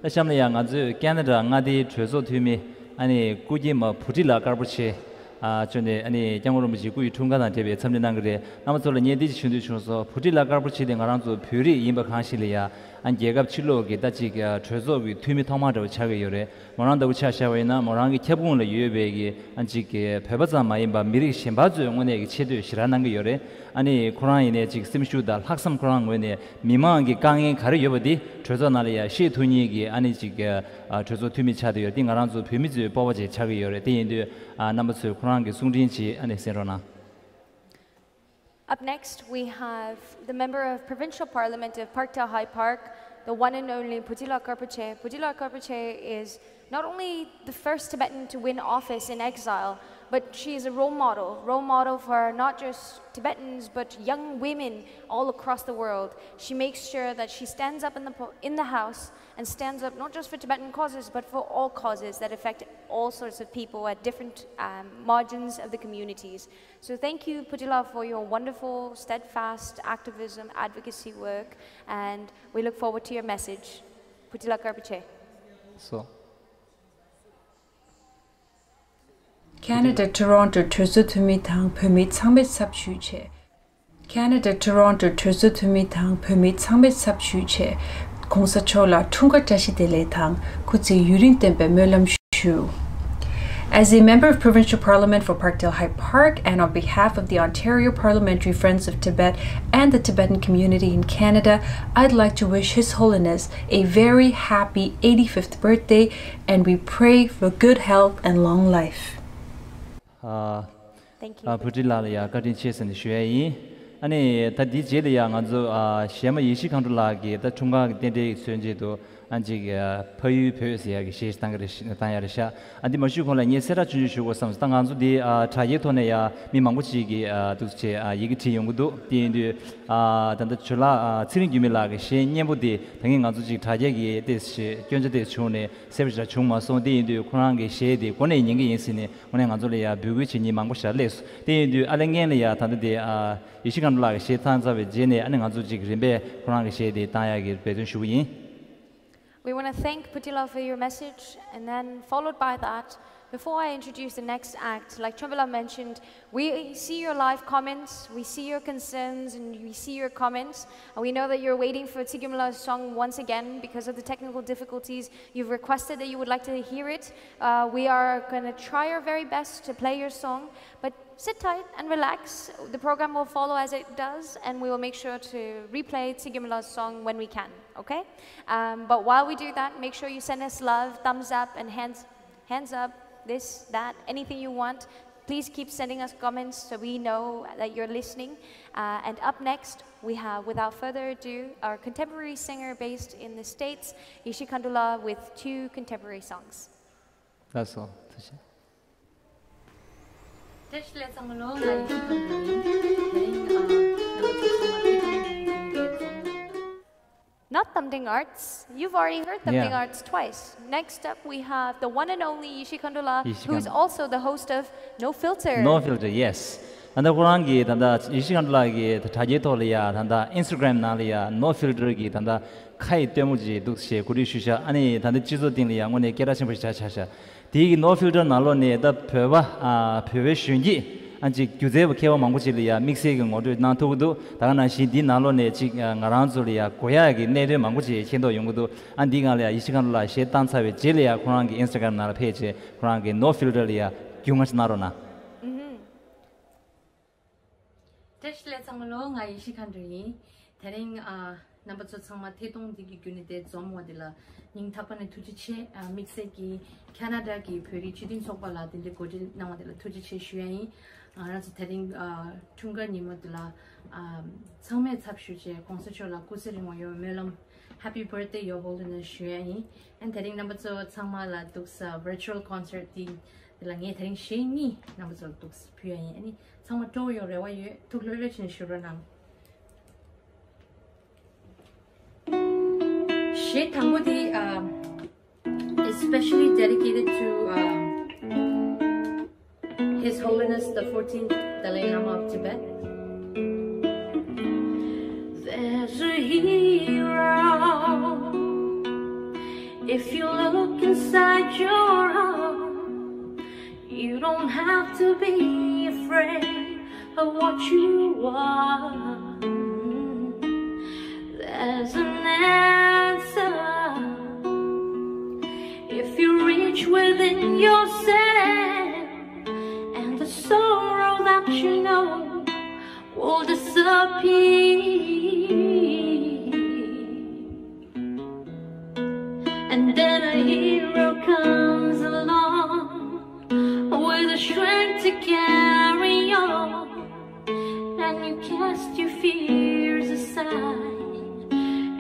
ད་གཤམ་ལ་ཡང་ང་ཚོས་ཁེ་ན་ཌ་མངའ་སྡེའི་གྲོས་ཚོགས་འཐུས་མི་ཨ་ནི་སྐུ་སྐྱེས་མ་བུ་ཁྲིད་ལགས་དཀར་པོ་ཆེ། ཨ་བྱོན་ནས་ཨ་ནི་སྐྱབས་མགོན་རིན་པོ་ཆེའི་སྐུ་ཡི་འཁྲུངས་སྐར་དང་འབྲེལ་བའི་འཚམས་འདྲི་གནང་གི་རེད། རྣམ་པ་ཚོ་ལ་ངས་འདི་ཅིག་ཞུ་འདོད་བྱུང་སོང་། བུ་ཁྲིད་ལགས་དཀར་པོ་ཆེ་དེ་ང་རང་ཚོ་བོད་རིགས་ཡིན་པ་གང་ཞིག་ལ་ཡ་ཨ་རྒྱལ་ཁབ་ཕྱི་ལོགས་ཀྱི་ད་ཅིག་གྲོས་ཚོགས་ཀྱི་འཐུས་མི་ཐོག་མ་འདྲ་བོ་ཆགས་ཀྱི་ཡོད་རེད། མོ་རང་ལྟ་བུ་ཆ་བཞག་པ་ཡིན་ན་མོ་རང་གི་ཁྱབ་ཁོངས་ལ་ཡོད་པའི་གི་ཨ་ཅིག་གི་བོད་པ་ཙམ་མ་ཡིན་པར་མི་རིགས་གཞན་པ་ཚོས་དངོས་གནས་ཀྱི་ཆེ་བསྟོད་ཞེ་དྲག་གནང་གི་ཡོད་རེད། ཨ་ནི་ཁོ་རང་ཡིན་ནའི་ཅིག་སེམས་ཤུགས་དང་ལྷག་བསམ་ཁོ་རང་ངོས་ནས་མི་མང་གི་དཀའ་ངལ་ག་རེ་ཡོད་པ་འདི་གྲོས་ཚོགས་ནང་ལ་ཡ་བཤད་ཐུབ་མཁན་གྱི་ཨ་ནི་ཅིག་གི་ཨ་གྲོས་ཚོགས་འཐུས་མི་ཆགས་བསྡད་ཡོད་རེད། འདི་ང་རང་ཚོ་བོད་མི་ཚོའི་སྤོབས་པ་ཅིག་ཆགས་ཀྱི་ཡོད་རེད། དེ་ཡིན་དུས་ཨ་རྣམ་པ་ཚོས་ཁོ་རང་གི་གསུང་འཕྲིན་ཅིག་ཨ་ནི་གསན་རོགས་གནང་། Up next, we have the Member of Provincial Parliament of Parkdale High Park, the one and only Putila Karpache. Putila Karpache is not only the first Tibetan to win office in exile, but she is a role model, role model for not just Tibetans, but young women all across the world. She makes sure that she stands up in the, po- in the House and stands up not just for Tibetan causes, but for all causes that affect all sorts of people at different um, margins of the communities. So thank you, Putila, for your wonderful, steadfast activism, advocacy work, and we look forward to your message. Putila Karpache. So. Canada Toronto གྲོས་ཚོགས་འཐུས་མི་དང་བོད་མི་ཚང་མའི་ཚབ་ཞུས་བྱས། Canada Toronto གྲོས་ཚོགས་འཐུས་མི་དང་བོད་མི་ཚང་མའི་ཚབ་ཞུས་བྱས། གོང་ས་མཆོག་ལ་འཁྲུངས་སྐར་བཀྲ་ཤིས་བདེ་ལེགས་དང་སྐུ་ཚེ་ཡུན་རིང་བརྟན་པའི་སྨོན་ལམ་ཞུ། As a member of Provincial Parliament for Parkdale High Park and on behalf of the Ontario Parliamentary Friends of Tibet and the Tibetan community in Canada, I'd like to wish His Holiness a very happy eighty-fifth birthday, and we pray for good health and long life. ཨ། Thank you. ཨ། བུ་ཁྲིད་ལགས་ལ་ཡང་བཀའ་དྲིན་ཆེ་ཟེར་ནས་ཞུ་ཡ་ཡིན། ཨ་ནི་ད་འདིའི་རྗེས་ལ་ཡང་ང་ཚོ་ཨ་གཞས་མ་ཡེ་ཤེས་མཁའ་འགྲོ་ལགས་ཀྱིས་ད་འཁྲུངས་སྐར་གྱི་རྟེན་འབྲེལ་གྱི་མཚོན་བྱེད་དུ་ཨ་ཅིག་ཨ་ཕ་ཡུལ་བོད་ཟེར་ཡ་གི་གཞས་ཤིག་བཏང་གི་རེད་ཤག་བཏང་ཡ་རེད་ཤག་ཨ་འདི་མ་ཞུས་གོང་ལ་ངས་གསལ་བསྒྲགས་ཆུང་ཆུང་ཞུ་དགོས་བསམ་སོང་། ད་ང་ཚོ་འདི་ཨ་དྲ་རྒྱའི་ཐོག་ནས་ཡང་མི་མང་པོ་ཅིག་གིས་ཨ་འདུག་སེ་བྱས་ཨ་ཡི་གེ་བྲིས་ཡོང་གི་འདུག་དེ་ཡིན་དུས་ཨ་ད་ལྟ་ཇོ་ལགས་ཨ་ཚེ་རིང་འགྱུར་མེད་ལགས་ཀྱི་གཞས་སྙན་པོ་དེ་ད་ངས་ང་ཚོ་ཅིག་དྲ་རྒྱ་གི་ཏོག་ཙམ་སྐྱོན་ཆ་ཏོག་ཙམ་བྱུང་ནས་གསལ་པོ་ཞེ་དྲག་བྱུང་མ་སོང་། དེ་ཡིན་དུས་ཁོ་རང་གི་གཞས་དེ་འགོ་ནས་ཉན་གྱི་ཡིན་ཟེར་ནས་དངོས་གནས་ང་ཚོ་ལ་ཡང་འབོད་སྐུལ་བྱེད་མཁན་མང་པོ་ཞིག་སླེབས་སོང་། དེ་ཡིན་དུས་ཨ་ལས་ངན་ལ་ཡང་ད་ལྟ་དེ་ཨ་ཡེ་ཤེས་མཁའ་འགྲོ་ལགས་ཀྱི་གཞས་བཏང་ཚར་བའི་རྗེས་ནས་ཨ་ནི་ང་ཚོ་ཅིག་རིམ་པས་ཁོ་རང་གི་གཞས་དེ་བཏང་ཡག་གི་འབད་བརྩོན་ཞུ་གི་ཡིན། We want to thank Putila for your message, and then followed by that, before I introduce the next act, like Chombila mentioned, we see your live comments, we see your concerns, and we see your comments. And we know that you're waiting for Tsigimla's song once again because of the technical difficulties. You've requested that you would like to hear it. Uh, we are going to try our very best to play your song, but sit tight and relax. The program will follow as it does, and we will make sure to replay Tsigimla's song when we can, okay? Um, but while we do that, make sure you send us love, thumbs up, and hands, hands up, this, that, anything you want. Please keep sending us comments so we know that you're listening. Uh, and up next, we have, without further ado, our contemporary singer based in the States, Yishi Khandula, with two contemporary songs. That's all. That's it. Test le sang lo, la yi. Not Tamding Arts. You've already heard Tamding Yeah. Arts twice. Next up, we have the one and only Yishi Khandula, Yishi who is Khandula. Also the host of No Filter. No Filter, yes. ད་ལྟ་ཁོ་རང་གིས་ད་ལྟ་ཡེ་ཤེས་ཁ་འགྲོ་ལགས་ཀྱིས་དྲ་རྒྱའི་ཐོག་ལ་ཡ་ད་ལྟ་Instagram་ནང་ལ་ཡ་No Filter་གི་ད་ལྟ་ཁ་ཡི་སྟོན་མོ་ཅིག་འདུག་ཞེས་གོ་སྒྲིག་ཞུས་ཤག་ཨ་ནི་ད་ལྟ་སྤྱི་ཚོགས་སྟེང་ལ་ཡ་དངོས་གནས་སྐད་གྲགས་ཆེན་པོ་ཞིག་ཆགས་ཆགས་ཤག་དེའི་གི་No Filter་ནང་ལོགས་ནས་ད་བོད་པ་ཨ་བོད་པའི་གཞོན་སྐྱེས་ཨ་ཅིག་སྒྱུ་རྩལ་པ་མཁས་པ་མང་པོ་ཅིག་ལ་ཡ་དམིགས་བསལ་གྱི་ངོ་སྤྲོད་གནང་ཐུབ་ཀྱི་འདུག་ད་ག་ནང་བཞིན་འདིའི་ནང་ལོགས་ནས་ཅིག་ཨ་ང་རང་ཚོ་ལ་ཡ་གོ་ཡག་གི་གནད་དོན་མང་པོ་ཅིག་མཁྱེན་རྟོགས་ཡོང་གི་འདུག་ཨ་འདིའི་སྒང་ལ་ཡ་ཡེ་ཤེས་ཁ་འགྲོ་ལགས་གཞས་བཏང་ཚར་བའི་རྗེས་ལ་ཡ་ཁོ་རང་གི་Instagram་ནང་ལ་ཕེབས་བྱས་ཁོ་རང་གི་No Filter་ལ་ཡ་རྒྱུས་མངའ་ཞིག་གནང་རོགས་གནང་། ཨུ་ཧུམ། བཀྲ་ཤིས་བདེ་ལེགས་ཚང་མ་ལོ། ང་ཡེ་ཤེས་མཁའ་འགྲོ་ཡིན། དེ་རིང་ཨ་རྣམ་པ་ཚོ་ཚང་མ་ཐད་གཏོང་འདི་གི་བརྒྱུད་ནས་དེ་འཛོམས་པ་དེ་ལ་སྙིང་ཐག་པ་ནས་ཐུགས་རྗེ་ཆེ། ཨ་དམིགས་བསལ་གྱིས་ཁ་ན་ཌ་གི་བོད་རིགས་སྤྱི་མཐུན་ཚོགས་པ་ལ་དེ་འདྲའི་གོ་སྒྲིག་གནང་བ་དེ་ལ་ཐུགས་རྗེ་ཆེ་ཞུ་ཡ་ཡིན། ང་རང་ཚོ་དེ་རིང་ཨ་འཁྲུངས་སྐར་ཉིན་མོ་དེ་ལ་ཨ་ཚང་མས་ཚབ་ཞུས་བྱས་གོང་ས་མཆོག་ལ་སྐུ་ཚེ་རིང་བ་ཡོང་བའི་སྨོན་ལམ། Happy birthday, Your Holiness ཞུ་ཡ་ཡིན། ཨན་དེ་རིང་རྣམ་པ་ཚོ་ཚང་མ་ལ་འདུག་ས་virtual concert་འདི་དེ་ལ་ངས་དེ་རིང་གཞས་གཉིས་རྣམ་པ་ཚོར་འདུག་ས་ཕུལ་ཡ་ཡིན། ཨ་ནི་ཚང་མ་སྤྲོ་བོ་ཡོང་རེ་བ་ཡོད། ཐུགས་ལྷོད་ལྷོད་བྱས་ནས་བཞུགས་རོགས་གནང་། གཞས་དང་པོ་འདི་ཨ་is specially dedicated to uh, His Holiness the fourteenth Dalai Lama of Tibet. There's a hero. If you look inside your heart, you don't have to be afraid of what you want. There's an answer if you reach within yourself, and the sorrow that you know will disappear. And then a hero comes along with the strength to carry on. And you cast your fears aside,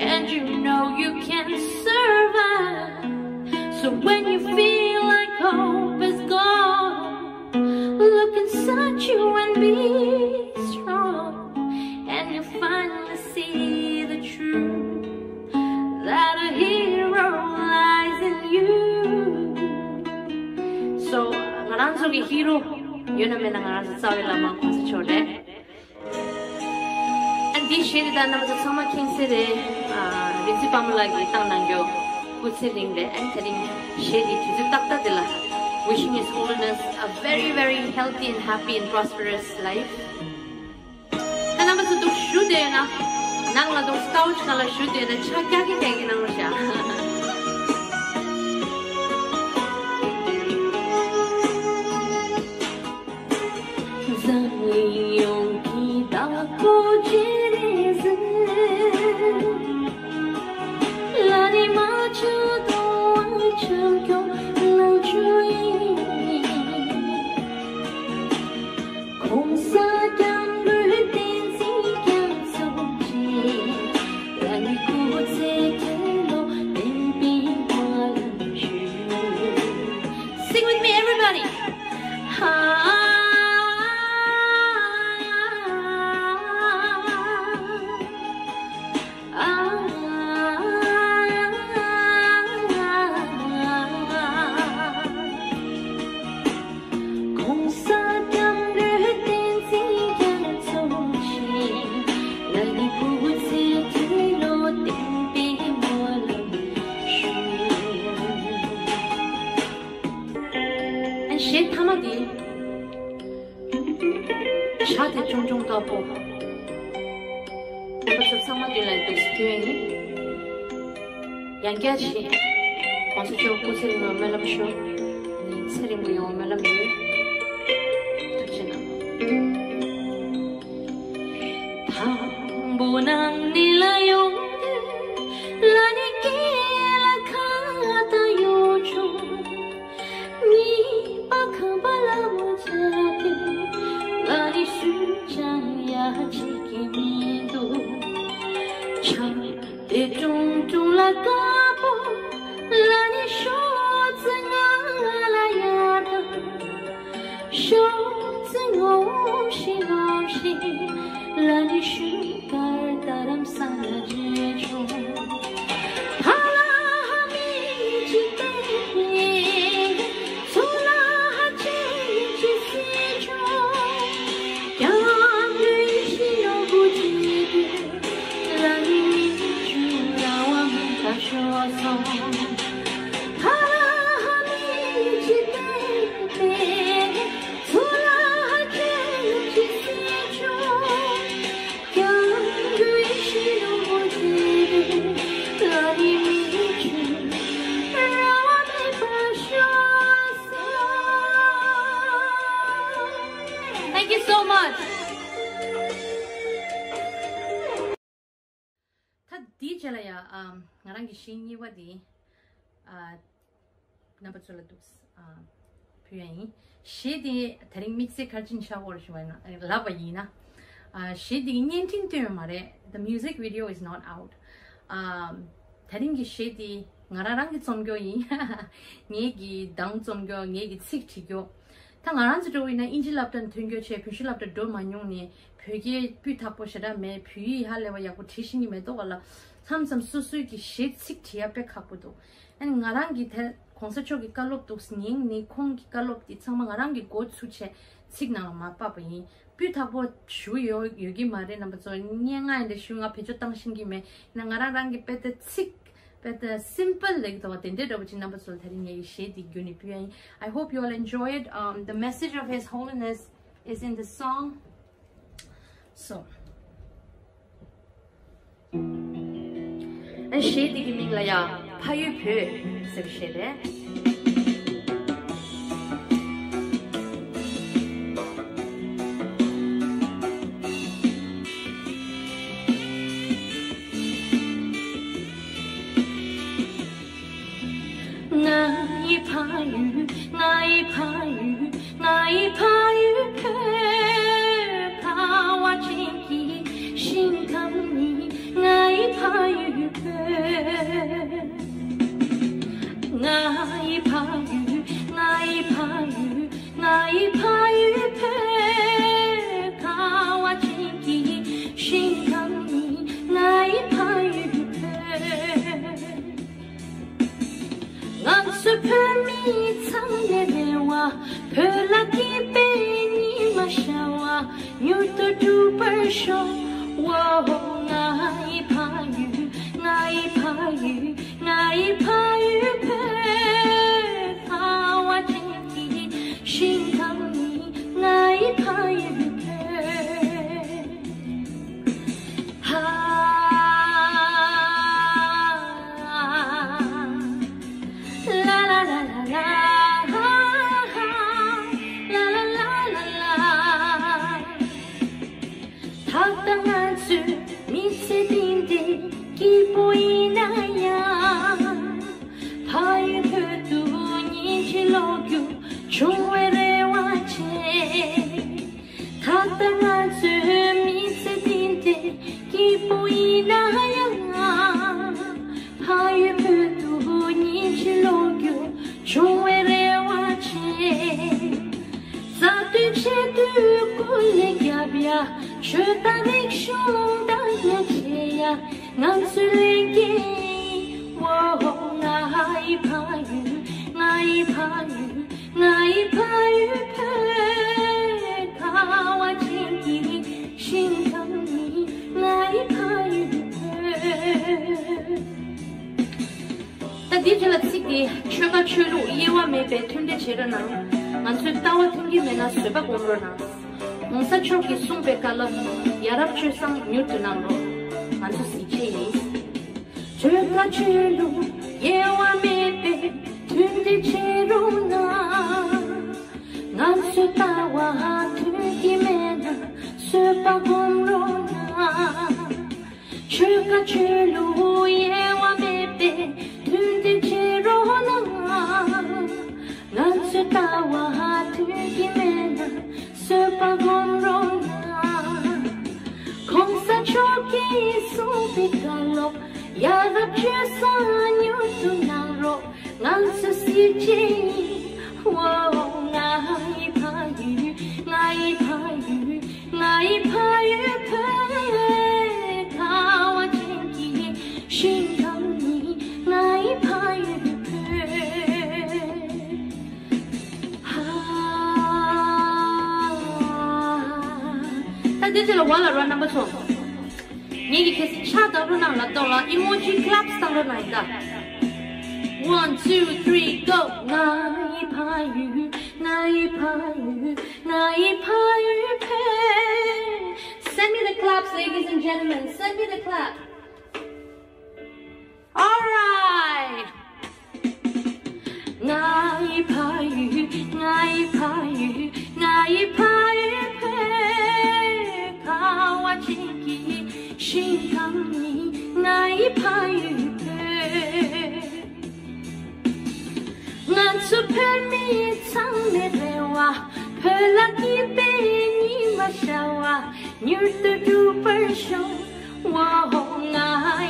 and you know you can survive. So when you feel like hope is gone, look inside you and be strong, and you'll finally see the truth that a hero lies in you. So ང་རང་ཚོ་གི་ཧི་རོ་ཡོད་ན་མེད་ན་ང་རང་ཚོ་རྩ་བའི་བླ་མ་གོང་ས་མཆོག་རེད། ཨ་འདི་གཞས་འདི་ད་རྣམ་པ་ཚོ་ཚང་མ་མཁྱེན་གསལ་རེད། ཨ་རིག་འཛིན་དཔལ་མོ་ལགས་ཀྱིས་བཏང་གནང་རྒྱུ་སྐུ་ཚེ་རིང་རེད། ཨ་དེ་རིང་གཞས་འདི་དུས་ཚོད་ཏག་ཏག་འདི་ལ། Wishing His Holiness a very, very healthy and happy and prosperous life. ད་རྣམ་པ་ཚོ་འདུག་བཞུགས་བསྡད་ཡོད་ན། ནང་ལ་འདུག་couch་སྒང་ལ་བཞུགས་བསྡད་ཡོད་ན་ཕྱག་རྒྱ་གི་རྒྱ་གི་གནང་རོགས་ཞུ། གོང་ས་སྐྱབས་མགོན་བསྟན་འཛིན་རྒྱ་མཚོ་ཆེ། ལ་ནི་སྐུ་ཚེ་ཁྱེད་ལོ་བརྟན་པའི་སྨོན་ལམ་ཞུ། Sing with me, everybody. གོང་ས་སྐྱབས་མགོན་བསྟན་འཛིན་རྒྱ་མཚོ་ཆེ། ལ་ནི་སྐུ་ཚེ་ཁྱེད་ལོ་བརྟན་པའི་སྨོན་ལམ་ཞུ། གཞས་མཐའ་མ་འདི། བྱ་དེ་ཆུང་ཆུང་དཀར་པོ། ཁོ་ཚོ་ཚང་མ་མདུན་ལ་འདུག་སེ་ཕུལ་ཡ་ཡིན། ཡང་བསྐྱར་བྱས། གོང་ས་མཆོག་སྐུ་ཚེ་རིང་བའི་སྨོན་ལམ་ཞུ། ཚེ་རིང་པོ་ཡོང་བའི་སྨོན་ལམ་ཡོད། ཐུགས་རྗེ་གནང་། དང་པོ་ནང་ནས་ལ་ཡོང་དུས་ལ་ནི་སྐེ་ལ་ཁ་ཏ་ཡོད་ཆོག་གཉིས་པ་ཁང་པ་ལ་མོ་ཆ་དེ་ལ་ནི་སུས་ཀྱང་ཡ་གཅིག་གི་མི་འདུག་ཆང་དེ་ཀྲུང་ཀྲུང་ལ་དཀར་པོ་ལ་ནི་ཤོག་ཙི་ང་ལ་ཡ་དང་ཤོག་ཙི་ངོམ་ཤི་ངོམ་ཤི་ལ་ནི་ཤུ་ Thank you so much. ད་འདིའི་རྗེས་ལ་ཡ་ཨམ་ང་རང་གི་གཞས་གཉིས་པ་འདི་ཨ་རྣམ་པ་ཚོ་ལ་འདུག་ཨ་ཕུལ་ཡ་ཡིན། གཞས་འདི་དེ་རིང་དམིགས་བསལ་ག་རེ་བྱས་ནས་ཆགས་ཡོད་རེད་ཞུ་བ་ན་ལབ་པ་ཡིན་ན། ཨ་གཞས་འདི་གི་བརྙན་འཕྲིན་བཏོན་ཡོད་མ་རེད། The music video is not out. ཨམ་དེ་རིང་གི་གཞས་འདི་ང་རང་རང་གིས་རྩོམ་རྒྱུ་ཡིན། ངེད་ཀྱིས་གདངས་རྩོམ་རྒྱུ། ངེད་ཀྱིས་ཚིག་བྲིས་རྒྱུ། ད་ང་རང་ཚོ་འདྲ་བོ་ཡིན་ན་ཨིན་ཇི་སློབ་གྲྭ་ནས་ཐོན་རྒྱུ་བྱས་བོད་གཞས་སློབ་གྲྭ་འགྲོ་མ་མྱོང་ནས་བོད་སྐད་སྤུས་དག་པོ་ཞེ་དྲག་མེད། བོད་ཡིག་ཧ་ལས་པ་ཡག་པོ་བྲིས་ཤེས་ཀྱི་མེད་དོ་ག་ལ། མཚམས་མཚམས་སོ་སོའི་གི་གཞས་ཚིག་བྲིས་ཡ་དཔེ་ཁག་པོ་འདུག་ཨ་ནི་ང་རང་གིས་དེ་གོང་ས་མཆོག་གི་བཀའ་སློབ་འདུག་ཉན་ནས་ཁོང་གི་བཀའ་སློབ་དེ་ཚང་མ་ང་རང་གིས་མགོ་ཚུགས་བྱས་ཚིག་ནང་ལ་མར་ཕབ་པ་ཡིན། སྤུས་དག་པོ་ཞུ་ཡོད་ཡོད་ཀྱི་མ་རེད། རྣམ་པ་ཚོ་སྙན་ངག་ཡིན་འདྲ་ཞུ། ང་བེད་སྤྱོད་བཏང་ཤེས་ཀྱི་མེད། ཡིན་ན་ང་རང་རང་གི་དཔེ་ད་ཚིག་དཔེ་ད་simple ལབ་ཀྱི་འདུག་བ། དེ་འདྲའི་འདྲ་པོ་ཅིག་རྣམ་པ་ཚོ་ལ་དེ་རིང་ངས་གཞས་འདི་བརྒྱུད་ནས་ཕུལ་ཡ་ཡིན། I hope you all enjoy it. Um, the message of His Holiness is in the song. So གཞས་འདི་གི་མིང་ལ་ཡ་ཕ་ཡུལ་བོད་ཟེར་བའི་གཞས་རེད། ང་ཡི་ཕ་ཡུལ། ང་ཡི་ཕ་ཡུལ། ང་ཡི་ཕ་ཡུལ་བོད། ཁ་བ་ཅན་གྱི་ཞིང་ཁམས་ནི་ང་ཡི་ཕ་ཡུལ་བོད། ང་ཡི་ཕ་ཡུལ། ང་ཡི་ཕ་ཡུལ། ང་ཡི་ཕ་ཡུལ་བོད། ཁ་བ་ཅན་གྱི་ཞིང་ཁམས་ནི་ང་ཡི་ཕ་ཡུལ་བོད། ང་ཚོ་བོད་མི་ཚང་མའི་རེ་བ། བོད་ལ་སྐྱིད་པའི་ཉི་མ་ཤར་བ་མྱུར་དུ་འགྲུབ་པར་ཤོག་ཝོ། ང་ཡི་ཕ་ཡུལ། ང་ཡི་ཕ་ཡུལ། ང་ཡི་ཕ་ཡུལ་བོད། ཁ་བ་ཅན་གྱི་ཞིང་ཁམས་ནི་ང་ཡི་ཕ་ཡུལ་བོད། ཧ། ལ་ལ་ལ་ལ་ལ། ཧ་ཧ། ལ་ལ་ལ་ལ་ལ། ད་ལྟ་ང་ཚོའི་མི་ཚེ་འདི་འདྲའི་སྐྱིད་པོ་ཡིན་ན་ཡང་། ཕ་ཡུལ་བོད་དུ་ཉིན་གཅིག་ལོག་རྒྱུ་བྱུང་བའི་རེ་བ་བྱེད། ད་ལྟ་ང་ཚོའི་མི་ཚེ་འདི་འདྲའི་སྐྱིད་པོ་ཡིན་ན་ཡང་། ཕ་ཡུལ་བོད་དུ་ཉིན་གཅིག་ལོག་རྒྱུ་བྱུང་བའི་རེ་བ་བྱེད། རྩ་དོན་ཆེད་དུ་སྐུ་ལས་བརྒྱབ་ཡ། ཆོས་དང་རིག་གཞུང་དར་རྒྱས་བྱེད་ཡ་ང་ཚོའི་ལས་འགན་ཡིན། ཝོ། ང་ཡི་ཕ་ཡུལ། ང་ཡི་ཕ་ཡུལ། ང་ཡི་ཕ་ཡུལ་བོད། ཁ་བ་ཅན་གྱི་ཞིང་ཁམས་ནི་ང་ཡི་ཕ་ཡུལ་བོད། ད་འདིའི་རྗེས་ལ་ཚིག་འདི། ཆོལ་ཁ་ཆོས་ལུགས་དབྱེ་བ་མེད་པའི་མཐུན་སྒྲིལ་བྱེད་རོགས་གནང་། ང་ཚོའི་ལྟ་བ་མཐུན་གྱི་མེད་ན་བཟོད་པ་སྒོམ་རོགས་གནང་། གོང་ས་མཆོག་གིས་གསུངས་པའི་བཀའ་སློབ་ཡ་རབས་སྤྱོད་བཟང་མྱུར་དུ་གནང་རོགས། ང་ཚོ་གཟི་བརྗིད་ཡིན། ཆོལ་ཁ་ཆོས་ལུགས་དབྱེ་བ་མེད་པའི་མཐུན་སྒྲིལ་བྱེད་རོགས་གནང་། ང་ཚོའི་ལྟ་བ་མཐུན་གྱི་མེད་ན་བཟོད་པ་སྒོམ་རོགས་གནང་། ཆོལ་ཁ་ཆོས་ལུགས་དབྱེ་བ་མེད་པའི་མཐུན་སྒྲིལ་བྱེད་རོགས་གནང་། ང་ཚོའི་ལྟ་བ་མཐུན་གྱི་མེད་ན་བཟོད་པ་སྒོམ་རོགས་གནང་། གོང་ས་མཆོག་གིས་གསུངས་པའི་བཀའ་སློབ་ཡ་རབས་སྤྱོད་བཟང་མྱུར་དུ་གནང་རོགས། ང་ཚོ་གཟི་བརྗིད་ཡིན། ཝོ། ང་ཡི་ཕ་ཡུལ། ང་ཡི་ཕ་ཡུལ། ང་ཡི་ཕ་ཡུལ་བོད། ཁ་བ་ཅན་གྱི་ཞིང་ཁམས་ནི་ང་ཡི་ཕ་ཡུལ་བོད། ཧ། ད་འདི་ཚོ་ལ་ཝ་ལ་རོ་རྣམ་པ་ཚོ། ངེད་ཀྱི་ཁ་སང་ཕྱག་བརྡབ་རོགས་གནང་། ལ་ཏོག་ལ་ཨི་མོ་ཇི་ཀ་ལེབ་བཏང་རོགས་གནང་ཡིན་ད། One, two, three, go. ང་ཡི་ཕ་ཡུལ། ང་ཡི་ཕ་ཡུལ། ང་ཡི་ཕ་ཡུལ་བོད། Send me the claps, ladies and gentlemen. Send me the clap. All right. ང་ཡི་ཕ་ཡུལ། ང་ཡི་ཕ་ཡུལ། ང་ཡི་ཕ་ཡུལ་བོད། ཞིང་ཁམས་ནི་ང་ཡི་ཕ་ཡུལ་བོད། ང་ཚོ་བོད་མི་ཚང་མའི་རེ་བ། བོད་ལ་སྐྱིད་པའི་ཉི་མ་ཤར་བ། མྱུར་དུ་འགྲུབ་པར་ཤོག་ཝའོ། ང་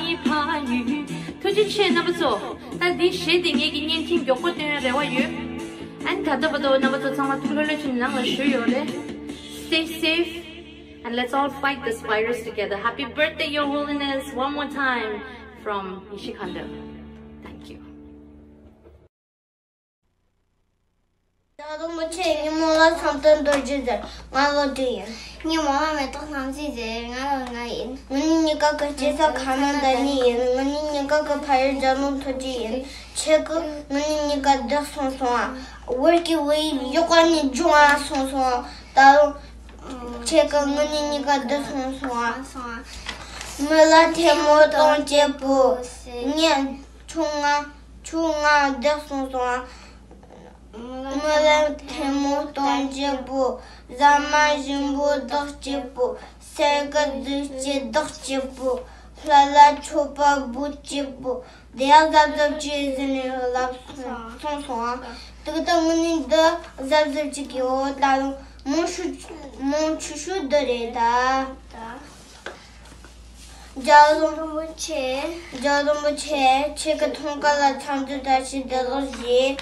ཡི་ཕ་ཡུལ། ཐུགས་རྗེ་ཆེ་རྣམ་པ་ཚོ། ད་འདི་གཞས་དེ་ངེད་ཀྱི་བརྙན་འཕྲིན་མགྱོགས་པོ་སྟོན་རེ་བ་ཡོད། ཨན་ད་ལྟ་བར་དུ་རྣམ་པ་ཚོ་ཚང་མ་ཐུགས་ལྷོད་ལྷོད་བྱས་ནས་ནང་ལ་བཞུགས་ཡོད་རེད། Stay safe and let's all fight this virus together. Happy birthday, Your Holiness, one more time from Nishikando. Thank you. རྒྱལ་བ་རིན་པོ་ཆེ་ཉིན་མོ་ལ་བསམ་གཏན་རྡོ་རྗེ་ཟེར། ང་ལོ་བདུན་ཡིན། ཉིན་མོ་ལ་མེ་ཏོག་བསམ་གཟིགས་ཟེར། ང་ལོ་ལྔ་ཡིན། ང་གཉིས་ཀ་གི་སྐྱེས་ས་ཁ་མ་འདའ་ནི་ཡིན། ང་གཉིས་ཀ་གི་ཕ་ཡུལ་རྒྱ་ནག་ཐོ་ཅི་ཡིན། ཁྱེད་ཀྱིས་ང་གཉིས་ཀ་བདག་སོང་སོང་ཨ། ཝར་ཀི་ཝེ་ཡོག་ག་ནི་ཇུང་ཨ་སོང་སོང་ཨ། ད་རུང་ཁྱེད་ཀྱིས་ང་གཉིས་ཀ་བདག་སོང་སོང་ཨ། མི་ལ་ཐལ་མོ་སྡུག་ཅག་པོ། ངས་ཁྱོད་ང་ཁྱོད་ང་བདག་སོང་སོང་ཨ། མི་ལ་ཐལ་མོ་སྡུག་ཅག་པོ། ཟ་མ་ཞིམ་པོ་སྡུག་ཅག་པོ། སེར་ཀ་རྫུས་ཅི་སྡུག་ཅག་པོ། ལྷ་ལ་མཆོད་པ་འབུལ་ཅག་པོ། དེ་ཡང་གཟབ་གཟབ་བྱེད་ཟེར་ནས་ལབ་སོང་སོང་ཨ། དེ་ག་ད་ངུ་ནི་འདི་གཟབ་གཟབ་བྱེད་ཀྱི་ཡོད། ད་རུང་མང་ཤོས་མང་ཆེ་ཤོས་འདི་རེད་ད། རྒྱལ་བ་རིན་པོ་ཆེ། རྒྱལ་བ་རིན་པོ་ཆེ། ཁྱེད་ཀྱི་ཐང་ཀ་ལ་འཚམས་འདྲི་བཀྲ་ཤིས་བདེ་ལེགས་ཞུ།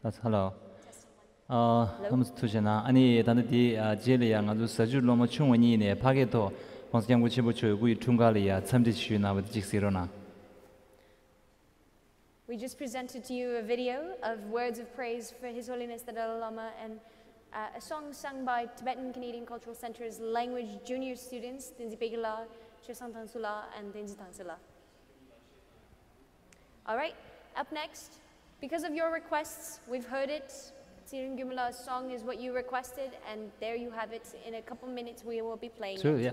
ལགས་སོ། ཧེ་ལོ། ཨ། རྣམ་པ་ཚོ་ཐུགས་རྗེ་གནང་། ཨ་ནི་ད་ལྟ་འདི་ཨ་རྗེས་ལ་ཡང་ང་ཚོ་ཟ་འཇུ་སློབ་མ་ཆུང་བ་གཉིས་ནས་ཕ་སྐད་ཐོག་༸གོང་ས་༸སྐྱབས་མགོན་ཆེན་པོ་མཆོག་སྐུ་ཡི་འཁྲུངས་སྐར་ལ་ཡང་འཚམས་འདྲི་ཞུས་གནང་བ་དེ་གཅིག་གཟིགས་རོགས་གནང་། We just presented to you a video of words of praise for His Holiness the Dalai Lama and uh, a song sung by Tibetan Canadian Cultural Centre's language junior students, Tenzin Pegi la, Chosang Tangsu la, and Tenzin Tangsu la. All right, up next, because of your requests, we've heard it. Tsingrang Gyumla song is what you requested, and there you have it. In a couple minutes, we will be playing it. ཚུལ་ཡ།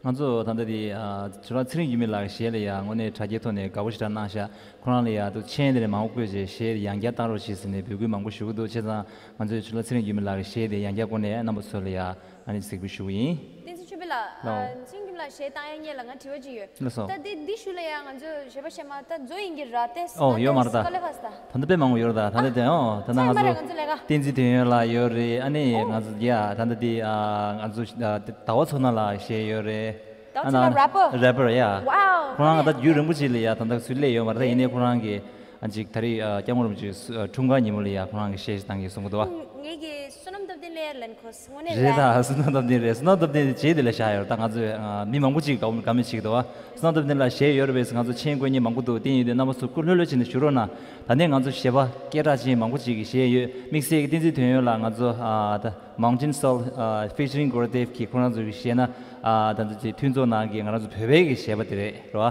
ང་ཚོ་ད་ལྟ་དེ་ཨ་ཇོ་ལགས་ཚེ་རིང་འགྱུར་མེད་ལགས་གཞས་ལ་ཡ་དངོས་གནས་དྲ་རྒྱའི་ཐོག་ནས་དགའ་པོ་ཞེ་དྲག་གནང་ཤག་ཁོ་རང་ལ་ཡ་ཏུ་མཆན་དེ་རེ་མང་པོ་བཀོད་རྗེས་གཞས་ཡང་བསྐྱར་བཏང་རོགས་ཞེས་ཟེར་ནས་འབོད་སྐུལ་མང་པོ་ཞུ་གི་འདུག་བྱས་ཙང་ང་ཚོས་ཇོ་ལགས་ཚེ་རིང་འགྱུར་མེད་ལགས་གཞས་དེ་ཡང་བསྐྱར་སྐོར་ནས་རྣམ་པ་ཚོ་ལ་ཡ་ཨ་ནི་གཟིགས་འབུལ་ཞུ་གི་ཡིན། བསྟན་འཛིན་ཆོས་འཕེལ་ལགས། ལགས། ཨ་ཚེ་རིང་འགྱུར་མེད་ལགས་གཞས་བཏང་ཡ་སྔོན་ལ་ང་དྲི་བ་ཅིག་ཡོད། ལགས་སོ། ད་དེ་འདི་ཞུ་ལ་ཡ་ང་ཚོ་གཞས་པ་གཞས་མ་ད་མཛོ་ཡིན་གྱི་ར་ཏེས། ཨོ་ཡོད་མ་རེད་ད། ད་ལྟ་དཔེ་མང་པོ་ཡོད་རེད་ད། ད་ལྟ་དེ་ཨོ་ད་ལྟ་ང་ཚོ་བསྟན་འཛིན་དོན་ཡོད་ལགས་ཡོད་རེད། ཨ་ནི་ང་ཚོ་ཡ་ད་ལྟ་དེ་ཨ་ང་ཚོ་ཟླ་བ་མཚོ་སྣ་ལགས་གཞས་ཡོད་རེད། ཟླ་བ་མཚོ་སྣ་རེ་པར། རེ་པར་ཡ། ཝའོ། ཁོ་རང་ད་རྒྱུན་རིང་པོ་ཅིག་ལ་ཡ་ད་ལྟ་ཚུར་སླེབས་ཡོད་མ་རེད་ད། ཡིན་ནའི་ཁོ་རང་གི་ཨ་ཅིག་ད་རེས་ཨ་སྐྱབས་མགོན་རིན་པོ་ཆེའི་འཁྲུངས་སྐར་ཉིན་མོ་ལ་ཡ་ཁོ་རང་གི་གཞས་ཤིག་བཏང་གི་གསུང་གི་འདུག་བ། ངེད་ཀྱི་བསོད་ནམས་སྟོབས་ལྡན་ལས་ལན་ཁོ་དངོས་གནས་རེད་རེད་ད། བསོད་ནམས་སྟོབས་ལྡན་རེད། བསོད་ནམས་སྟོབས་ལྡན་རྗེས་དེ་ལ་བཞག་ཡོད་ད། ང་ཚོས་ཨ་མི་མང་པོ་ཅིག་དགའ་དགའ་མོས་བྱེད་ཀྱི་འདུག་བ། བསོད་ནམས་སྟོབས་ལྡན་ལགས་གཞས་ཡོད་རེད་པས། ང་ཚོ་མཆན་བཀོད་མཁན་མང་པོ་འདུག་དེ་ཡིན་དུས་རྣམ་པ་ཚོ་སྐུ་ལྷོད་ལྷོད་བྱས་ནས་བཞུགས་རོགས་གནང་། ད་ནས་ང་ཚོ་གཞས་པ་སྐད་གྲགས་ཅན་མང་པོ་ཅིག་གི་གཞས་ཡོད། དམིགས་བསལ་གྱི་བསྟན་འཛིན་དོན་ཡོད་ལགས་ང་ཚོ་ཨ་ད་Mountain Soul ཨ་featuring Gurudev གི་ཁོ་རང་ཚོ་གི་གཞས་ན་ཨ་ད་ཚོ་ཅིག་མཐུན་ཚོགས་ནང་གི་ང་རང་ཚོ་བོད་པའི་གི་གཞས་པ་དེ་རེད་རོ།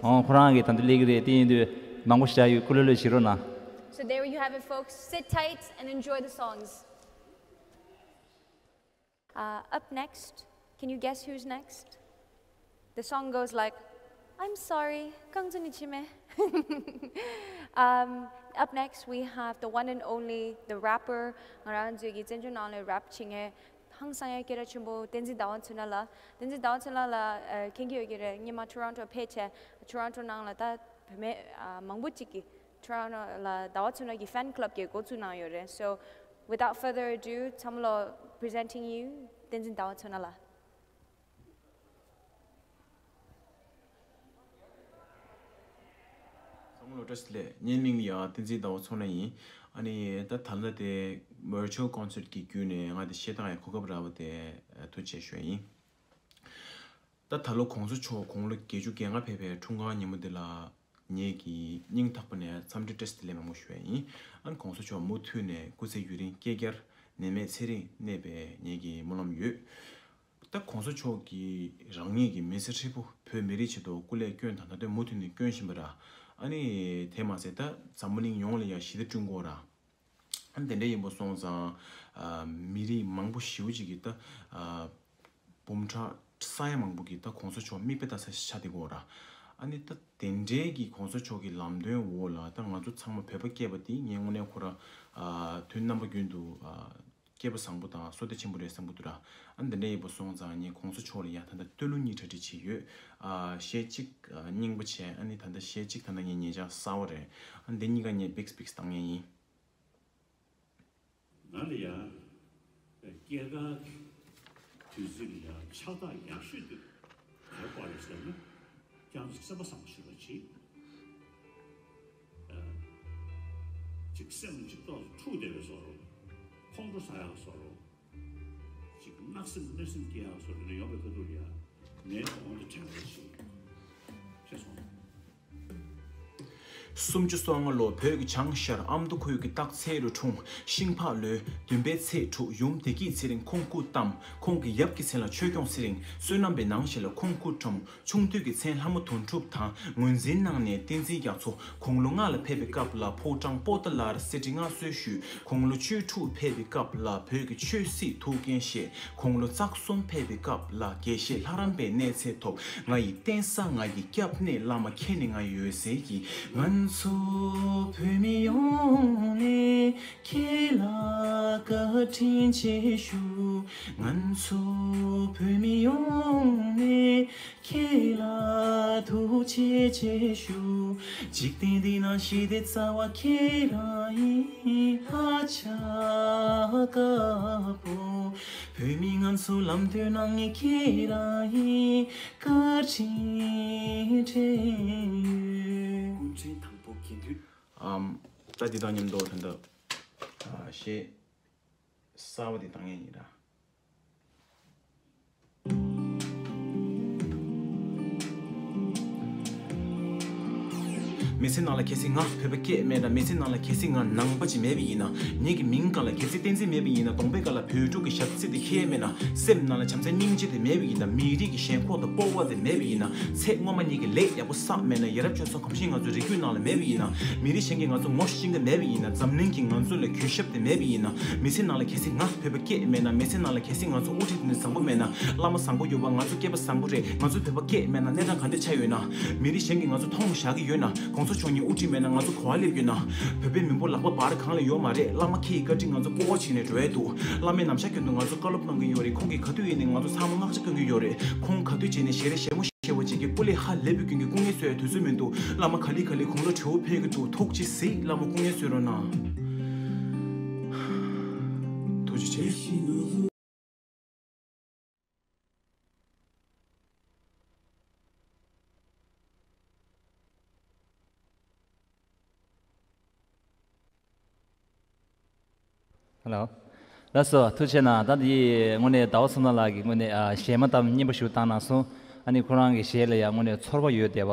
ཨོ་ཁོ་རང་གི་ད་འདི་སླེབས་ཀྱི་རེད། དེ་ཡིན་དུས་མང་པོ་ཞིག་ཡོད། སྐུ་ལྷོད་ལྷོད་བྱེད་རོགས་གནང་། So there you have it, folks. Sit tight and enjoy the songs. Uh, up next, can you guess who's next? The song goes like, I'm sorry, གངས་ཅན་གྱི་མཆི་མ། Um, up next, we have the one and only, the rapper, ང་རང་ཚོའི་གི་བཙན་བྱོལ་ནང་ལ་rap བྱེད་མཁན་ཧང་སང་ཡ་སྐད་གྲགས་ཆེན་པོ་བསྟན་འཛིན་ཟླ་བ་མཚོ་སྣ་ལགས། བསྟན་འཛིན་ཟླ་བ་མཚོ་སྣ་ལགས་ཨ་མཁྱེན་གྱི་ཡོད་ཀྱི་རེད། སྔོན་མ་Toronto ཕེབས་བྱས་Toronto ནང་ལ་ད་བུད་མེད་ཨ་མང་པོ་ཅིག་གིས་Toronto ལ་ཟླ་བ་མཚོ་སྣ་གི་fan club གི་འགོ་བཙུགས་གནང་ཡོད་རེད། So without further ado, འཚམས་ལོ་presenting you བསྟན་འཛིན་ཟླ་བ་མཚོ་སྣ་ལགས། བསམ་བློ་བཀྲ་ཤིས་བདེ་ལེགས། ངའི་མིང་ལ་ཡ་བསྟན་འཛིན་ཟླ་བ་མཚོ་སྣ་ཡིན། ཨ་ནི་ད་ད་ལྟ་དེ་virtual concert གི་བརྒྱུད་ནས་ང་དེ་གཞས་བཏང་ཡ་གོ་སྐབས་རག་པ་དེ་ཐུགས་རྗེ་ཆེ་ཞུ་ཡ་ཡིན། ད་ད་ལོ་གོང་ས་མཆོག་དགུང་ལོ་བརྒྱད་ཅུ་གྱ་ལྔ་ཕེབས་པའི་འཁྲུངས་སྐར་ཉིན་མོ་འདི་ལ་ངེད་ཀྱི་སྙིང་ཐག་པ་ནས་འཚམས་འདྲི་བཀྲ་ཤིས་བདེ་ལེགས་མང་པོ་ཞུ་ཡ་ཡིན། ཨ་ནི་གོང་ས་མཆོག་མུ་མཐུད་ནས་སྐུ་ཚེ་ཡུན་རིང་བསྐལ་བརྒྱར་ནད་མེད་ཚེ་རིང་གནས་པའི་ངེད་ཀྱི་སྨོན་ལམ་ཡོད། ད་གོང་ས་མཆོག་གིས་རང་ཉིད་ཀྱི་མི་ཚེ་ཧྲིལ་པོ་བོད་མི་རིགས་ཆེད་དུ་སྐུ་ལས་བསྐྱོན་དང་། ད་ལྟ་མུ་མཐུད་ནས་བསྐྱོན་བཞིན་པ་ར། ཨ་ནི་དེ་མ་ཟད་ད་འཛམ་བུ་གླིང་ཡོངས་ལ་ཡང་ཞི་བདེ་བསྐྲུན་དགོས་ར། ཨ་ནི་དེ་འདྲ་ཡིན་པ་སོང་ཙང་། ཨ་མི་རིགས་མང་པོ་ཞེ་པོ་ཅིག་གིས་ད་ཨ་འབུམ་ཕྲག་ས་ཡ་མང་པོ་གིས་ད་གོང་ས་མཆོག་མིག་དཔེ་ལྟ་ས་ཞིག་ཆགས་བསྡད་ཀྱི་ཡོད་ར། ཨ་ནི་ད་དེ་འདྲའི་གི་གོང་ས་མཆོག་གི་ལམ་སྟོན་འོག་ལ་ད་ང་ཚོ་ཚང་མ་བོད་པ་སྐྱེས་པ་དེ་ངས་དངོས་གནས་ཁོ་ར་ཨ་དོན་རྣམ་པ་ཀུན་ཏུ་ཨ་སྐལ་པ་བཟང་པོ་དང་བསོད་བདེ་ཆེན་པོ་རེད་བསམ་གྱི་འདུག་ར། ཨ་ནི་དེ་འདྲ་ཡིན་པ་སོང་ཙང་ངས་གོང་ས་མཆོག་ལ་ཡང་ད་ལྟ་བསྟོད་གླུ་གཉིས་གྲ་སྒྲིག་བྱས་ཡོད། ཨ་གཞས་གཅིག་ཨ་རྙིང་པ་བྱས། ཨ་ནི་ད་ལྟ་གཞས་གཅིག་ད་ལྟ་ངས་ཉན་ཆ་གསར་པ་རེད། ཨ་ནི་དེ་གཉིས་ཀ་ངས་པིག་སི་པིག་སི་བཏང་མཁན་ཡིན། ང་ལ་ཡང་སྐྱེས་སྐར་གྱི་དུས་ཚིགས་ལ་ཡང་ཕྱག་རྟགས་ཡག་ཤོས་དེ་ག་རེ་དགོས་རེད་ཟེར་ན། ཁྱེད་རང་ཚོ་སེམས་པ་བཟང་པོ་ཞུ་བ་གྱིས། ཅིག་སེམས་གཅིག་ཐོག་ཏུ་འཁྲུག་བསྡད་པའི་བཟོ་འདྲ། ཁོང་ཁྲོ་ཟ་ཡག་བཟོ་འདྲ། ཅིག་གནག་སེམས་གནོད་སེམས་སྐྱེ་ཡག་བཟོ་འདྲ་ཡོང་བའི་ཁ་ཐུག་ལ་ཡང་ངའི་གདོང་དུ་དྲན་པ་ཞིག་ཤེས་སོང་། སུམ་ཅུ་སོ་ལྔ་ལོ་བོད་ཀྱི་བྱང་ཤར་ཨ་མདོ་ཁུལ་གྱི་སྟག་འཚེར་རུ་འཁྲུངས། ཤིང་ཕག་ལོའི་བདུན་པའི་ཚེས་དྲུག་ཡུམ་བདེ་སྐྱིད་ཚེ་རིང་ཁོང་སྐུ་བལྟམས། ཁོང་གི་ཡབ་ཀྱི་མཚན་ལ་ཆོས་སྐྱོང་ཚེ་རིང་། བསོད་ནམས་པའི་ནང་ཞིག་ལ་ཁོང་སྐུ་འཁྲུངས། ཆུང་དུས་ཀྱི་མཚན་ལྷ་མོ་དོན་གྲུབ་དང་། ངོས་འཛིན་གནང་ནས་བསྟན་འཛིན་རྒྱ་མཚོ། དགུང་ལོ་ལྔ་ལ་ཕེབས་པའི་སྐབས་ལ་ཕོ་བྲང་པོ་ཏཱ་ལར་གསེར་ཁྲི་མངའ་གསོལ་ཞུས། དགུང་ལོ་བཅུ་དྲུག་ཕེབས་པའི་སྐབས་ལ་བོད་ཀྱི་ཆོས་སྲིད་ཐུགས་འགན་བཞེས། དགུང་ལོ་རྩ་གསུམ་ཕེབས་པའི་སྐབས་ལ་དགེ་བཤེས་ལྷ་རམས་པའི་གནས་ཚད་ཐོབ། ང་ཡི་བསྟེན་ས་ང་ཡི་སྐྱབས་གནས་བླ་མ་ཁྱེད་ནི་ང་ཡི་འོད་ཟེར་གྱིས། ང་ཚོ་བོད་མི་ཡོངས་ནས་ཁྱེད་ལ་བཀའ་དྲིན་ཆེ་ཞུ། ང་ཚོ་བོད་མི་ཡོངས་ནས་ཁྱེད་ལ་ཐུགས་རྗེ་ཆེ་ཞུ། འཇིག་རྟེན་འདི་ན་ཞི་བདེ་རྩ་བ་ཁྱེད་རང་ཡིན། ལྷ་བྱ་དཀར་པོ། བོད་མི་ང་ཚོ་ལམ་སྟོན་གནང་མཁན་ཁྱེད་རང་ཡིན། བཀའ་དྲིན་དྲན་ཡོད། སྐུ་ཕྲེང་དང་པོ་དགེ་འདུན། ཨམ། ད་འདི་དང་མཉམ་དུ་ད་ལྟ་ཨ་གཞས་གསར་པ་འདི་བཏང་ཡས་ཡིན་ར། མི་ཚེ་ནང་ལ་གལ་སྲིད་ང་བོད་པ་སྐྱེས་མེད་ན། མི་ཚེ་ནང་ལ་གལ་སྲིད་ང་ནང་པ་ཅིག་མེད་པ་ཡིན་ན། ངེད་ཀྱི་མིང་སྒང་ལ་གལ་སྲིད་བསྟན་འཛིན་མེད་པ་ཡིན་ན། གདོང་པའི་སྒང་ལ་བོད་ཕྲུག་གི་ཞབས་བརྩེ་དེ་འཁྱེར་མེད་ན། སེམས་ནང་ལ་བྱམས་བརྩེ་སྙིང་རྗེ་དེ་མེད་པ་ཡིན་ན། མི་རིགས་ཀྱི་ཞེན་ཁོག་དང་སྤོབས་པ་དེ་མེད་པ་ཡིན་ན། ཚེ་སྔོན་མ་ངེད་ཀྱི་ལས་ཡག་པོ་བསགས་མེད་ན། ཡ་རབས་སྤྱོད་བཟང་གོམས་གཤིས་ང་ཚོའི་རིགས་རྒྱུད་ནང་ལ་མེད་པ་ཡིན་ན། མི་རིགས་གཞན་གྱིས་ང་ཚོ་ངོ་ཤེས་ཀྱི་མེད་པ་ཡིན་ན། འཛམ་གླིང་གིས་ང་ཚོ་ལ་གུས་ཞབས་དེ་མེད་པ་ཡིན་ན། མི་ཚེ་ནང་ལ་གལ་སྲིད་ང་བོད་པ་སྐྱེས་མེད་ན། མི་ཚེ་ནང་ལ་གལ་སྲིད་ང་ཚོ་དབུ་ཁྲིད་དེ་ནི་བཟང་པོ་མེད་ན། བླ་མ་བཟང་པོ་ཡོད་པ། ང་ཚོ་སྐྱེས་པ་བཟང་པོ་རེད། ང་ཚོ་བོད་པ་སྐྱེས་མེད་ན་གནས་སྟངས་ག་འདྲ་ཆགས་ཡོད་ན། མི་རིགས་གཞན་གྱིས་ང་ཚོ་མཐོང་བཞག་གི་ཡོད་ན། གོང་ས་མཆོག་ཉིད་དབུ་ཁྲིད་མེད་ན་ང་ཚོ་ག་པར་སླེབས་ཡོད་ན། བོད་པའི་མི་འབོར་ལག་པ་འབར་གང་ལ་ཡོད་མ་རེད། བླ་མ་ཁྱེད་ཀྱི་བཀའ་དྲིན་ང་ཚོ་སྤོབས་པ་བྱས་ནས་འགྲོ་ཡས་འདུག་བླ་མས་ནམ་ཞག་རྒྱུན་དུ་ང་ཚོ་བཀའ་སློབ་གནང་གི་ཡོད་རེད། ཁོང་གིས་ག་དུས་ཡིན་ནའི་ང་ཚོ་ཚང་མ་བསྔགས་བརྗོད་གཏོང་གི་ཡོད་རེད། ཁོང་ག་དུས་བྱས་ནས་ཞལ་རས་ཞལ་མོ་ཞེས་པ་ཅིག་གི་སྐུ་ལས་ཧ་ལས་པའི་རྒྱུན་གྱི་སྐུ་ངལ་གསོ་ཡ་དུས་ཚོད་མི་འདུག་བླ་མ་ག་ལེ་ག་ལེ་དགུང་ལོ་བགྲེས་པོ་ཕེབས་ཀྱི་འདུག་ཐུགས་རྗེ་གཟིགས། བླ་མ་སྐུ་ངལ་གསོ་རོགས་གནང་། ཐུགས་རྗེ་ཆེ། ཧེ་ལོ། ལགས་སོ། ཐུགས་རྗེ་གནང་། ད་འདི་དངོས་གནས་ཟླ་བ་བསོད་ནམས་ལགས་ཀྱིས་དངོས་གནས་ཨ་གཞས་མ་གཏམ་སྙན་པོ་ཞིག་བཏང་གནང་སོང་། ཨ་ནི་ཁོ་རང་གི་གཞས་ལ་ཡང་དངོས་གནས་ཚོར་བ་ཡོད་བསྡད་པ།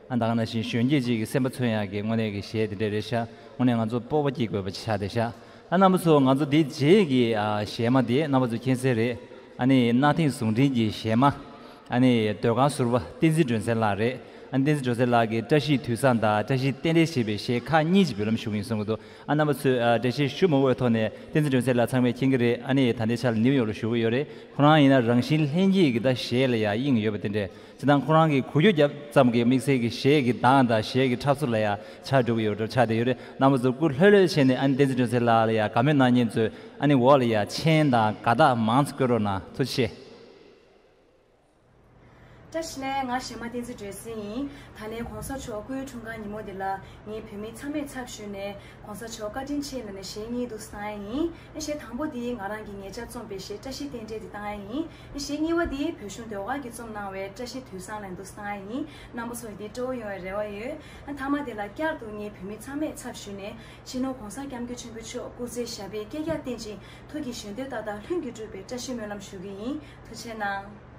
ཨ་ད་ག་ནང་བཞིན་གཞོན་སྐྱེས་ཅིག་གི་སེམས་པ་མཚོན་ཡག་གི་དངོས་གནས་ཀྱི་གཞས་དེ་འདྲ་རེད་ཤག་དངོས་གནས་ང་ཚོ་སྤོབས་པ་སྐྱེ་དགོས་པ་ཆགས་བསྡད་ཤག་ཨ་རྣམ་པ་ཚོ་ང་ཚོ་འདི་རྗེས་ཀྱི་ཨ་གཞས་མ་དེ་རྣམ་པ་ཚོ་མཁྱེན་གསལ་རེད། ཨ་ནི་གནའ་དེང་ཟུང་འབྲེལ་གྱི་གཞས་མ། ཨ་ནི་ཟློས་གར་ཟུར་པ་བསྟན་འཛིན་སྒྲོན་གསལ་ལགས་རེད། ཨ་ནི་བསྟན་འཛིན་སྒྲོན་གསལ་ལགས་ཀྱིས་བཀྲ་ཤིས་དུས་བཟང་དང་བཀྲ་ཤིས་རྟེན་འབྲེལ་ཞེས་པའི་གཞས་ཁག་གཉིས་ཀྱི་འབུལ་ལམ་ཞུ་གི་ཡིན་གསུང་གི་འདུག་ཨ་རྣམ་པ་ཚོས་ཨ་འགྲེལ་བཤད་ཞུ་མ་དགོས་པའི་ཐོག་ནས་བསྟན་འཛིན་སྒྲོན་གསལ་ལགས་ཚང་མས་མཁྱེན་གྱི་རེད། ཨ་ནི་ད་ལྟའི་ཆར་ནིའུ་ཡོག་ལ་བཞུགས་ཀྱི་ཡོད་རེད། ཁོ་རང་ཡིན་ན་རང་བཞིན་ལྷན་སྐྱེས་ཀྱི་ད་གཞས་ལ་ཡང་དབྱིངས་ཡོད་པ་དེ་འདྲས། སྤྱིར་བཏང་ཁོ་རང་གིས་གོ་རྒྱུ་བརྒྱབ་ཙམ་གྱི་དམིགས་བསལ་གྱི་གཞས་ཀྱི་གདངས་དང་གཞས་ཀྱི་འཁྲབ་སོ་ལ་ཡང་ཆགས་འགྲོ་གི་ཡོད་འགྲོ་ཆགས་བསྡད་ཡོད་རེད། རྣམ་པ་ཚོ་སྐུ་ལྷོད་ལྷོད་བྱས་ནས་ཨ་ནི་བསྟན་འཛིན་སྒྲོན་གསལ་ལགས་ལ་ཡང་དགའ་མོས་གནང་མཁན་ཚོས་ཨ་ནི་འོག་ལ་ཡང་མཆན་དང་དགའ་རྟགས་མང་ཙམ་བཀོད་རོགས་གནང་། ཐུགས་རྗེ་ཆེ། བཀྲ་ཤིས་བདེ་ལེགས། ང་གཞས་མ་བསྟན་འཛིན་སྒྲོན་གསལ་ཡིན། ད་ལན་གོང་ས་མཆོག་སྐུའི་འཁྲུངས་སྐར་ཉིན་མོ་འདི་ལ་ངས་བོད་མི་ཚང་མའི་ཚབ་ཞུས་ནས་གོང་ས་མཆོག་བཀའ་དྲིན་ཆེ་ལབ་ནས་གཞས་གཉིས་འདུག་སེ་བཏང་ཡ་ཡིན། གཞས་དང་པོ་འདི་ང་རང་གིས་ངེད་ཅག་རྩོམ་པའི་གཞས་བཀྲ་ཤིས་རྟེན་འབྲེལ་འདི་བཏང་ཡ་ཡིན། གཞས་གཉིས་པ་འདི་བོད་གཞུང་ཟློས་གར་གྱིས་རྩོམ་གནང་བའི་བཀྲ་ཤིས་དུས་བཟང་ལབ་ནས་འདུག་སེ་བཏང་ཡ་ཡིན། རྣམ་པ་ཚོ་ཡི་འདི་སྤྲོ་བོ་ཡོང་བའི་རེ་བ་ཡོད། ཨ་མཐའ་མ་དེ་ལ་བསྐྱར་དུ་ངས་བོད་མི་ཚང་མས་ཚབ་ཞུས་ནས་སྤྱི་ནོར་༸གོང་ས་༸སྐྱབས་མགོན་ཆེན་པོ་མཆོག་སྐུ་ཚེ་ཞབས་པད་བསྐལ་བརྒྱར་བརྟན་ཅིང་ཐུགས་ཀྱི་བཞེད་དོན་ཏག་ཏག་ལྷུན་གྱིས་གྲུབ་པའི་བཀྲ་ཤིས་སྨོན་ལམ་ཞུ་གི་ཡིན། ཐུགས་རྗེ་གནང་།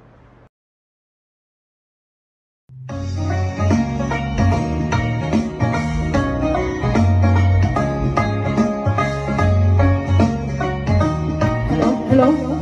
Hello, hello.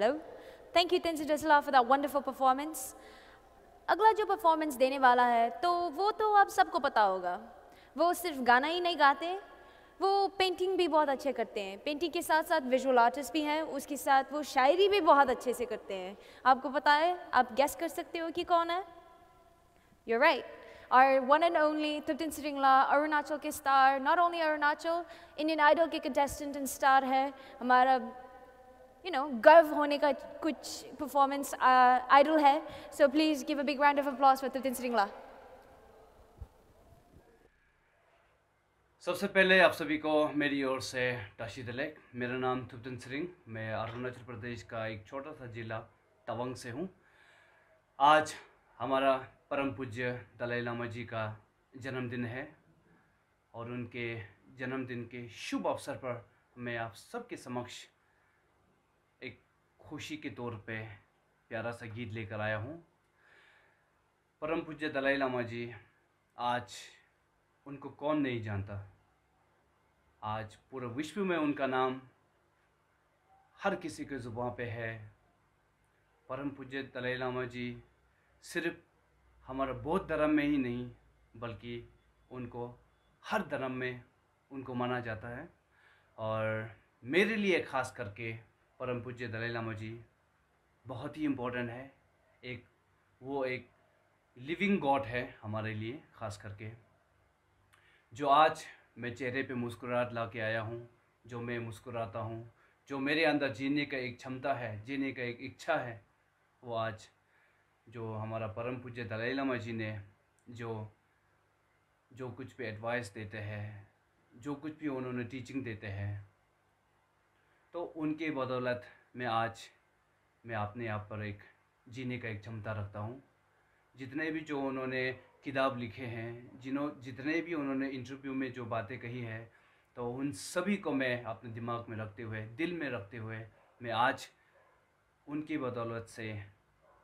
तो thank you Tenzin Dresela for that wonderful performance. अगला जो परफॉर्मेंस देने वाला है, तो वो तो आप सबको पता होगा। वो सिर्फ गाना ही नहीं गाते, वो पेंटिंग भी बहुत अच्छे करते हैं। पेंटिंग के साथ साथ विजुअल आर्टिस्ट भी हैं, उसके साथ वो शायरी भी बहुत अच्छे से करते हैं। आपको पता है, आप गेस कर सकते हो कि कौन है? You're right. Our one and only Thupten Tshering La, Arunachal के star, not only Arunachal, Indian Idol के कंटेस्टेंट एंड स्टार है, हमारा यू नो गर्व होने का कुछ परफॉर्मेंस आइडल है। So please give a big round of applause for Thupten Tshering La. सबसे पहले आप सभी को मेरी ओर से टाशी दलेक। मेरा नाम थुपतन सिरिंग। मैं अरुणाचल प्रदेश का एक छोटा सा जिला तवांग से हूँ। आज हमारा परम पूज्य दलाई लामा जी का जन्मदिन है और उनके जन्मदिन के शुभ अवसर पर मैं आप सबके समक्ष एक खुशी के तौर पे प्यारा सा गीत लेकर आया हूँ। परम पूज्य दलाई लामा जी, आज उनको कौन नहीं जानता। आज पूरे विश्व में उनका नाम हर किसी के जुबान पे है। परम पूज्य दलाई लामा जी सिर्फ हमारा बौद्ध धर्म में ही नहीं, बल्कि उनको हर धर्म में उनको माना जाता है। और मेरे लिए खास करके परम पूज्य दलाई लामा जी बहुत ही इम्पोर्टेंट है। एक वो एक लिविंग गॉड है हमारे लिए, खास करके जो आज मैं चेहरे पे मुस्कुराहट ला के आया हूँ, जो मैं मुस्कुराता हूँ, जो मेरे अंदर जीने का एक क्षमता है, जीने का एक इच्छा है, वो आज जो हमारा परम पूज्य दलाई लामा जी ने जो जो कुछ भी एडवाइस देते हैं, जो कुछ भी उन्होंने टीचिंग देते हैं, तो उनके बदौलत मैं आज मैं अपने आप पर एक जीने का एक क्षमता रखता हूँ। जितने भी जो उन्होंने किताब लिखे हैं, जिन्हों जितने भी उन्होंने इंटरव्यू में जो बातें कही है, तो उन सभी को मैं अपने दिमाग में रखते हुए, दिल में रखते हुए, मैं आज उनकी बदौलत से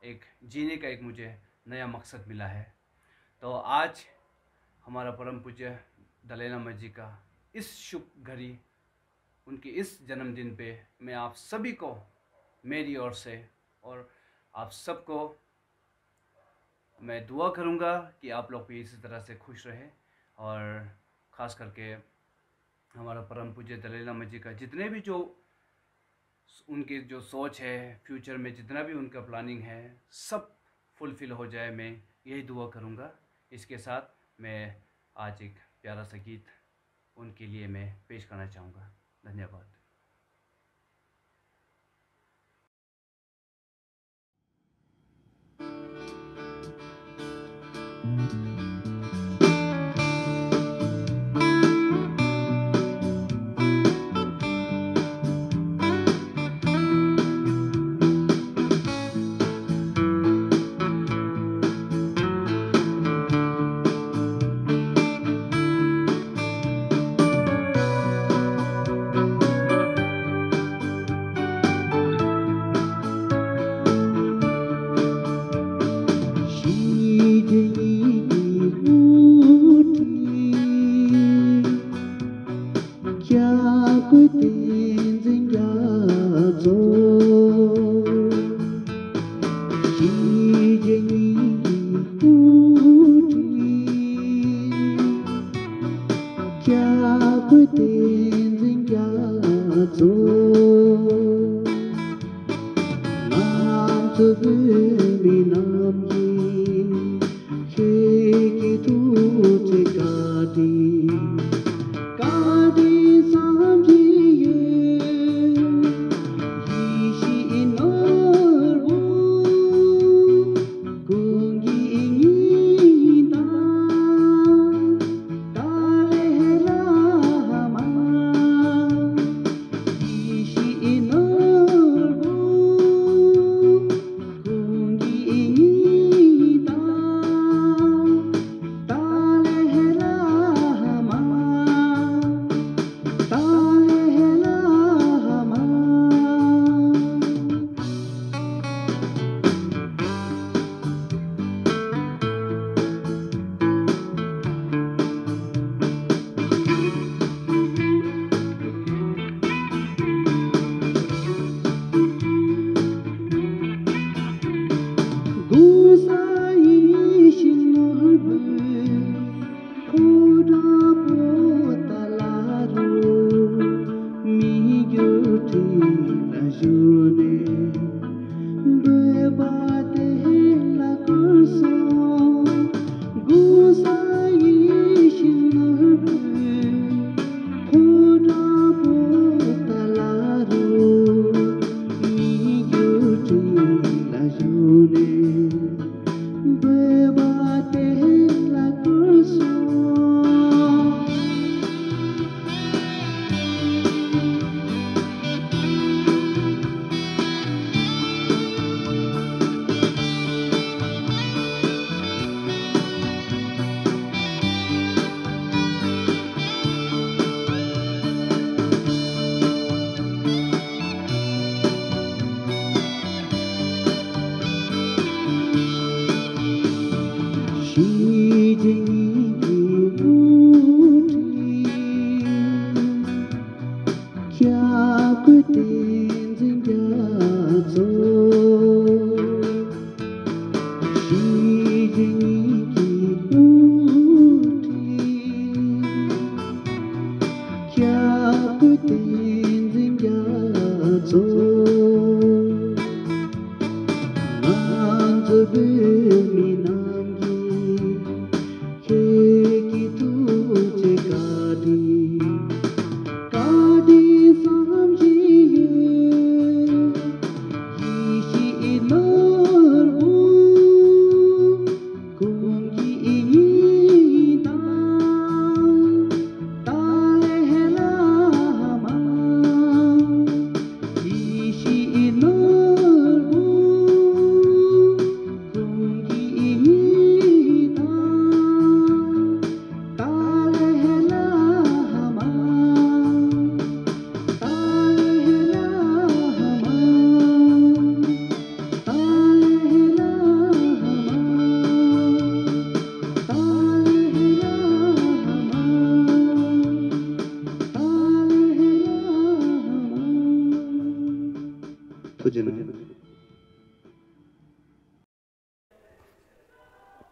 एक जीने का एक मुझे नया मकसद मिला है। तो आज हमारा परम पूज्य दलाई लामा जी का इस शुभ घड़ी, उनके इस जन्मदिन पे मैं आप सभी को मेरी ओर से और आप सबको मैं दुआ करूँगा कि आप लोग भी इसी तरह से खुश रहें। और ख़ास करके हमारा परम पूज्य दलाई लामा जी का जितने भी जो उनके जो सोच है, फ्यूचर में जितना भी उनका प्लानिंग है, सब फुलफिल हो जाए, मैं यही दुआ करूँगा। इसके साथ मैं आज एक प्यारा सा गीत उनके लिए मैं पेश करना चाहूँगा। धन्यवाद।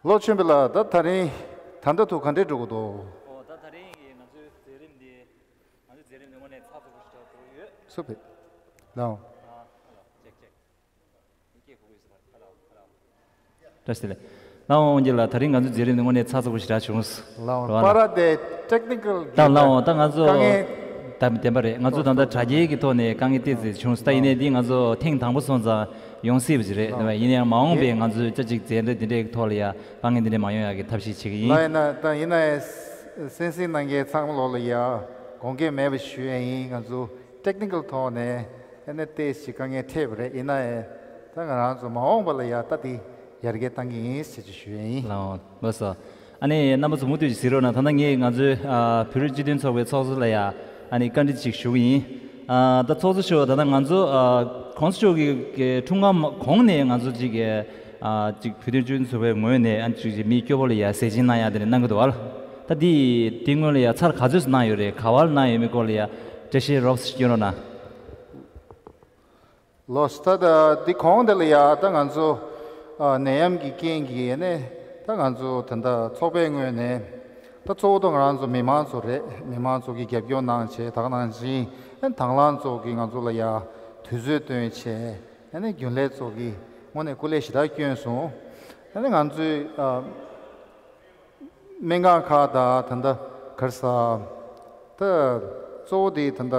ལོ་ཆེན་པོ་ལགས། ད་ད་རིང་ད་ལྟ་དུ་ག་འདྲས་འགྲོ་གི་འདུག་ཨོ་ད་ད་རིང་གི་ང་ཚོའི་མཛད་རིམ་འདི་ང་ཚོའི་མཛད་རིམ་འདི་དངོས་གནས་ཚགས་ཚུད་པོ་ཞིག་ཆགས་འགྲོ་གི་ཡོད། སུ་བེ། ལའོ། ཨ་ཧ་ལོ། ཅེག་ཅེག་བཀྲ་ཤིས་བདེ་ལེགས། ལགས་འོང་ཡིན་ལ། ད་རིང་ང་ཚོའི་མཛད་རིམ་ནི་དངོས་གནས་ཚགས་ཚུད་པོ་ཞེ་དྲག་བྱུང་། ལགས་འོང་། རེད་བ་ལགས། པ་ར་དེ་ཊེག་ནི་ཀལ་ད་ལགས་འོང་། ད་ང་ཚོ་དཀའ་ངལ། ད་བདེན་པ་རེད། ང་ཚོ་ད་ལྟ་དྲ་རྒྱའི་གི་ཐོག་ནས་དཀའ་ངལ་ཏོག་ཙམ་བྱུང་། ད་ཡིན་ནའི་འདི་ང་ཚོ་ཐེངས་དང་པོ་སོང་ཙང་ཡོང་སྲིད་པ་ཞིག་རེད། ལགས་འོང་། ཡིན་ནའང་མ་འོངས་པའི་ཡེ། ང་ཚོའི་ཅ་ཅིག་མཛད་འདྲ་འདི་འདྲའི་གི་ཐོག་ལ་ཡ་དཀའ་ངལ་འདི་འདྲ་མ་ཡོང་ཡ་གི་ཐབས་ཤེས་བྱེད་ཀྱི་ཡིན། ལགས་ཡིན་ན་ད་ཡིན་ན་ཡང་གསན་གཟིགས་གནང་མཁན་ཚང་མ་ལོག་ལ་ཡ་དགོངས་འགལ་མེད་པ་ཞུ་ཡ་ཡིན། ང་ཚོ་ཊེག་ནི་ཀལ་ཐོག་ནས་ཨ་ནི་ཏོག་ཙམ་དཀའ་ངལ་འཕྲད་པ་རེད། ཡིན་ན་ཡང་ད་ང་རང་ཚོ་མ་འོངས་པ་ལ་ཡ་ད་འདི་ཡར་རྒྱས་གཏང་གི་ཡིན་ཟེར་ཅིག་ཞུ་ཡ་ཡིན། ལགས་འོང་། ལགས་སོ། ཨ་ནི་རྣམ་པ་ཚོ་མུ་མཐུད་ཅིག་གཟིགས་རོགས་གནང་། ད་ལྟ་ངས་ང་ཚོའི་ཨ་བོད་རིགས་སྤྱི་མཐུན་ཚོགས་པའི་ཚོགས་གཙོ་ལ་ཡ་ཨ་ནི་བཀའ་འདྲི་ཅིག་ཞུ་གི་ཡིན། ཨ་ད་ཚོགས་གཙོ་མཆོག་ད་ལྟ་ང་ཚོ་ཨ་གོང་ས་མཆོག་གི་གི་འཁྲུངས་སྐར་མ་གོང་ནས་ང་ཚོ་ཅིག་གི་ཨ་ཅིག་བོད་དོན་སྤྱི་མཐུན་ཚོགས་པའི་ངོས་ནས་ཨ་ཅིག་ཅིག་མི་སྐྱོ་པོ་ལ་ཡ་ཟས་སྦྱིན་གནང་ཡ་དེ་འདྲ་གནང་གི་འདུག་བ། ད་འདི་འདི་སྔོན་ལ་ཡ་ཚར་ག་ཚོད་ཙམ་གནང་ཡོད་རེད། ག་བར་གནང་ཡོད་མེད་སྐོར་ལ་ཡ་འགྲེལ་བཤད་རོབ་ཙམ་སྐྱོན་རོགས་གནང་། ལགས་སོ། ད་ལྟ་འདི་གོང་དེ་ལ་ཡ་ད་ང་ཚོ་ཨ་ནད་ཡམས་ཀྱི་རྐྱེན་གྱིས་ནས་ད་ང་ཚོ་ད་ལྟ་ཚོགས་པའི་ངོས་ནས་ད་གཙོ་བོ་ད་ང་རང་ཚོ་མི་མང་ཚོ་རེད། མི་མང་ཚོ་གིས་རྒྱབ་སྐྱོར་གནང་བྱས། ད་ག་ནང་བཞིན་ཨ་དང་བླངས་ཚོ་གིས་ང་ཚོ་ལ་ཡ་དུས་ཚོད་བཏོན་བྱས། ཨ་ནི་རྒྱུན་ལས་ཚོ་གིས་དངོས་གནས་སྐུ་ལས་ཞེ་དྲག་བསྐྱོན་སོང་། ཨ་ནི་ང་ཚོས་ཨ་སྨན་ཁང་ཁག་དང་ད་ལྟ་ག་རེ་ཟ། ད་གཙོ་བོ་དེ་ད་ལྟ་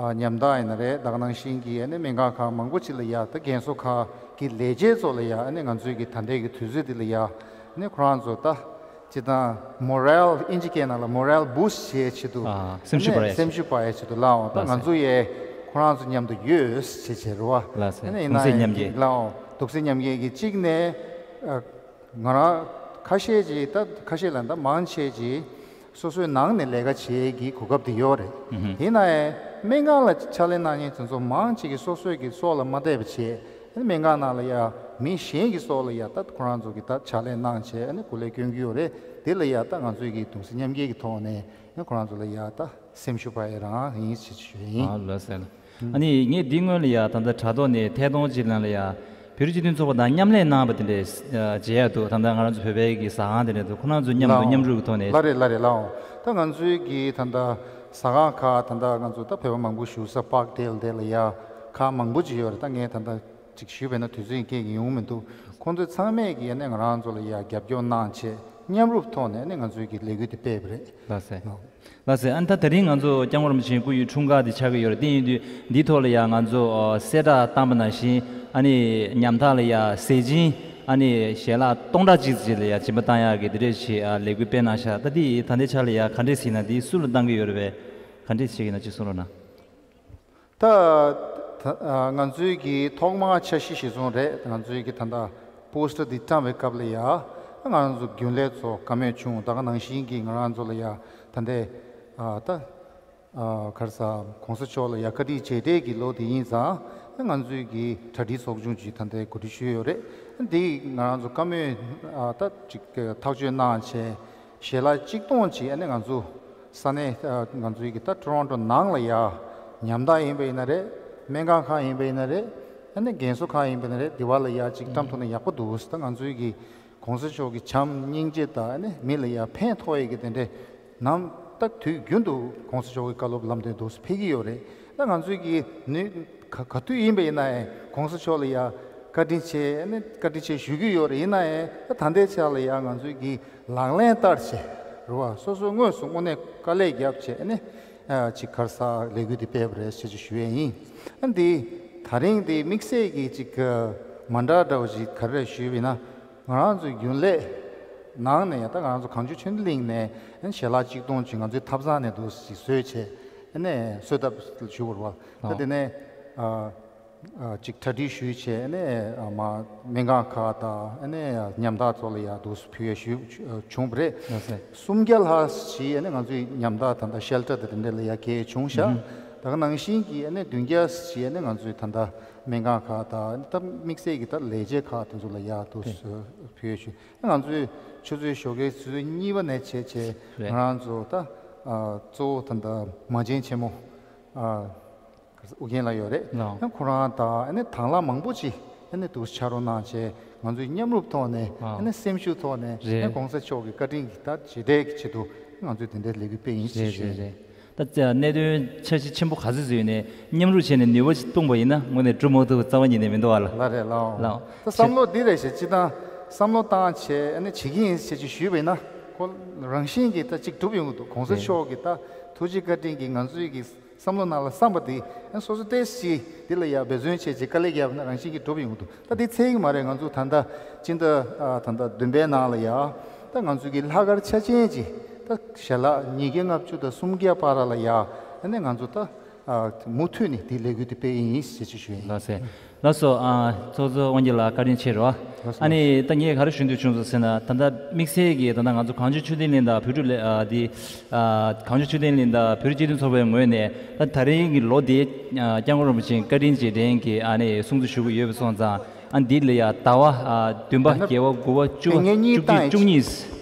ཨ་ཉམ་ཐག་ཡིན་ན་རེད། ད་ག་ནང་བཞིན་གྱི་ཨ་ནི་སྨན་ཁང་ཁག་མང་པོ་ཅིག་ལ་ཡ་ད་རྒན་གསོ་ཁང་གི་ལས་བྱེད་ཚོ་ལ་ཡ་ཨ་ནི་ང་ཚོའི་གི་ད་ལྟའི་གི་དུས་ཚོད་འདི་ལ་ཡ་ཨ་ནི་ཁོ་རང་ཚོ་ད་སྤྱིར་བཏང་མོ་རལ། ཨིན་ཇི་སྐད་ནང་ལ་མོ་རལ་བུ་སི་ཊི་བྱེད་ཆེད་དུ། ཨ་སེམས་ཤུགས་ཨ་ནི་སྤར་ཡ། སེམས་ཤུགས་སྤར་ཡ་ཆེད་དུ་ལའོ། ད་ལགས་ང་སོ། ཚོ་ཡས་ཁོ་རང་ཚོ་མཉམ་དུ་ཡོད་ཟེར་བྱས་རེད་བ། ལགས་སོ། ཨ་ནི་ཡིན་གདུང་སེམས་མཉམ་སྐྱེད། ནའི་ལའོ་གདུང་སེམས་མཉམ་སྐྱེད་ཀྱི་གཅིག་ནས་ཨ་ང་རང་ཁ་ཤས་ཀྱིས་ད་ཁ་ཤས་ལ་ད་མང་ཆེ་ཀྱིས་སོ་སོའི་ནང་ནས་ལས་ཀ་བྱེད་ཀྱི་གོ་སྐབས་དེ་ཡོད་རེད། ཨུ་ཧུ། ཡིན་ནའི་སྨན་ཁང་ལ་ཕྱག་ལས་གནང་མཁན་དེ་ཚོ་མང་ཆེ་གིས་སོ་སོའི་གི་སྲོག་ལ་མ་བལྟས་པ་བྱས། ཨ་ནི་སྨན་ཁང་ནང་ལ་ཡ་མི་གཞན་གྱི་སྲོག་ལ་ཡ་ད་ཁོ་རང་ཚོ་གིས་ད་ཕྱག་ལས་གནང་བྱས། ཨ་ནི་སྐུ་ལས་བསྐྱོན་གྱི་ཡོད་རེད། དེ་ལ་ཡ་ད་ང་ཚོའི་གི་གདུང་སེམས་མཉམ་སྐྱེད་ཀྱི་ཐོག་ནས་ཨ་ནི་ཁོ་རང་ཚོ་ལ་ཡ་ད་སེམས་ཤུགས་སྤར་ཡ་རང་ཡིན་ཞེས་ཞུ་ཡ་ཡིན། ཨ་ལགས་སོ། ཨ་ནི་ངས་འདི་སྔོན་ལ་ཡ་ད་ལྟ་དྲ་ཐོག་ནས་ཐད་གཏོང་བྱེད་ལམ་ལ་ཡ་བོད་རིགས་སྤྱི་མཐུན་ཚོགས་པ་དང་མཉམ་ལས་གནང་བ་དེ་འདྲས་མཇལ་ཡ་འདུག་ད་ལྟ་ང་རང་ཚོ་བོད་པའི་གི་ཟ་ཁང་དེ་འདྲས་འདུག་ཁོ་རང་ཚོ་མཉམ་དུ། ཨོ། མཉམ་རུབ་ཀྱི་ཐོག་ནས། ལགས་རེད། ལགས་རེད། ལགས་འོང་། ད་ང་ཚོའི་གི་ད་ལྟ་ཟ་ཁང་ཁག་ད་ལྟ་ང་ཚོ་ད་བོད་པ་མང་པོ་བཞུགས་ས་པཱག་ཌེལ་དེ་ལ་ཡ་ཁང་མང་པོ་ཅིག་ཡོད་རེད། ད་ངས་ད་ལྟ་ ཞུས་པས་ན་དུས་ཚོད་ཀྱིས་ཡོང་མི་འདུག་ཁོང་ཚོས་ཚང་མས་ཀྱིས་ཨ་ནི་ང་རང་ཚོ་ལ་ཡ་རྒྱབ་སྐྱོར་གནང་བྱས་མཉམ་རུབ་ཐོག་ནས་ཨ་ནི་ང་ཚོའི་གི་ལས་འགུལ་དེ་སྤེལ་བ་རེད། ལགས་སེ། ལགས་སེ། ཨ་ནི་ད་དེ་རིང་ང་ཚོ་སྐྱབས་མགོན་རིན་པོ་ཆེའི་སྐུ་ཡི་འཁྲུངས་སྐར་དེ་ཆགས་ཀྱི་ཡོད་རེད། དེ་ཡིན་དུས་འདིའི་ཐོག་ལ་ཡ་ང་ཚོ་ཨ་གསལ་བསྒྲགས་བཏང་པ་ནང་བཞིན་ཨ་ནི་ཉམ་ཐག་ལ་ཡ་ཟས་སྦྱིན་ཨ་ནི་ཞལ་ལག་སྟོང་ཕྲག་གཅིག་ཙམ་ལ་ཡ་སྦྱིན་པ་བཏང་ཡག་གི་དེ་འདྲས་ཞིག་ཨ་ལས་འགུལ་སྤེལ་གནང་ཤག་ད་དེ་ད་ལྟའི་ཆ་ལ་ཡ་ག་འདྲས་ཟིན་ན་དེ་སུ་ལ་བཏང་གི་ཡོད་རེད་པས། ག་འདྲས་བྱེད་ཀྱི་ན་ཅིག་གསུང་རོགས་གནང་། ད་ད་ང་ཚོའི་གི་ཐོག་མ་འཆར་གཞི་གཞིར་བཟུང་རེད། ང་ཚོའི་གི་ད་ལྟ་པོ་སི་ཊར་འདི་བཀྲམ་པའི་སྐབས་ལ་ཡ་ང་རང་ཚོ་རྒྱུན་ལས་ཚོ་བཀའ་མོལ་བྱུང་། ད་ག་ནང་བཞིན་གྱི་ང་རང་ཚོ་ལ་ཡ་ད་ལྟའི་ཨ་ད་ཨ་ག་རེ་ཟ་གོང་ས་མཆོག་ལ་ཡ་བཀའ་དྲིན་རྗེས་དྲན་གྱི་ལོ་དེ་ཡིན་ཙང་ང་ཚོའི་གི་གྲ་སྒྲིག་ཚོགས་ཆུང་ཅིག་ད་ལྟའི་གོ་སྒྲིག་ཞུས་ཡོད་རེད། འདི་ང་རང་ཚོ་བཀའ་མོལ་ཨ་ད་ཅིག་ཐག་གཅོད་གནང་བྱས། ཞལ་ལག་གཅིག་སྟོང་ཅིག་ཨ་ནི་ང་ཚོ་ས་གནས་ཨ་ང་ཚོའི་གི་ད་ཊོ་རོན་ཊོ་ནང་ལ་ཡ་ཉམ་ཐག་ཡིན་པ་ཡིན་ན་རེད། སྨན་ཁང་ཁག་ཡིན་པ་ཡིན་ན་རེད། ཨ་ནི་རྒན་གསོ་ཁག་ཡིན་པ་ཡིན་ན་རེད། དེ་བ་ལ་ཡ་ཅིག་བཀྲམ་ཐུབ་ན་ཡག་པོ་འདུག་ད་ང་ཚོའི་གི་གོང་ས་མཆོག་གི་བྱམས་སྙིང་རྗེ་དང་ཨ་ནི་མི་ལ་ཡ་ཕན་ཐོགས་ཡས་ཀྱི་དེ་འདྲའི་ནམ་ད་དུས་རྒྱུན་དུ་གོང་ས་མཆོག་གི་བཀའ་སློབ་ལམ་སྟོན་འདུག་ཕེབས་ཀྱི་ཡོད་རེད། ད་ང་ཚོའི་གི་ནུས་ག་ག་དུས་ཡིན་པ་ཡིན་ན་ཡང་གོང་ས་མཆོག་ལ་ཡ་བཀའ་དྲིན་ཆེ་ཨ་ནི་བཀའ་དྲིན་ཆེ་ཞུ་གི་ཡོད་རེད། ཡིན་ན་ཡང་ད་ད་ལྟའི་ཆ་ལ་ཡ་ང་ཚོའི་གི་ལག་ལེན་བསྟར་བྱས་རེད་བ། སོ་སོའི་དངོས་སུ་དངོས་གནས་དཀའ་ལས་བརྒྱབ་བྱས་ཨ་ནི་ཅིག་ག་རེ་ཟ་ལས་འགུལ་འདི་སྤེལ་བ་རེད་ཅེས་ཅིག་ཞུ་ཡས་ཡིན། ཨ་འདི་ད་རིང་འདི་དམིགས་བསལ་གྱི་ཅིག་མ་འདྲ་འདྲ་བ་ཅིག་ག་རེ་རེད་ཞུས་པ་ཡིན་ན། ང་རང་ཚོའི་རྒྱུན་ལས་ནང་ནས་ད་ང་རང་ཚོ་གངས་ལྗོངས་ཆོས་ལྡན་གླིང་ནས་ཞལ་ལག་གཅིག་སྟོང་ཅིག་ང་ཚོའི་ཐབ་ཚང་ནས་འདུག་ཅིག་བཟོས་བྱས་ཨ་ནས་གསོལ་ཐབ་ཞུ་བར་བ། ད་དེ་ནས་ཨ་ཨ་ཅིག་གྲ་སྒྲིག་ཞུས་བྱས་ཨ་ནས་ཨ་མ་སྨན་ཁང་ཁག་དང་ཨ་ནས་ཉམ་ཐག་ཚོ་ལ་ཡ་འདུག་ཕུལ་ཡ་ཞུ་བྱུང་བ་རེད། ལགས་སེ། སུམ་བརྒྱ་ལྷག་ཞིག་ཨ་ནས་ང་ཚོའི་ཉམ་ཐག་ད་ལྟ་ཤེལ་ཊར་དང་དེ་འདྲ་ལ་ཡ་གས་བྱུང་ཤག་ད་ག་ནང་བཞིན་གྱི་ཨ་ནས་བདུན་བརྒྱ་ཞིག་ཨ་ནས་ང་ཚོའི་ད་ལྟ་སྨན་ཁང་ཁག་དང་ད་དམིགས་བསལ་གྱི་ད་ལས་བྱེད་ཁག་དེ་ཚོ་ལ་ཡ་འདུག་ཕུལ་ཡ་ཞུ། ང་ཚོས་ཆུ་ཚོད་ཞོགས་ཀའི་ཆུ་ཚོད་གཉིས་པ་ནས་བྱས་བྱས་རེད། ང་རང་ཚོ་ད་ཨ་གཙོ་བོ་ད་ལྟ་མ་བྱན་ཆེན་མོ་ཨ་ཨུ་རྒྱན་ལགས་ཡོད་རེད། ལགས། ཁོ་རང་དང་ཨ་ནི་དང་བླངས་མང་པོ་ཅིག་ཨ་ནི་འདུག་ཕྱག་རོགས་གནང་བྱས་ང་ཚོས་མཉམ་རུབ་ཐོག་ནས་ཨ་ཨ་ནི་སེམས་ཤུགས་ཐོག་ནས་ཨ་རེད། ནི་གོང་ས་མཆོག་གི་བཀའ་དྲིན་གྱི་ད་རྗེས་དྲན་གྱི་ཆེད་དུ་ང་ཚོས་དེ་འདྲའི་ལས་འགུལ་སྤེལ་ཡིན་ཞེས་རེད་ཞུ། རེད་རེད། ད་ཅ་གནད་དོན་འཆར་གཞི་ཆེན་པོ་ག་ཚོད་བཟོས་ནས་མཉམ་རུབ་བྱས་ནས་ནུས་པ་ཞིག་སྤུངས་པ་ཡིན་ན་དངོས་གནས་སྒྲུབ་མ་ཐུབ་པ་རྩ་བ་ཉིད་ནས་མི་འདུག་བ་ལ། ལ་རེད་ལའོ། ལའོ། ད་བསམ་བློ་འདི་རེད་ཞེས་སྤྱི་བཏང་བསམ་བློ་བཏང་བྱས་ཨ་ནི་བྱེད་ཀྱི་ཡིན་ཞེས་ཅིག་ཞུས་པ་ཡིན་ན་ཁོ་རང་བཞིན་གྱིས་ད་ཅིག་འགྲུབ་ཡོང་གི་འདུག་གོང་ས་རེད། མཆོག་གི་ད་ཐུགས་རྗེ་བཀའ་དྲིན་གྱིས་ང་ཚོའི་གི་བསམ་བློ་ནང་ལ་བསམ་པ་དེ་ཨ་སོ་སོ་ཏོག་ཙམ་འདི་ལ་ཡ་འབད་བརྩོན་བྱས་བྱས་དཀའ་ལས་བརྒྱབ་ན་རང་བཞིན་གྱིས་འགྲུབ་ཡོང་གི་འདུག་ད་འདི་ཚད་ཀྱི་མ་རེད། ང་ཚོ་ད་ལྟ་སྤྱི་ཟླ་ཨ་ད་ལྟ་བདུན་པའི་ནང་ལ་ཡ་ད་ང་ཚོའི་གི་ལྷག་དཀར་ཆ་ཅན་ཅིག་ད་ཞལ་ལག་ཉིས་བརྒྱ་ལྔ་བཅུ་དང་སུམ་བརྒྱ་བར་ལ་ཡ་ཨ་ནི་ང་ཚོ་ད་ཨ་མུ་མཐུད་ནས་དེའི་ལས་འགུལ་དེ་སྤེལ་ཡིན་ཞེས་ཅིག་ཞུ་ཡིན། ལགས་སེ། ལགས་སོ། ཨ་ཚོགས་གཙོ་དབང་རྒྱལ་ལགས་བཀའ་དྲིན་ཆེ་རོ། ལགས་སོ། ཨ་ནི་ད་ངས་ག་རེ་ཞུ་འདོད་བྱུང་སོང་ཟེར་ན་ད་ལྟ་དམིགས་བསལ་གྱིས་ད་ལྟ་ང་ཚོ་གངས་ལྗོངས་ཆོས་ལྡན་གླིང་དང་བོད་ཕྲུག་ལས་ཨ་དེ་ཨ་གངས་ལྗོངས་ཆོས་ལྡན་གླིང་དང་བོད་རིགས་སྤྱི་མཐུན་ཚོགས་པའི་ངོས་ནས་ད་ད་རིང་གི་ལོ་འདིའི་ཨ་སྐྱབས་མགོན་རིན་པོ་ཆེའི་བཀའ་དྲིན་རྗེས་དྲན་གྱི་ཨ་ནི་སྲུང་བརྩི་ཞུ་གི་ཡོད་པ་སོང་ཙང་ཨ་འདི་ལ་ཡ་ཟླ་བ་ཨ་བདུན་པ་ད་ལྟ་བརྒྱད་པ་དགུ་པ་བཅུ་པ་ངས་གཉིས་བཅུ་གཅིག་བཏང་བཅུ་གཉིས་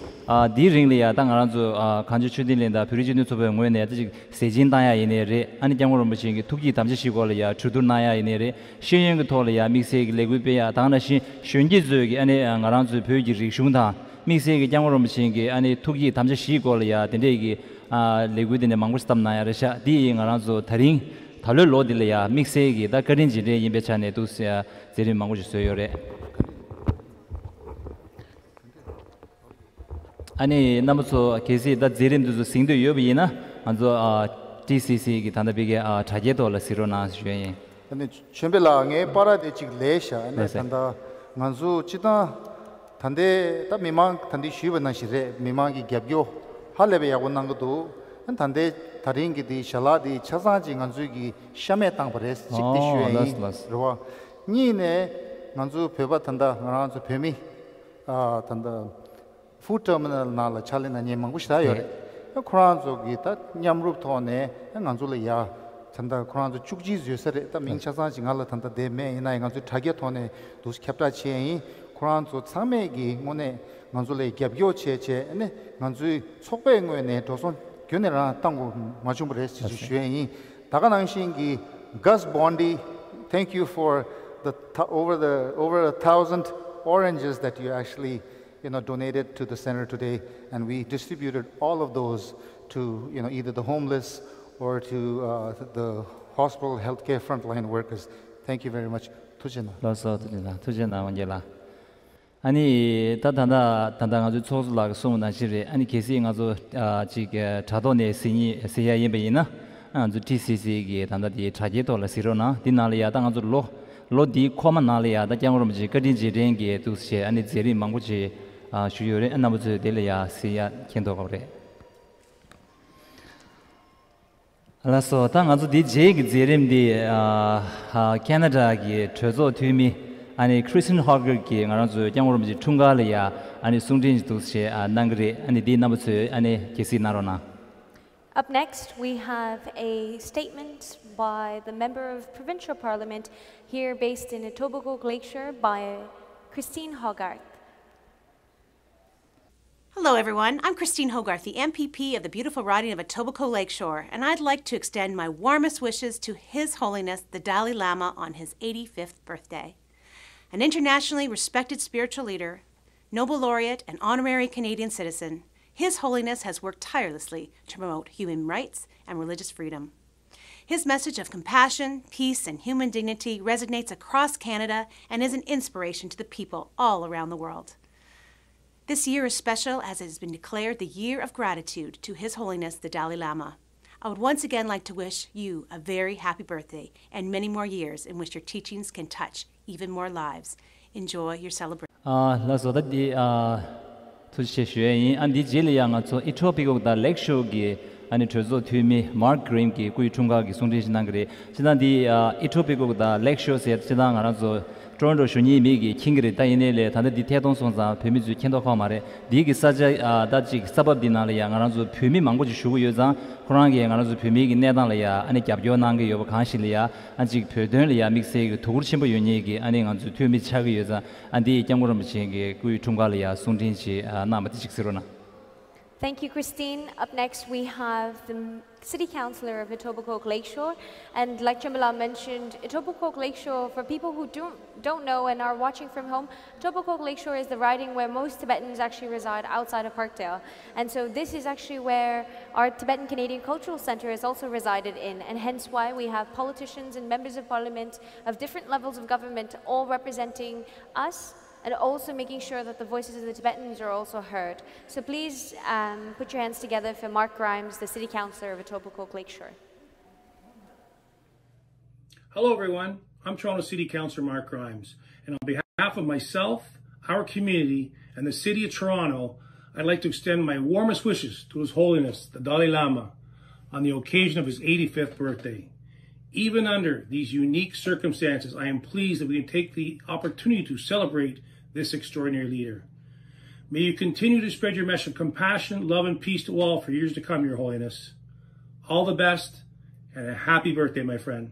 ཨ་འདིའི་རིང་ལ་ཡ་ད་ང་རང་ཚོ་ཨ་གངས་ལྗོངས་ཆོས་ལྡན་གླིང་དང་བོད་རིགས་སྤྱི་མཐུན་ཚོགས་པའི་ངོས་ནས་ད་ཅིག་ཟས་སྦྱིན་བཏང་ཡ་ཡིན་ནའི་རེད། ཨ་ནི་སྐྱབས་མགོན་རིན་པོ་ཆེ་གི་ཐུགས་ཀྱི་དམ་བཅའ་བཞེས་སྐོར་ལ་ཡ་གྲོས་བསྡུར་གནང་ཡ་ཡིན་ནའི་རེད། ཤེས་ཡོན་གྱི་ཐོག་ལ་ཡ་དམིགས་བསལ་གྱི་ལས་འགུལ་སྤེལ་ཡ་དང་ནང་བཞིན་གཞོན་སྐྱེས་ཚོས་ཀྱི་ཨ་ནི་ང་རང་ཚོའི་བོད་ཀྱི་རིག་གཞུང་དང་དམིགས་བསལ་གྱི་སྐྱབས་མགོན་རིན་པོ་ཆེ་གི་ཨ་ནི་ཐུགས་ཀྱི་དམ་བཅའ་བཞེས་སྐོར་ལ་ཡ་དེ་འདྲས་ཀྱི་ཨ་ལས་འགུལ་དེ་འདྲ་མང་པོ་ཞིག་བཏབ་གནང་ཡ་རེད་ཤག་དེ་ཡིས་ང་རང་ཚོ་ད་རིང་ད་ལོའི་ལོ་འདི་ལ་ཡ་དམིགས་བསལ་གྱི་ད་བཀའ་དྲིན་རྗེས་དྲན་ཡིན་པའི་ཆ་ནས་འདུག་ཟེར་ཡ་མཛད་རིམ་མང་པོ་ཞིག་བཟོས་ཡོད་རེད། ཨ་ནི་རྣམ་པ་ཚོ་གལ་སྲིད་ད་མཛད་རིམ་འདི་ཚོ་གཟིགས་འདོད་ཡོད་པ་ཡིན་ན་ང་ཚོ་ཨ་ཊི་སི་སི་གི་ད་ལྟ་ཕ་གིའི་ཨ་དྲ་རྒྱའི་ཐོག་ལ་གཟིགས་རོགས་གནང་ཞུ་ཡ་ཡིན། ཨ་ནི་ཆོས་འཕེལ་ལགས་ངའི་པར་དེ་ཅིག་ལས་ཤག་ཨ་ནི་ལགས་སེ། ད་ལྟ་ང་ཚོ་སྤྱི་བཏང་ད་ལྟའི་ད་མི་མང་ད་ལྟའི་ཞུས་པ་ནང་བཞིན་རེད། མི་མང་གི་རྒྱབ་སྐྱོར་ཧ་ལས་པའི་ཡག་པོ་གནང་གི་འདུག་ཨ་ནི་ད་ལྟའི་ད་རིང་གི་དེ་ཞལ་ལག་དེ་ཆ་ཚང་ཅིག་ང་ཚོའི་གི་ཤ་མེད་བཏང་པ་རེད་ཅིག་དེ་ཞུ་ཡ་ཡིན། ཨོ་ལགས་སོ་ལགས་སོ། རེད་བ། གཉིས་ནས་ང་ཚོ་བོད་པ་ད་ལྟ་ང་རང་ཚོ་བོད་མི་ཨ་ད་ལྟ་ཧྥུཌ་ཊར་མི་ནལ་ནང་ལ་ཕྱག་ལས་གནང་མཁན་མང་པོ་ཞེ་དྲག་ཡོད་རེད། ཁོ་རང་ཚོ་གིས་ད་མཉམ་རུབ་ཐོག་ནས་ང་ཚོ་ལ་ཡ་ད་ལྟ་ཁོ་རང་ཚོ་བཅུ་གཅིག་བཟོས་ས་རེད། ད་མིང་ཆ་ཚང་ཅིག་ང་ལ་ད་ལྟ་བསྡད་མེད། ཡིན་ན་ཡང་ང་ཚོའི་དྲ་རྒྱའི་ཐོག་ནས་འདུག་ཁྱབ་བསྒྲགས་བྱས་ཡིན། ཁོ་རང་ཚོ་ཚང་མས་ཀྱིས་དངོས་གནས་ང་ཚོ་ལ་རྒྱབ་སྐྱོར་བྱས་བྱས་ནས་ང་ཚོའི་ཚོགས་པའི་ངོས་ནས་འགྲོ་སོང་ཁྱོན་ནས་རང་བཏང་དགོས་མ་བྱུང་བ་རེད་ཟེར་ཞུ་ཞུ་ཡ་ཡིན། ད་ག་ནང་བཞིན་གྱི་Gus Bondi, thank you for the th- over the over a thousand oranges that you actually you know, donated to the center today, and we distributed all of those to, you know, either the homeless or to uh, the hospital healthcare frontline workers. Thank you very much. ཐུགས་རྗེ་གནང་། ལགས་སོ། ཐུགས་རྗེ་གནང་། ཐུགས་རྗེ་གནང་། དབང་རྒྱལ་ལགས། ཨ་ནི་ད་ད་ལྟ་ད་ལྟ་ང་ཚོའི་ཚོགས་གཙོ་ལགས་ཀྱིས་གསུངས་པ་ནང་བཞིན་རེད། ཨ་ནི་གལ་སྲིད་ང་ཚོ་ཨ་ཅིག་དྲ་ཐོག་ནས་གཟིགས་ཉེ་གཟིགས་ཡ་ཡིན་པ་ཡིན་ན། ཨ་ང་ཚོ་ཊི་སི་སི་གི་ད་ལྟ་དེ་དྲ་རྒྱའི་ཐོག་ལ་གཟིགས་རོགས་གནང་། དེ་ནང་ལ་ཡ་ད་ང་ཚོ་ལོ་ལོ་འདིའི་འཁོར་མ་ནང་ལ་ཡ་ད་སྐྱབས་མགོན་རིན་པོ་ཆེའི་བཀའ་དྲིན་རྗེས་དྲན་གྱི་འདུག་ཟེར་ཨ་ནི་མཛད་རིམ་མང་པོ་ཅིག་ཨ་ཞུས་ཡོད་རེད། རྣམ་པ་ཚོས་དེ་ལ་ཡ་གཟིགས་ཡ་མཁྱེན་རྟོགས་དགོས་རེད། ལགས་སོ། ད་ང་ཚོ་འདིའི་རྗེས་ཀྱི་མཛད་རིམ་འདི་ཨ་ཨ་ཁེ་ན་ཌ་གི་གྲོས་ཚོགས་འཐུས་མི་ཨ་ནི་Christine Hogarth གིས་ང་རང་ཚོའི་སྐྱབས་མགོན་རིན་པོ་ཆེའི་འཁྲུངས་སྐར་ལ་ཡ་ཨ་ནི་གསུང་འཕྲིན་ཞིག་འདུག་ཞེས་ཨ་གནང་གི་རེད། ཨ་ནི་འདི་རྣམ་པ་ཚོས་ཨ་ནི་དགྱེས་གཟིགས་གནང་རོགས་གནང་། Up next, we have a statement by the Member of Provincial Parliament here based in Etobicoke Lakeshore by Christine Hogarth. Hello, everyone. I'm Christine Hogarth, the M P P of the beautiful riding of Etobicoke Lakeshore, and I'd like to extend my warmest wishes to His Holiness the Dalai Lama on his eighty-fifth birthday. An internationally respected spiritual leader, Nobel laureate, and honorary Canadian citizen, His Holiness has worked tirelessly to promote human rights and religious freedom. His message of compassion, peace, and human dignity resonates across Canada and is an inspiration to the people all around the world. This year is special as it has been declared the Year of Gratitude to His Holiness the Dalai Lama. I would once again like to wish you a very happy birthday and many more years in which your teachings can touch even more lives. Enjoy your celebration. ཨ་ལགས་སོ། ད་འདི་ཨ་ཐུགས་རྗེ་ཆེ་ཞུ་ཡས་ཡིན། ཨ་འདི་རྗེས་ལ་ཡང་ང་ཚོ་ཨི་ཐོ་པི་ཀོག་དང་ལེག་ཤོར་གྱི་ཨ་ནི་གྲོས་ཚོགས་འཐུས་མི་མཱརྐ་གྷི་རིམ་གྱིས་སྐུའི་འཁྲུངས་སྐར་གྱི་གསུང་འཕྲིན་ཞིག་གནང་གི་རེད། སྤྱིར་བཏང་འདི་ཨ་ཨི་ཐོ་པི་ཀོག་དང་ལེག་ཤོར་ཟེར་སྤྱིར་བཏང་ང་རང་ཚོ་ཊོ་རོན་ཊོ་བཞུགས་མཁན་མི་གིས་མཁྱེན་གྱི་རེད། ད་ཡིན་ནའི་ལས་ད་ལྟ་འདི་ཐད་གཏོང་སོང་ཙང་བོད་མི་ཚོས་མཁྱེན་མདོག་ཁ་པོ་མ་རེད། འདི་གི་ས་ཆ་ཨ་ད་ཅིག་ས་བབ་འདི་ནང་ལ་ཡང་ང་རང་ཚོ་བོད་མི་མང་པོ་ཅིག་བཞུགས་ཀྱི་ཡོད་ཙང་ཁོ་རང་གིས་ང་རང་ཚོ་བོད་མིའི་གི་གནས་སྟངས་ལ་ཡང་ཨ་ནི་རྒྱབ་སྐྱོར་གནང་གི་ཡོད་པ་གང་ཞིག་ལ་ཡང་ཨ་ཅིག་བོད་དོན་ལ་ཡང་དམིགས་བསལ་གྱི་དོ་ཁུར་ཆེན་པོ་ཡོད་མཁན་གྱི་ཨ་ནི་ང་ཚོའི་འཐུས་མི་ཆགས་ཀྱི་ཡོད་ཙང་ཨ་འདི་སྐྱབས་མགོན་རིན་པོ་ཆེ་གི་སྐུའི་འཁྲུངས་སྐར་ལ་ཡང་གསུང་འཕྲིན་ཅིག་ཨ་གནང་བ་དེ་ཅིག་གཟིགས་རོགས་གནང་། Thank you, Christine. Up next, we have the m- City Councillor of Etobicoke Lakeshore. And like Chembala mentioned, Etobicoke Lakeshore, for people who don't, don't know and are watching from home, Etobicoke Lakeshore is the riding where most Tibetans actually reside outside of Parkdale. And so this is actually where our Tibetan Canadian Cultural Centre is also resided in, and hence why we have politicians and members of parliament of different levels of government all representing us and also making sure that the voices of the Tibetans are also heard. So please um, put your hands together for Mark Grimes, the City Councillor of Etobicoke Lakeshore. Hello, everyone. I'm Toronto City Councillor Mark Grimes, and on behalf of myself, our community, and the City of Toronto, I'd like to extend my warmest wishes to His Holiness the Dalai Lama on the occasion of his eighty-fifth birthday. Even under these unique circumstances, I am pleased that we can take the opportunity to celebrate this extraordinary leader. May you continue to spread your message of compassion, love, and peace to all for years to come, Your Holiness. All the best, and a happy birthday, my friend.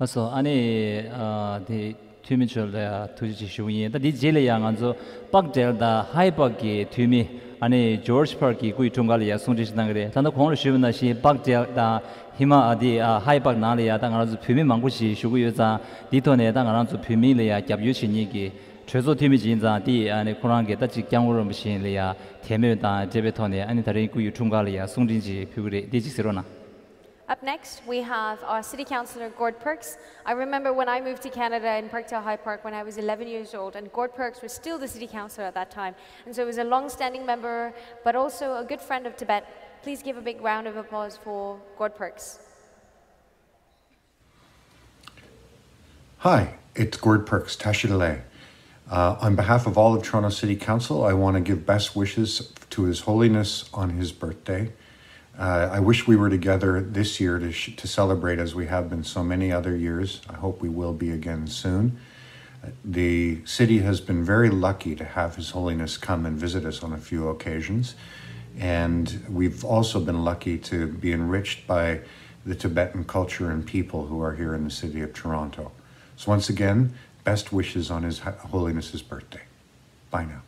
ལགས་སོ། ཨ་ནི་ཨ་དེ་འཐུས་མི་ཚོ་ལ་ཐུགས་རྗེ་ཆེ་ཞུ་གི་ཡིན། ད་འདི་རྗེས་ལ་ཡང་ང་ཚོ་པག་ཌེལ་དང་ཧའི་པག་གི་འཐུས་མི་ཨ་ནི་ཇོརྗ་པར་གྱི་སྐུའི་འཁྲུངས་སྐར་ལ་ཡང་གསུང་འཕྲིན་ཞིག་གནང་གི་རེད། ད་ལྟ་གོང་ལ་ཞུས་པ་ནང་བཞིན་པག་ཌེལ་དང་ཧི་མ་ཨ་དེ་ཨ་ཧའི་པག་ནང་ལ་ཡང་ད་ང་རང་ཚོ་བོད་མི་མང་པོ་ཞིག་བཞུགས་ཀྱི་ཡོད་ཙང་འདིའི་ཐོག་ནས་ད་ང་རང་ཚོ་བོད་མི་ལ་ཡང་རྒྱབ་སྐྱོར་བྱེད་མཁན་གྱི་གྲོས་ཚོགས་འཐུས་མི་ཅིག་ཡིན་ཙང་དེ་ཨ་ནི་ཁོ་རང་གིས་ད་ཅིག་སྐྱབས་མགོན་རིན་པོ་ཆེ་ལ་ཡང་དད་མོས་དང་འབྲེལ་བའི་ཐོག་ནས་ཨ་ནི་ད་རིང་སྐུ་ཡི་འཁྲུངས་སྐར་ལ་ཡང་གསུང་འཕྲིན་ཅིག་ཕུལ་གྱི་རེད། དེ་ཅིག་གཟིགས་རོགས་གནང་། Up next, we have our city councillor, Gord Perks. I remember when I moved to Canada in Parkdale High Park when I was eleven years old, and Gord Perks was still the city councillor at that time. And so he was a long standing member, but also a good friend of Tibet. Please give a big round of applause for Gord Perks. Hi, it's Gord Perks, Tashi Delek. Uh, on behalf of all of Toronto City Council, I want to give best wishes to His Holiness on his birthday. Uh, I wish we were together this year to, sh- to celebrate as we have been so many other years. I hope we will be again soon. The city has been very lucky to have His Holiness come and visit us on a few occasions. And we've also been lucky to be enriched by the Tibetan culture and people who are here in the city of Toronto. So, once again, best wishes on His Holiness's birthday. Bye now.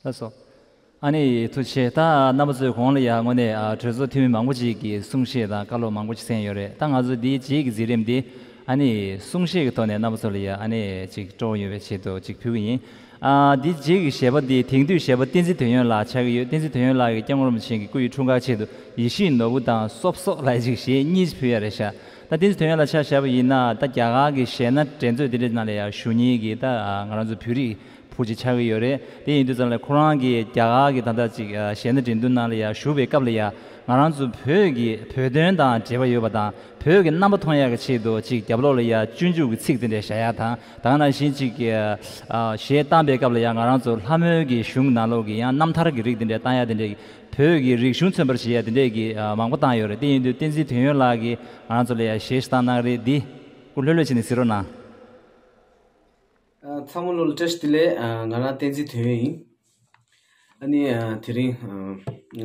ལགས་སོ། ཨ་ནི་ཐུགས་རྗེ་ཆེ། ད་རྣམ་པ་ཚོའི་གོང་ལ་ཡང་དངོས་གནས་ཨ་གྲོས་ཚོགས་འཐུས་མི་མང་པོ་ཅིག་གིས་གསུང་བཤད་དང་བཀའ་སློབ་མང་པོ་ཅིག་གསན་ཡོད་རེད། ད་ང་ཚོ་འདིའི་རྗེས་ཀྱི་མཛད་རིམ་འདི་ ཨ་ནི་གསུང་བཤད་ཀྱི་ཐོག་ནས་རྣམ་པ་ཚོ་ལ་ཡ་ཨ་ནི་ཅིག་སྤྲོ་བོ་ཡོད་པའི་ཆེད་དུ་ཅིག་ཕུལ་གྱི་ཡིན། ཨ་འདི་རྗེས་ཀྱི་གཞས་པ་འདི་དེང་དུས་གཞས་པ་བསྟན་འཛིན་དོན་ཡོད་ལགས་ཆགས་ཀྱི་ཡོད། བསྟན་འཛིན་དོན་ཡོད་ལགས་ཀྱིས་སྐྱབས་མགོན་རིན་པོ་ཆེ་གི་སྐུ་ཡི་འཁྲུངས་སྐར་ཆེད་དུ་ཡིད་བཞིན་ནོར་བུ་དང་སོབ་སོབ་ལ་ཅིག་གཞས་གཉིས་ཕུལ་ཡ་རེད་ཤག་ད་བསྟན་འཛིན་དོན་ཡོད་ལགས་ཆ་བཞག་པ་ཡིན་ན་ད་རྒྱ་གར་གྱི་གཞས་སྣ་འགྲན་རྩོད་དེ་འདྲའི་ནང་ལ་ཡ་ཞུགས་མཁན་གྱི་ད་ང་རང་ཚོ་བོད་རིགས་བུ་ཅིག་ཆགས་ཀྱི་ཡོད་རེད། དེ་ཡིན་དུས་ཙམ་ལ་ཁོ་རང་གིས་རྒྱ་གར་གྱི་ད་ལྟ་ཅིག་གཞས་སྣ་འགྲན་བསྡུར་ནང་ལ་ཡ་ཞུགས་པའི་སྐབས་ལ་ཡ་ང་རང་ཚོ་བོད་ཀྱི་བོད་དོན་དང་འབྲེལ་བ་ཡོད་པ་དང་བོད་ཀྱི་རྣམ་པ་མཐོང་ཡག་གི་ཆེད་དུ་ཅིག་རྒྱབ་ལོགས་ལ་ཡ་སྤྱོད་འཇུག་གི་ཚིག་དེ་འདྲ་བཞག་ཡ་དང་ད་ག་ནང་བཞིན་ཅིག་གཞས་བཏང་པའི་སྐབས་ལ་ཡ་ང་རང་ཚོ་ལྷ་མོའི་གི་གཞུང་ནང་ལོགས་ཀྱི་ཡང་རྣམ་ཐར་གྱི་རིགས་དེ་འདྲ་བཏང་ཡ་དེ་འདྲ་བོད་ཀྱི་རིག་གཞུང་མཚོན་པར་བྱེད་ཡ་དེ་འདྲས་ཀྱི་མང་པོ་བཏང་ཡོད་རེད། དེ་ཡིན་དུས་བསྟན་འཛིན་དོན་ཡོད་ལགས་ཀྱིས་ང་རང་ཚོ་ལ་ཡ་གཞས་ཤིག་བཏང་གནང་རེད། འདི་སྐུ་ལྷོད་ལྷོད་བྱས་ནས་གཟིགས་རོགས་གནང་། ཚང་མ་ལོ་ལ་བཀྲ་ཤིས་བདེ་ལེགས། ང་རང་བསྟན་འཛིན་དོན་ཡོད་ཡིན། ཨ་ནི་དེ་རིང་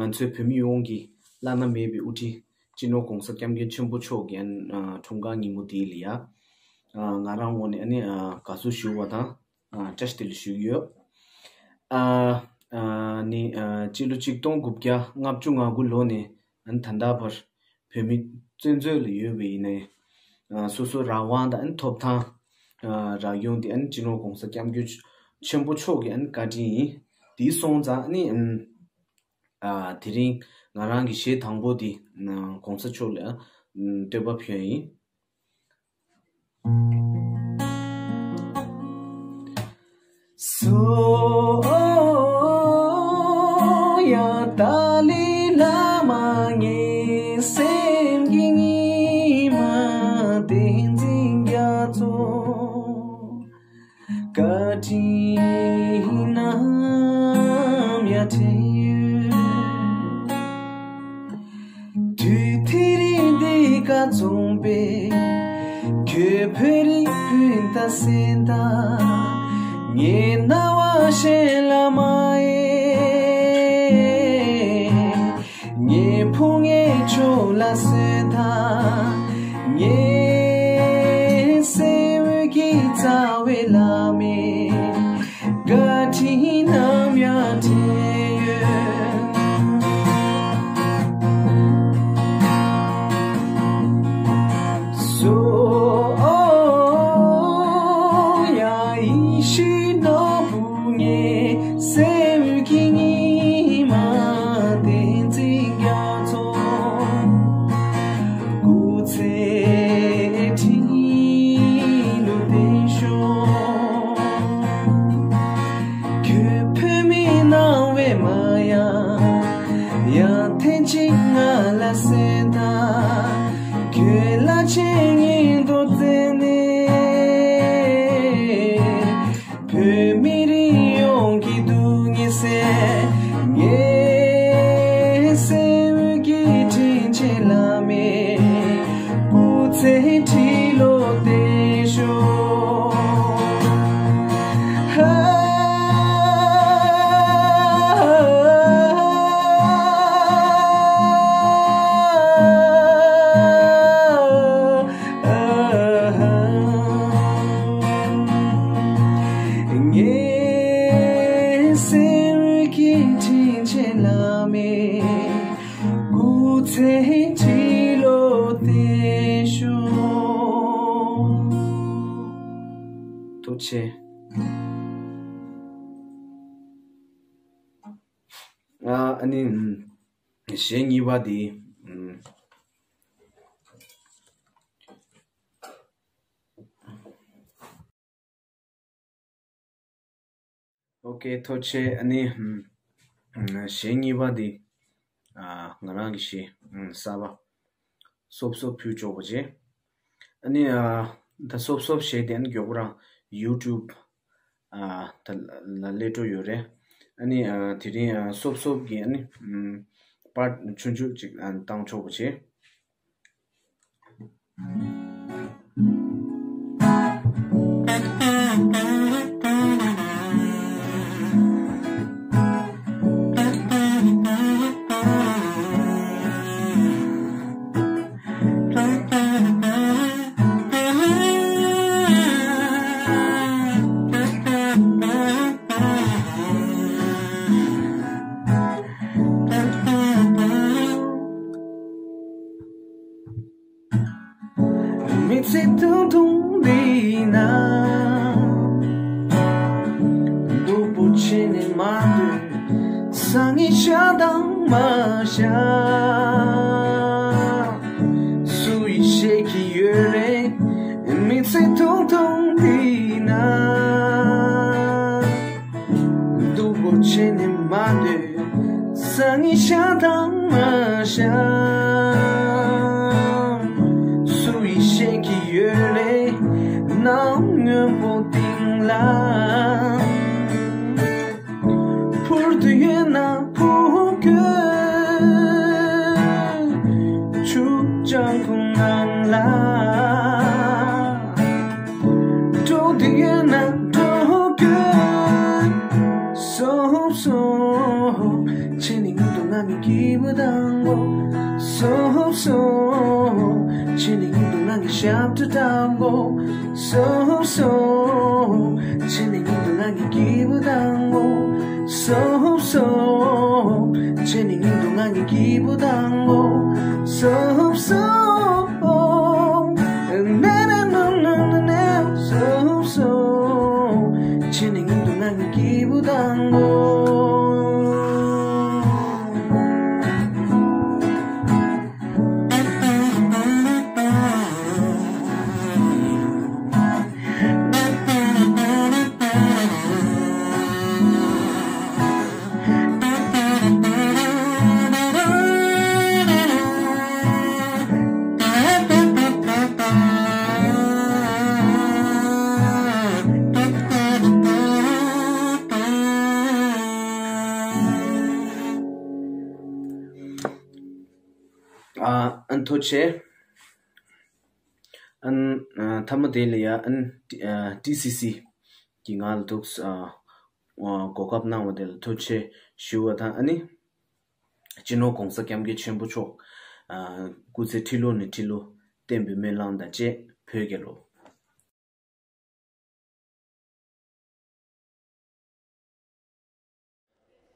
ང་ཚོའི་བོད་མི་ཡོངས་ཀྱི་བླ་ན་མེད་པའི་དབུ་ཁྲིད་སྤྱི་ནོར་གོང་ས་སྐྱབས་མགོན་ཆེན་པོ་མཆོག་གི་འཁྲུངས་སྐར་ཉིན་མོ་འདི་ལ་ཡ་ང་རང་ངོས་ནས་ཨ་ནི་དགའ་བསུ་ཞུ་བ་དང་། ཨ། བཀྲ་ཤིས་བདེ་ལེགས་ཞུ་གི་ཡོད། ཨ། ཨ་ནི། ཨ། སྤྱི་ལོ་ཆིག་སྟོང་དགུ་བརྒྱ་ལྔ་བཅུ་ང་དགུ་ལོ་ནས་ཨ་ནི་ད་ལྟ་བར་བོད་མི་བཙན་བྱོལ་ལ་ཡོད་པ་ཡིན་ནའི། ཨ། སོ་སོའི་རང་དབང་དང་ཨ་ནི་ཐོབ་ཐང་། ཨ། རག་ཡོང་དེ་ཨ་ནི་སྤྱི་ནོར་གོང་ས་སྐྱབས་མགོན་ཆེན་པོ་མཆོག་གི་ཨ་ནི་བཀའ་དྲིན་ཡིན། དེ་སོང་ཙང་ཨ་ནི། ཨ། དེ་རིང་ང་རང་གི་གཞས་དང་པོ་དེ་གོང་ས་མཆོག་ལ་བསྟོད་པ་ཕུལ་ཡ་ཡིན། སོ་ཡ་ཏཱ་ལའི་བླ་མ་ངའི་སེམས་ཀྱི་ཉི་མ་བསྟན་འཛིན་རྒྱ་མཚོ། བཀའ་དྲིན་ནམ་ཡང་དྲན་ཡོད། དུས་དེ་རིང་འདི་ག་མཚུངས་པའི་ཁྱོད་བོད་རིགས་སྤུན་ཟླ་གསན་དང་། ངའི་རྣ་བ་གཞན་ལ་མ་གཡེང་། ངའི་ཕོ་ངའི་ཆོས་ལ་གསན་དང་། ངའི་སེམས་ཀྱི་རྩ་བའི་བླ་མའི་བཀའ་དྲིན་ནམ་ཡང་དྲན་ཡོད། སོ་ཡ་ཡིད་བཞིན་ནོར་བུ་ངའི་སེམས་ཀྱི་ཉི་མ་བསྟན་འཛིན་རྒྱ་མཚོ། སྐུ་ཚེ་ཁྲི་ལོ་བརྟན་ཤོག། ཁྱོད་བོད་མིའི་སྣང་བས་མ་ཡལ། ཡང་ཐེངས་གཅིག་ང་ལ་གསན་དང་། ཁྱོད་བླ་ཆེན་སྙིང་སྟོབས་བསྩལ་ནས། བོད་མི་རིགས་ཡོངས་ཀྱི་སྡུག་བསྔལ་སེལ། ངའི་སེམས་ཀྱི་དྲིན་ཆེན་བླ་མའི་སྐུ་ཚེ་ཁྲི་ལོ་བརྟན་ཤོག། ཧ། ངའི་སེམས་ཀྱི་དྲིན་ཆེན་བླ་མའི་སྐུ་ཚེ་ཁྲི་ལོ་བརྟན་ཤོག། ཐུགས་རྗེ་ཆེ། ཨ་ནི། གཞས་གཉིས་པ་དེ། ཨོ་ཀེ། ཐུགས་རྗེ་ཆེ། ཨ་ནི། གཞས་གཉིས་པ་དེ། ང་རང་གི་གཞས་གསར་པ་སོབ་སོབ་ཕུལ་ཆོག་པ་བྱས། ཨ་ནི། ད་སོབ་སོབ་གཞས་དེ་ཨ་ནི་མགྱོགས་པོ་རང་ཡུ་ཊུབ་ད་ལ་སླེབས་འགྲོ་ཡོད་རེད། ཨ་ནི། དེ་རིང་སོབ་སོབ་ཀྱི་ཨ་ནི་པར་ཊི་ཆུང་ཆུང་ཅིག་བཏང་ཆོག་པ་བྱས། ཐུང་འདི་ན། སྡུག་པོ་བྱས་ནས་མ་སྡོད། སང་ཉིན་ཤ་དང་མ་ཤ། སུ་ཡིས་ཤེས་ཀྱི་ཡོད་རེད། མི་ཚེ་ཐུང་ཐུང་འདི་ན། སྡུག་པོ་བྱས་ནས་མ་སྡོད། སང་ཉིན་ཤ་དང་མ་ཤ། སུ་ཡིས་ཤེས་ཀྱི་ཡོད་རེད། གནམ་སྔོན་པོ་སྟེང་ལ། འཕུར་འདོད་ཡོད་ན་འཕུར་དགོས། ཆུ་ལྗང་ཁུ་ནང་ལ། འགྲོ་འདོད་ཡོད་ན་འགྲོ་དགོས། སོབ་སོབ་བྱས་ནས་ངའི་སྡུག་བསྔལ་གྱི་སྐྱིད་པོ་བཏང་གོ། སོབ་སོབ་བྱས་ནས་ངའི་སྡུག་བསྔལ་གྱི་ཞབས་བྲོ་བཏང་གོ། སོབ་སོབ་བྱས་ནས་ངའི་སྡུག་བསྔལ་གྱི་སྐྱིད་པོ་བཏང་གོ། སོབ་སོབ་བྱས་ནས་ངའི་སྡུག་བསྔལ་གྱི་སྐྱིད་པོ་བཏང་གོ། སོབ་སོབ། ན་ན་ན་ན་ན་ན། སོབ་སོབ་བྱས་ནས་ངའི་སྡུག་བསྔལ་གྱི་སྐྱིད་པོ་བཏང་གོ། ཨ་ཨ་ནི་ཐུགས་རྗེ་ཆེ། ཨ་ནི་ཨ་མཐའ་མ་དེ་ལ་ཡ་ཨ་ནི་ཨ་ཊི་སི་སི་གི་ང་ལ་ཐུགས་ཨ་གོ་སྐབས་གནང་བ་དེ་ལ་ཐུགས་རྗེ་ཆེ་ཞུ་བ་དང་། ཨ་ནི་སྤྱི་ནོར་༸གོང་ས་༸སྐྱབས་མགོན་ཆེན་པོ་མཆོག་ཨ་སྐུ་ཚེ་ཁྲི་ལོ་ནས་ཁྲི་ལོ་བརྟན་པའི་སྨོན་ལམ་དང་བཅས་བོད་རྒྱལ་ལོ།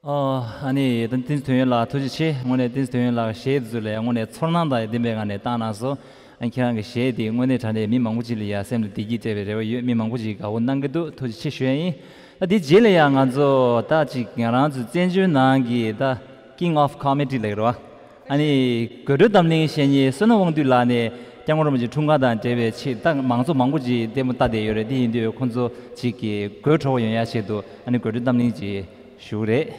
ཨོ། ཨ་ནི་ད་བསྟན་འཛིན་དོན་ཡོད་ལགས་ཐུགས་རྗེ་ཆེ། དངོས་གནས་བསྟན་འཛིན་དོན་ཡོད་ལགས་གཞས་དེ་ཚོ་ལ་དངོས་གནས་ཚོར་སྣང་དང་ལྡན་པའི་ངང་ནས་བཏང་གནང་སོང་། ཨ་ཁྱེད་རང་གི་གཞས་དེ་དངོས་གནས་དྲང་གནས་མི་མང་པོ་ཅིག་ལ་ཡ་སེམས་ལ་བདེ་སྐྱིད་སྤྲད་པའི་རེ་བ་ཡོད། མི་མང་པོ་ཅིག་དགའ་བོ་གནང་གི་འདུག་ཐུགས་རྗེ་ཆེ་ཞུ་ཡ་ཡིན། ཨ་དེ་རྗེས་ལ་ཡ་ང་ཚོ་ད་ཅིག་ང་རང་ཚོ་བཙན་བྱོལ་ནང་གི་ད་King of Comedy ལབ་ཀྱི་རེད་བ། ཨ་ནི་དགོད་བྲོ་གཏམ་གླེང་བཤད་མཁན་བསོད་ནམས་དབང་འདུས་ལགས་ནས་སྐྱབས་མགོན་རིན་པོ་ཆེའི་འཁྲུངས་སྐར་དང་འབྲེལ་བའི་ཆེད་ད་མང་ཚོགས་མང་པོ་ཅིག་ལྟད་མོ་ལྟ་བསྡད་ཡོད་རེད། དེ་ཡིན་དུས་ཁོང་ཚོ་ཅིག་གི་དགོད་བྲོ་བ་ཡོང་ཡ་ཆེད་དུ་ཨ་ནི་དགོད་བྲོ་གཏམ་གླེང་ཅིག་ཞུ་གི་རེད།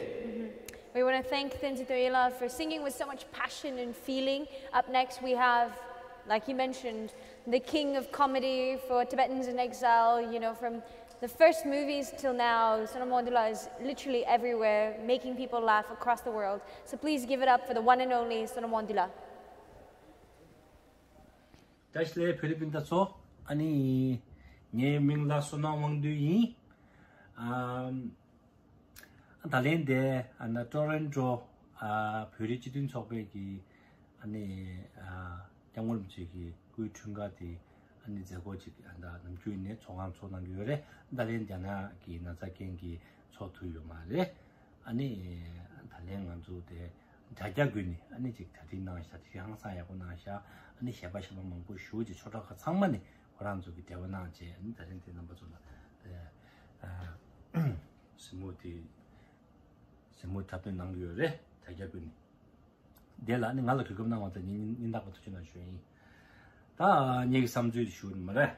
We want to thank Tenzin Toyela for singing with so much passion and feeling. Up next, we have, like he mentioned, the king of comedy for Tibetans in exile, you know, from the first movies till now, Sonam Wangdula is literally everywhere, making people laugh across the world. So please give it up for the one and only Sonam Wangdula. བཀྲ་ཤིས་བདེ་ལེགས་བོད་རིགས་སྤུན་ཟླ་ཚོ། ཨ་ནི་ངའི་མིང་ལ་བསོད་ནམས་དབང་འདུས་ཡིན། ཨམ། ད་ལན་དེ་ཨ་ནི་ཊོ་རོན་ཊོ་ཨ་བོད་རིགས་སྤྱི་མཐུན་ཚོགས་པའི་གི་ཨ་ནི་ཨ་སྐྱབས་མགོན་རིན་པོ་ཆེ་གི་སྐུའི་འཁྲུངས་སྐར་དེ་ཨ་ནི་མཛད་སྒོ་ཅིག་ཨ་ད་ནམ་རྒྱུན་ནས་ཚོགས་ཁང་ཚོགས་གནང་གི་ཡོད་རེད། ད་ལན་རྒྱ་ནག་གི་ན་ཚ་རྐྱེན་གྱིས་ཚོགས་ཐུབ་ཡོད་མ་རེད། ཨ་ནི་ད་ལན་ང་ཚོ་དེ་དྲ་རྒྱ་བརྒྱུད་ནས་ཨ་ནི་ཅིག་གྲ་སྒྲིག་གནང་ཤག་གྲ་སྒྲིག་ཧང་སང་ཡག་པོ་གནང་ཤག་ཨ་ནི་གཞས་པ་གཞས་པ་མང་པོ་ཞེ་པོ་ཅིག་ཆོས་གྲགས་ཁག་ཚང་མ་ནས་ཁོ་རང་ཚོ་གི་འབྲེལ་བ་གནང་བྱས། ཨ་ནི་ད་ལན་དེ་རྣམ་པ་ཚོ་ལ་ཨ་གཟིགས་མོ་དེ་གཟིགས་མོ་འཁྲབ་སྟོན་གནང་གི་ཡོད་རེད། དྲ་རྒྱ་བརྒྱུད་ནས། དེ་ལ་ནི་ང་ལ་གོ་སྐབས་གནང་བ་དང་སྙིང་སྙིང་ཐག་པ་ཐུགས་རྗེ་གནང་ཞུ་ཡིན། ད་ངེད་ཀྱི་བསམ་ཚུལ་དེ་ཞུ་ནི་མ་རེད།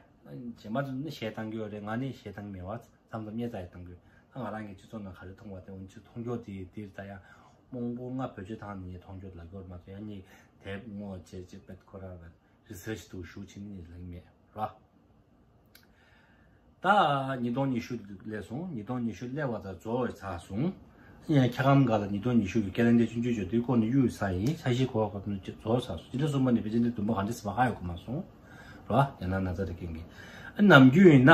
རྗེས་མ་ཚོ་ནི་གཞས་བཏང་གི་ཡོད་རེད། ང་ནི་གཞས་བཏང་མེད་པ། མཚམས་མཚམས་བརྙན་ཚ་ཡང་བཏང་གི་ཡོད། ད་ང་རང་གི་སྤྱི་ཚོགས་ནང་ག་རེ་མཐོང་བ་དེ་འོན་ཆུ་མཐོང་ཕྱོགས་དེ་དེར་ད་ཡང་མང་པོ་ང་བེད་སྤྱོད་བཏང་ནས་མཐོང་ཕྱོགས་ལ་གོར་མ་ཐོན། ཡང་ངས་དེབ་ངོ་བྱས་བྱས་པད་ཁོ་རང་ལ་རི་སར་ཆི་དུ་ཞུ་ཕྱིན་ནས་ལེགས་མེད་ར། ད་ཉིས་སྟོང་ཉི་ཤུ་སླེབས་སོང་། ཉིས་སྟོང་ཉི་ཤུ་སླེབས་པ་དང་རྫོགས་ཚར་སོང་། ཡང་འཁྱག་སྒམ་སྒང་ལ་ཉིས་སྟོང་ཉི་ཤུ་གི་ཀེ་ལེན་ཌར་ཆུང་ཆུང་བརྗོད་དུས་ཁོ་ནི་གཡུག་ཚར་ཡིན། འཆར་གཞི་གོ་བ་ཁོ་ནི་རྫོགས་ཚར་སོང་། སྤྱི་ཟླ་གསུམ་པ་ནས་ཕལ་ཆེར་འདི་བདུན་པ་གང་འདྲ་ཟེར་བ་ཧ་ཡོད་གི་མ་སོང་ར། རྒྱ་ནག་ན་ཚ་དེ་རྐྱེན་གྱིས། ཨ་ནམ་རྒྱུན་ཡིན་ན་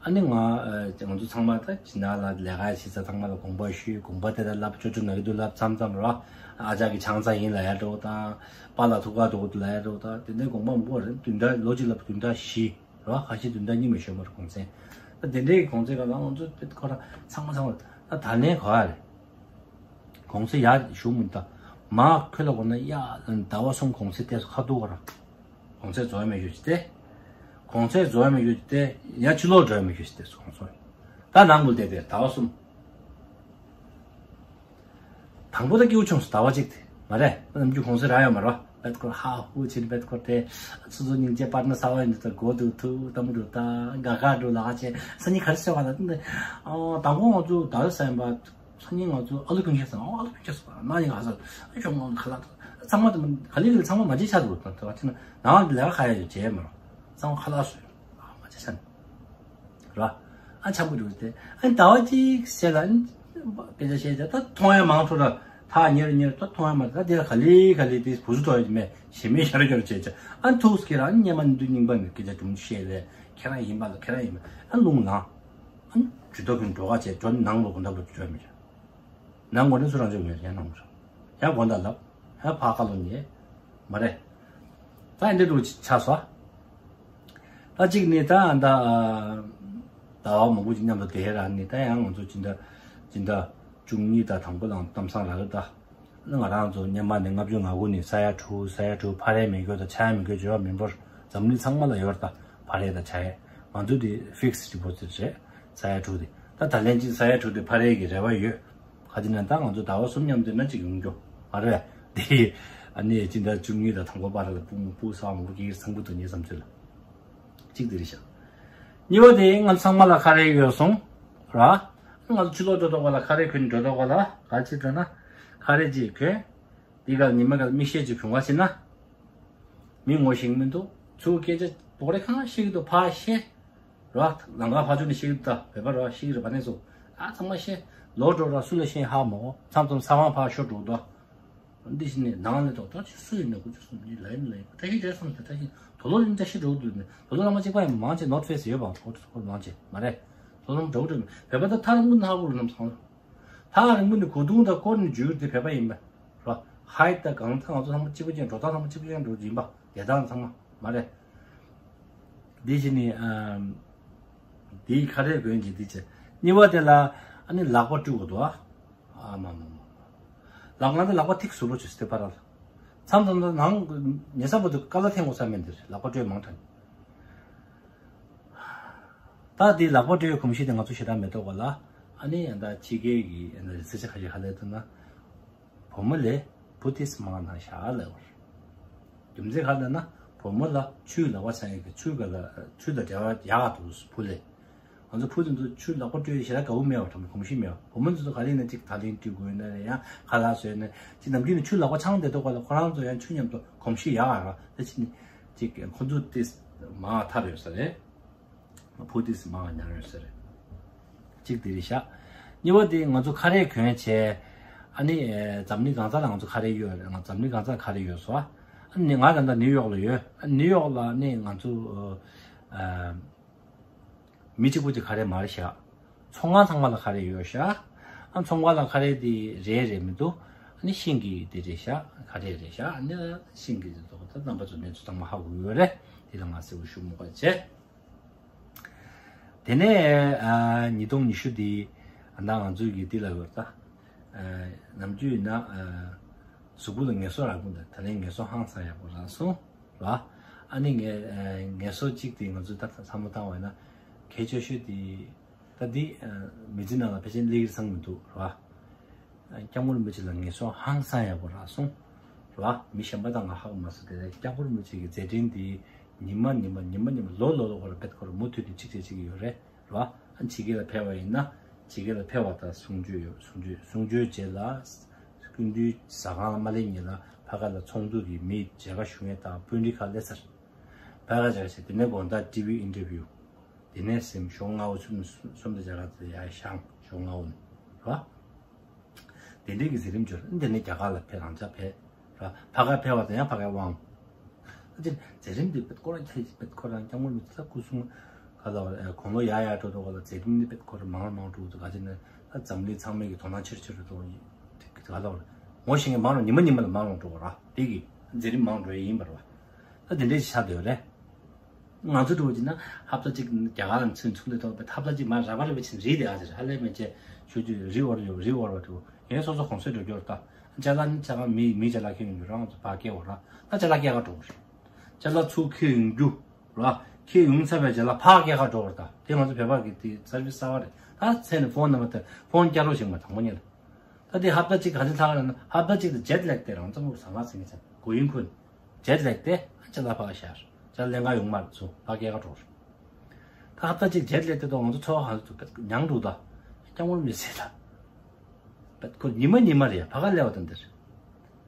ཨ་ནི་ང་ཨ་ང་ཚོ་ཚང་མ་ད་ཕྱི་ནང་ལ་ལས་ཀ་བྱེད་ས་ཚང་མ་ལ་དགོངས་པ་ཞུས། དགོངས་པ་དེ་ལ་ལབ། ཅོ་ཅོ་ན་གི་འདུག་ལབ། མཚམས་མཚམས་ར་ཨ་ཅག་གི་ཆང་ས་ཡིན་ལབ་ཡ་འདྲ་བོ་དང་། པཱ་ལགས་ཐུགས་ཁག་འདུག་ལབ་ཡ་འདྲ་བོ་དང་། དེ་འདྲའི་དགོངས་པ་མང་པོ་རེད། བདུན་ཕྲག་ལོ་གཅིག་ལ་བདུན་ཕྲག་བཞི་ར་ཁ་ཤས་བདུན་ཕྲག་གཉིས་མ་ཞོན་པར་གུང་སེང་། ད་དེ་འདྲའི་གུང་སེང་སྒང་ལ་ང་ཚོ་དཔེ་ཁོ་ར་ཚང་མ་ཚང་མ་ད་ད་ལན་ག་རེ་གུང་སེང་ཡར་ཞུ་མི་ད་མ་ཁོ་ལ་གོ་ན་ཡ་ཟླ་བ་གསུམ་གུང་སེང་ཏེ་ཁ་ཐུག་ག་ར་གུང་སེང་རྫོགས་མེད་ཞུ་ཅི་སྟེ། གོང་ཚད་བཟོ་ཡ་མི་ཤོད་དེ་ཡང་ཕྱི་ལོགས་འགྲོ་ཡ་མི་ཤོད་དེ་སོང་སོང་། ད་ནང་ལ་བསྡད་དེ་ཟླ་བ་གསུམ། དང་པོ་ད་སྐྱིད་པོ་བྱུང་སོང་ཟླ་བ་གཅིག་དེ་མ་རེད། ནམ་རྒྱུན་གོང་ཚད་རག་ཡོད་མ་རེད། བེད་ཁོ་ཧ་ཧུ་ཆེན་བེད་ཁོ་དེ་སོ་སོ་སྙིང་རྗེ་པར་ན་ས་བ་ཡིན་དུ་ད་གོ་དུ་ཐུ་ཏམ་རུ་ད་ག་ག་འགྲོ་ལ་ཧ་ཆེ་སང་ཉིན་ག་རེ་བྱས་པ་ད་དེ་འདི་ཨོ་དང་པོ་ང་ཚོ་ད་ལྟ་ས་ཡིན་པ། སང་ཉིན་ང་ཚོ་ཨ་ལུ་ཕུན་ཁྱེར་སོང་། ཨ་ལུ་ཕུན་ཁྱེར་སོང་། ན་ཡིན་ཧ་ས་ཨ་ཅོ་མ་ཁ་ལག་ཚང་མ་དེ་ག་ལེ་ག་ལེ་ཚང་མ་མ་བརྗེད་ཆགས་འདུག་ད་ད་ཅི་ན་ནང་ལ་ལས་ཀ་ག་ཡ་ཡོད་བྱས་མ་རོ། ཚང་མ་ཁ་ལག་སོ་ཡོད་མ་བརྗེད་ཆགས་ནས་ར། ཨ་འཆམ་པོ་འདུག་དེ་ཨ་ཟླ་བ་གཅིག་ཟེར་ལ་ཨ་དཔེ་ཆ་བཤད་ད་ད་མཐོང་ཡ་མང་ཐོག་ལ་ཐག་ཉེར་ཉེར་ད་མཐོང་ཡ་མ་ད་དེ་ལ་ག་ལེ་ག་ལེ་དེ་བུ་སུ་ཐོག་ཡོད་མེད་ཞེ་མེད་ཤར་ཤར་བྱས་ཆ་ཨ་ཐུགས་ཀྱི་ར་ཨ་སྙེ་མ་འདུ་རྙིང་པ་ནས་སྐད་ཆ་དུམ་བཤད་ལས་ཁྱེད་རང་ཡིན་པ་ལ་ཁྱེད་རང་ཡིན་པ་ཨ་རླུང་ལངས། ཨ་ནི་ཇུས་གཏོགས་ཀྱི་འགྲོ་ཁ་བྱས་འགྲོ་ནང་ལོགས་དགོང་དག་ལ་འགྲོ་མི་བྱ། ནང་སྒོ་ནས་སུ་རང་ཚོད་མེད་ཡང་ནང་ར། ཡང་དགོང་དག་ལབ། ཡང་ཕར་ཁ་ལོ་ཉེ། མ་རེད། ད་ཡིན་འདྲ་འདུག་ཆགས་སོ། ད་གཅིག་ནི་ད་ད་ཟླ་བ་མང་པོ་ཅིག་མཉམ་དུ་བསྡད་ར་ནི་ད་ཡང་ང་ཚོ་སྦྱིན་བདག་སྦྱིན་བདག་བཅུ་གཉིས་དང་དང་པོ་ལ་གཏམ་བཟང་རག་གི་ད། ང་རང་ཚོ་སྔོན་མ་ནས་ལྔ་བཅུ་ང་དགུ་ནས་ས་ཡ་དྲུག་ས་ཡ་དྲུག་ཕ་རེ་མི་དགོས་དང་ཆ་ཡ་མི་དགོས་བརྗོད་པ་མིན་པར་འཛམ་གླིང་ཚང་མ་ལ་ཡོད་རེད་ད། ཕ་རེ་དང་ཆ་ཡ་ང་ཚོ་དེ་ཕིག་སི་ཌི་པོ་ཟིཊ་རེད། ས་ཡ་དྲུག་དེ་ད་ད་ལན་གཅིག་ས་ཡ་དྲུག་དེ་ཕ་རེ་གི་རེ་བ་ཡོད། ག་ཅི་ན་ད་ང་ཚོ་ཟླ་བ་གསུམ་མཉམ་དུ་ན་གཅིག་ཡོང་རྒྱུ་མ་རེད་དེ། ཨ་ནི་སྤྱི་ཟླ་བཅུ་གཉིས་དང་དང་པོ་བར་ལ་སྤུ་སྤུ་ས་མང་པོ་སྐྱེ་གི་ཚང་པོ་དུ་ཉེ་བསམ་ཚུལ་ལ་གཅིག་དེ་རེད་ཤག་གཉིས་པ་དེ་ང་ཚང་མ་ལ་ཁ་རེ་ཡོད་སོང་ར། ང་ཚོ་ཕྱི་ལོགས་འགྲོ་ཐོག་ལ་ཁ་རེ་གོན་འགྲོ་ཐོག་ལ་ག་ཅི་ལྟ་ན་ཁ་རེ་ཅིག་གོན། དེ་ག་ཉི་མ་ག་མིག་ཤེལ་ཅིག་གྱོན་པ་ཟེར་ན། མི་ངོ་ཤེས་མི་འདུག་ཚུར་སྐད་ཆ་བོ་རེ་ཁང་ཤེས་ཀྱི་འདུག་ཕ་ཤེས། ར། ལང་ཀ་ཕ་ཚུ་ནི་ཤེས་ཀྱི་འདུག་བོད་པ་ར་ཤེས་ཀྱི་རེད་པ་ནས་སོ། ཨ་ཚང་མ་ཤེས། ལོ་འགྲོ་ར་སུ་ལ་ཤེས་ཧ་མོ། མཚམས་མཚམས་ས་མ་ཕ་ཤོ་འགྲོ་འདུག་འདི་ཞིག་ནས་ནང་ལ་ཐོག་ཐོག་ཅིག་སུ་ཡིན་ན་ཁུ་ཚུར་སོང་ནི་ལ་ཡིན་ལ་ཡིན་བཀྲ་ཤིས་བཀྲ་སོང་ལ་བཀྲ་ཤིས་དོ་ལོ་ཡིན་བཀྲ་ཤིས་འགྲོ་འདུག་ནས་དོ་ལོ་ལ་མ་གཅིག་པ་ཡིན་མང་ཆེ་ནོར་ཕེ་སི་ཡོད་པ་ཁོ་ཁོ་མང་ཆེ་མ་རེད། དོ་ལོ་འགྲོ་འགྲོ་བོད་པ་ད་ཐར་མུ་ནག་པོ་ལ་ནམ་སོང་། ཐག་རིང་པོ་ནས་གོ་དུང་དང་སྐོར་ནས་འཇུས་ཏེ་བོད་པ་ཡིན་པ། རོ། ཧའི་ད་གང་ཐང་ང་ཚོ་ཚང་མ་གཅིག་པ་ཅན་འགྲོ་སྟངས་ཚང་མ་གཅིག་པ་ཅན་འགྲོ་ཡིན་པ་བསྡད་སྟངས་ཚང་མ་མ་རེད། འདི་བཞིན་ནི་ཨམ། འདིའི་ཁ་རས་གོན་གྱི་འདི་བྱས། གཉིས་པ་དེ་ལ་ཨ་ནི་ལག་པ་བཀྲུ་དགོས་འདུག་ཨ། ཨ་མ་མ་མ་མ། ལག་ང་ཚོ་ལག་པ་ཐིག་ཟུར་པོ་བྱས་སྟེ་ཕ་ར་ལ། མཚམས་མཚམས་ནང་ཉེ་ས་བུ་དུ་ཀ་ལ་འཐེན་དགོས་ས་མེད་འདིར་ལག་པ་བཀྲུས་མང་དྲགས། ད་དེ་ལག་པ་བཀྲུ་བའི་གོམས་གཤིས་དེ་ང་ཚོ་ཞེ་དྲག་མེད་འདུག་ག་ལ། ཨ་ནི་ཡང་ད་ཕྱི་རྒྱལ་གྱི་ཨ་ནི་རི་སེར་ཆ་ཁ་ཤས་ཧ་ལས་ཐུབ་ན། བུ་མོ་ལས་བུ་ཏིས་མང་ན་ཤ་ལ་བར། རྒྱུ་མཚན་ག་ལ་ན་བུ་མོ་ལ་ཆུའི་ལག་པ་ཚང་ཡོད་ཀྱི་ཆུ་ག་ལ་ཆུ་དང་འབྲེལ་བ་ཡག་ག་འདུག་བུ་ལས། ང་ཚོ་བུ་དེ་ཚོ་ཆུ་ལག་པ་བཀྲུ་ཡི་ཞེ་དྲག་དགའ་བོ་མེད་པ་དང་གོམས་གཤིས་མེད་པ་བུ་མོ་དེ་ཚོ་ག་རེ་ཡིན་ན་གཅིག་ད་ལན་བཀྲུ་དགོས་ན་ཡང་ཁ་ལག་བཟོས་ན་གཅིག་ནམ་རྒྱུན་ནས་ཆུ་ལག་པ་ཚང་བསྡད་འདུག་ག་ལ་ཁོ་རང་ཚོ་ཡང་ཆུ་མཉམ་དུ་གོམས་གཤིས་ཡག་ག་ར་ད་ཕྱིན་ནས་གཅིག་ཁོ་ཚོ་ཏིས་མང་ཐར་ཡོད་ས་རེད། བུ་ཏིས་མང་ཉར་ཡོད་ས་རེད། གཅིག་དེ་རེད་ཤག་གཉིས་པ་དེ་ང་ཚོ་ཁ་རས་གོན་བྱས། ཨ་ནི་ཨེ་འཛམ་གླིང་གང་ས་ལ་ང་ཚོ་ཁ་རས་གཡོག་རེད། ང་འཛམ་གླིང་གང་ས་ལ་ཁ་རས་གཡོག་སོང་ཨ། ཨ་ནི་ང་ད་ལྟ་ནིའུ་ཡོག་ལ་ཡོད། ཨ་ནིའུ་ཡོག་ལ་ནི་ང་ཚོ་ཨ་མི་གཅིག་པུ་གཅིག་ཁ་རས་མ་རེད་ཤག་ཚོང་ཁང་ཚང་མ་ལ་ཁ་རས་ཡོད་ཤག་ཨ་ཚོང་ཁང་ལ་ཁ་རས་དེ་རེད་རེད་མི་འདུག་ཨ་ནི་ཤིང་གི་དེ་རེད་ཤག་ཁ་རས་རེད་ཤག་ཨ་ནི་ཤིང་གི་དེ་ཚོ་ད་རྣམ་པ་ཚོ་ནས་ཚོ་ཚང་མ་ཧ་གོ་ཡོད་རེད། དེ་ལ་ང་གསལ་པོ་ཞུ་མི་དགོས་བྱས། དེ་ནས་ཨ་ཉིས་སྟོང་ཉི་ཤུ་འདི་ཨ་ན་ང་ཚོའི་གི་འདི་ལ་ཡོད་ད། ཨ་ནམ་རྒྱུན་ཡིན་ན་ཨ་གཟུགས་པོ་ལ་ངལ་གསོ་རག་གི་འདུག་ད་ལན་ངལ་གསོ་ཧང་སང་ཡག་པོ་རག་སོང་ར། ཨ་ནི་ངས་ཨ་ངལ་གསོ་གཅིག་དེ་ང་ཚོས་ད་བསམ་བློ་བཏང་བ་ཡིན་ན་གལ་ཆེ་ཤོས་དེ་ད་འདི་ཨ་མི་ཚེ་ནང་ལ་ཕལ་ཆེར་སླེབས་ཀྱི་ཚང་མི་འདུག་ར། སྐྱབས་མགོན་རིན་པོ་ཆེ་ལ་ངལ་གསོ་ཧང་སང་ཡག་པོ་རག་སོང་། རེད་བ། མི་གཞན་པ་དང་ང་ཧ་གོ་མ་སོང་། དེ་ནས་སྐྱབས་མགོན་རིན་པོ་ཆེ་གི་མཛད་འཕྲིན་འདི་ཉི་མ་ཉི་མ་ཉི་མ་ཉི་མ་ལོ་ལོ་ལོ་ཁོ་ར་བེད་ཁོ་ར་མུ་མཐུད་དུ་གཅིག་བྱས་གཅིག་ཡོད་རེད། རེད་བ། ཨ་ཇི་གེ་ལ་ཕེབས་པ་ཡིན་ན་ཇི་གེ་ལ་ཕེབས་པ་དང་གསུང་ཆོས་ཡོད། གསུང་ཆོས་གསུང་ཆོས་རྗེས་ལ་སྐུ་མདུན་ཟ་ཁང་ལ་མ་སླེབས་ཉིན་ལ་ཕ་ག་ལ་ཚོགས་འདུ་གི་མི་མཇལ་ཁ་ཞུ་མཁན་དང་དཔོན་རིགས་ཁག་སླེབས་ཚར། ཕ་ག་མཇལ་ཁ་བྱས་དེ་ནས་དགོང་དག་ཊི་ཝི་ཨིན་ཊར་བིའུ། དེ་ནས་སེམས་ཞོགས་སྔ་བོ་ཚུན་གསུམ་དུ་མཇལ་ཁ་དེ་ཡར་བཞེངས་ཞོགས་སྔ་བོ་ནས། རེད་བ། དེ་འདྲའི་གི་མཛད་རིམ་འབྱོར། འདི་ནས་རྒྱ་གར་ལ་ཕེབས། རང་ཅག་ཕེབས། ར། ཕ་གར་ཕེབས་པ་དང་ཡང་ཕ་གའི་དབང་། ཨ་ཅེ། མཛད་རིམ་འདི་བེད་ཁོ་རང་ཁྱེད་ཀྱིས་བེད་ཁོ་རང་སྐྱབས་མགོན་མི་ཚེ་ལ་སྐུ་གསུང་ག་ལ་བ་རེད། དགུང་ལོ་ཡར་ཡར་འགྲོ་འགྲོ་ག་ལ་མཛད་རིམ་འདི་བེད་ཁོ་རང་མང་རུ་མང་རུ་འགྲོ་འདུག་ག་ཅེ་ན་ད་འཛམ་གླིང་ཚང་མས་ཀྱི་དོ་སྣང་ཆེ་རུ་ཆེ་རུ་འགྲོ་ག་ལ་བ་རེད། ངོ་ཤེས་མཁན་མང་རུ་ཉི་མ་ཉི་མ་ལ་མང་རུ་འགྲོ་ག་ར། དེ་གི་མཛད་རིམ་མང་རུ་འགྲོ་ཡི་ཡིན་པ་རེད་བ། ད་དེ་འདྲའི་ཆགས་བསྡད་ཡོད་རེད། ང་ཚོ་འགྲོ་གི་ན་ཧབ་ཏ་གཅིག་རྒྱ་གར་ལ་ཚུན་ཚུན་ལས་ཐོག་པའི་ཧབ་ཏ་གཅིག་མ་ར་བ་ར་བའི་ཆིན་རིལ་དེ་ཨ་ཟེར་ཧ་ལས་མེད་ཅེས་ཞུ་རྒྱུ་རི་འོར་ཡོད་རི་འོར་བ་འགྲོ་ངས་སོ་སོ་གོང་ཚད་འགྲོ་རྒྱུར་ལྟ། ཅ་ལག་ནི་ཅ་ལག་མི་མི་ཅ་ལག་ཁྱེར་ཡོང་རྒྱུ་རང་ཚོ་ཕ་སྐད་འོ་ར་ད་ཅ་ལག་སྐྱེལ་ག་འགྲོ་གི་རེད། ཅ་ལག་ཚུར་ཁྱེར་ཡོང་རྒྱུ་ར་ ཁྱེད་ཡོང་ཚར་བའི་རྗེས་ལ་ཕར་སྐྱེལ་ག་འགྲོ་བར་ད། དེ་ང་ཚོ་བོད་པ་གི་དེ་སར་བིས་གསར་བ་རེད། ད་མཚན་ནས་ཕོན་ནམ་བར་དེ་ཕོན་བསྐྱར་རོགས་བྱེད་མ་དང་པོ་ཉིད་ལ། ད་དེ་ཧབ་ཏ་གཅིག་ག་ཚོད་ལྷག་རེད་ན། ཧབ་ཏ་གཅིག་དེ་ཇེ་ཊི་ལེག་དེ་རང་ཚོ་མོ་ཟ་མ་ཟིན་གྱི་ཚན་གོ་ཡིན་ཁུན། ཇེ་ཊི་ལེག་དེ་ཅ་ལག་ཕར་ཤར་ཅ་ལག་ལེན་ག་ཡོང་མ་རེད། ཚུར་ཕར་སྐྱེལ་ག་འགྲོ་བར། ད་ཧབ་ཏ་གཅིག་ཇེ་ཊི་ལེག་དེ་ཐོག་ང་ཚོ་འཚོ་བ་ག་ཚོད་ཐུབ་མྱངས་འགྲོ་ད། སྐྱབས་མགོན་མི་ཟེར་ད། ཁོ་ཉི་མ་ཉི་མ་རེད་ཡ། ཕ་ག་སླེབས་པ་དང་འདིར།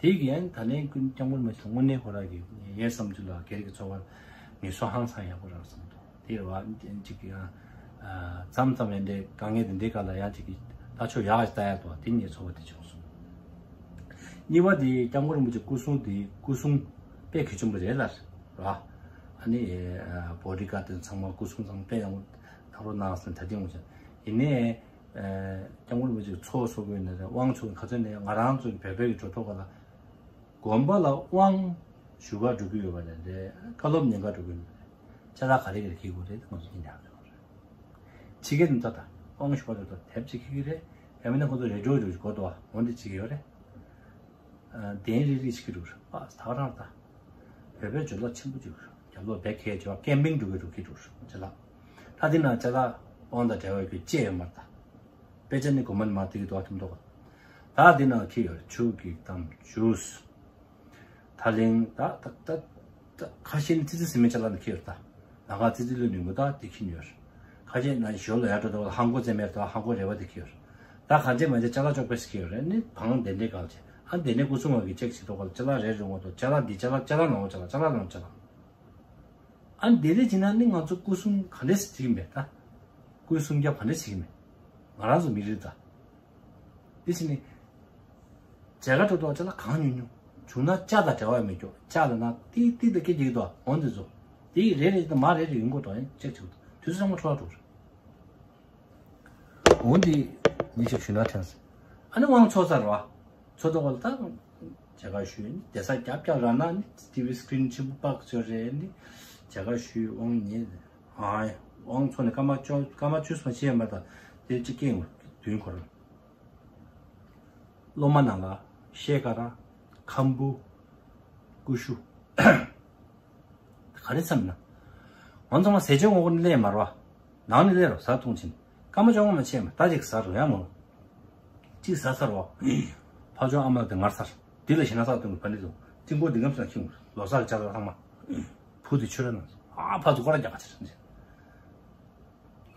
དེ་གི་ཡང་ད་ལན་ཀུན་སྐྱབས་མགོན་མི་ཚོ་དངོས་གནས་ཁོ་རང་གི་ངའི་བསམ་ཚུལ་ལ་སྒེར་གྱི་འཚོ་བར་ངེས་སོ་ཧང་སང་ཡག་པོ་རག་བསམ་འདུག་དེ་རེད་བ། ཅིག་གི་ཡང་མཚམས་མཚམས་ཡང་འདྲའི་དཀའ་ངལ་དེ་འདྲའི་སྐབས་ལ་ཡང་ཅིག་གི་ལྟ་ཕྱོགས་ཡག་ཅིག་ལྟ་ཡག་འདུག་དེ་ངའི་ཚོར་བ་དེ་བྱུང་སོང་། གཉིས་པ་དེ་སྐྱབས་མགོན་རིན་པོ་ཆེ་སྐུ་སྲུང་དེ་སྐུ་སྲུང་དཔེ་གལ་ཆེན་པོ་རེད་ལ་རེད་བ། ཨ་ནི་བོ་ཌི་གཱཌ་དེ་ཚང་མ་སྐུ་སྲུང་ཚང་མ་དཔེ་ཡག་པོ་ཐག་རོགས་གནང་ཟེར་ད་ཐེངས་འོང་ཅིང་ཡིན་ནའི། སྐྱབས་མགོན་རིན་པོ་ཆེའི་ཚོགས་སོགས་ཀྱི་ནས་དབང་ཚོགས་ག་ཚོད་ནས་ང་རང་ཚོའི་བོད་པའི་གི་གྲོས་ཚོགས་ཁག་ལ་དགོན་པ་ལ་དབང་ཞུ་གར་འགྲོ་གི་ཡོད་པ་ནས་རེད། བཀའ་སློབ་ཉན་གར་འགྲོ་གི་ཡོད་པ་རེད། ཅ་ལག་ག་རེ་ག་རེ་འཁྱེར་དགོས་རེད། ང་ཚོ་ཉན་ཡག་རེད། ཕྱི་རྒྱལ་དུ་ད་དབང་ཞུ་བ་རེད། དེབ་ཅིག་འཁྱེར་གི་རེད། ཡང་མིན་ན་ཁོ་ཚོ་རེ་ཌི་ཡོ་འགྲོ་གི་དགོས་འདུག་བ། འོན་ཏེ་བྱེད་ཀྱི་ཡོད་རེད། གདན་རེ་རེ་བྱེད་ཀྱི་འདུག་རེད། ཨ་ད་ག་རང་ད། བོད་པའི་ཇོ་ལགས་ཆེན་པོ་ཅིག་རྒྱབ་ལོགས་བེག་ཁེལ་བྱེད་པ་ཀེམ་པིང་འགྲོ་གི་འགྲོ་གི་འགྲོ་ཅ་ལག་ད་དེ་ན་ཅ་ལག་དབང་དང་འབྲེལ་བའི་གི་ཅེས་ཡོད་མ་རེད་ད། དཔེ་ཆ་ནི་གོ་མ་ནི་མ་དེ་གི་དོ་ཐུམ་ཐོག་ད་དེ་ན་ཁི་ཡོད་ཆུ་གི་དམ་ཇུས། ད་ལིང་ད་ད་ད་ད་ཁ་ཤས་ནི་ཙི་ཙི་སི་མེ་ཅ་ལག་ནི་ཁི་ཡོད་ད། ལ་ཁ་ཙི་ཙི་ལོས་ནུས་མོ་ད་དེ་ཁི་ནི་ཡོད། ཁ་ཤས་ན་ཞོ་ལ་ཡར་འགྲོ་ད་ཧང་གོ་ཙེ་མེར་ད་ཧང་གོ་རེ་བ་དེ་ཁི་ཡོད། ད་གང་ཅེ་མ་ཅེ་ཅ་ལག་ཅོག་པེ་སི་ཁི་ཡོད་རེད། ནི་བང་དེ་འདྲའི་གང་ཅེ་ཨ་དེ་ནས་སྐུ་སྲུང་བ་གི་ཅེག་བྱེད་དོ་ག་ལ་ཅ་ལག་རེ་རུང་བ་དོ་ཅ་ལག་འདི་ཅ་ལག་ཅ་ལག་ནང་ཅ་ལག་ཅ་ལག་ནང་ཅ་ལག་ཨ་འདི་རེ་བྱེད་ན་ནི་ང་ཚོ་སྐུ་སྲུང་ག་འདྲས་སེ་བྱེད་ཀྱི་མེད་ད། སྐུ་སྲུང་རྒྱབ་ག་འདྲས་སེ་བྱེད་ཀྱི་མེད། ང་རང་ཚོ་མི་རིགས་ད། འདི་ཕྱི་ནི། མཇལ་ཁ་འགྲོ་དོག་ཅ་ལག་གང་ཉུང་ཉུང་། བྱུང་ན་ལྕགས་དང་འབྲེལ་བ་མེད་ཀྱོག་ལྕགས་ལ་ན་ཏིག་ཏིག་ཏུ་སྐད་ཀྱི་དོ་འོན་དེ་ཚོ། དེ་ཡི་རེ་རེ་དང་མ་རེ་རེ་ཡོང་གོ་དོག་ཡང་ཅེག་བྱེད་དོ་དུས་ཚོད་ཚང་མ་འཕྲོ་བརླག་འགྲོ་རེད། འོན་དེ་ཉིན་ཞིག་ཞུ་ན་ཐེངས། ཨ་ནི་དབང་ཚོགས་ཚར་བ། ཚོགས་དོག་ག་ལ་ད། མཇལ་ཁ་ཞུས་ནི་བསྡད་ས་རྒྱབ་རྒྱབ་ར་ན་ནི་ཊི་ཝི་སི་ཀི་རིན་ཆེན་པོ་པག་ཚོད་རེད་ནི། མཇལ་ཁ་ཞུས་དབང་ཉེ། ཨ་དབང་ཚོགས་ནི་སྐར་མ་བཅོ་སྐར་མ་བཅུ་ཙམ་ཕྱིན་ཡོད་མ་ད། དེ་གཅིག་སྐྱེས་ངོ་དུས་འཁོར། སློབ་མ་ནང་ལ་ཤེལ་དཀར་ཁམ་བུ་ཀུ་ཤུ། ག་རེ་བསམ་ན། ང་ཚང་མ་ཟས་བཅད་ངོ་གོ་ནི་ལས་མ་རོ། ནང་ནི་ལས་རོ་ཟ་འཐུང་ཕྱིན། སྐར་མ་བཅོ་ལྔ་མ་ཕྱིན་མ་ད་ཅིག་ཟ་རོ་ཡ་མོ། གཅིག་ཟ་ཚར་བ། ཕ་ཆུང་ཨ་མ་དེ་ངར་ཚར། དེ་ལ་ཞེ་ན་ཚར་དུ་བ་ནི་དུ་ཅིང་གོ་འདི་ངམ་ས་ཁྱིམ་ལོ་སར་ཅག་ལ་ཚང་མ། བུ་དེ་ཆུ་ར་ན། ཨ་ཕ་ཚུ་ཀོ་ར་རྒྱག་ག་ཚར།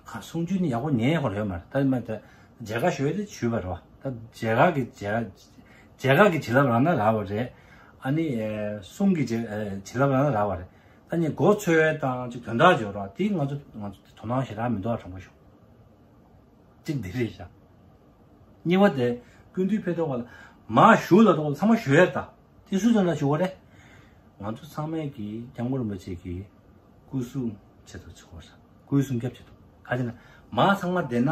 ཁ་སུང་ཆུ་ནི་ཡག་པོ་ཉན་ཡག་པོ་ཡོད་མ་རེད། ད་མ་ད་མཇལ་ཁ་ཞུ་ཡ་དེ་ཞུས་པ་རེད་བ། ད་མཇལ་ཁ་གི་མཇལ་མཇལ་ཁ་གི་བྱིན་རླབས་རག་ན་རག་པ་རེད། ཨ་ནི་ཨེ་གསུང་གི་བྱིན་ཨེ་བྱིན་རླབས་རག་ན་རག་པ་རེད། ད་ནི་མགོ་ཚོས་དང་ཅིག་དོན་དག་བརྗོད་རོགས་དེ་ང་ཚོ་ང་ཚོ་དོ་སྣང་ཞེ་དྲག་མི་འདུག་ཨ་དྲང་པོ་ཞུ། གཅིག་འདི་རེད་ཤག་གཉིས་པ་དེ་སྐུ་མདུན་ཕེབས་ཐོག་ལ་མ་ཞུ་ལ་ཐོག་ལ་ཚང་མ་ཞུ་ཡ་ད། དེ་སུ་ཚོ་ན་ཞུ་བ་རེད། ང་ཚོ་ཚང་མས་ཀྱི་སྐྱབས་མགོན་རིན་པོ་ཆེ་གི་སྐུ་སྲུང་ཆེད་དུ་བྱེད་དགོས་ཤག་སྐུ་སྲུང་སྐྱབས་ཆེད་དུ་ག་ཅི་ན་མ་ཚང་མ་བསྡད་ན་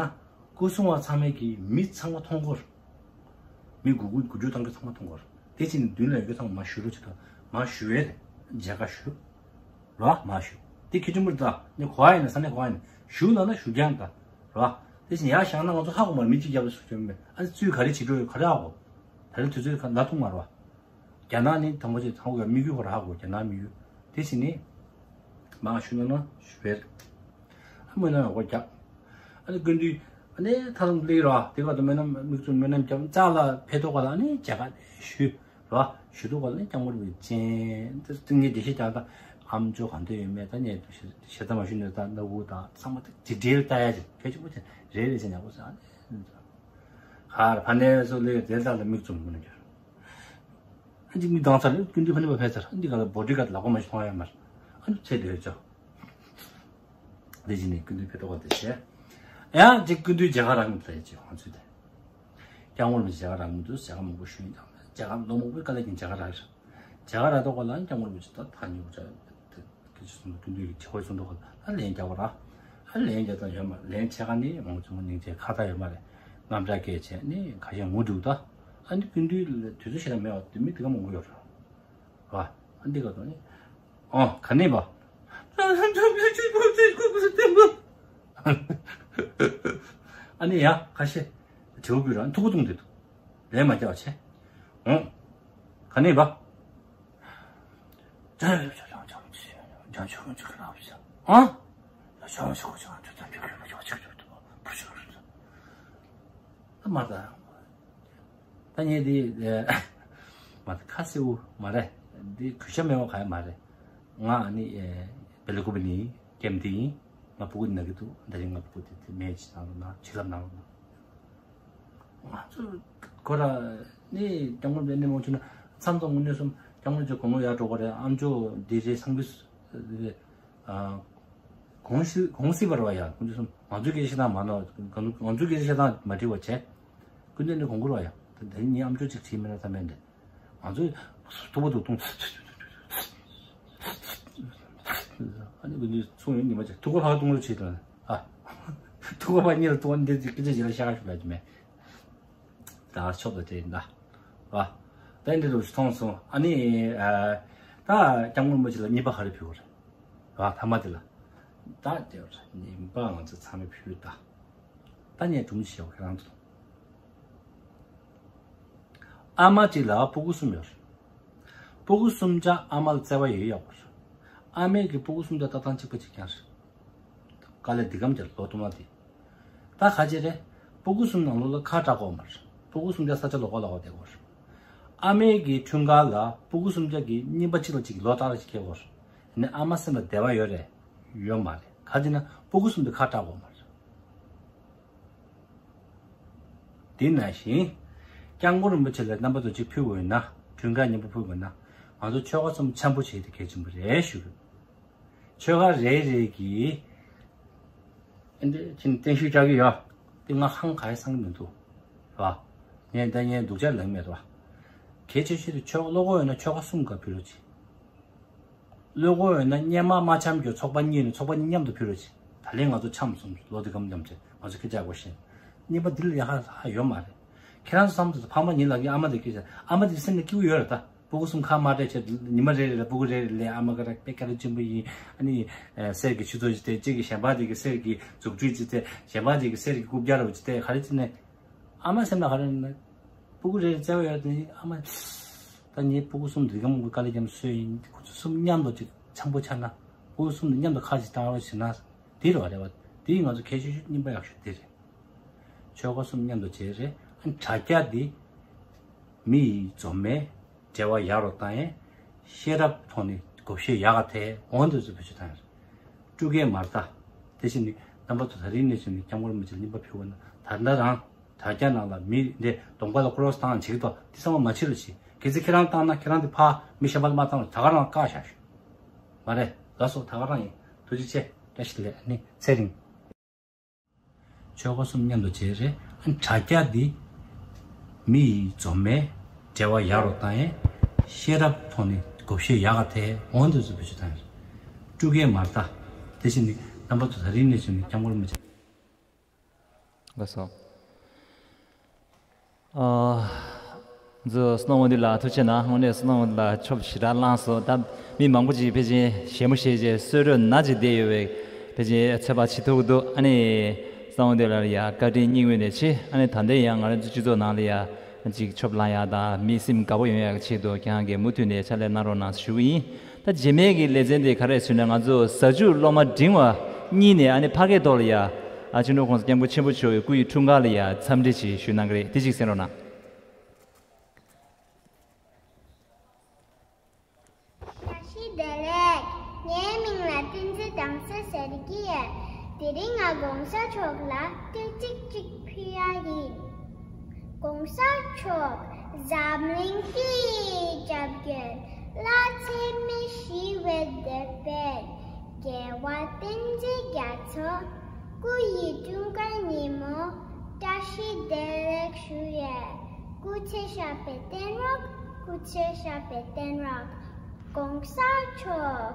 སྐུ་སྲུང་བ་ཚང་མས་ཀྱི་མི་ཚང་མ་མཐོང་གོ། མི་དགུ་དགུ་དགུ་བཅུ་ཐམ་གི་ཚང་མ་མཐོང་གོ། དེ་ཕྱིན་མདུན་ལ་ཡོད་རྒྱུ་ཚང་མ་ཞུ་རོགས་བྱེད་དོ། མ་ཞུ་བས་རེད། མཇལ་ཁ་ཞུ། རོ་མ་ཞུ། དེ་ཁྱི་ཆུང་པོར་ད་ནི་གོ་བ་ཡིན་ན་ས་ནས་གོ་བ་ཡིན་ན་ཞུ་ལ་ན་ཞུ་རྒྱང་ད། རོ། དེ་བཞིན་ཡར་བཞག་ན་ང་ཚོ་ཧ་གོ་མར་མི་གཅིག་རྒྱབ་ལ་སུ་བྱོན་མེད་ཨ་ནི་ཚུལ་ག་རེ་བྱེད་འགྲོ་ཡོད་ག་རེ་ཧ་གོ། ད་རེ་དུས་ཚོད་ག་ན་ཐུང་མ་རོ། རྒྱ་ནག་ནི་དང་པོ་ཆེ་ཚང་གི་དམིགས་ཡུལ་ག་རེ་ཧ་གོ་རྒྱ་ནག་དམིགས་ཡུལ། དེ་བཞིན་ནི། མ་ཞུ་ན་ན་ཞུ་བས། ཨ་མོ་ན་འོ་རྒྱག་ཨ་ནི་ཀུན་དུས་ཨ་ནི་ཐ་ལམ་ལེགས་རོ་དེ་ག་དུ་མོན་ནམ་དམིགས་བཙུན་མོན་ནམ་རྒྱབ་རྩ་ལ་ཕེ་ཐོག་ག་ལ་ཨ་ནི་རྒྱ་ག་ཞུ། རོ། ཞུ་དུ་ག་ལ་སྐྱབས་མགོན་རིན་པོ་ཆེ་ཏིང་ངེ་བདེ་ཤེས་ཀྱང་དང་ཨམ་ཅོག་གང་དུ་ཡོད་མེད་ད་ཉེ་དུ་ཞེ་ད་མ་ཞུ་ནས་ད་ན་བུ་དང་ཚང་མ་དེ་འབྲེལ་ལྟ་ཡ་ཅིག་ཕལ་ཆེར་པོ་ཅིག་རེ་རེ་བྱས་ཉག་པོ་ཟ་ཧར་ཕ་ནས་སོ་ལེ་དེ་ལྟ་ལ་མིག་བཙུམ་དགོས་ན་འགྱུར། ཨ་ཅིག་མིག་གདངས་ཚར་ཀུན་དུས་ཕ་ནི་པ་ཕེ་ཚར་འདི་ག་ལ་བོ་ཏི་ག་ལ་གོ་མ་ཞིག་མཐོང་ཡ་མར་ཨ་ནི་ཚེ་དེ་ཡོད་ཅོག་དེ་བཞིན་ནི་ཀུན་དུས་ཕེ་ཏོག་པ་དེ་བྱས། ཡང་ཅིག་ཀུན་དུས་རྒྱ་གར་རང་གི་ལས་ཅིག་ཧོན་ཚུལ་དེ། སྐྱབས་མགོན་རིན་པོ་ཆེ་རྒྱ་གར་རང་མི་འདུག་རྒྱ་གར་མང་པོ་ཞུས་ཡིན་ཀྱང་རྒྱ་གར་ལོ་མང་པོའི་དཀའ་ལས་ཀྱིན་རྒྱ་གར་རག་རེད། རྒྱ་གར་རག་ཐོག་ག་ལ་སྐྱབས་མགོན་རིན་པོ་ཆེ་ད་ཐག་ཉེ་བོ་འདྲ་ཀུན་དུས་ཀྱི་ཆེ་བའི་ཚོགས་འདུ་ག་ལ་ལན་རྒྱག་པ་ར། ཨ་ལན་རྒྱག་ད་ཡོད་མ་ལན་ཆེ་ག་ནི་མང་ཆུང་སྙིང་རྗེ་ཁ་ད་ཡོད་མ་རེད། རྔམ་སྐྲག་སྐད་བྱས་ནི་ཁ་ཞེ་ངུ་འདུག་ད། ཨ་ནི་ཀུན་དུས་དུས་ཚོད་ཞེ་དྲག་མེད་པ་དེ་མི་དེ་ག་མང་པོ་ཡོད་རེད། བ། ཨ་འདི་ག་དང་ནི། ཨོ། ག་ནི་བ། ཨ་ནི་ཡ་ཁ་ཤས། དྲེའུ་བུ་རང་ཐུག་གུ་བཏུང་དེ་འདུག་ལན་མ་རྒྱག་བྱས། ཨོ། ག་ནི་བ། ཨ་འདི་ག་དང་ནི། ཨོ། ག་ནི་བ། ཨ་འདི་ག་དང་ནི། ཨ། ཡ་ཤོག་ཤོག་ཤོག་ཅོ་ཅོ་ཅོ་ཅོ་ཅོ་ཅོ་ཅོ་ཅོ་བུ་ཤོག་ཤོག་ད་མ་ད། ད་ངས་དེ་མ་ད་ཁ་སེའུ་མ་རེད། འདི་གུས་ཞབས་མེད་པ་ག་ཡ་མ་རེད། ང་ཨ་ནི་བེ་ལི་ཀུ་པི་ནི་ཀེམ་དེ་ཡིན། ང་ཕྲུ་གུ་ན་གི་འདུག་ད་རིང་ང་ཕྲུ་གུ་དེ་དེ་མེད་ཅི་ནང་ལོ་ན་ཕྱི་ལབ་ནང་ལོ་ན། ང་ཚོ་ཁོ་ར་ནི་སྐྱབས་མགོན་པའི་ནི་མོ་ཆུ་ན་མཚམས་དང་དངོས་གནས་སོམ་སྐྱབས་མགོན་ཆུ་གོང་མོ་ཡར་འགྲོ་གི་རེད། ཨམ་ཅོག་འདི་རེད་སང་གི་གོང་སྲིད་གོང་སྲིད་པར་བ་ཡ་ཀུན་ཚོ་སོམ་ང་ཚོའི་སྐད་ཆ་དང་མ་ནོ་ང་ཚོའི་སྐད་ཆ་དང་མ་འདྲི་བ་བྱས་ཀུན་ཚོ་ནི་གོང་བཀུར་བ་ཡ་ད་ནི་ཨམ་ཅོག་ཅིག་བྲིས་མེད་ན་ད་མེད་འདི། ང་ཚོས་ཐུག་པ་འདུག་གཏོང་། ཨ་ནི་འདི་ཚོང་ཡོང་ཉི་མ་ཅིག་ཐུག་པ་ཕར་གཏོང་རོགས་བྱེད་དང་ཨ། ཐུག་པ་ཕར་གཉེར་ཐུག་པ་འདི་སྐད་ཆ་ཞིག་ལ་ཤ་ཁ་ཞུ་ཡ་ཅིག་མེད། ད་ཆོག་པ་དེ་ཡིན་ད། ཨ། ད་འདི་རུ་མཐོང་སོང་ཨ་ནི། ད་སྐྱབས་མགོན་རིན་པོ་ཆེ་ལ་གཉིས་པ་ག་རེ་ཕུལ་བ་རེད། ཨ་ཐ་མ་དེ་ལ། ད་དེ་གཉིས་པ་ང་ཚོ་ཚང་མས་ཕུལ་ད། ད་ངས་སྒྲུང་བཤད་པ་ཁྱེད་རང་ཚོ། ཨ་མ་གཅིག་ལ་སྤུ་གུ་གསུམ་ཡོད་རེད། སྤུ་གུ་གསུམ་ཆ་ཨ་མ་ལ་བརྩེ་བ་ཡོད་ཡོད་པ་རེད། ཨ་མས་ཀྱི་སྤུ་གུ་གསུམ་ཆ་ལྟ་སྟངས་གཅིག་པ་གཅིག་རྐྱང་རེད། དཀའ་ལས་འདི་གམ་ཅར་ལོ་ཐོ་མ་དེ། ད་ག་ཅི་རེད། སྤུ་གུ་གསུམ་ནང་ལོགས་ལ་ཁ་གྲག་གོ་མ་རེད། སྤུ་གུ་གསུམ་ཆ་ས་ཆ་ལོགས་ཀ་ལོགས་ཀ་བསྡད་གོ་རེད། ཨ་མས་ཀྱི་འཁྲུངས་སྐར་ལ་སྤུ་གུ་གསུམ་ཆ་གི་གཉིས་པ་གཅིག་ལ་གཅིག་ལོ་ལྟར་ཞིག་ཁེལ་གོ་རེད། ནི་ཨ་མ་སེམས་ལ་བདེ་བ་ཡོད་རེད། ཡོད་མ་རེད། ག་ཅི་ན་སྤུ་གུ་གསུམ་དེ་ཁ་གྲག་གོ་མ་རེད། དེ་ནང་བཞིན། སྐྱབས་མགོན་རིན་པོ་ཆེ་ལ་རྣམ་པ་ཚོ་གཅིག་ཕུལ་དགོས་ཡོད་ན། འཁྲུངས་སྐར་སྙིང་པོ་ཕུལ་དགོས་ན། ང་ཚོ་ཆོལ་ཁ་གསུམ་འཆམ་པོ་བྱེད་དེ་གལ་ཆེན་པོ་རེད་ཞུ་གི། ཆོལ་ཁ་རེ་རེ་གིས། ཨེ་འདི་ཕྱིན་བརྟན་བཞུགས་རྒྱག་གི་ཡོད། དེ་ང་ཧང་ག་ཡ་སང་གི་མི་འདུག་རེད་བ། ངས་ད་ངས་སྡུག་ཅག་ལབ་མེད་རེད་བ། གལ་ཆེ་ཤོས་དེ་ཆོལ་ཁ་བློ་ཁོག་ཡོད་ན་ཆོལ་ཁ་གསུམ་ག་ཕུལ་རོགས་གྱིས། བློ་ཁོག་ཡོད་ན་སྔོན་མ་མ་འཆམ་རྒྱུ་ཚོགས་པ་གཉིས་ནས་ཚོགས་པ་གཉིས་མཉམ་དུ་ཕུལ་རོགས་གྱིས། ད་ལན་ང་ཚོ་འཆམ་སོང་ལོ་དེ་གམ་མཉམ་བྱས་ང་ཚོ་སྐད་ཆ་གོ་ཤེས། གཉིས་པ་འདི་ལ་ཡ་ཧ་ཧ་ཡོད་མ་རེད། ཁྱེད་རང་ཚོ་བསམ་ཚོད་ཕ་མ་ཉིད་ལ་གི་ཨ་མ་དེ་སྐད་ཆ་ཨ་མ་དེ་སེམས་ལ་སྐྱིད་པོ་ཡོད་རེད་ད། སྤུ་གུ་གསུམ་ཁ་མ་བྲལ་བྱས་ཉི་མ་རེ་རེ་ལ་སྤུ་གུ་རེ་རེ་ལས་ཨ་མ་ག་ར་དཔེ་སྐད་ཆ་ཆེན་པོ་ཡིན། ཨ་ནི་གསེར་གྱི་ཆུ་ཚོད་ཅིག་སྟེར་གཅིག་གི་གཞན་པ་དེ་གི་གསེར་གྱི་མཛུབ་ཁྲུས་ཅིག་སྟེར་གཞན་པ་དེ་གི་གསེར་གྱི་རྐུབ་བཀྱག་རུ་ཅིག་སྟེར་ག་རེ་ཅིག་ནས། ཨ་མ་སེམས་ལ་ག་རེ་ན། སྤུ་གུ་རེ་རེ་བརྩེ་བ་ཡོད་དེ་ཨ་མ། ད་ངའི་སྤུ་གུ་གསུམ་འདི་གམ་གུ་དཀའ་ལས་རྒྱབ་སོས་ཡིན་ཁོ་ཚོ་གསུམ་མཉམ་དུ་ཅིག་འཆམ་པོ་ཆགས་ན། སྤུ་གུ་གསུམ་དུ་མཉམ་དུ་ཁ་ཅིག་བཏང་རོགས་བྱེད་ན། དེ་རེད་བ་རེད་བ། དེ་ང་ཚོ་གལ་ཆེ་ཤོས་རྙིང་པ་ཡག་ཤོས་དེ་རེད། ཆོལ་ཁ་གསུམ་མཉམ་དུ་བྱེད་རེད། ཨ་དྲ་རྒྱ་འདི། མི་ཡི་འཛོམས་མེད་འབྲེལ་བ་ཡག་རུ་བཏང་ཡས། ཤེས་རབ་ཐོག་ནས་བགོ་བཤའ་ཡག་ག་ཐེ་འོང་དུ་ཚོ་བེད་སྤྱོད་བཏང་ཡས། སྤྲུལ་སྐད་མར་ལྟ། དེ་བཞིན་ནི་རྣམ་པ་ཚོ་ད་རིང་ནས་བཟུང་ནས་སྐྱབས་མགོན་རིན་པོ་ཆེ་ལ་རྙིང་པ་ཕུལ་བ་ན་ད་ལྟ་རང་དྲ་རྒྱ་ནང་ལ་མི་འདི་གདོང་པ་ལ་ཀོ་རོ་སི་བཏང་བྱེད་ཀྱི་འདུག་དེ་ཚང་མ་མ་བྱེད་རོགས་བྱེད། གལ་སྲིད་ཁྱེད་རང་བཏང་ན་ཁྱེད་རང་དེ་ཕ་མི་གཞན་པ་ལ་མ་བཏང་རོགས་ད་ག་རང་བཀག་བཞག་ཞུ། མ་རེད་ལགས་སོ་ད་ག་རང་ཡིན། ཐུགས་རྗེ་ཆེ་བཀྲ་ཤིས་བདེ་ལེགས་ཨ་ནི་ཚེ་རིང་། ཆོལ་ཁ་གསུམ་མཉམ་དུ་བྱས་རེད། ཨ་དྲ་རྒྱ་འདི་མི་ཡི་འཛོམས་མེད་འབྲེལ་བ་ཡག་རུ་བཏང་ཡས། ཤེས་རབ་ཐོག་ནས་བགོ་བཤའ་ཡག་ག་ཐེ་འོང་དུ་ཚོ་བེད་སྤྱོད་བཏང་ཡས། སྤྲུལ་སྐད་མར་ལྟ། དེ་བཞིན་ནི་རྣམ་པ་ཚོ་ད་རིང་ནས་བཟུང་ནས་སྐྱབས་མགོན་རིན་པོ་ཆེ། ལགས་སོ། ཨ། ཚོ་སྣང་བ་འདི་ལ་ཐུགས་རྗེ་གནང་། དངོས་གནས་སྣང་བ་འདི་ལ་ཆོབ་ཞེ་དྲག་བླངས་སོང་། ད་མི་མང་པོ་ཅིག་ཕལ་ཆེར་ཞེ་མོ་ཞེ་ཅེས་གསོལ་རོགས་ན་ཅིག་བསྡད་ཡོད་པའི་ཕལ་ཆེར་ཚོད་དཔག་བྱེད་ཐུབ་ཀྱི་འདུག་ཨ་ནི་སྣང་བ་འདི་ལ་ཡ་བཀའ་དྲིན་སྙིང་དབུས་ནས་ཆེ། ཨ་ནི་ད་ལྟ་ཡང་ང་རང་ཚོ་སྤྱི་ཚོགས་ནང་ལ་ཡ་ཅིག་ཆོབ་བླངས་ཡག་དང་མི་སེམས་དགའ་པོ་ཡོང་ཡག་གི་ཆེད་དུ་ཁྱེད་རང་གིས་མུ་མཐུད་ནས་ཕྱག་ལས་གནང་རོགས་གནང་ཞུ་གི་ཡིན། ད་རྗེས་མའི་གི་ལེ་ཚན་དེ་ག་རེ་ཟེར་ན་ང་ཚོ་ཟ་ཆུ་སློབ་མ་འབྲིང་བ་གཉིས་ནས་ཨ་ནི་ཕ་སྐད་ཐོག་ལ་ཡ། ཨ་སྤྱི་ནོར་༸གོང་ས་༸སྐྱབས་མགོན་ཆེན་པོ་མཆོག་གི་སྐུ་ཡི་འཁྲུངས་སྐར་ལ་ཡ་འཚམས་འདྲི་ཅིག་ཞུ་གནང་གི་རེད། དེ་ཅིག་གསན་རོགས་གནང་། བཀྲ་ཤིས་བདེ་ལེགས། ངའི་མིང་ལ་བསྟན་འཛིན་དྭངས་གསལ་ཟེར་གྱི་ཡོད། དེ་རིང་ང་༸གོང་ས་མཆོག་ལ་ཏིལ་ཙིག་ཅིག་ཕུལ་ཡ་ཡིན། ༸གོང་ས་མཆོག་འཛམ་གླིང་སྐྱབས་མགོན། ལྷ་ཚེ་མི་ཤི་བའི་དེད་དཔོན། རྒྱལ་བ་བསྟན་འཛིན་རྒྱ་མཚོ། སྐུ་ཡི་འཁྲུངས་སྐར་ཉིན་མོ། བཀྲ་ཤིས་བདེ་ལེགས་ཞུ་ཡས། སྐུ་ཚེ་ཞབས་པད་བརྟན་རོགས། སྐུ་ཚེ་ཞབས་པད་བརྟན་རོགས། ༸གོང་ས་མཆོག་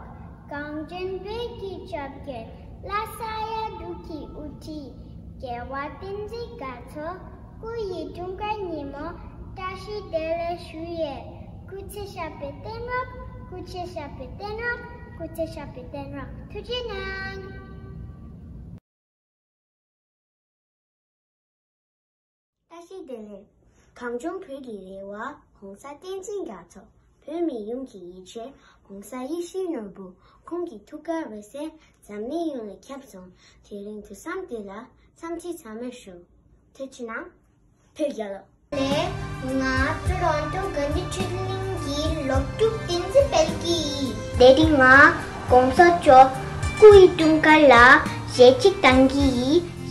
གངས་ཅན་བོད་ཀྱི་སྐྱབས་མགོན། ལྷ་ས་ཡ་འབྲུག་གི་དབུ་ཁྲིད། རྒྱལ་བ་བསྟན་འཛིན་རྒྱ་མཚོ། སྐུ་ཡི་འཁྲུངས་སྐར་ཉིན་མོ། བཀྲ་ཤིས་བདེ་ལེགས་ཞུ་ཡས། སྐུ་ཚེ་ཞབས་པད་བརྟན་རོགས། སྐུ་ཚེ་ཞབས་པད་བརྟན་རོགས། སྐུ་ཚེ་ཞབས་པད་བརྟན་རོགས། ཐུགས་རྗེ་གནང་། བཀྲ་ཤིས་བདེ་ལེགས། གངས་ལྗོངས་བོད་ཀྱི་རེ་བ་༸གོང་ས་བསྟན་འཛིན་རྒྱ་མཚོ། བོད་མི་ཡོངས་ཀྱི་ཡིད་ཆེས་༸གོང་ས་ཡིད་བཞིན་ནོར་བུ་ཁོང་གི་ཐུགས་ཀར་འོད་ཟེར་འཛམ་གླིང་ཡོངས་ལ་ཁྱབ་སོང་། དེ་རིང་ཐུགས་བསམ་དེ་ལ་འཚམས་འདྲི་ཚང་མས་ཞུ། ཐུགས་རྗེ་གནང་། བོད་རྒྱལ་ལོ། ལགས། ང་ཊོ་རོན་ཊོ་དགའ་ལྡན་ཆོས་གླིང་གི་སློབ་ཕྲུག་བསྟན་འཛིན་དཔལ་སྐྱིད་ཡིན། དེ་རིང་ང་༸གོང་ས་མཆོག་སྐུ་ཡི་དུང་དཀར་ལ་གཞས་གཅིག་བཏང་གི་ཡིན།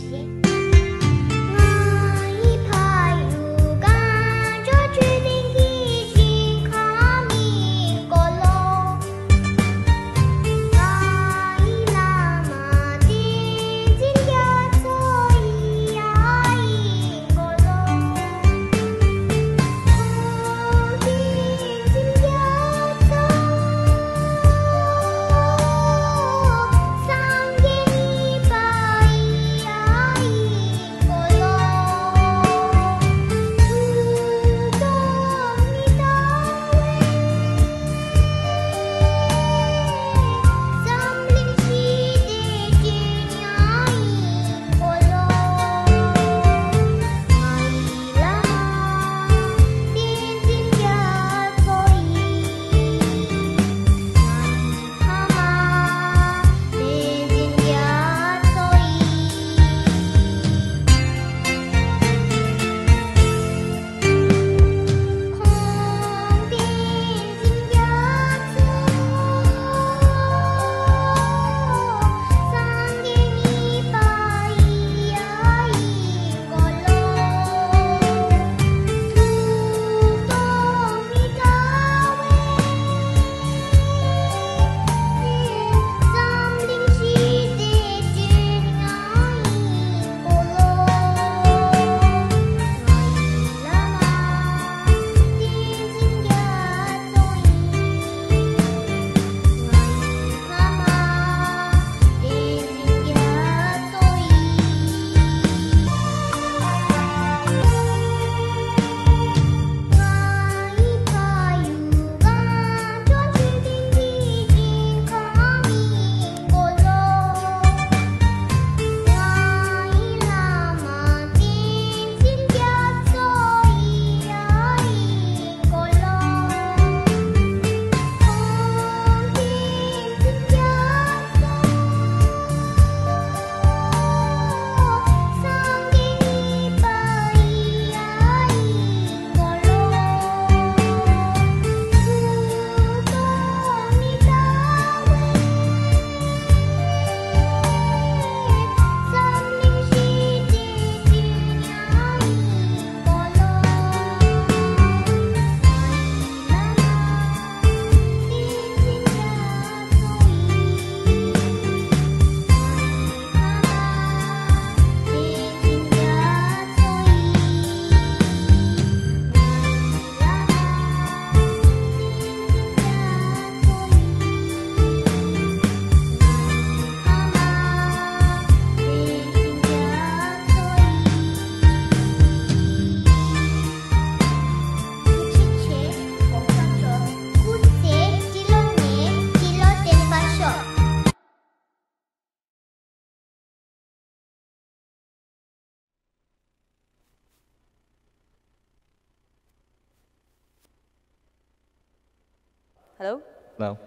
Hello? Hello.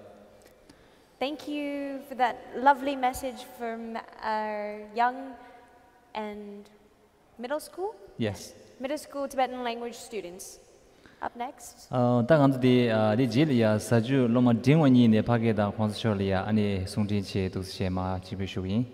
Thank you for that lovely message from our young and middle school? Yes. Middle school Tibetan language students. Up next. ཨ། ད་ང་ཚོ་དེ། ཨ། དེ་རྗེས་ལ་ཡ་ཟ་ཆུ་སློབ་མ་འབྲིང་བ་གཉིས་ནས་ཕ་སྐད་དང་༸གོང་ས་མཆོག་ལ་ཡ་ཨ་ནི་གསུང་འཕྲིན་ཆེད་དུ་ཞེས་མ་སྤྱི་འབོད་ཞུ་གི་ཡིན།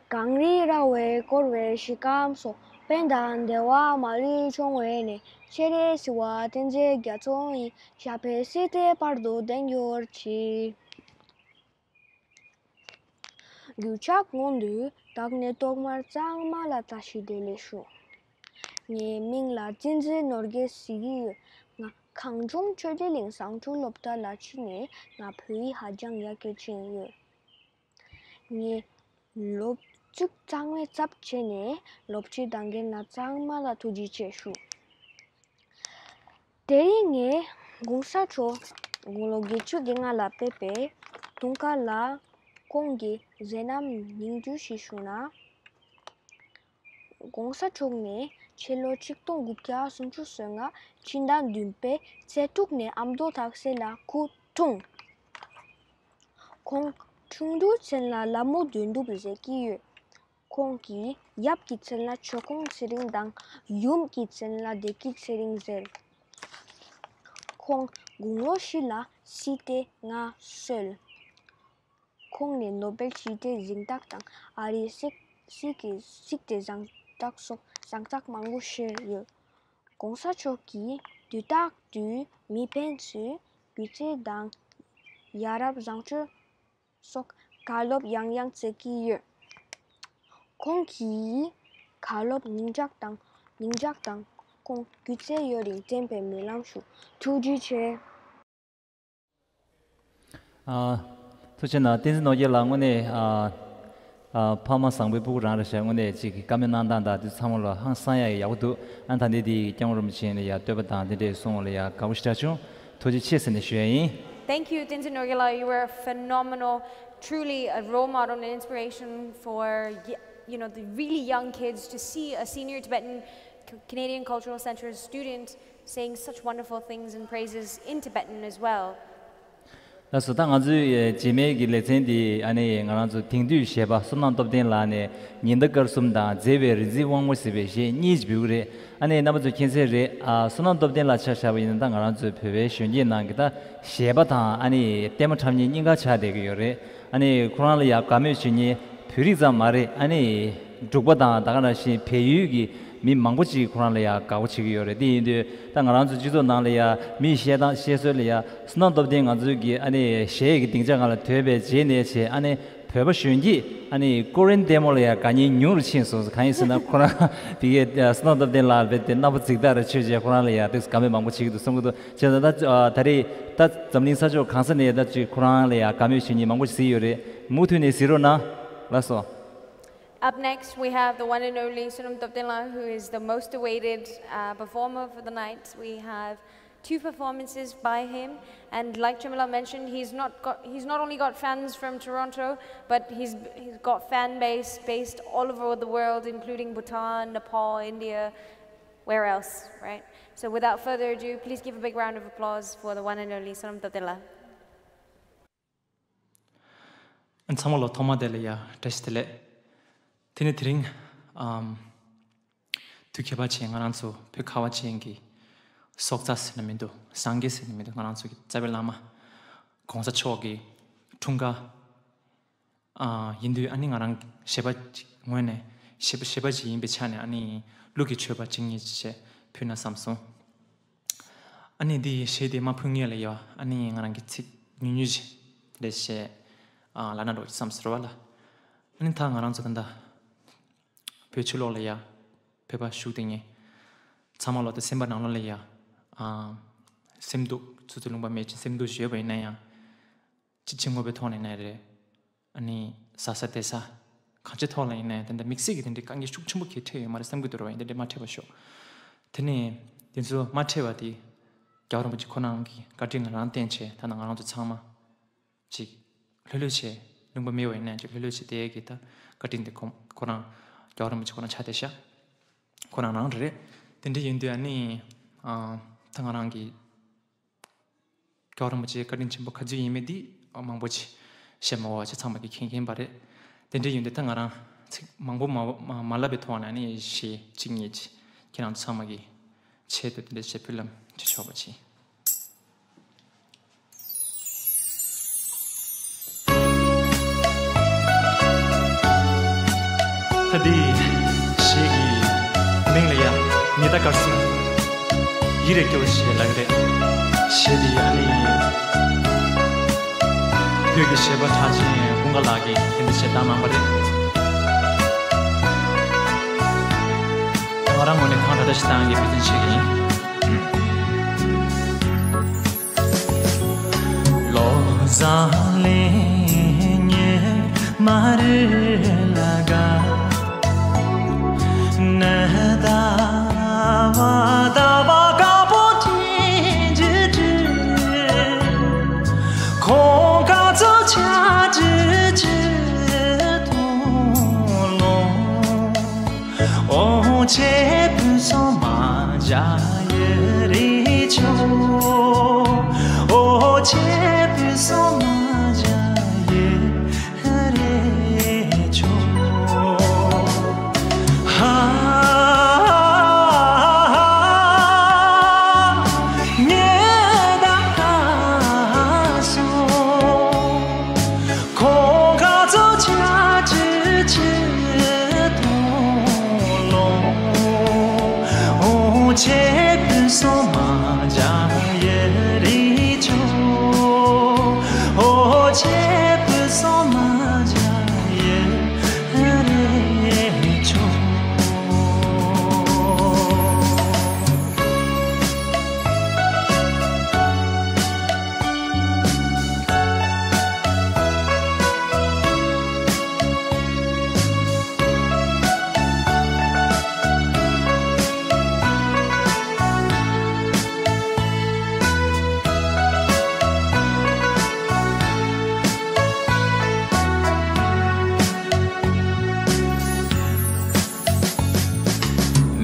གངས་རིའི་ར་བས་བསྐོར་བའི་ཞིང་ཁམས་སུ། ཕན་དང་བདེ་བ་མ་ལུས་འབྱུང་བའི་གནས། སྤྱན་རས་གཟིགས་དབང་བསྟན་འཛིན་རྒྱ་མཚོ་ཡི། ཞབས་པད་སྲིད་མཐའི་བར་དུ་བརྟན་གྱུར་ཅིག་གུས་ཕྱག་སྔོན་དུ་བདག་ནི་ཐོག་མར་གཙང་མ་ལ་བཀྲ་ཤིས་བདེ་ལེགས་ཞུ། ངའི་མིང་ལ་བསྟན་འཛིན་ནོར་རྒྱས་ཟེར་གྱི་ཡོད། ང་གངས་ལྗོངས་ཆོས་ལྡན་གླིང་བཟང་སྤྲུལ་སློབ་གྲྭ་ལ་ཕྱིན་ནས་ང་བོད་ཡིག་ཧ་ཅང་ཡག་གི་ཤེས་ཀྱི་ཡོད། ངས་སློབ་ཚིགས་གཙང་མའི་ཚབ་བྱས་ནས་སློབ་ཁྲིད་གནང་མཁན་ལ་གཙང་མ་ལ་ཐུགས་རྗེ་ཆེ་ཞུ། དེ་རིང་ངས་༸གོང་ས་མཆོག་དགུང་ལོ་བརྒྱད་ཅུ་གྱ་ལྔ་ལ་ཕེབས་པའི་དུང་དཀར་ལ་ཁོང་གི་མཛད་རྣམ་སྙིང་བསྡུས་ཤིག་ཞུ་ན། ༸གོང་ས་མཆོག་ནས་ ཕྱི་ལོ་ཆིག་སྟོང་དགུ་བརྒྱ་སུམ་ཅུ་སོ་ལྔ་ཕྱི་ཟླ་བདུན་པའི་ཚེས་དྲུག་ནས་ཨ་མདོ་སྟག་སེ་ལ་སྐུ་འཁྲུངས། ཁོང་འཁྲུངས་དུས་མཚན་ལ་ལྷ་མོ་དོན་གྲུབ་ཟེར་གྱི་ཡོད། ཁོང་གི་ཡབ་ཀྱི་མཚན་ལ་ཆོས་འཁོར་ཚེ་རིང་དང་ཡུམ་གྱི་མཚན་ལ་བདེ་སྐྱིད་ཚེ་རིང་ཟེར། ཁོང་དགུང་ལོ་བཞི་ལ་སྲིད་དེ་མངའ་གསོལ། ཁོང་ནས་ནོ་བེལ་ཞི་བདེའི་གཟེངས་རྟགས་དང་ཨ་རིའི་སྲིད་སྲིད་ཀྱི་སྲིད་དེ་གཟེངས་རྟགས་སོགས་གཟེངས་རྟགས་མང་པོ་བཞེས་ཡོད། ༸གོང་ས་མཆོག་གིས་དུས་རྟག་ཏུ་མི་ཕན་ཚུན་སྒྱུ་རྩལ་དང་ཡ་རབས་བཟང་སྤྱོད་སོགས་བཀའ་སློབ་ཡང་ཡང་བསྩལ་གྱི་ཡོད། ཁོང་གིས་བཀའ་སློབ་སྙིང་བཅངས་དང་སྙིང་བཅངས་དང་ཁོང་སྒྱུ་རྩལ་ཡུན་རིང་བརྟན་པའི་སྨོན་ལམ་ཞུ། ཐུགས་རྗེ་ཆེ། ཨ། ཐུགས་རྗེ་གནང་། བསྟན་འཛིན་ནོར་རྒྱས་ལགས་དངོས་གནས་ཨ། ཨ། ཕ་མ་བཟང་པོའི་སྤུ་གུ་རང་རེད་ཤག་དངོས་གནས་ཅིག་གི་བཀའ་མོལ་གནང་སྟངས་དང་དུས་ཚང་མ་ལ་ཧང་སང་ཡག་ཡག་པོ་འདུག་ཨ་ད་འདི་དེ་སྐྱབས་མགོན་རིན་པོ་ཆེ་ནས་ཡ་བསྟོད་པ་དང་དེ་འདྲས་གསུངས་པ་ལ་ཡ་དགའ་པོ་ཞེ་དྲག་བྱུང་། ཐུགས་རྗེ་ཆེ་ཟེར་ནས་ཞུ་ཡ་ཡིན། Thank you, Tenzin Norgay. You were a phenomenal, truly a role model and inspiration for y- you know, the really young kids to see a senior Tibetan C- Canadian Cultural Centre student saying such wonderful things and praises in Tibetan as well. ལགས་སོ། ད་ང་ཚོའི་རྗེས་མའི་གི་ལེ་ཚན་འདི་ཨ་ནི་ང་རང་ཚོ་དེང་དུས་གཞས་པ་བསོད་ནམས་སྟོབས་ལྡན་ལགས་ནས་ཉི་ཟླ་སྐར་གསུམ་དང་མཛེས་པའི་རི་འཛེག་དབང་མོ་ཟེར་བའི་གཞས་གཉིས་ཅིག་འབུལ་གི་རེད། ཨ་ནི་རྣམ་པ་ཚོས་མཁྱེན་གསལ་རེད། ཨ། བསོད་ནམས་སྟོབས་ལྡན་ལགས་ཆ་བཞག་པ་ཡིན་ན་ད་ང་རང་ཚོའི་བོད་པའི་གཞོན་སྐྱེས་ནང་གི་ད་གཞས་པ་དང་ཨ་ནི་ལྟད་མོ་འཁྲབ་མཁན་གཉིས་ཀ་ཆགས་བསྡད་ཀྱི་ཡོད་རེད། ཨ་ནི་ཁོ་རང་ལ་ཡ་དགའ་མོས་བྱེད་མཁན་བོད་རིགས་ཙམ་མ་རེད། ཨ་ནི་འབྲུག་པ་དང་ད་ག་ནང་བཞིན་བལ་ཡུལ་གྱི་མི་མང་པོ་ཅིག་ཁོ་རང་ལ་ཡ་དགའ་པོ་བྱེད་ཀྱི་ཡོད་རེད། དེ་ཡིན་དུས་ད་ང་རང་ཚོ་སྤྱི་ཚོགས་ནང་ལ་ཡ་མིས་བཤད་སྟངས་བཤད་སྲོལ་ལ་ཡ་བསོད་ནམས་སྟོབས་ལྡན་ང་ཚོའི་གི་ཨ་ནི་གཞས་ཀྱི་སྡིངས་ཆ་སྒང་ལ་ཐོན་པའི་རྗེས་ནས་བྱས་ཨ་ནི་བོད་པ་གཞོན་སྐྱེས་ཨ་ནི་ཀོ་རིན་ལྟད་མོ་ལ་ཡ་དགའ་མཁན་ཉུང་རུ་ཕྱིན་སོང་། གང་ཡིན་ཟེར་ན་ཁོ་རང་དེ་གའི་བསོད་ནམས་སྟོབས་ལྡན་ལགས་རྦད་དེ་རྣམ་པ་རྫིག་ཐག་རེ་ཆོད་བྱས་ཁོ་རང་ལ་ཡ་དེ་དགའ་མོས་མང་པོ་བྱེད་ཀྱི་འདུག་བསམ་གྱི་འདུག་བྱས་ཙང་ད་ད་རེས་ད་འཛམ་གླིང་ས་ཕྱོགས་གང་ས་ནས་ད་ཅིག་ཁོ་རང་ལ་ཡ་དགའ་མོས་བྱེད་མཁན་མང་པོ་ཞིག་གཟིགས་ཡོད་རེད། མུ་མཐུད་ནས་གཟིགས་རོགས་གནང་། ལགས་སོ། Up next, we have the one and only Sonam Toptenla, who is the most awaited uh, performer for the night. We have two performances by him, and like Chamila mentioned, he's not got, he's not only got fans from Toronto, but he's he's got fan base based all over the world, including Bhutan, Nepal, India, where else, right? So without further ado, please give a big round of applause for the one and only Sonam Toptenla. ཚང་མ་ལ་ཐོག་མ་དེ་ལ་ཡ་བཀྲ་ཤིས་བདེ་ལེགས། དེ་ནས་དེ་རིང་ཨམ། དུས་ཁྱད་པར་ཅན་ང་རང་ཚོ་བོད་ཁ་བ་ཅན་གྱི་སྲོག་རྩ་ཟེར་ན་མི་འདུག་སངས་རྒྱས་ཟེར་ན་མི་འདུག་ང་རང་ཚོ་གི་རྩ་བའི་བླ་མ་༸གོང་ས་མཆོག་གི་འཁྲུངས་སྐར་ཨ། ཡིན་དུས་ཨ་ནི་ང་རང་གཞས་པ་ཅིག་ངོས་ནས་གཞས་པ་གཞས་པ་ཅིག་ཡིན་པའི་ཆ་ནས་ཨ་ནི་གླུ་གི་མཆོད་པ་ཅིག་ངས་ཅིག་བྱས་ཕུལ་ན་བསམ་སོང་། ཨ་ནི་འདི་གཞས་དེ་མ་ཕུལ་སྔོན་ལ་ཡ་ཨ་ནི་ང་རང་གི་ཚིག་ཉུང་ཉུང་ཅིག་དེ་བཤད་ཨ། ལབ་ན་འགྲོ་བསམ་ཟེར་བ་ལ། ཨ་ནི་ད་ང་རང་ཚོ་ད་ལྟ་བོད་ཕྱི་ལོགས་ལ་ཡ་བོད་པ་བཞུགས་བསྡད་མཁན་ཚང་མ་ལོ་དེ་སེམས་པ་ནང་ལོགས་ལ་ཡ་ཨ། སེམས་སྡུག་ཚུར་ཚུར་ལུང་པ་མེད་ཅིང་སེམས་སྡུག་ཞེ་པོ་ཡིན་ན་ཡང་ཅི་བྱེད་དངོས་པོའི་ཐོག་ནས་ཡིན་ན་རེད། ཨ་ནི་ཟ་ས་བསྡད་ས་གང་ཅིའི་ཐོག་ལ་ཡིན་ན་ཡང་དེ་འདྲ་དམིགས་བསལ་གྱི་དེ་འདྲའི་དཀའ་ངལ་ཤུགས་ཆེན་པོ་གང་འཕྲད་ཡོད་མ་རེད་བསམ་གྱི་འདུག་ར་བ། ཡིན་དེ་འདྲ་མ་འཕྲད་པ་ཤོག་དེ་ནས་དེ་ཚོ་མ་འཕྲད་པ་དེ་རྒྱལ་བ་རིན་པོ་ཆེ་ཁོ་རང་གི་བཀའ་དྲིན་ང་རང་བརྟེན་བྱས་ད་ནང་ང་རང་ཚོ་ཚང་མ་ཅིག་ལྷོད་ལྷོད་བྱས་ལུང་པ་མེད་པ་ཡིན་ན་ཡང་ཅིག་ལྷོད་ལྷོད་བྱས་བསྡད་ཡས་ཀྱི་ད་བཀའ་དྲིན་དེ་ཁོ་ཁོ་རང་རྒྱལ་བ་རིན་པོ་ཆེ་ཁོ་རང་ཆགས་བསྡད་ཤག་ཁོ་རང་རང་རེད། དེ་འདྲ་ཡིན་དུས་ཨ་ནི་ཨ། ད་ང་རང་གི་རྒྱལ་བ་རིན་པོ་ཆེའི་བཀའ་དྲིན་ཆེན་པོ་ག་ཚོད་ཡིན་མིན་འདི་མང་པོ་ཅིག་བཤད་མ་དགོས་པ་ཅིག་ཚང་མ་གིས་མཁྱེན་མཁྱེན་པ་རེད། དེ་འདྲ་ཡིན་དུས་ད་ང་རང་ཚིག་མང་པོ་མ་མ་མ་ལབ་པའི་ཐོག་ནས་ནི་གཞས་གཅིག་གཉིས་ཅིག་ཁྱེད་རང་ཚོ་ཚང་མ་གི་ཆེད་དུ་དེ་འདྲ་བྱས་ཕུལ་ལམ་བྱེད་ཆོག་པ་ཅིག་ད་འདི་གཞས་ཀྱི་མིང་ལ་ཡ་ཉི་ཟླ་སྐར་གསུམ་ཡིད་རེ་སྐྱོ་ཞེས་ལབ་ཀྱི་རེད། གཞས་འདི་ཨ་ནི་བོད་ཀྱི་གཞས་པ་གྲགས་ཅན་ཀུན་དགའ་ལགས་ཀྱིས་དེ་འདྲ་བྱས་བཏང་གནང་བ་རེད། ང་རང་ངོས་ནས་གང་དྲག་དྲག་ཞིག་བཏང་གི་འབད་བརྩོན་བྱེད་ཀྱི་ཡིན།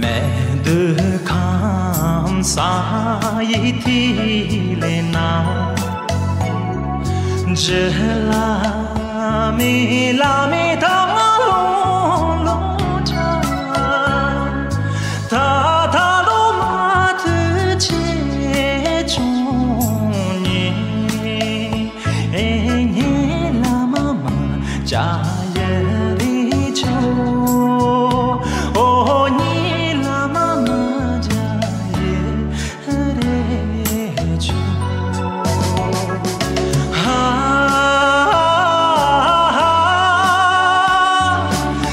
མེ་དུ་ཁམས་ས་ཡི་ཐིག་ལེ་ན། འཇུ་ལ་མི་ལ་མི་ཐ་མ་ལོ་ལོ་ཆ། ད་ད་ལོ་མ་ཐུ་ཆེ་ཆུང་ཉེ། ཨེ་ཉེ་ལ་མ་མ་ཅ་ཡ་རི་ཆོ། ཨོ་ཉེ་ལ་མ་མ་ཅ་ཡ་རི་ཆོ། ཧ་ཧ་ཧ་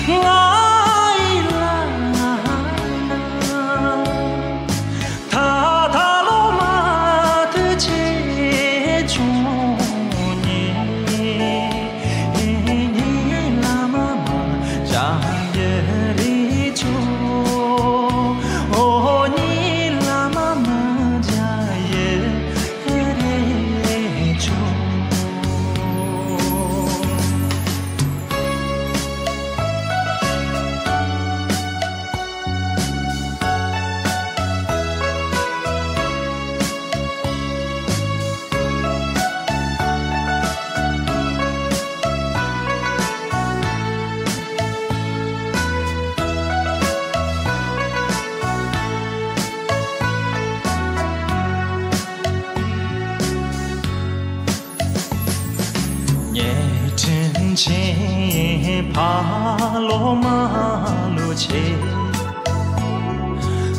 ང་ཡི་ལ་ཐ་ཐ་ལོ་མ་ཐུ་ཆེ་ཆུང་ཉེ། ཉེ་ལ་མ་མ་ཅ་ཡ་རི་ཆོ། ཨོ་ཉེ་ལ་མ་མ་ཅ་ཡ་རི་ཆོ། ཉེ་དྲིན་ཆེན་ཕ་ལོ་མ་ལོ་ཆེ།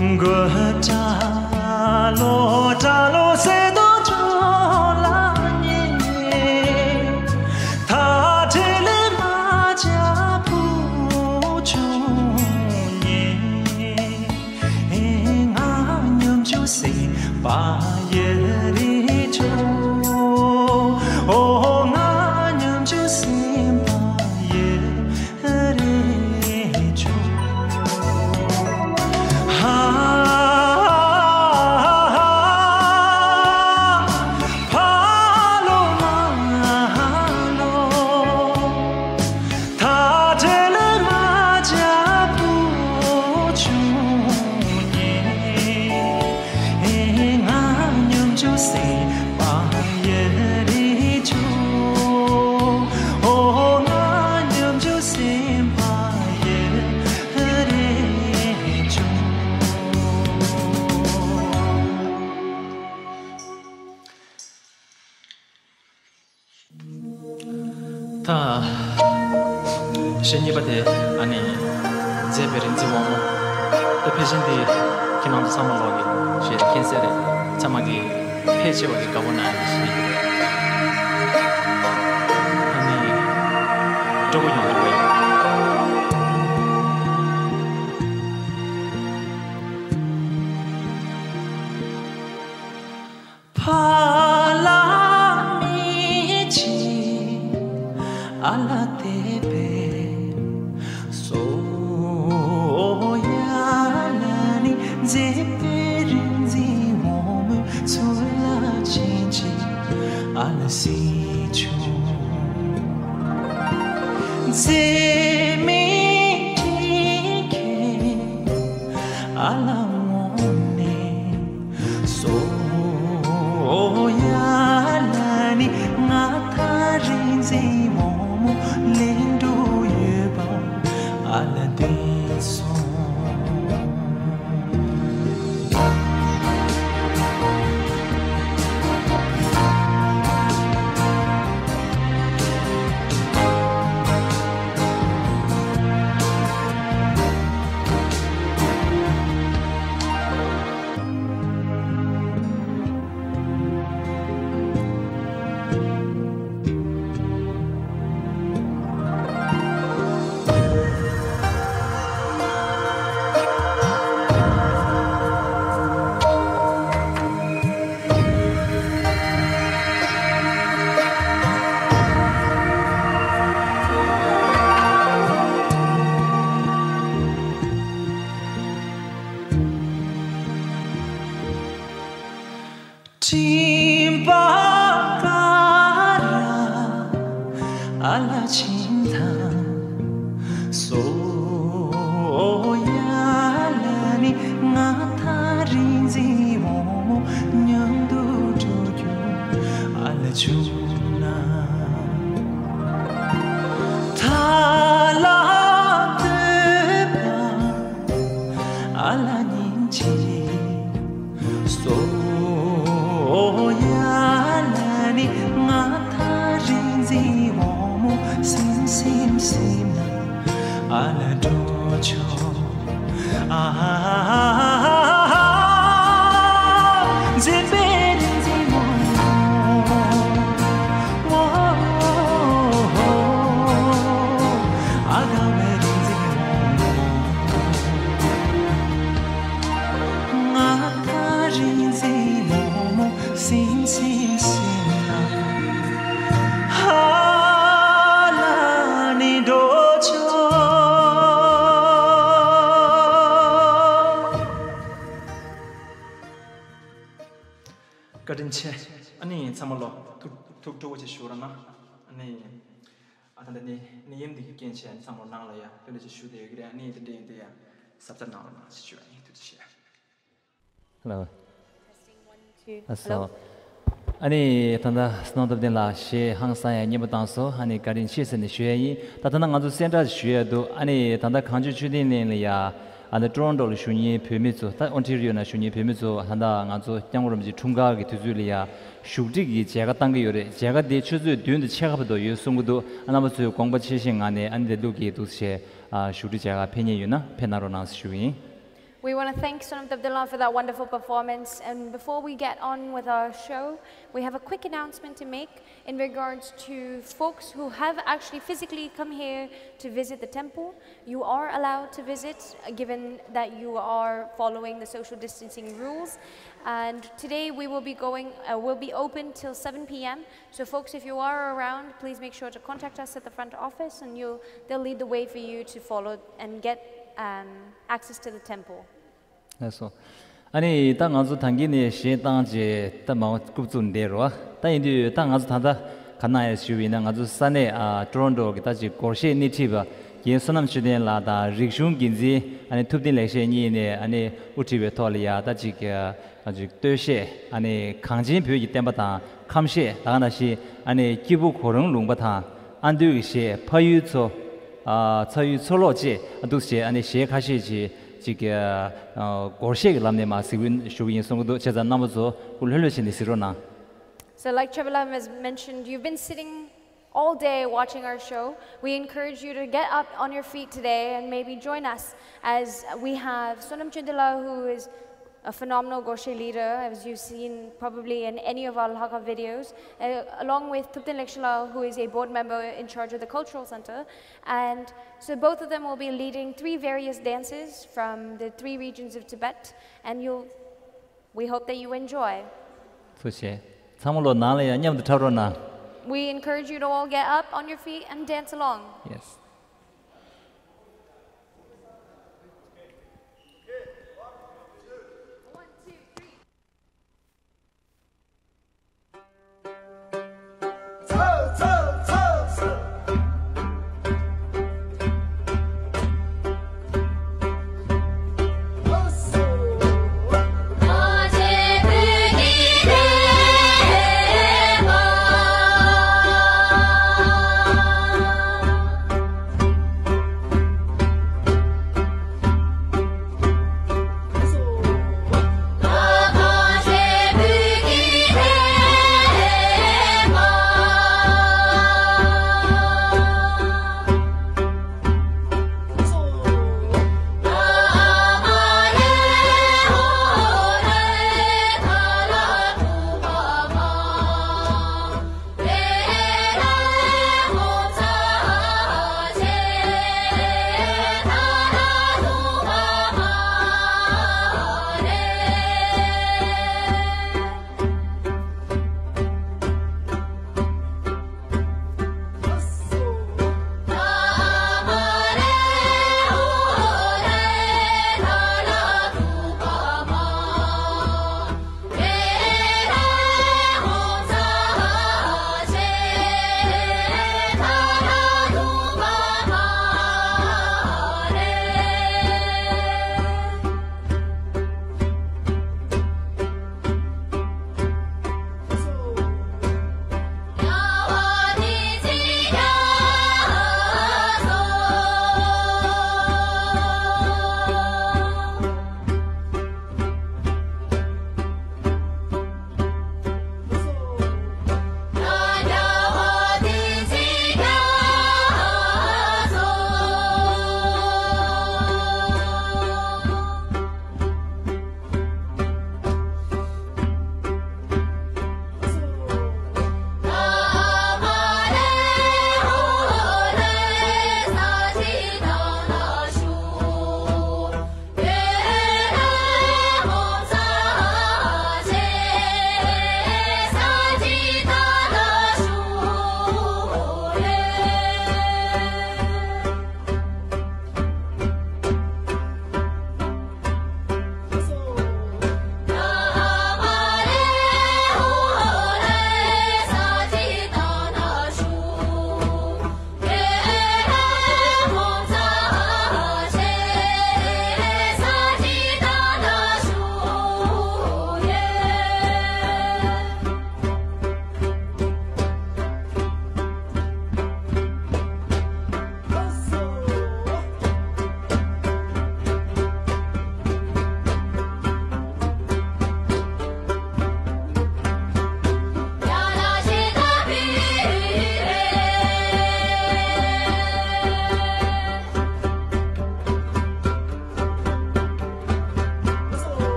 མགོ་ཏྲ་ལོ་ཏྲ་ལོ་སེ་དོ་ཅོ་ལ་ཉེ། ཐ་ཏྲེ་ལེ་མ་ཅ་པུ་ཆུ་ཉེ། ང་སྙོམས་འཇུག་སེམས་པ་ཡ་རི་ཆོ། ཨོ་ང་སྙོམས་འཇུག་སེམས་པ་ཡ་རི་ཆོ། ཧ་ཧ་ཧ་ཕ་ལོ་མ་ལོ། ཐ་ཏྲེ་ལེ་མ་ཅ་པུ་ཆུ་ཉེ། ང་སྙོམས་འཇུག་སེམས་པ་ཡ་རི་ཆོ། ཨོ་ང་སྙོམས་འཇུག་སེམས་པ་ཡ་རི་ཆོ། ད་གཞས་གཉིས་པ་དེ་ཨ་ནི་མཛེས་པའི་རིག་འཛིན་དབང་མོ། ད་ཕལ་ཆེར་འདི་ཁྱེད་རང་ཚོ་ཚང་མ་ལོག་གི་གཞས་མཁྱེན་གསལ་རེད། ཚང་མ་གི་ཕལ་ཆེ་བ་གི་དགའ་པོ་ན་ཡི་གཞས་ཨ་ནི་སྤྲོ་པོ་ཡོང་གི་རེད། ཕ་ལ་མི་ཆེ་ཨ་ལ་དེ་བས་སོ་ཡ་ལ་ནི་མཛེས་པའི་རིག་འཛིན་འོ་མའི་ཚོ་ལ་ཆེན་ཆེ་ཨ་ལ་སི་ཆུ་མཛེས་མི་ཁེ་ཨ་ལ་ངོ་ནས། སྦྱིན་པ་ག་ར་ཨ་ལ་བྱིན་དང་། སོ་ཡ་ལ་ནི་ང་དང་རིག་འཛིན་འོག་མོ་མཉམ་དུ་འགྲོ་རྒྱུ་ཨ་ལ་བྱུང་ན། ཐ་ལ་བསྟོད་པ་ཨ་ལ་ཉིན་གཅིག། སོ་ཡ་ལ་ནི་ང་དང་རིག་འཛིན་འོག་མོ་སིམ་སིམ་སིམ་ན་ཨ་ལ་འགྲོ་ཆོག། ཨ་འཛིན་པའི་རིག་འཛིན་འོག་མོ། ཨ་དགའ་བའི་རིག་འཛིན་འོག་མོ། ང་དང་རིག་འཛིན་འོག་མོ་སིམ་སིམ་སིམ་ན་ཧ་ལ་ནི་འགྲོ་ཆོག། བཀའ་དྲིན་ཆེ། ཨ་ནི་ཚང་མ་ལོ་ཐུགས་ཐུགས་སྤྲོ་བོ་ཅིག་ཞུ་རོགས་གནང་། ཨ་ནི་ཨ་ད་ལྟ་ནི་ནད་ཡམས་འདི་གི་རྐྱེན་བྱས་ནས་ཚང་མ་ནང་ལ་ཡ་ལྷོད་ལྷོད་ཅིག་བཞུགས་བསྡད་ཡོད་ཀྱི་རེད། ཨ་ནི་དེ་འདྲ་ཡིན་དུས་ཡ་གཟབ་གཟབ་གནང་རོགས་གནང་ཞེས་ཞུ་བ་ཡིན། ཐུགས་རྗེ་ཆེ། Hello. Testing, one, two. ཨ་སོ། Hello. ཨ་ནི་ད་ལྟ་སྣང་སྟོབས་ལྡན་ལགས་གཞས་ཧང་སང་ཡ་སྙན་པོ་བཏང་སོང་། ཨ་ནི་བཀའ་དྲིན་ཆེ་ཟེར་ནས་ཞུ་ཡ་ཡིན། ད་ད་ལྟ་ང་ཚོ་གསལ་བསྒྲགས་ཞུ་ཡ་འདུག་ཨ་ནི་ད་ལྟ་གངས་ལྗོངས་ཆོས་ལྡན་གླིང་ལ་ཡ་ཨ་ནི་ཊོ་རོན་ཊོ་ལ་བཞུགས་མཁན་བོད་མི་ཚོ། ད་ཨོན་ཊེ་རི་ཡོ་ནང་བཞུགས་མཁན་བོད་མི་ཚོ་ད་ལྟ་ང་ཚོ་སྐྱབས་མགོན་རིན་པོ་ཆེ་འཁྲུངས་སྐར་གྱི་དུས་ཚོད་ལ་ཡ་བཞུགས་ཁྲི་གི་མཇལ་ཁ་བཏང་གི་ཡོད་རེད། མཇལ་ཁ་དེ་ཆུ་ཚོད་བདུན་དང་ཕྱེད་ཀ་བར་དུ་ཡོད་གསུང་གི་འདུག་ཨ་རྣམ་པ་ཚོས་དགོངས་པ་ཆེ་བཞེས་ངང་ནས་ཨ་ནི་དེ་བླུག་གི་འདུག་ཞེས་ཨ་བཞུགས་ཁྲི་མཇལ་ཁ་ཕེབས་མཁན་ཡོད་ན་ཕེབས་གནང་རོགས་གནང་ཞུ་གི་ཡིན། We want to thank Sonam Tabdilal for that wonderful performance. And before we get on with our show, we have a quick announcement to make in regards to folks who have actually physically come here to visit the temple. You are allowed to visit, uh, given that you are following the social distancing rules. And today we will be going, uh, will be open till seven p m. So folks, if you are around, please make sure to contact us at the front office, and you, they'll lead the way for you to follow and get, um, access to the temple. ལགས་སོ། ཨ་ནི་ད་ང་ཚོ་ད་གིན་ནས་གཞས་བཏང་རྗེས་ད་མ་འོ་རྐུབ་བཙུགས་འདས་རོ། ད་ཡིན་དུས་ད་ང་ཚོ་ད་ལྟ་ག་ན་ཡ་ཞུ་བ་ཡིན་ན། ང་ཚོ་ས་གནས་ཨ་ཊོ་རོན་ཊོ་གི་ད་ཅིག་སྒོར་གཞས་སྣེ་ཁྲིད་པ་རྒན་བསོད་ནམས་ཆོས་ལྡན་ལགས་དང་རིག་གཞུང་འགན་འཛིན་ཨ་ནི་ཐུབ་བསྟན་ལེགས་བཤད་གཉིས་ནས་ཨ་ནི་དབུ་ཁྲིད་པའི་ཐོག་ལ་ཡ་ད་ཅིག་ཨ་ཅིག་སྟོད་གཞས་ཨ་ནི་གངས་ཅན་བོད་ཀྱི་བསྟན་པ་དང་ཁམས་གཞས། ད་ག་ནང་བཞིན་ཨ་ནི་སྐྱེས་བུ་གོ་རིམ་ལུང་པ་དང་ཨ་མདོའི་གཞས། ཕ་ཡུལ་མཚོ། ཨ་ཚ་ཡུལ་མཚོ་ལྷོ་བཅས་འདུག་སེ་ཨ་ནི་གཞས་ཁ་ཤས་ཅིག་ཅིག་ཨ་སྒོར་གཞས་ཀྱི་ལམ་ནས་མར་གཟིགས་འབུལ་ཞུ་གི་ཡིན་གསུང་གི་འདུག་བྱས་ཙང་རྣམ་པ་ཚོ་སྐུ་ལྷོད་ལྷོད་བྱས་ནས་གཟིགས་རོགས་གནང་། So, like Chavilam has mentioned, you've been sitting all day watching our show. We encourage you to get up on your feet today and maybe join us as we have Sonam Chundila, who is a phenomenal Gorshe leader, as you've seen probably in any of our Lhakha videos, uh, along with Thupten Lekshila, who is a board member in charge of the Cultural Center. And so both of them will be leading three various dances from the three regions of Tibet, and you'll, we hope that you enjoy. ཐུགས་རྗེ་ཆེ། ཚང་མ་ལོ་ནང་ལ་ཡང་མཉམ་དུ་འཁྲབ་རོགས་གནང་། We encourage you to all get up on your feet and dance along. Yes.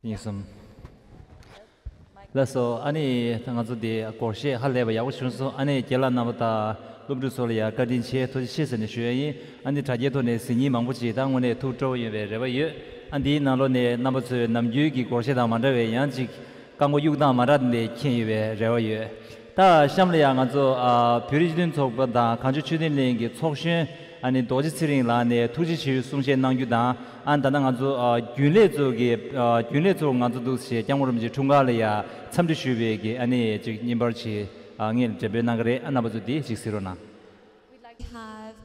ཡིན་གསུམ། ལགས་སོ། ཨ་ནི་ང་ཚོ་འདི་སྒོར་གཞས་ཧ་ལས་པ་ཡག་པོ་བྱུང་སོང་། ཨ་ནི་རྒན་ལགས་རྣམ་པ་དང་སློབ་ཕྲུག་ཚོ་ལ་ཡང་བཀའ་དྲིན་ཆེ། ཐུགས་རྗེ་ཆེ་ཟེར་ནས་ཞུ་ཡ་ཡིན། ཨ་ནི་དྲ་རྒྱའི་ཐོག་ནས་གཟིགས་མཁན་མང་པོ་ཅིག་ད་དངོས་གནས་ཐུགས་སྤྲོ་བོ་ཡོད་པའི་རེ་བ་ཡོད། ཨ་འདིའི་ནང་ལོགས་ནས་རྣམ་པ་ཚོས་ནམ་རྒྱུན་གྱི་སྒོར་གཞས་དང་མ་འདྲ་བའི་ཡང་ཅིག་རྐང་པ་གཡུག་སྟངས་མ་འདྲ་འདི་མཁྱེན་ཡོད་པའི་རེ་བ་ཡོད། ད་གཤམ་ལ་ཡང་ང་ཚོ་ཨ་བོད་རིགས་སྤྱི་མཐུན་ཚོགས་པ་དང་གངས་ལྗོངས་ཆོས་ལྡན་གླིང་གི་ཚོགས་གཞོན་ཨ་ནི་རྡོ་རྗེ་ཚེ་རིང་ལགས་ནས་ཐུགས་རྗེ་ཆེའི་གསུང་བཤད་གནང་རྒྱུ་དང་། ཨ་ད་ལྟ་ང་ཚོ་ཨ་རྒྱུན་ལས་ཚོ་གི་ཨ་རྒྱུན་ལས་ཚོ་ང་ཚོ་འདུག་ཞེས་སྐྱབས་མགོན་རིན་པོ་ཆེའི་འཁྲུངས་སྐར་ལ་ཡང་འཚམས་འདྲི་ཞུས་པའི་གི་ཨ་ནི་ཅིག་བརྙན་པར་ཅིག་ཨ་ངས་འགྲེམས་སྤེལ་གནང་གི་རེད། ཨ་རྣམ་པ་ཚོ་འདི་ཅིག་གཟིགས་རོགས་གནང་། We'd like to have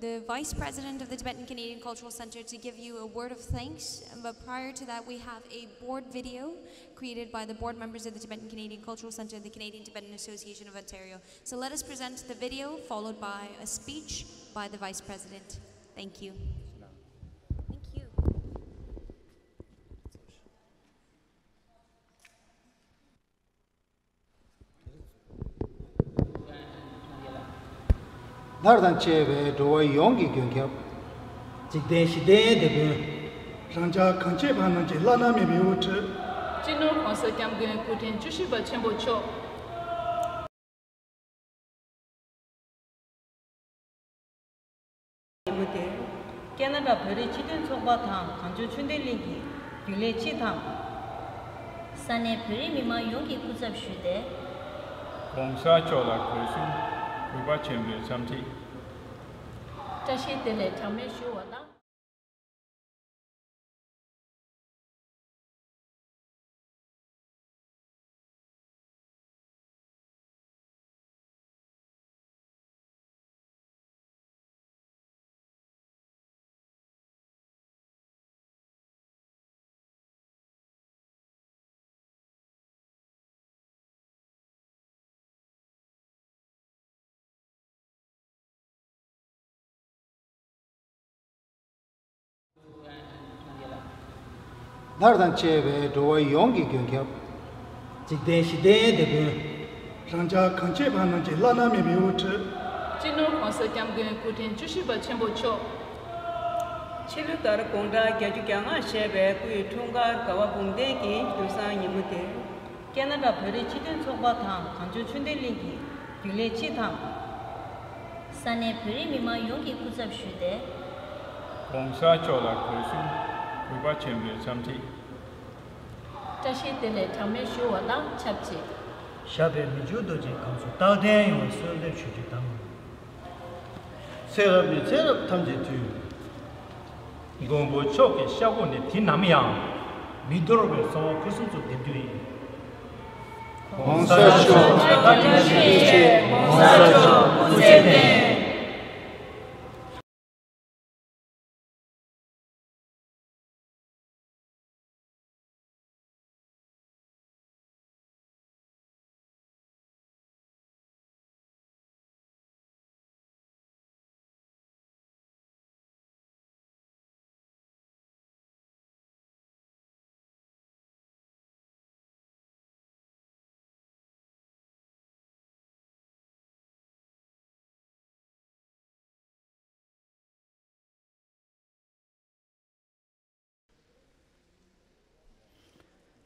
the Vice President of the Tibetan Canadian Cultural Center to give you a word of thanks. But prior to that, we have a board video created by the board members of the Tibetan Canadian Cultural Center and the Canadian Tibetan Association of Ontario. So let us present the video, followed by a speech by the Vice President. Thank you. Thank you. སླར་དང་བཅས་པའི་འགྲོ་བ་ཡོངས་ཀྱི་མགོན་སྐྱབས། འཇིག་རྟེན་ཞི་བདེའི་དེད་དཔོན། རང་ཅག་གངས་ཅན་བར་སྣང་གི་བླ་ན་མེད་པའི་དབུ་ཁྲིད། སྤྱི་ནོར་༸གོང་ས་༸སྐྱབས་མགོན་སྐུ་ཕྲེང་བཅུ་བཞི་པ་ཆེན་པོ་མཆོག་ཉིན་མོ་དེར། ཀེ་ན་ཌ་བོད་རིགས་སྤྱི་མཐུན་ཚོགས་པ་དང་གངས་ལྗོངས་ཆོས་ལྡན་གླིང་གི་རྒྱུན་ལས་སྤྱི་དང་། ས་གནས་བོད་རིགས་མི་མང་ཡོངས་ཀྱི་སྐུ་ཚབ་ཞུས་ཏེ། ༸གོང་ས་མཆོག་ལ་གུས་གསུམ་གུས་པ་ཆེན་པོས་འཚམས་འདྲི། བཀྲ་ཤིས་བདེ་ལེགས་གྲངས་མེད་ཞུ་བ་དང་། སླར་དང་བཅས་པའི་འགྲོ་བ་ཡོངས་ཀྱི་མགོན་སྐྱབས། འཇིག་རྟེན་ཞི་བདེའི་དེད་དཔོན། རང་ཅག་གངས་ཅན་བར་སྣང་གི་བླ་ན་མེད་པའི་དབུ་ཁྲིད། སྤྱི་ནོར་༸གོང་ས་༸སྐྱབས་མགོན་སྐུ་ཕྲེང་བཅུ་བཞི་པ་ཆེན་པོ་མཆོག་ཕྱི་ལོ་ཟླ་བ་དགུང་གྲངས་བརྒྱད་ཅུ་གྱ་ལྔ་བཞེས་པའི་སྐུའི་འཁྲུངས་སྐར་དགའ་བ་འབུམ་ལྡན་གྱི་དུས་བཟང་ཉིན་མོ་དེར། ཀེ་ན་ཌ་བོད་རིགས་སྤྱི་མཐུན་ཚོགས་པ་དང་གངས་ལྗོངས་ཆོས་ལྡན་གླིང་གི་རྒྱུན་ལས་སྤྱི་དང་། ས་གནས་བོད་རིགས་མི་མང་ཡོངས་ཀྱི་སྐུ་ཚབ་ཞུས་ཏེ། ༸གོང་ས་མཆོག་ལ་གུས་གསུམ་གུས་པ་ཆེན་པོས་འཚམས་འདྲི། བཀྲ་ཤིས་བདེ་ལེགས་གྲངས་མེད་ཞུ་བ་དང་ཆབས་ཅིག་ཞབས་པད་མི་འགྱུར་རྡོ་རྗེའི་གམ་སོ་རྟག་བརྟན་ཡོང་བའི་གསོལ་འདེབས་ཞུ་རྒྱུ་དང་། ཚེ་རབས་ནས་ཚེ་རབས་ཐམས་ཅད་དུ། མགོན་པོ་མཆོག་གི་ཤ་ཁོག་ནས་དུས་ནམ་ཡང་མི་འདོར་བའི་གསོལ་བ་ཕུན་སུམ་ཚོགས་འདེབས་རྒྱུ་ཡིན། ༸གོང་ས་མཆོག་བཀའ་དྲིན་ཆེ། ༸གོང་ས་མཆོག་སྐུ་ཚེ་བརྟན།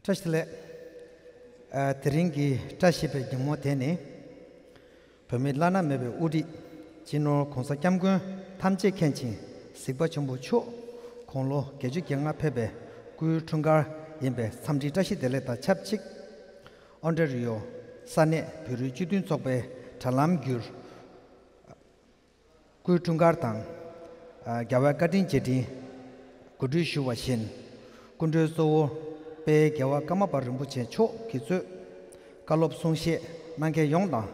བཀྲ་ཤིས་བདེ་ལེགས། ཨ། དེ་རིང་གི་བཀྲ་ཤིས་པའི་ཉིན་མོ་དེ་ནི། བོད་མི་བླ་ན་མེད་པའི་དབུ་ཁྲིད་སྤྱི་ནོར་༸གོང་ས་༸སྐྱབས་མགོན་ཐམས་ཅད་མཁྱེན་ཅིང་གཟིགས་པ་ཆེན་པོ་མཆོག་དགུང་ལོ་བརྒྱད་ཅུ་གྱ་ལྔ་ཕེབས་པའི་སྐུའི་འཁྲུངས་སྐར་ཡིན་པའི་འཚམས་འདྲི་བཀྲ་ཤིས་བདེ་ལེགས་དང་ཆབས་ཅིག་ཨོན་ཊ་རི་ཡོ་ས་གནས་བོད་རིགས་སྤྱི་མཐུན་ཚོགས་པའི་དྲ་ལམ་བརྒྱུད། སྐུའི་འཁྲུངས་སྐར་དང་། ཨ། རྒྱལ་བའི་བཀའ་དྲིན་རྗེས་དྲན་གོ་སྒྲིག་ཞུ་བ་བཞིན། སྐུ་མགྲོན་གཙོ་བོ་དཔལ་རྒྱལ་བ་ཀརྨ་པ་རིན་པོ་ཆེ་མཆོག་གིས་གཙོས། བཀའ་སློབ་གསུང་བཤད་གནང་མཁན་ཡོངས་དང་།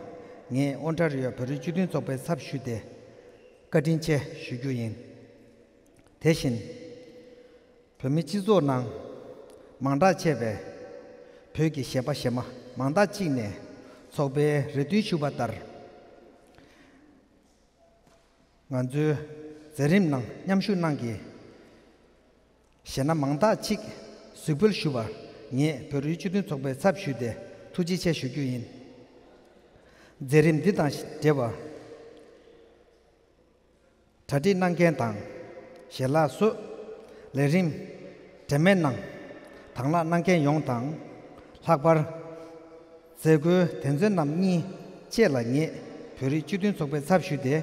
ངས་ཨོན་ཊ་རི་ཡོ་བོད་རིགས་སྤྱི་མཐུན་ཚོགས་པའི་ཚབ་ཞུས་ཏེ། བཀའ་དྲིན་ཆེ་ཞུ་རྒྱུ་ཡིན། དེ་བཞིན། བོད་མི་སྤྱི་ཚོགས་ནང་མང་དྲགས་ཆེ་བའི་བོད་ཀྱི་གཞས་པ་གཞས་མ་མང་དག་ཅིག་ནས་ཚོགས་པའི་རེ་འདུན་ཞུས་པ་ལྟར། ང་ཚོའི་མཛད་རིམ་ནང་མཉམ་ཞུགས་གནང་གི་གཞས་སྣ་མང་དག་ཅིག་གཟིགས་འབུལ་ཞུ་བར་ངས་བོད་རིགས་སྤྱི་མཐུན་ཚོགས་པའི་ཚབ་ཞུས་ཏེ་ཐུགས་རྗེ་ཆེ་ཞུ་རྒྱུ་ཡིན། མཛད་རིམ་འདི་དང་འབྲེལ་བར། གྲ་སྒྲིག་གནང་མཁན་དང་། ཞལ་ལག་བཟོས། ལས་རིམ་དྲན་མེད་ནང་དང་བླངས་གནང་མཁན་ཡོངས་དང་། ལྷག་པར་མཛད་སྒོའི་དོན་ཚན་རྣམ་གཉིས་བཅས་ལ་ངས་བོད་རིགས་སྤྱི་མཐུན་ཚོགས་པའི་ཚབ་ཞུས་ཏེ་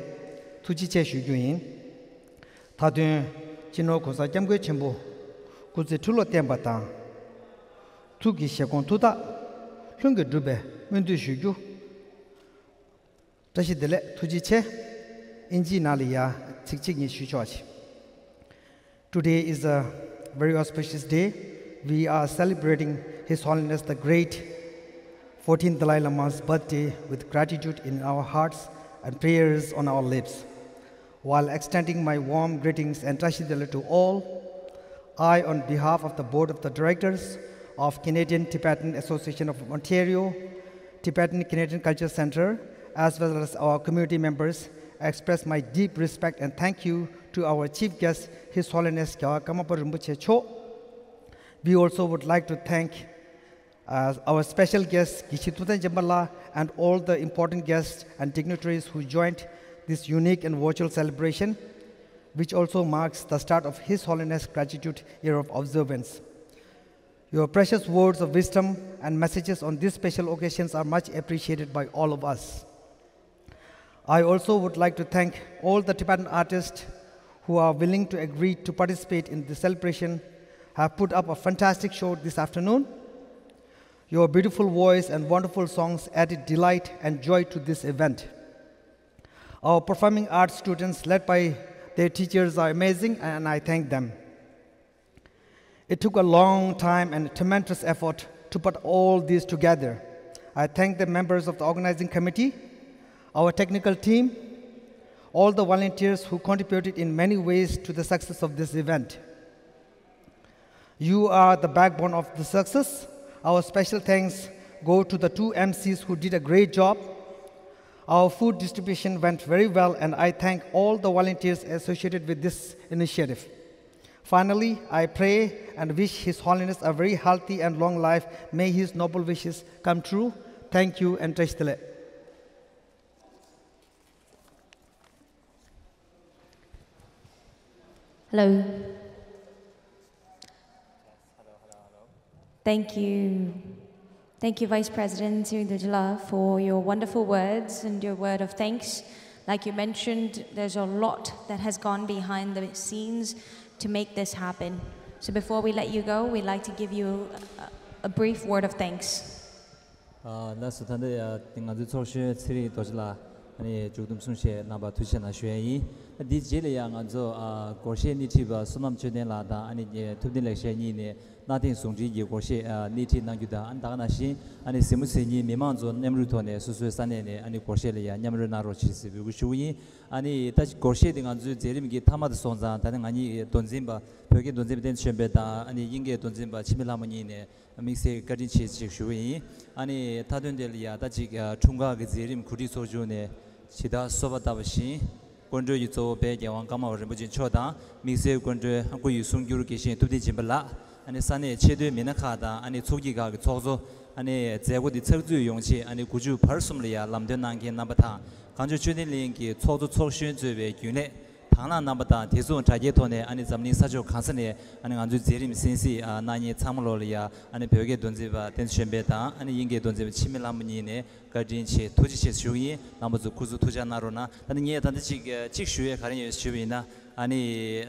ཐུགས་རྗེ་ཆེ་ཞུ་རྒྱུ་ཡིན། མཐའ་དོན། སྤྱི་ནོར་༸གོང་ས་༸སྐྱབས་མགོན་ཆེན་པོ་སྐུ་ཚེ་ཁྲི་ལོ་བརྟན་པ་དང་། ཐུགས་ཀྱི་བཞེད་དགོངས་ཐུགས་ཐག་ལྷུན་གྱིས་འགྲུབ་པའི་སྨོན་འདུན་ཞུ་རྒྱུ། བཀྲ་ཤིས་བདེ་ལེགས། ཐུགས་རྗེ་ཆེ། ཨིན་ཇིའི་ནང་ལ་ཡ་ཚིག་གཅིག་གཉིས་ཞུ་ཆོག་ཅིག Today is a very auspicious day. We are celebrating His Holiness the Great fourteenth Dalai Lama's birthday with gratitude in our hearts and prayers on our lips. While extending my warm greetings and 'Tashi Delek to all, I, on behalf of the Board of the Directors of Canadian Tibetan Association of Ontario, Tibetan Canadian Culture Centre, as well as our community members, express my deep respect and thank you to our chief guest, His Holiness Gyalwai Karmapa Rinpoche Cho. We also would like to thank uh, our special guest, Geshe Thubten Jemba La, and all the important guests and dignitaries who joined this unique and virtual celebration, which also marks the start of His Holiness Gratitude Year of Observance. Your precious words of wisdom and messages on these special occasions are much appreciated by all of us. I also would like to thank all the Tibetan artists who are willing to agree to participate in the celebration, have put up a fantastic show this afternoon. Your beautiful voice and wonderful songs added delight and joy to this event. Our performing arts students, led by their teachers, are amazing, and I thank them. It took a long time and tremendous effort to put all these together. I thank the members of the organizing committee, our technical team, all the volunteers who contributed in many ways to the success of this event. You are the backbone of the success. Our special thanks go to the two M Cs who did a great job. Our food distribution went very well, and I thank all the volunteers associated with this initiative. Finally, I pray and wish His Holiness a very healthy and long life. May his noble wishes come true. Thank you and བཀྲ་ཤིས་བདེ་ལེགས། Hello. Thank you. Thank you, Vice President Tshering Dorji La, for your wonderful words and your word of thanks. Like you mentioned, there's a lot that has gone behind the scenes to make this happen. So before we let you go, we'd like to give you a, a brief word of thanks. ལགས་སོ། ད་ལྟ་ང་ཚོའི་ཚོགས་གཞོན་ཚེ་རིང་རྡོ་རྗེ་ལགས་ཨ་ནི་མཇུག་བསྡོམས་གསུང་བཤད་གནང་བར་ཐུགས་རྗེ་ཆེ་གནང་ཞུ་ཡ་ཡིན། འདིའི་རྗེས་ལ་ཡང་ང་ཚོ་ཨ་སྒོར་གཞས་སྣེ་ཁྲིད་པ་བསོད་ནམས་ཆོས་ལྡན་ལགས་དང་ཨ་ནི་ཐུབ་བསྟན་ལེགས་བཤད་གཉིས་ནས་གནའ་དེང་ཟུང་འབྲེལ་གྱི་སྒོར་གཞས་ཨ་སྣེ་ཁྲིད་གནང་རྒྱུ་དང་། ཨ་ནི་ད་ག་ནང་བཞིན་ཨ་ནི་གཟིགས་མོ་གཟིགས་མཁན་མི་མང་ཚོ་མཉམ་རུབ་ཐོག་ནས་སོ་སོའི་ས་གནས་ནས་ཨ་ནི་སྒོར་གཞས་ལ་ཡང་མཉམ་རུབ་གནང་རོགས་བྱེད་ཟེར་འབོད་སྐུལ་ཞུ་གི་ཡིན། ཨ་ནི་ད་སྒོར་གཞས་དེ་ང་ཚོའི་མཛད་རིམ་གྱི་མཐའ་མ་དེ་སོང་ཙང་། ད་ནི་ང་གཉིས་མདོ་འཛིན་པ་བོད་ཀྱི་མདོ་འཛིན་པ་བསྟན་འཛིན་ཆོས་འཕེལ་དང་ཨ་ནི་དབྱིན་སྐད་མདོ་འཛིན་པ་འཆི་མེད་ལྷ་མོ་གཉིས་ནས་དམིགས་བསལ་བཀའ་དྲིན་ཆེ་ཞེས་ཞུ་གི་ཡིན། ཨ་ནི་མཐའ་དོན་དེ་ལ་ཡང་ད་ཅིག་ཨ་འཁྲུངས་སྐར་གྱི་མཛད་རིམ་གོ་སྒྲིག་ཚོགས་ཆུང་ནས་ཇི་ལྟར་གསོལ་བ་བཏབ་པ་བཞིན། སྐུ་མགྲོན་གྱི་གཙོ་བོ་དཔལ་རྒྱལ་དབང་ཀརྨ་པ་རིན་པོ་ཆེ་མཆོག་དང་། དམིགས་བསལ་སྐུ་མགྲོན་སྐུ་ཡི་གསུང་སྒྱུར་དགེ་བཤེས་ཐུབ་བསྟན་སྦྱིན་པ་ལགས། ཨ་ནི་ས་གནས་ཆེས་མཐོའི་མི་སྣ་ཁག་དང་ཨ་ནི་ཚོགས་སྐྱིད་ཁག་གི་ཚོགས་གཙོ། ཨ་ནི་མཛད་སྒོ་འདི་ཚགས་ཚུད་ཡོང་ཆེད་ཨ་ནི་སྒོ་ཕྱུགས་བར་གསུམ་ལ་ཡང་ལམ་སྟོན་གནང་མཁན་རྣམ་པ་དང་། གངས་ལྗོངས་ཆོས་ལྡན་གླིང་གི་ཚོགས་གཙོ་ཚོགས་གཞོན་གཙོས་པའི་རྒྱུན་ལས་དང་བླངས་རྣམ་པ་དང་། དེ་མཚུངས་དྲ་རྒྱའི་ཐོག་ནས་ཨ་ནི་འཛམ་གླིང་ས་ཕྱོགས་གང་ས་ནས་ཨ་ནི་ང་ཚོའི་མཛད་རིམ་གསན་གཟིགས་ཨ་གནང་མཁན་ཚང་མ་ལོག་ལ་ཡང་ཨ་ནི་བོད་སྐད་མདོ་འཛིན་པ་བསྟན་འཛིན་ཆོས་འཕེལ་དང་ཨ་ནི་དབྱིན་སྐད་མདོ་འཛིན་པ་འཆི་མེད་ལྷ་མོ་གཉིས་ནས་བཀའ་དྲིན་ཆེ་ཐུགས་རྗེ་ཆེ་ཞུ་གི་ཡིན། རྣམ་པ་ཚོ་སྐུ་གཟུགས་ཐུགས་ཅག་གནང་རོགས་གནང་། ད་ནི་ངས་ད་ལྟ་ཅིག་ཅིག་ཞུ་ཡས་ག་རེ་ཡོད་ཞུས་པ་ཡིན་ན། ཨ་ནི་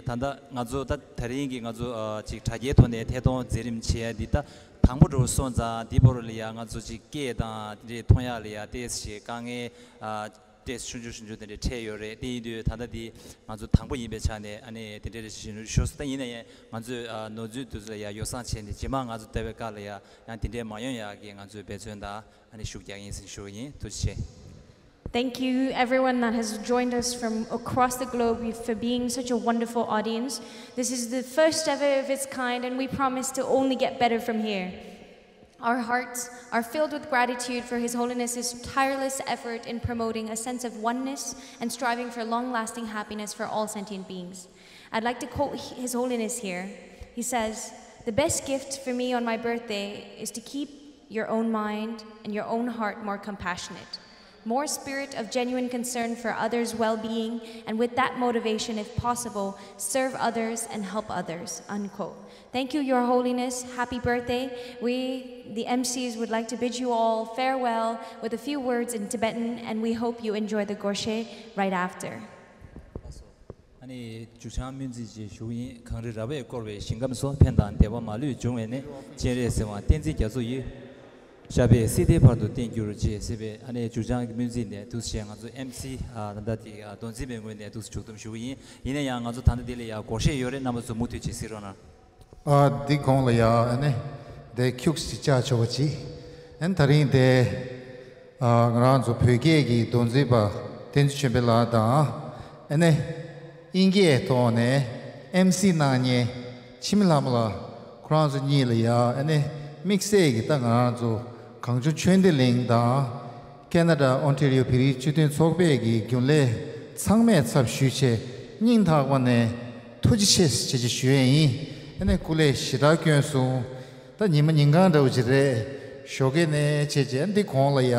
ད་ལྟ་ང་ཚོ་ད་ད་རིང་གི་ང་ཚོ་ཨ་ཅིག་དྲ་རྒྱའི་ཐོག་ནས་ཐད་གཏོང་མཛད་རིམ་བྱེད་ཡ་འདི་ད་དང་པོ་འགྲོ་སོང་ཙང་། འདི་བོར་ལ་ཡ་ང་ཚོ་ཅིག་སྐད་དང་དེ་འདྲའི་མཐོང་ཡ་ལ་ཡ་ཏོག་ཙམ་དཀའ་ངལ་ཨ་ཏོག་ཙམ་ཆུང་ཆུང་ཆུང་ཆུང་དེ་འདྲ་འཕྲད་ཡོད་རེད། དེ་ཡིན་དུས་ད་ལྟ་འདི་ང་ཚོ་དང་པོ་ཡིན་པའི་ཆ་ནས་ཨ་ནི་དེ་འདྲ་རེ་ཞིག་ཞུ་སོང་། ད་ཡིན་ན་ཡང་ང་ཚོས་ཨ་ནོར་འཛོལ་དེ་ཚོ་ལ་ཡ་ཡོ་བསྲང་བྱས་ནས་རྗེས་མ་ང་ཚོ་ལྟ་བའི་སྐབས་ལ་ཡ་ཡང་དེ་འདྲའི་མ་ཡོང་ཡ་གི་ང་ཚོས་འབད་བརྩོན་དང་ཨ་ནི་ཤུགས་རྒྱག་གི་ཡིན་ཟེར་ཞུ་གི་ཡིན། ཐུགས་རྗེ་ཆེ། Thank you, everyone that has joined us from across the globe, for being such a wonderful audience. This is the first ever of its kind, and we promise to only get better from here. Our hearts are filled with gratitude for His Holiness's tireless effort in promoting a sense of oneness and striving for long-lasting happiness for all sentient beings. I'd like to quote His Holiness here. He says, "The best gift for me on my birthday is to keep your own mind and your own heart more compassionate, more spirit of genuine concern for others' well-being, and with that motivation, if possible, serve others and help others," unquote. Thank you, Your Holiness. Happy birthday. We, the M Cs, would like to bid you all farewell with a few words in Tibetan, and we hope you enjoy the gorshe right after. ཨ་ནི་མཇུག་བྱང་སྨོན་ཚིག་ཅིག་ཞུ་གི་ཡིན། གངས་རི་ར་བས་བསྐོར་བའི་ཞིང་ཁམས་སུ། ཕན་དང་བདེ་བ་མ་ལུས་འབྱུང་བའི་གནས། སྤྱན་རས་གཟིགས་དབང་བསྟན་འཛིན་རྒྱ་མཚོ་ཡི། ཞབས་པད་སྲིད་མཐའི་བར་དུ་བརྟན་གྱུར་ཅིག་ཟེར་བའི་ཨ་ནི་མཇུག་བྱང་གི་སྨོན་ཚིག་ནས་འདུག་སེ་ང་ཚོ་ཨེམ་སི་ཨ་ད་ལྟ་དེ་ཨ་མདོ་འཛིན་པའི་ངོས་ནས་འདུག་སེ་མཇུག་བསྡོམས་ཞུ་གི་ཡིན། ཡིན་ན་ཡང་ང་ཚོ་ད་ལྟ་འདི་ལ་ཡང་སྒོར་གཞས་ཡོད་རེད། རྣམ་པ་ཚོ་མུ་མཐུད་ཅིག་གཟིགས་རོགས་གནང་། ཨ་འདི་གོང་ལ་ཡ་ཨ་ནི་དེ་ཁྱུག་ཅིག་བཅག་ཆོག་པ་ཅིག་ཨ་ནི་ད་རིང་དེ་ཨ་ང་རང་ཚོ་བོད་སྐད་ཀྱི་མདོ་འཛིན་པ་བསྟན་འཛིན་ཆོས་འཕེལ་ལགས་དང་། ཨ་ནི་དབྱིན་སྐད་ཐོག་ནས་ཨེམ་སི་གནང་མཁན་འཆི་མེད་ལྷ་མོ་ལགས། ཁོ་རང་ཚོ་གཉིས་ལ་ཡ་ཨ་ནི་དམིགས་བསལ་གྱི་ད་ང་རང་ཚོ་གངས་ལྗོངས་ཆོས་ལྡན་གླིང་དང་། ཁེ་ན་ཌ་ཨོན་ཊེ་རི་ཡོ་བོད་རིགས་སྤྱི་མཐུན་ཚོགས་པའི་གི་རྒྱུན་ལས་ཚང་མས་ཚབ་ཞུས་བྱས་སྙིང་ཐག་པ་ནས་ཐུགས་རྗེ་ཆེ་ཞེས་ཞུ་ཡས་ཡིན། ཨ་ནི་སྐུ་ལས་ཞེ་དྲག་བསྐྱོན་སོང་། ད་ཉི་མ་ཉིན་གང་འདྲ་བོ་ཅིག་རེད། ཞོགས་ཀས་ནས་བྱས་བྱས་འདི་གོང་ལ་ཡ་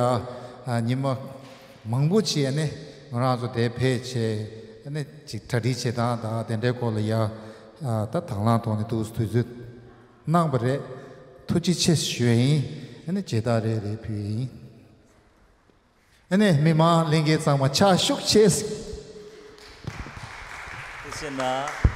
ཉི་མ་མང་པོ་ཅིག་ཨ་ནི་ང་རང་ཚོ་དེ་ཕེབས་བྱས་ཨ་ནི་ཅིག་གྲ་སྒྲིག་བྱེད་སྟངས་དང་དེ་འདྲའི་སྐོར་ལ་ཡ་ད་དང་བླངས་ཐོག་ནས་འདུག་སེ་དུས་ཚོད་གནང་བ་རེད། ཐུགས་རྗེ་ཆེ་ཞུ་ཡས་ཡིན། ཨ་ནི་མཇལ་དར་རེ་རེ་ཕུལ་ཡས་ཡིན། ཨ་ནི་མི་མང་ལྷན་རྒྱས་ཚང་མ་ཕྱག་ཤུགས་ཆེ། ཐུགས་རྗེ་གནང་།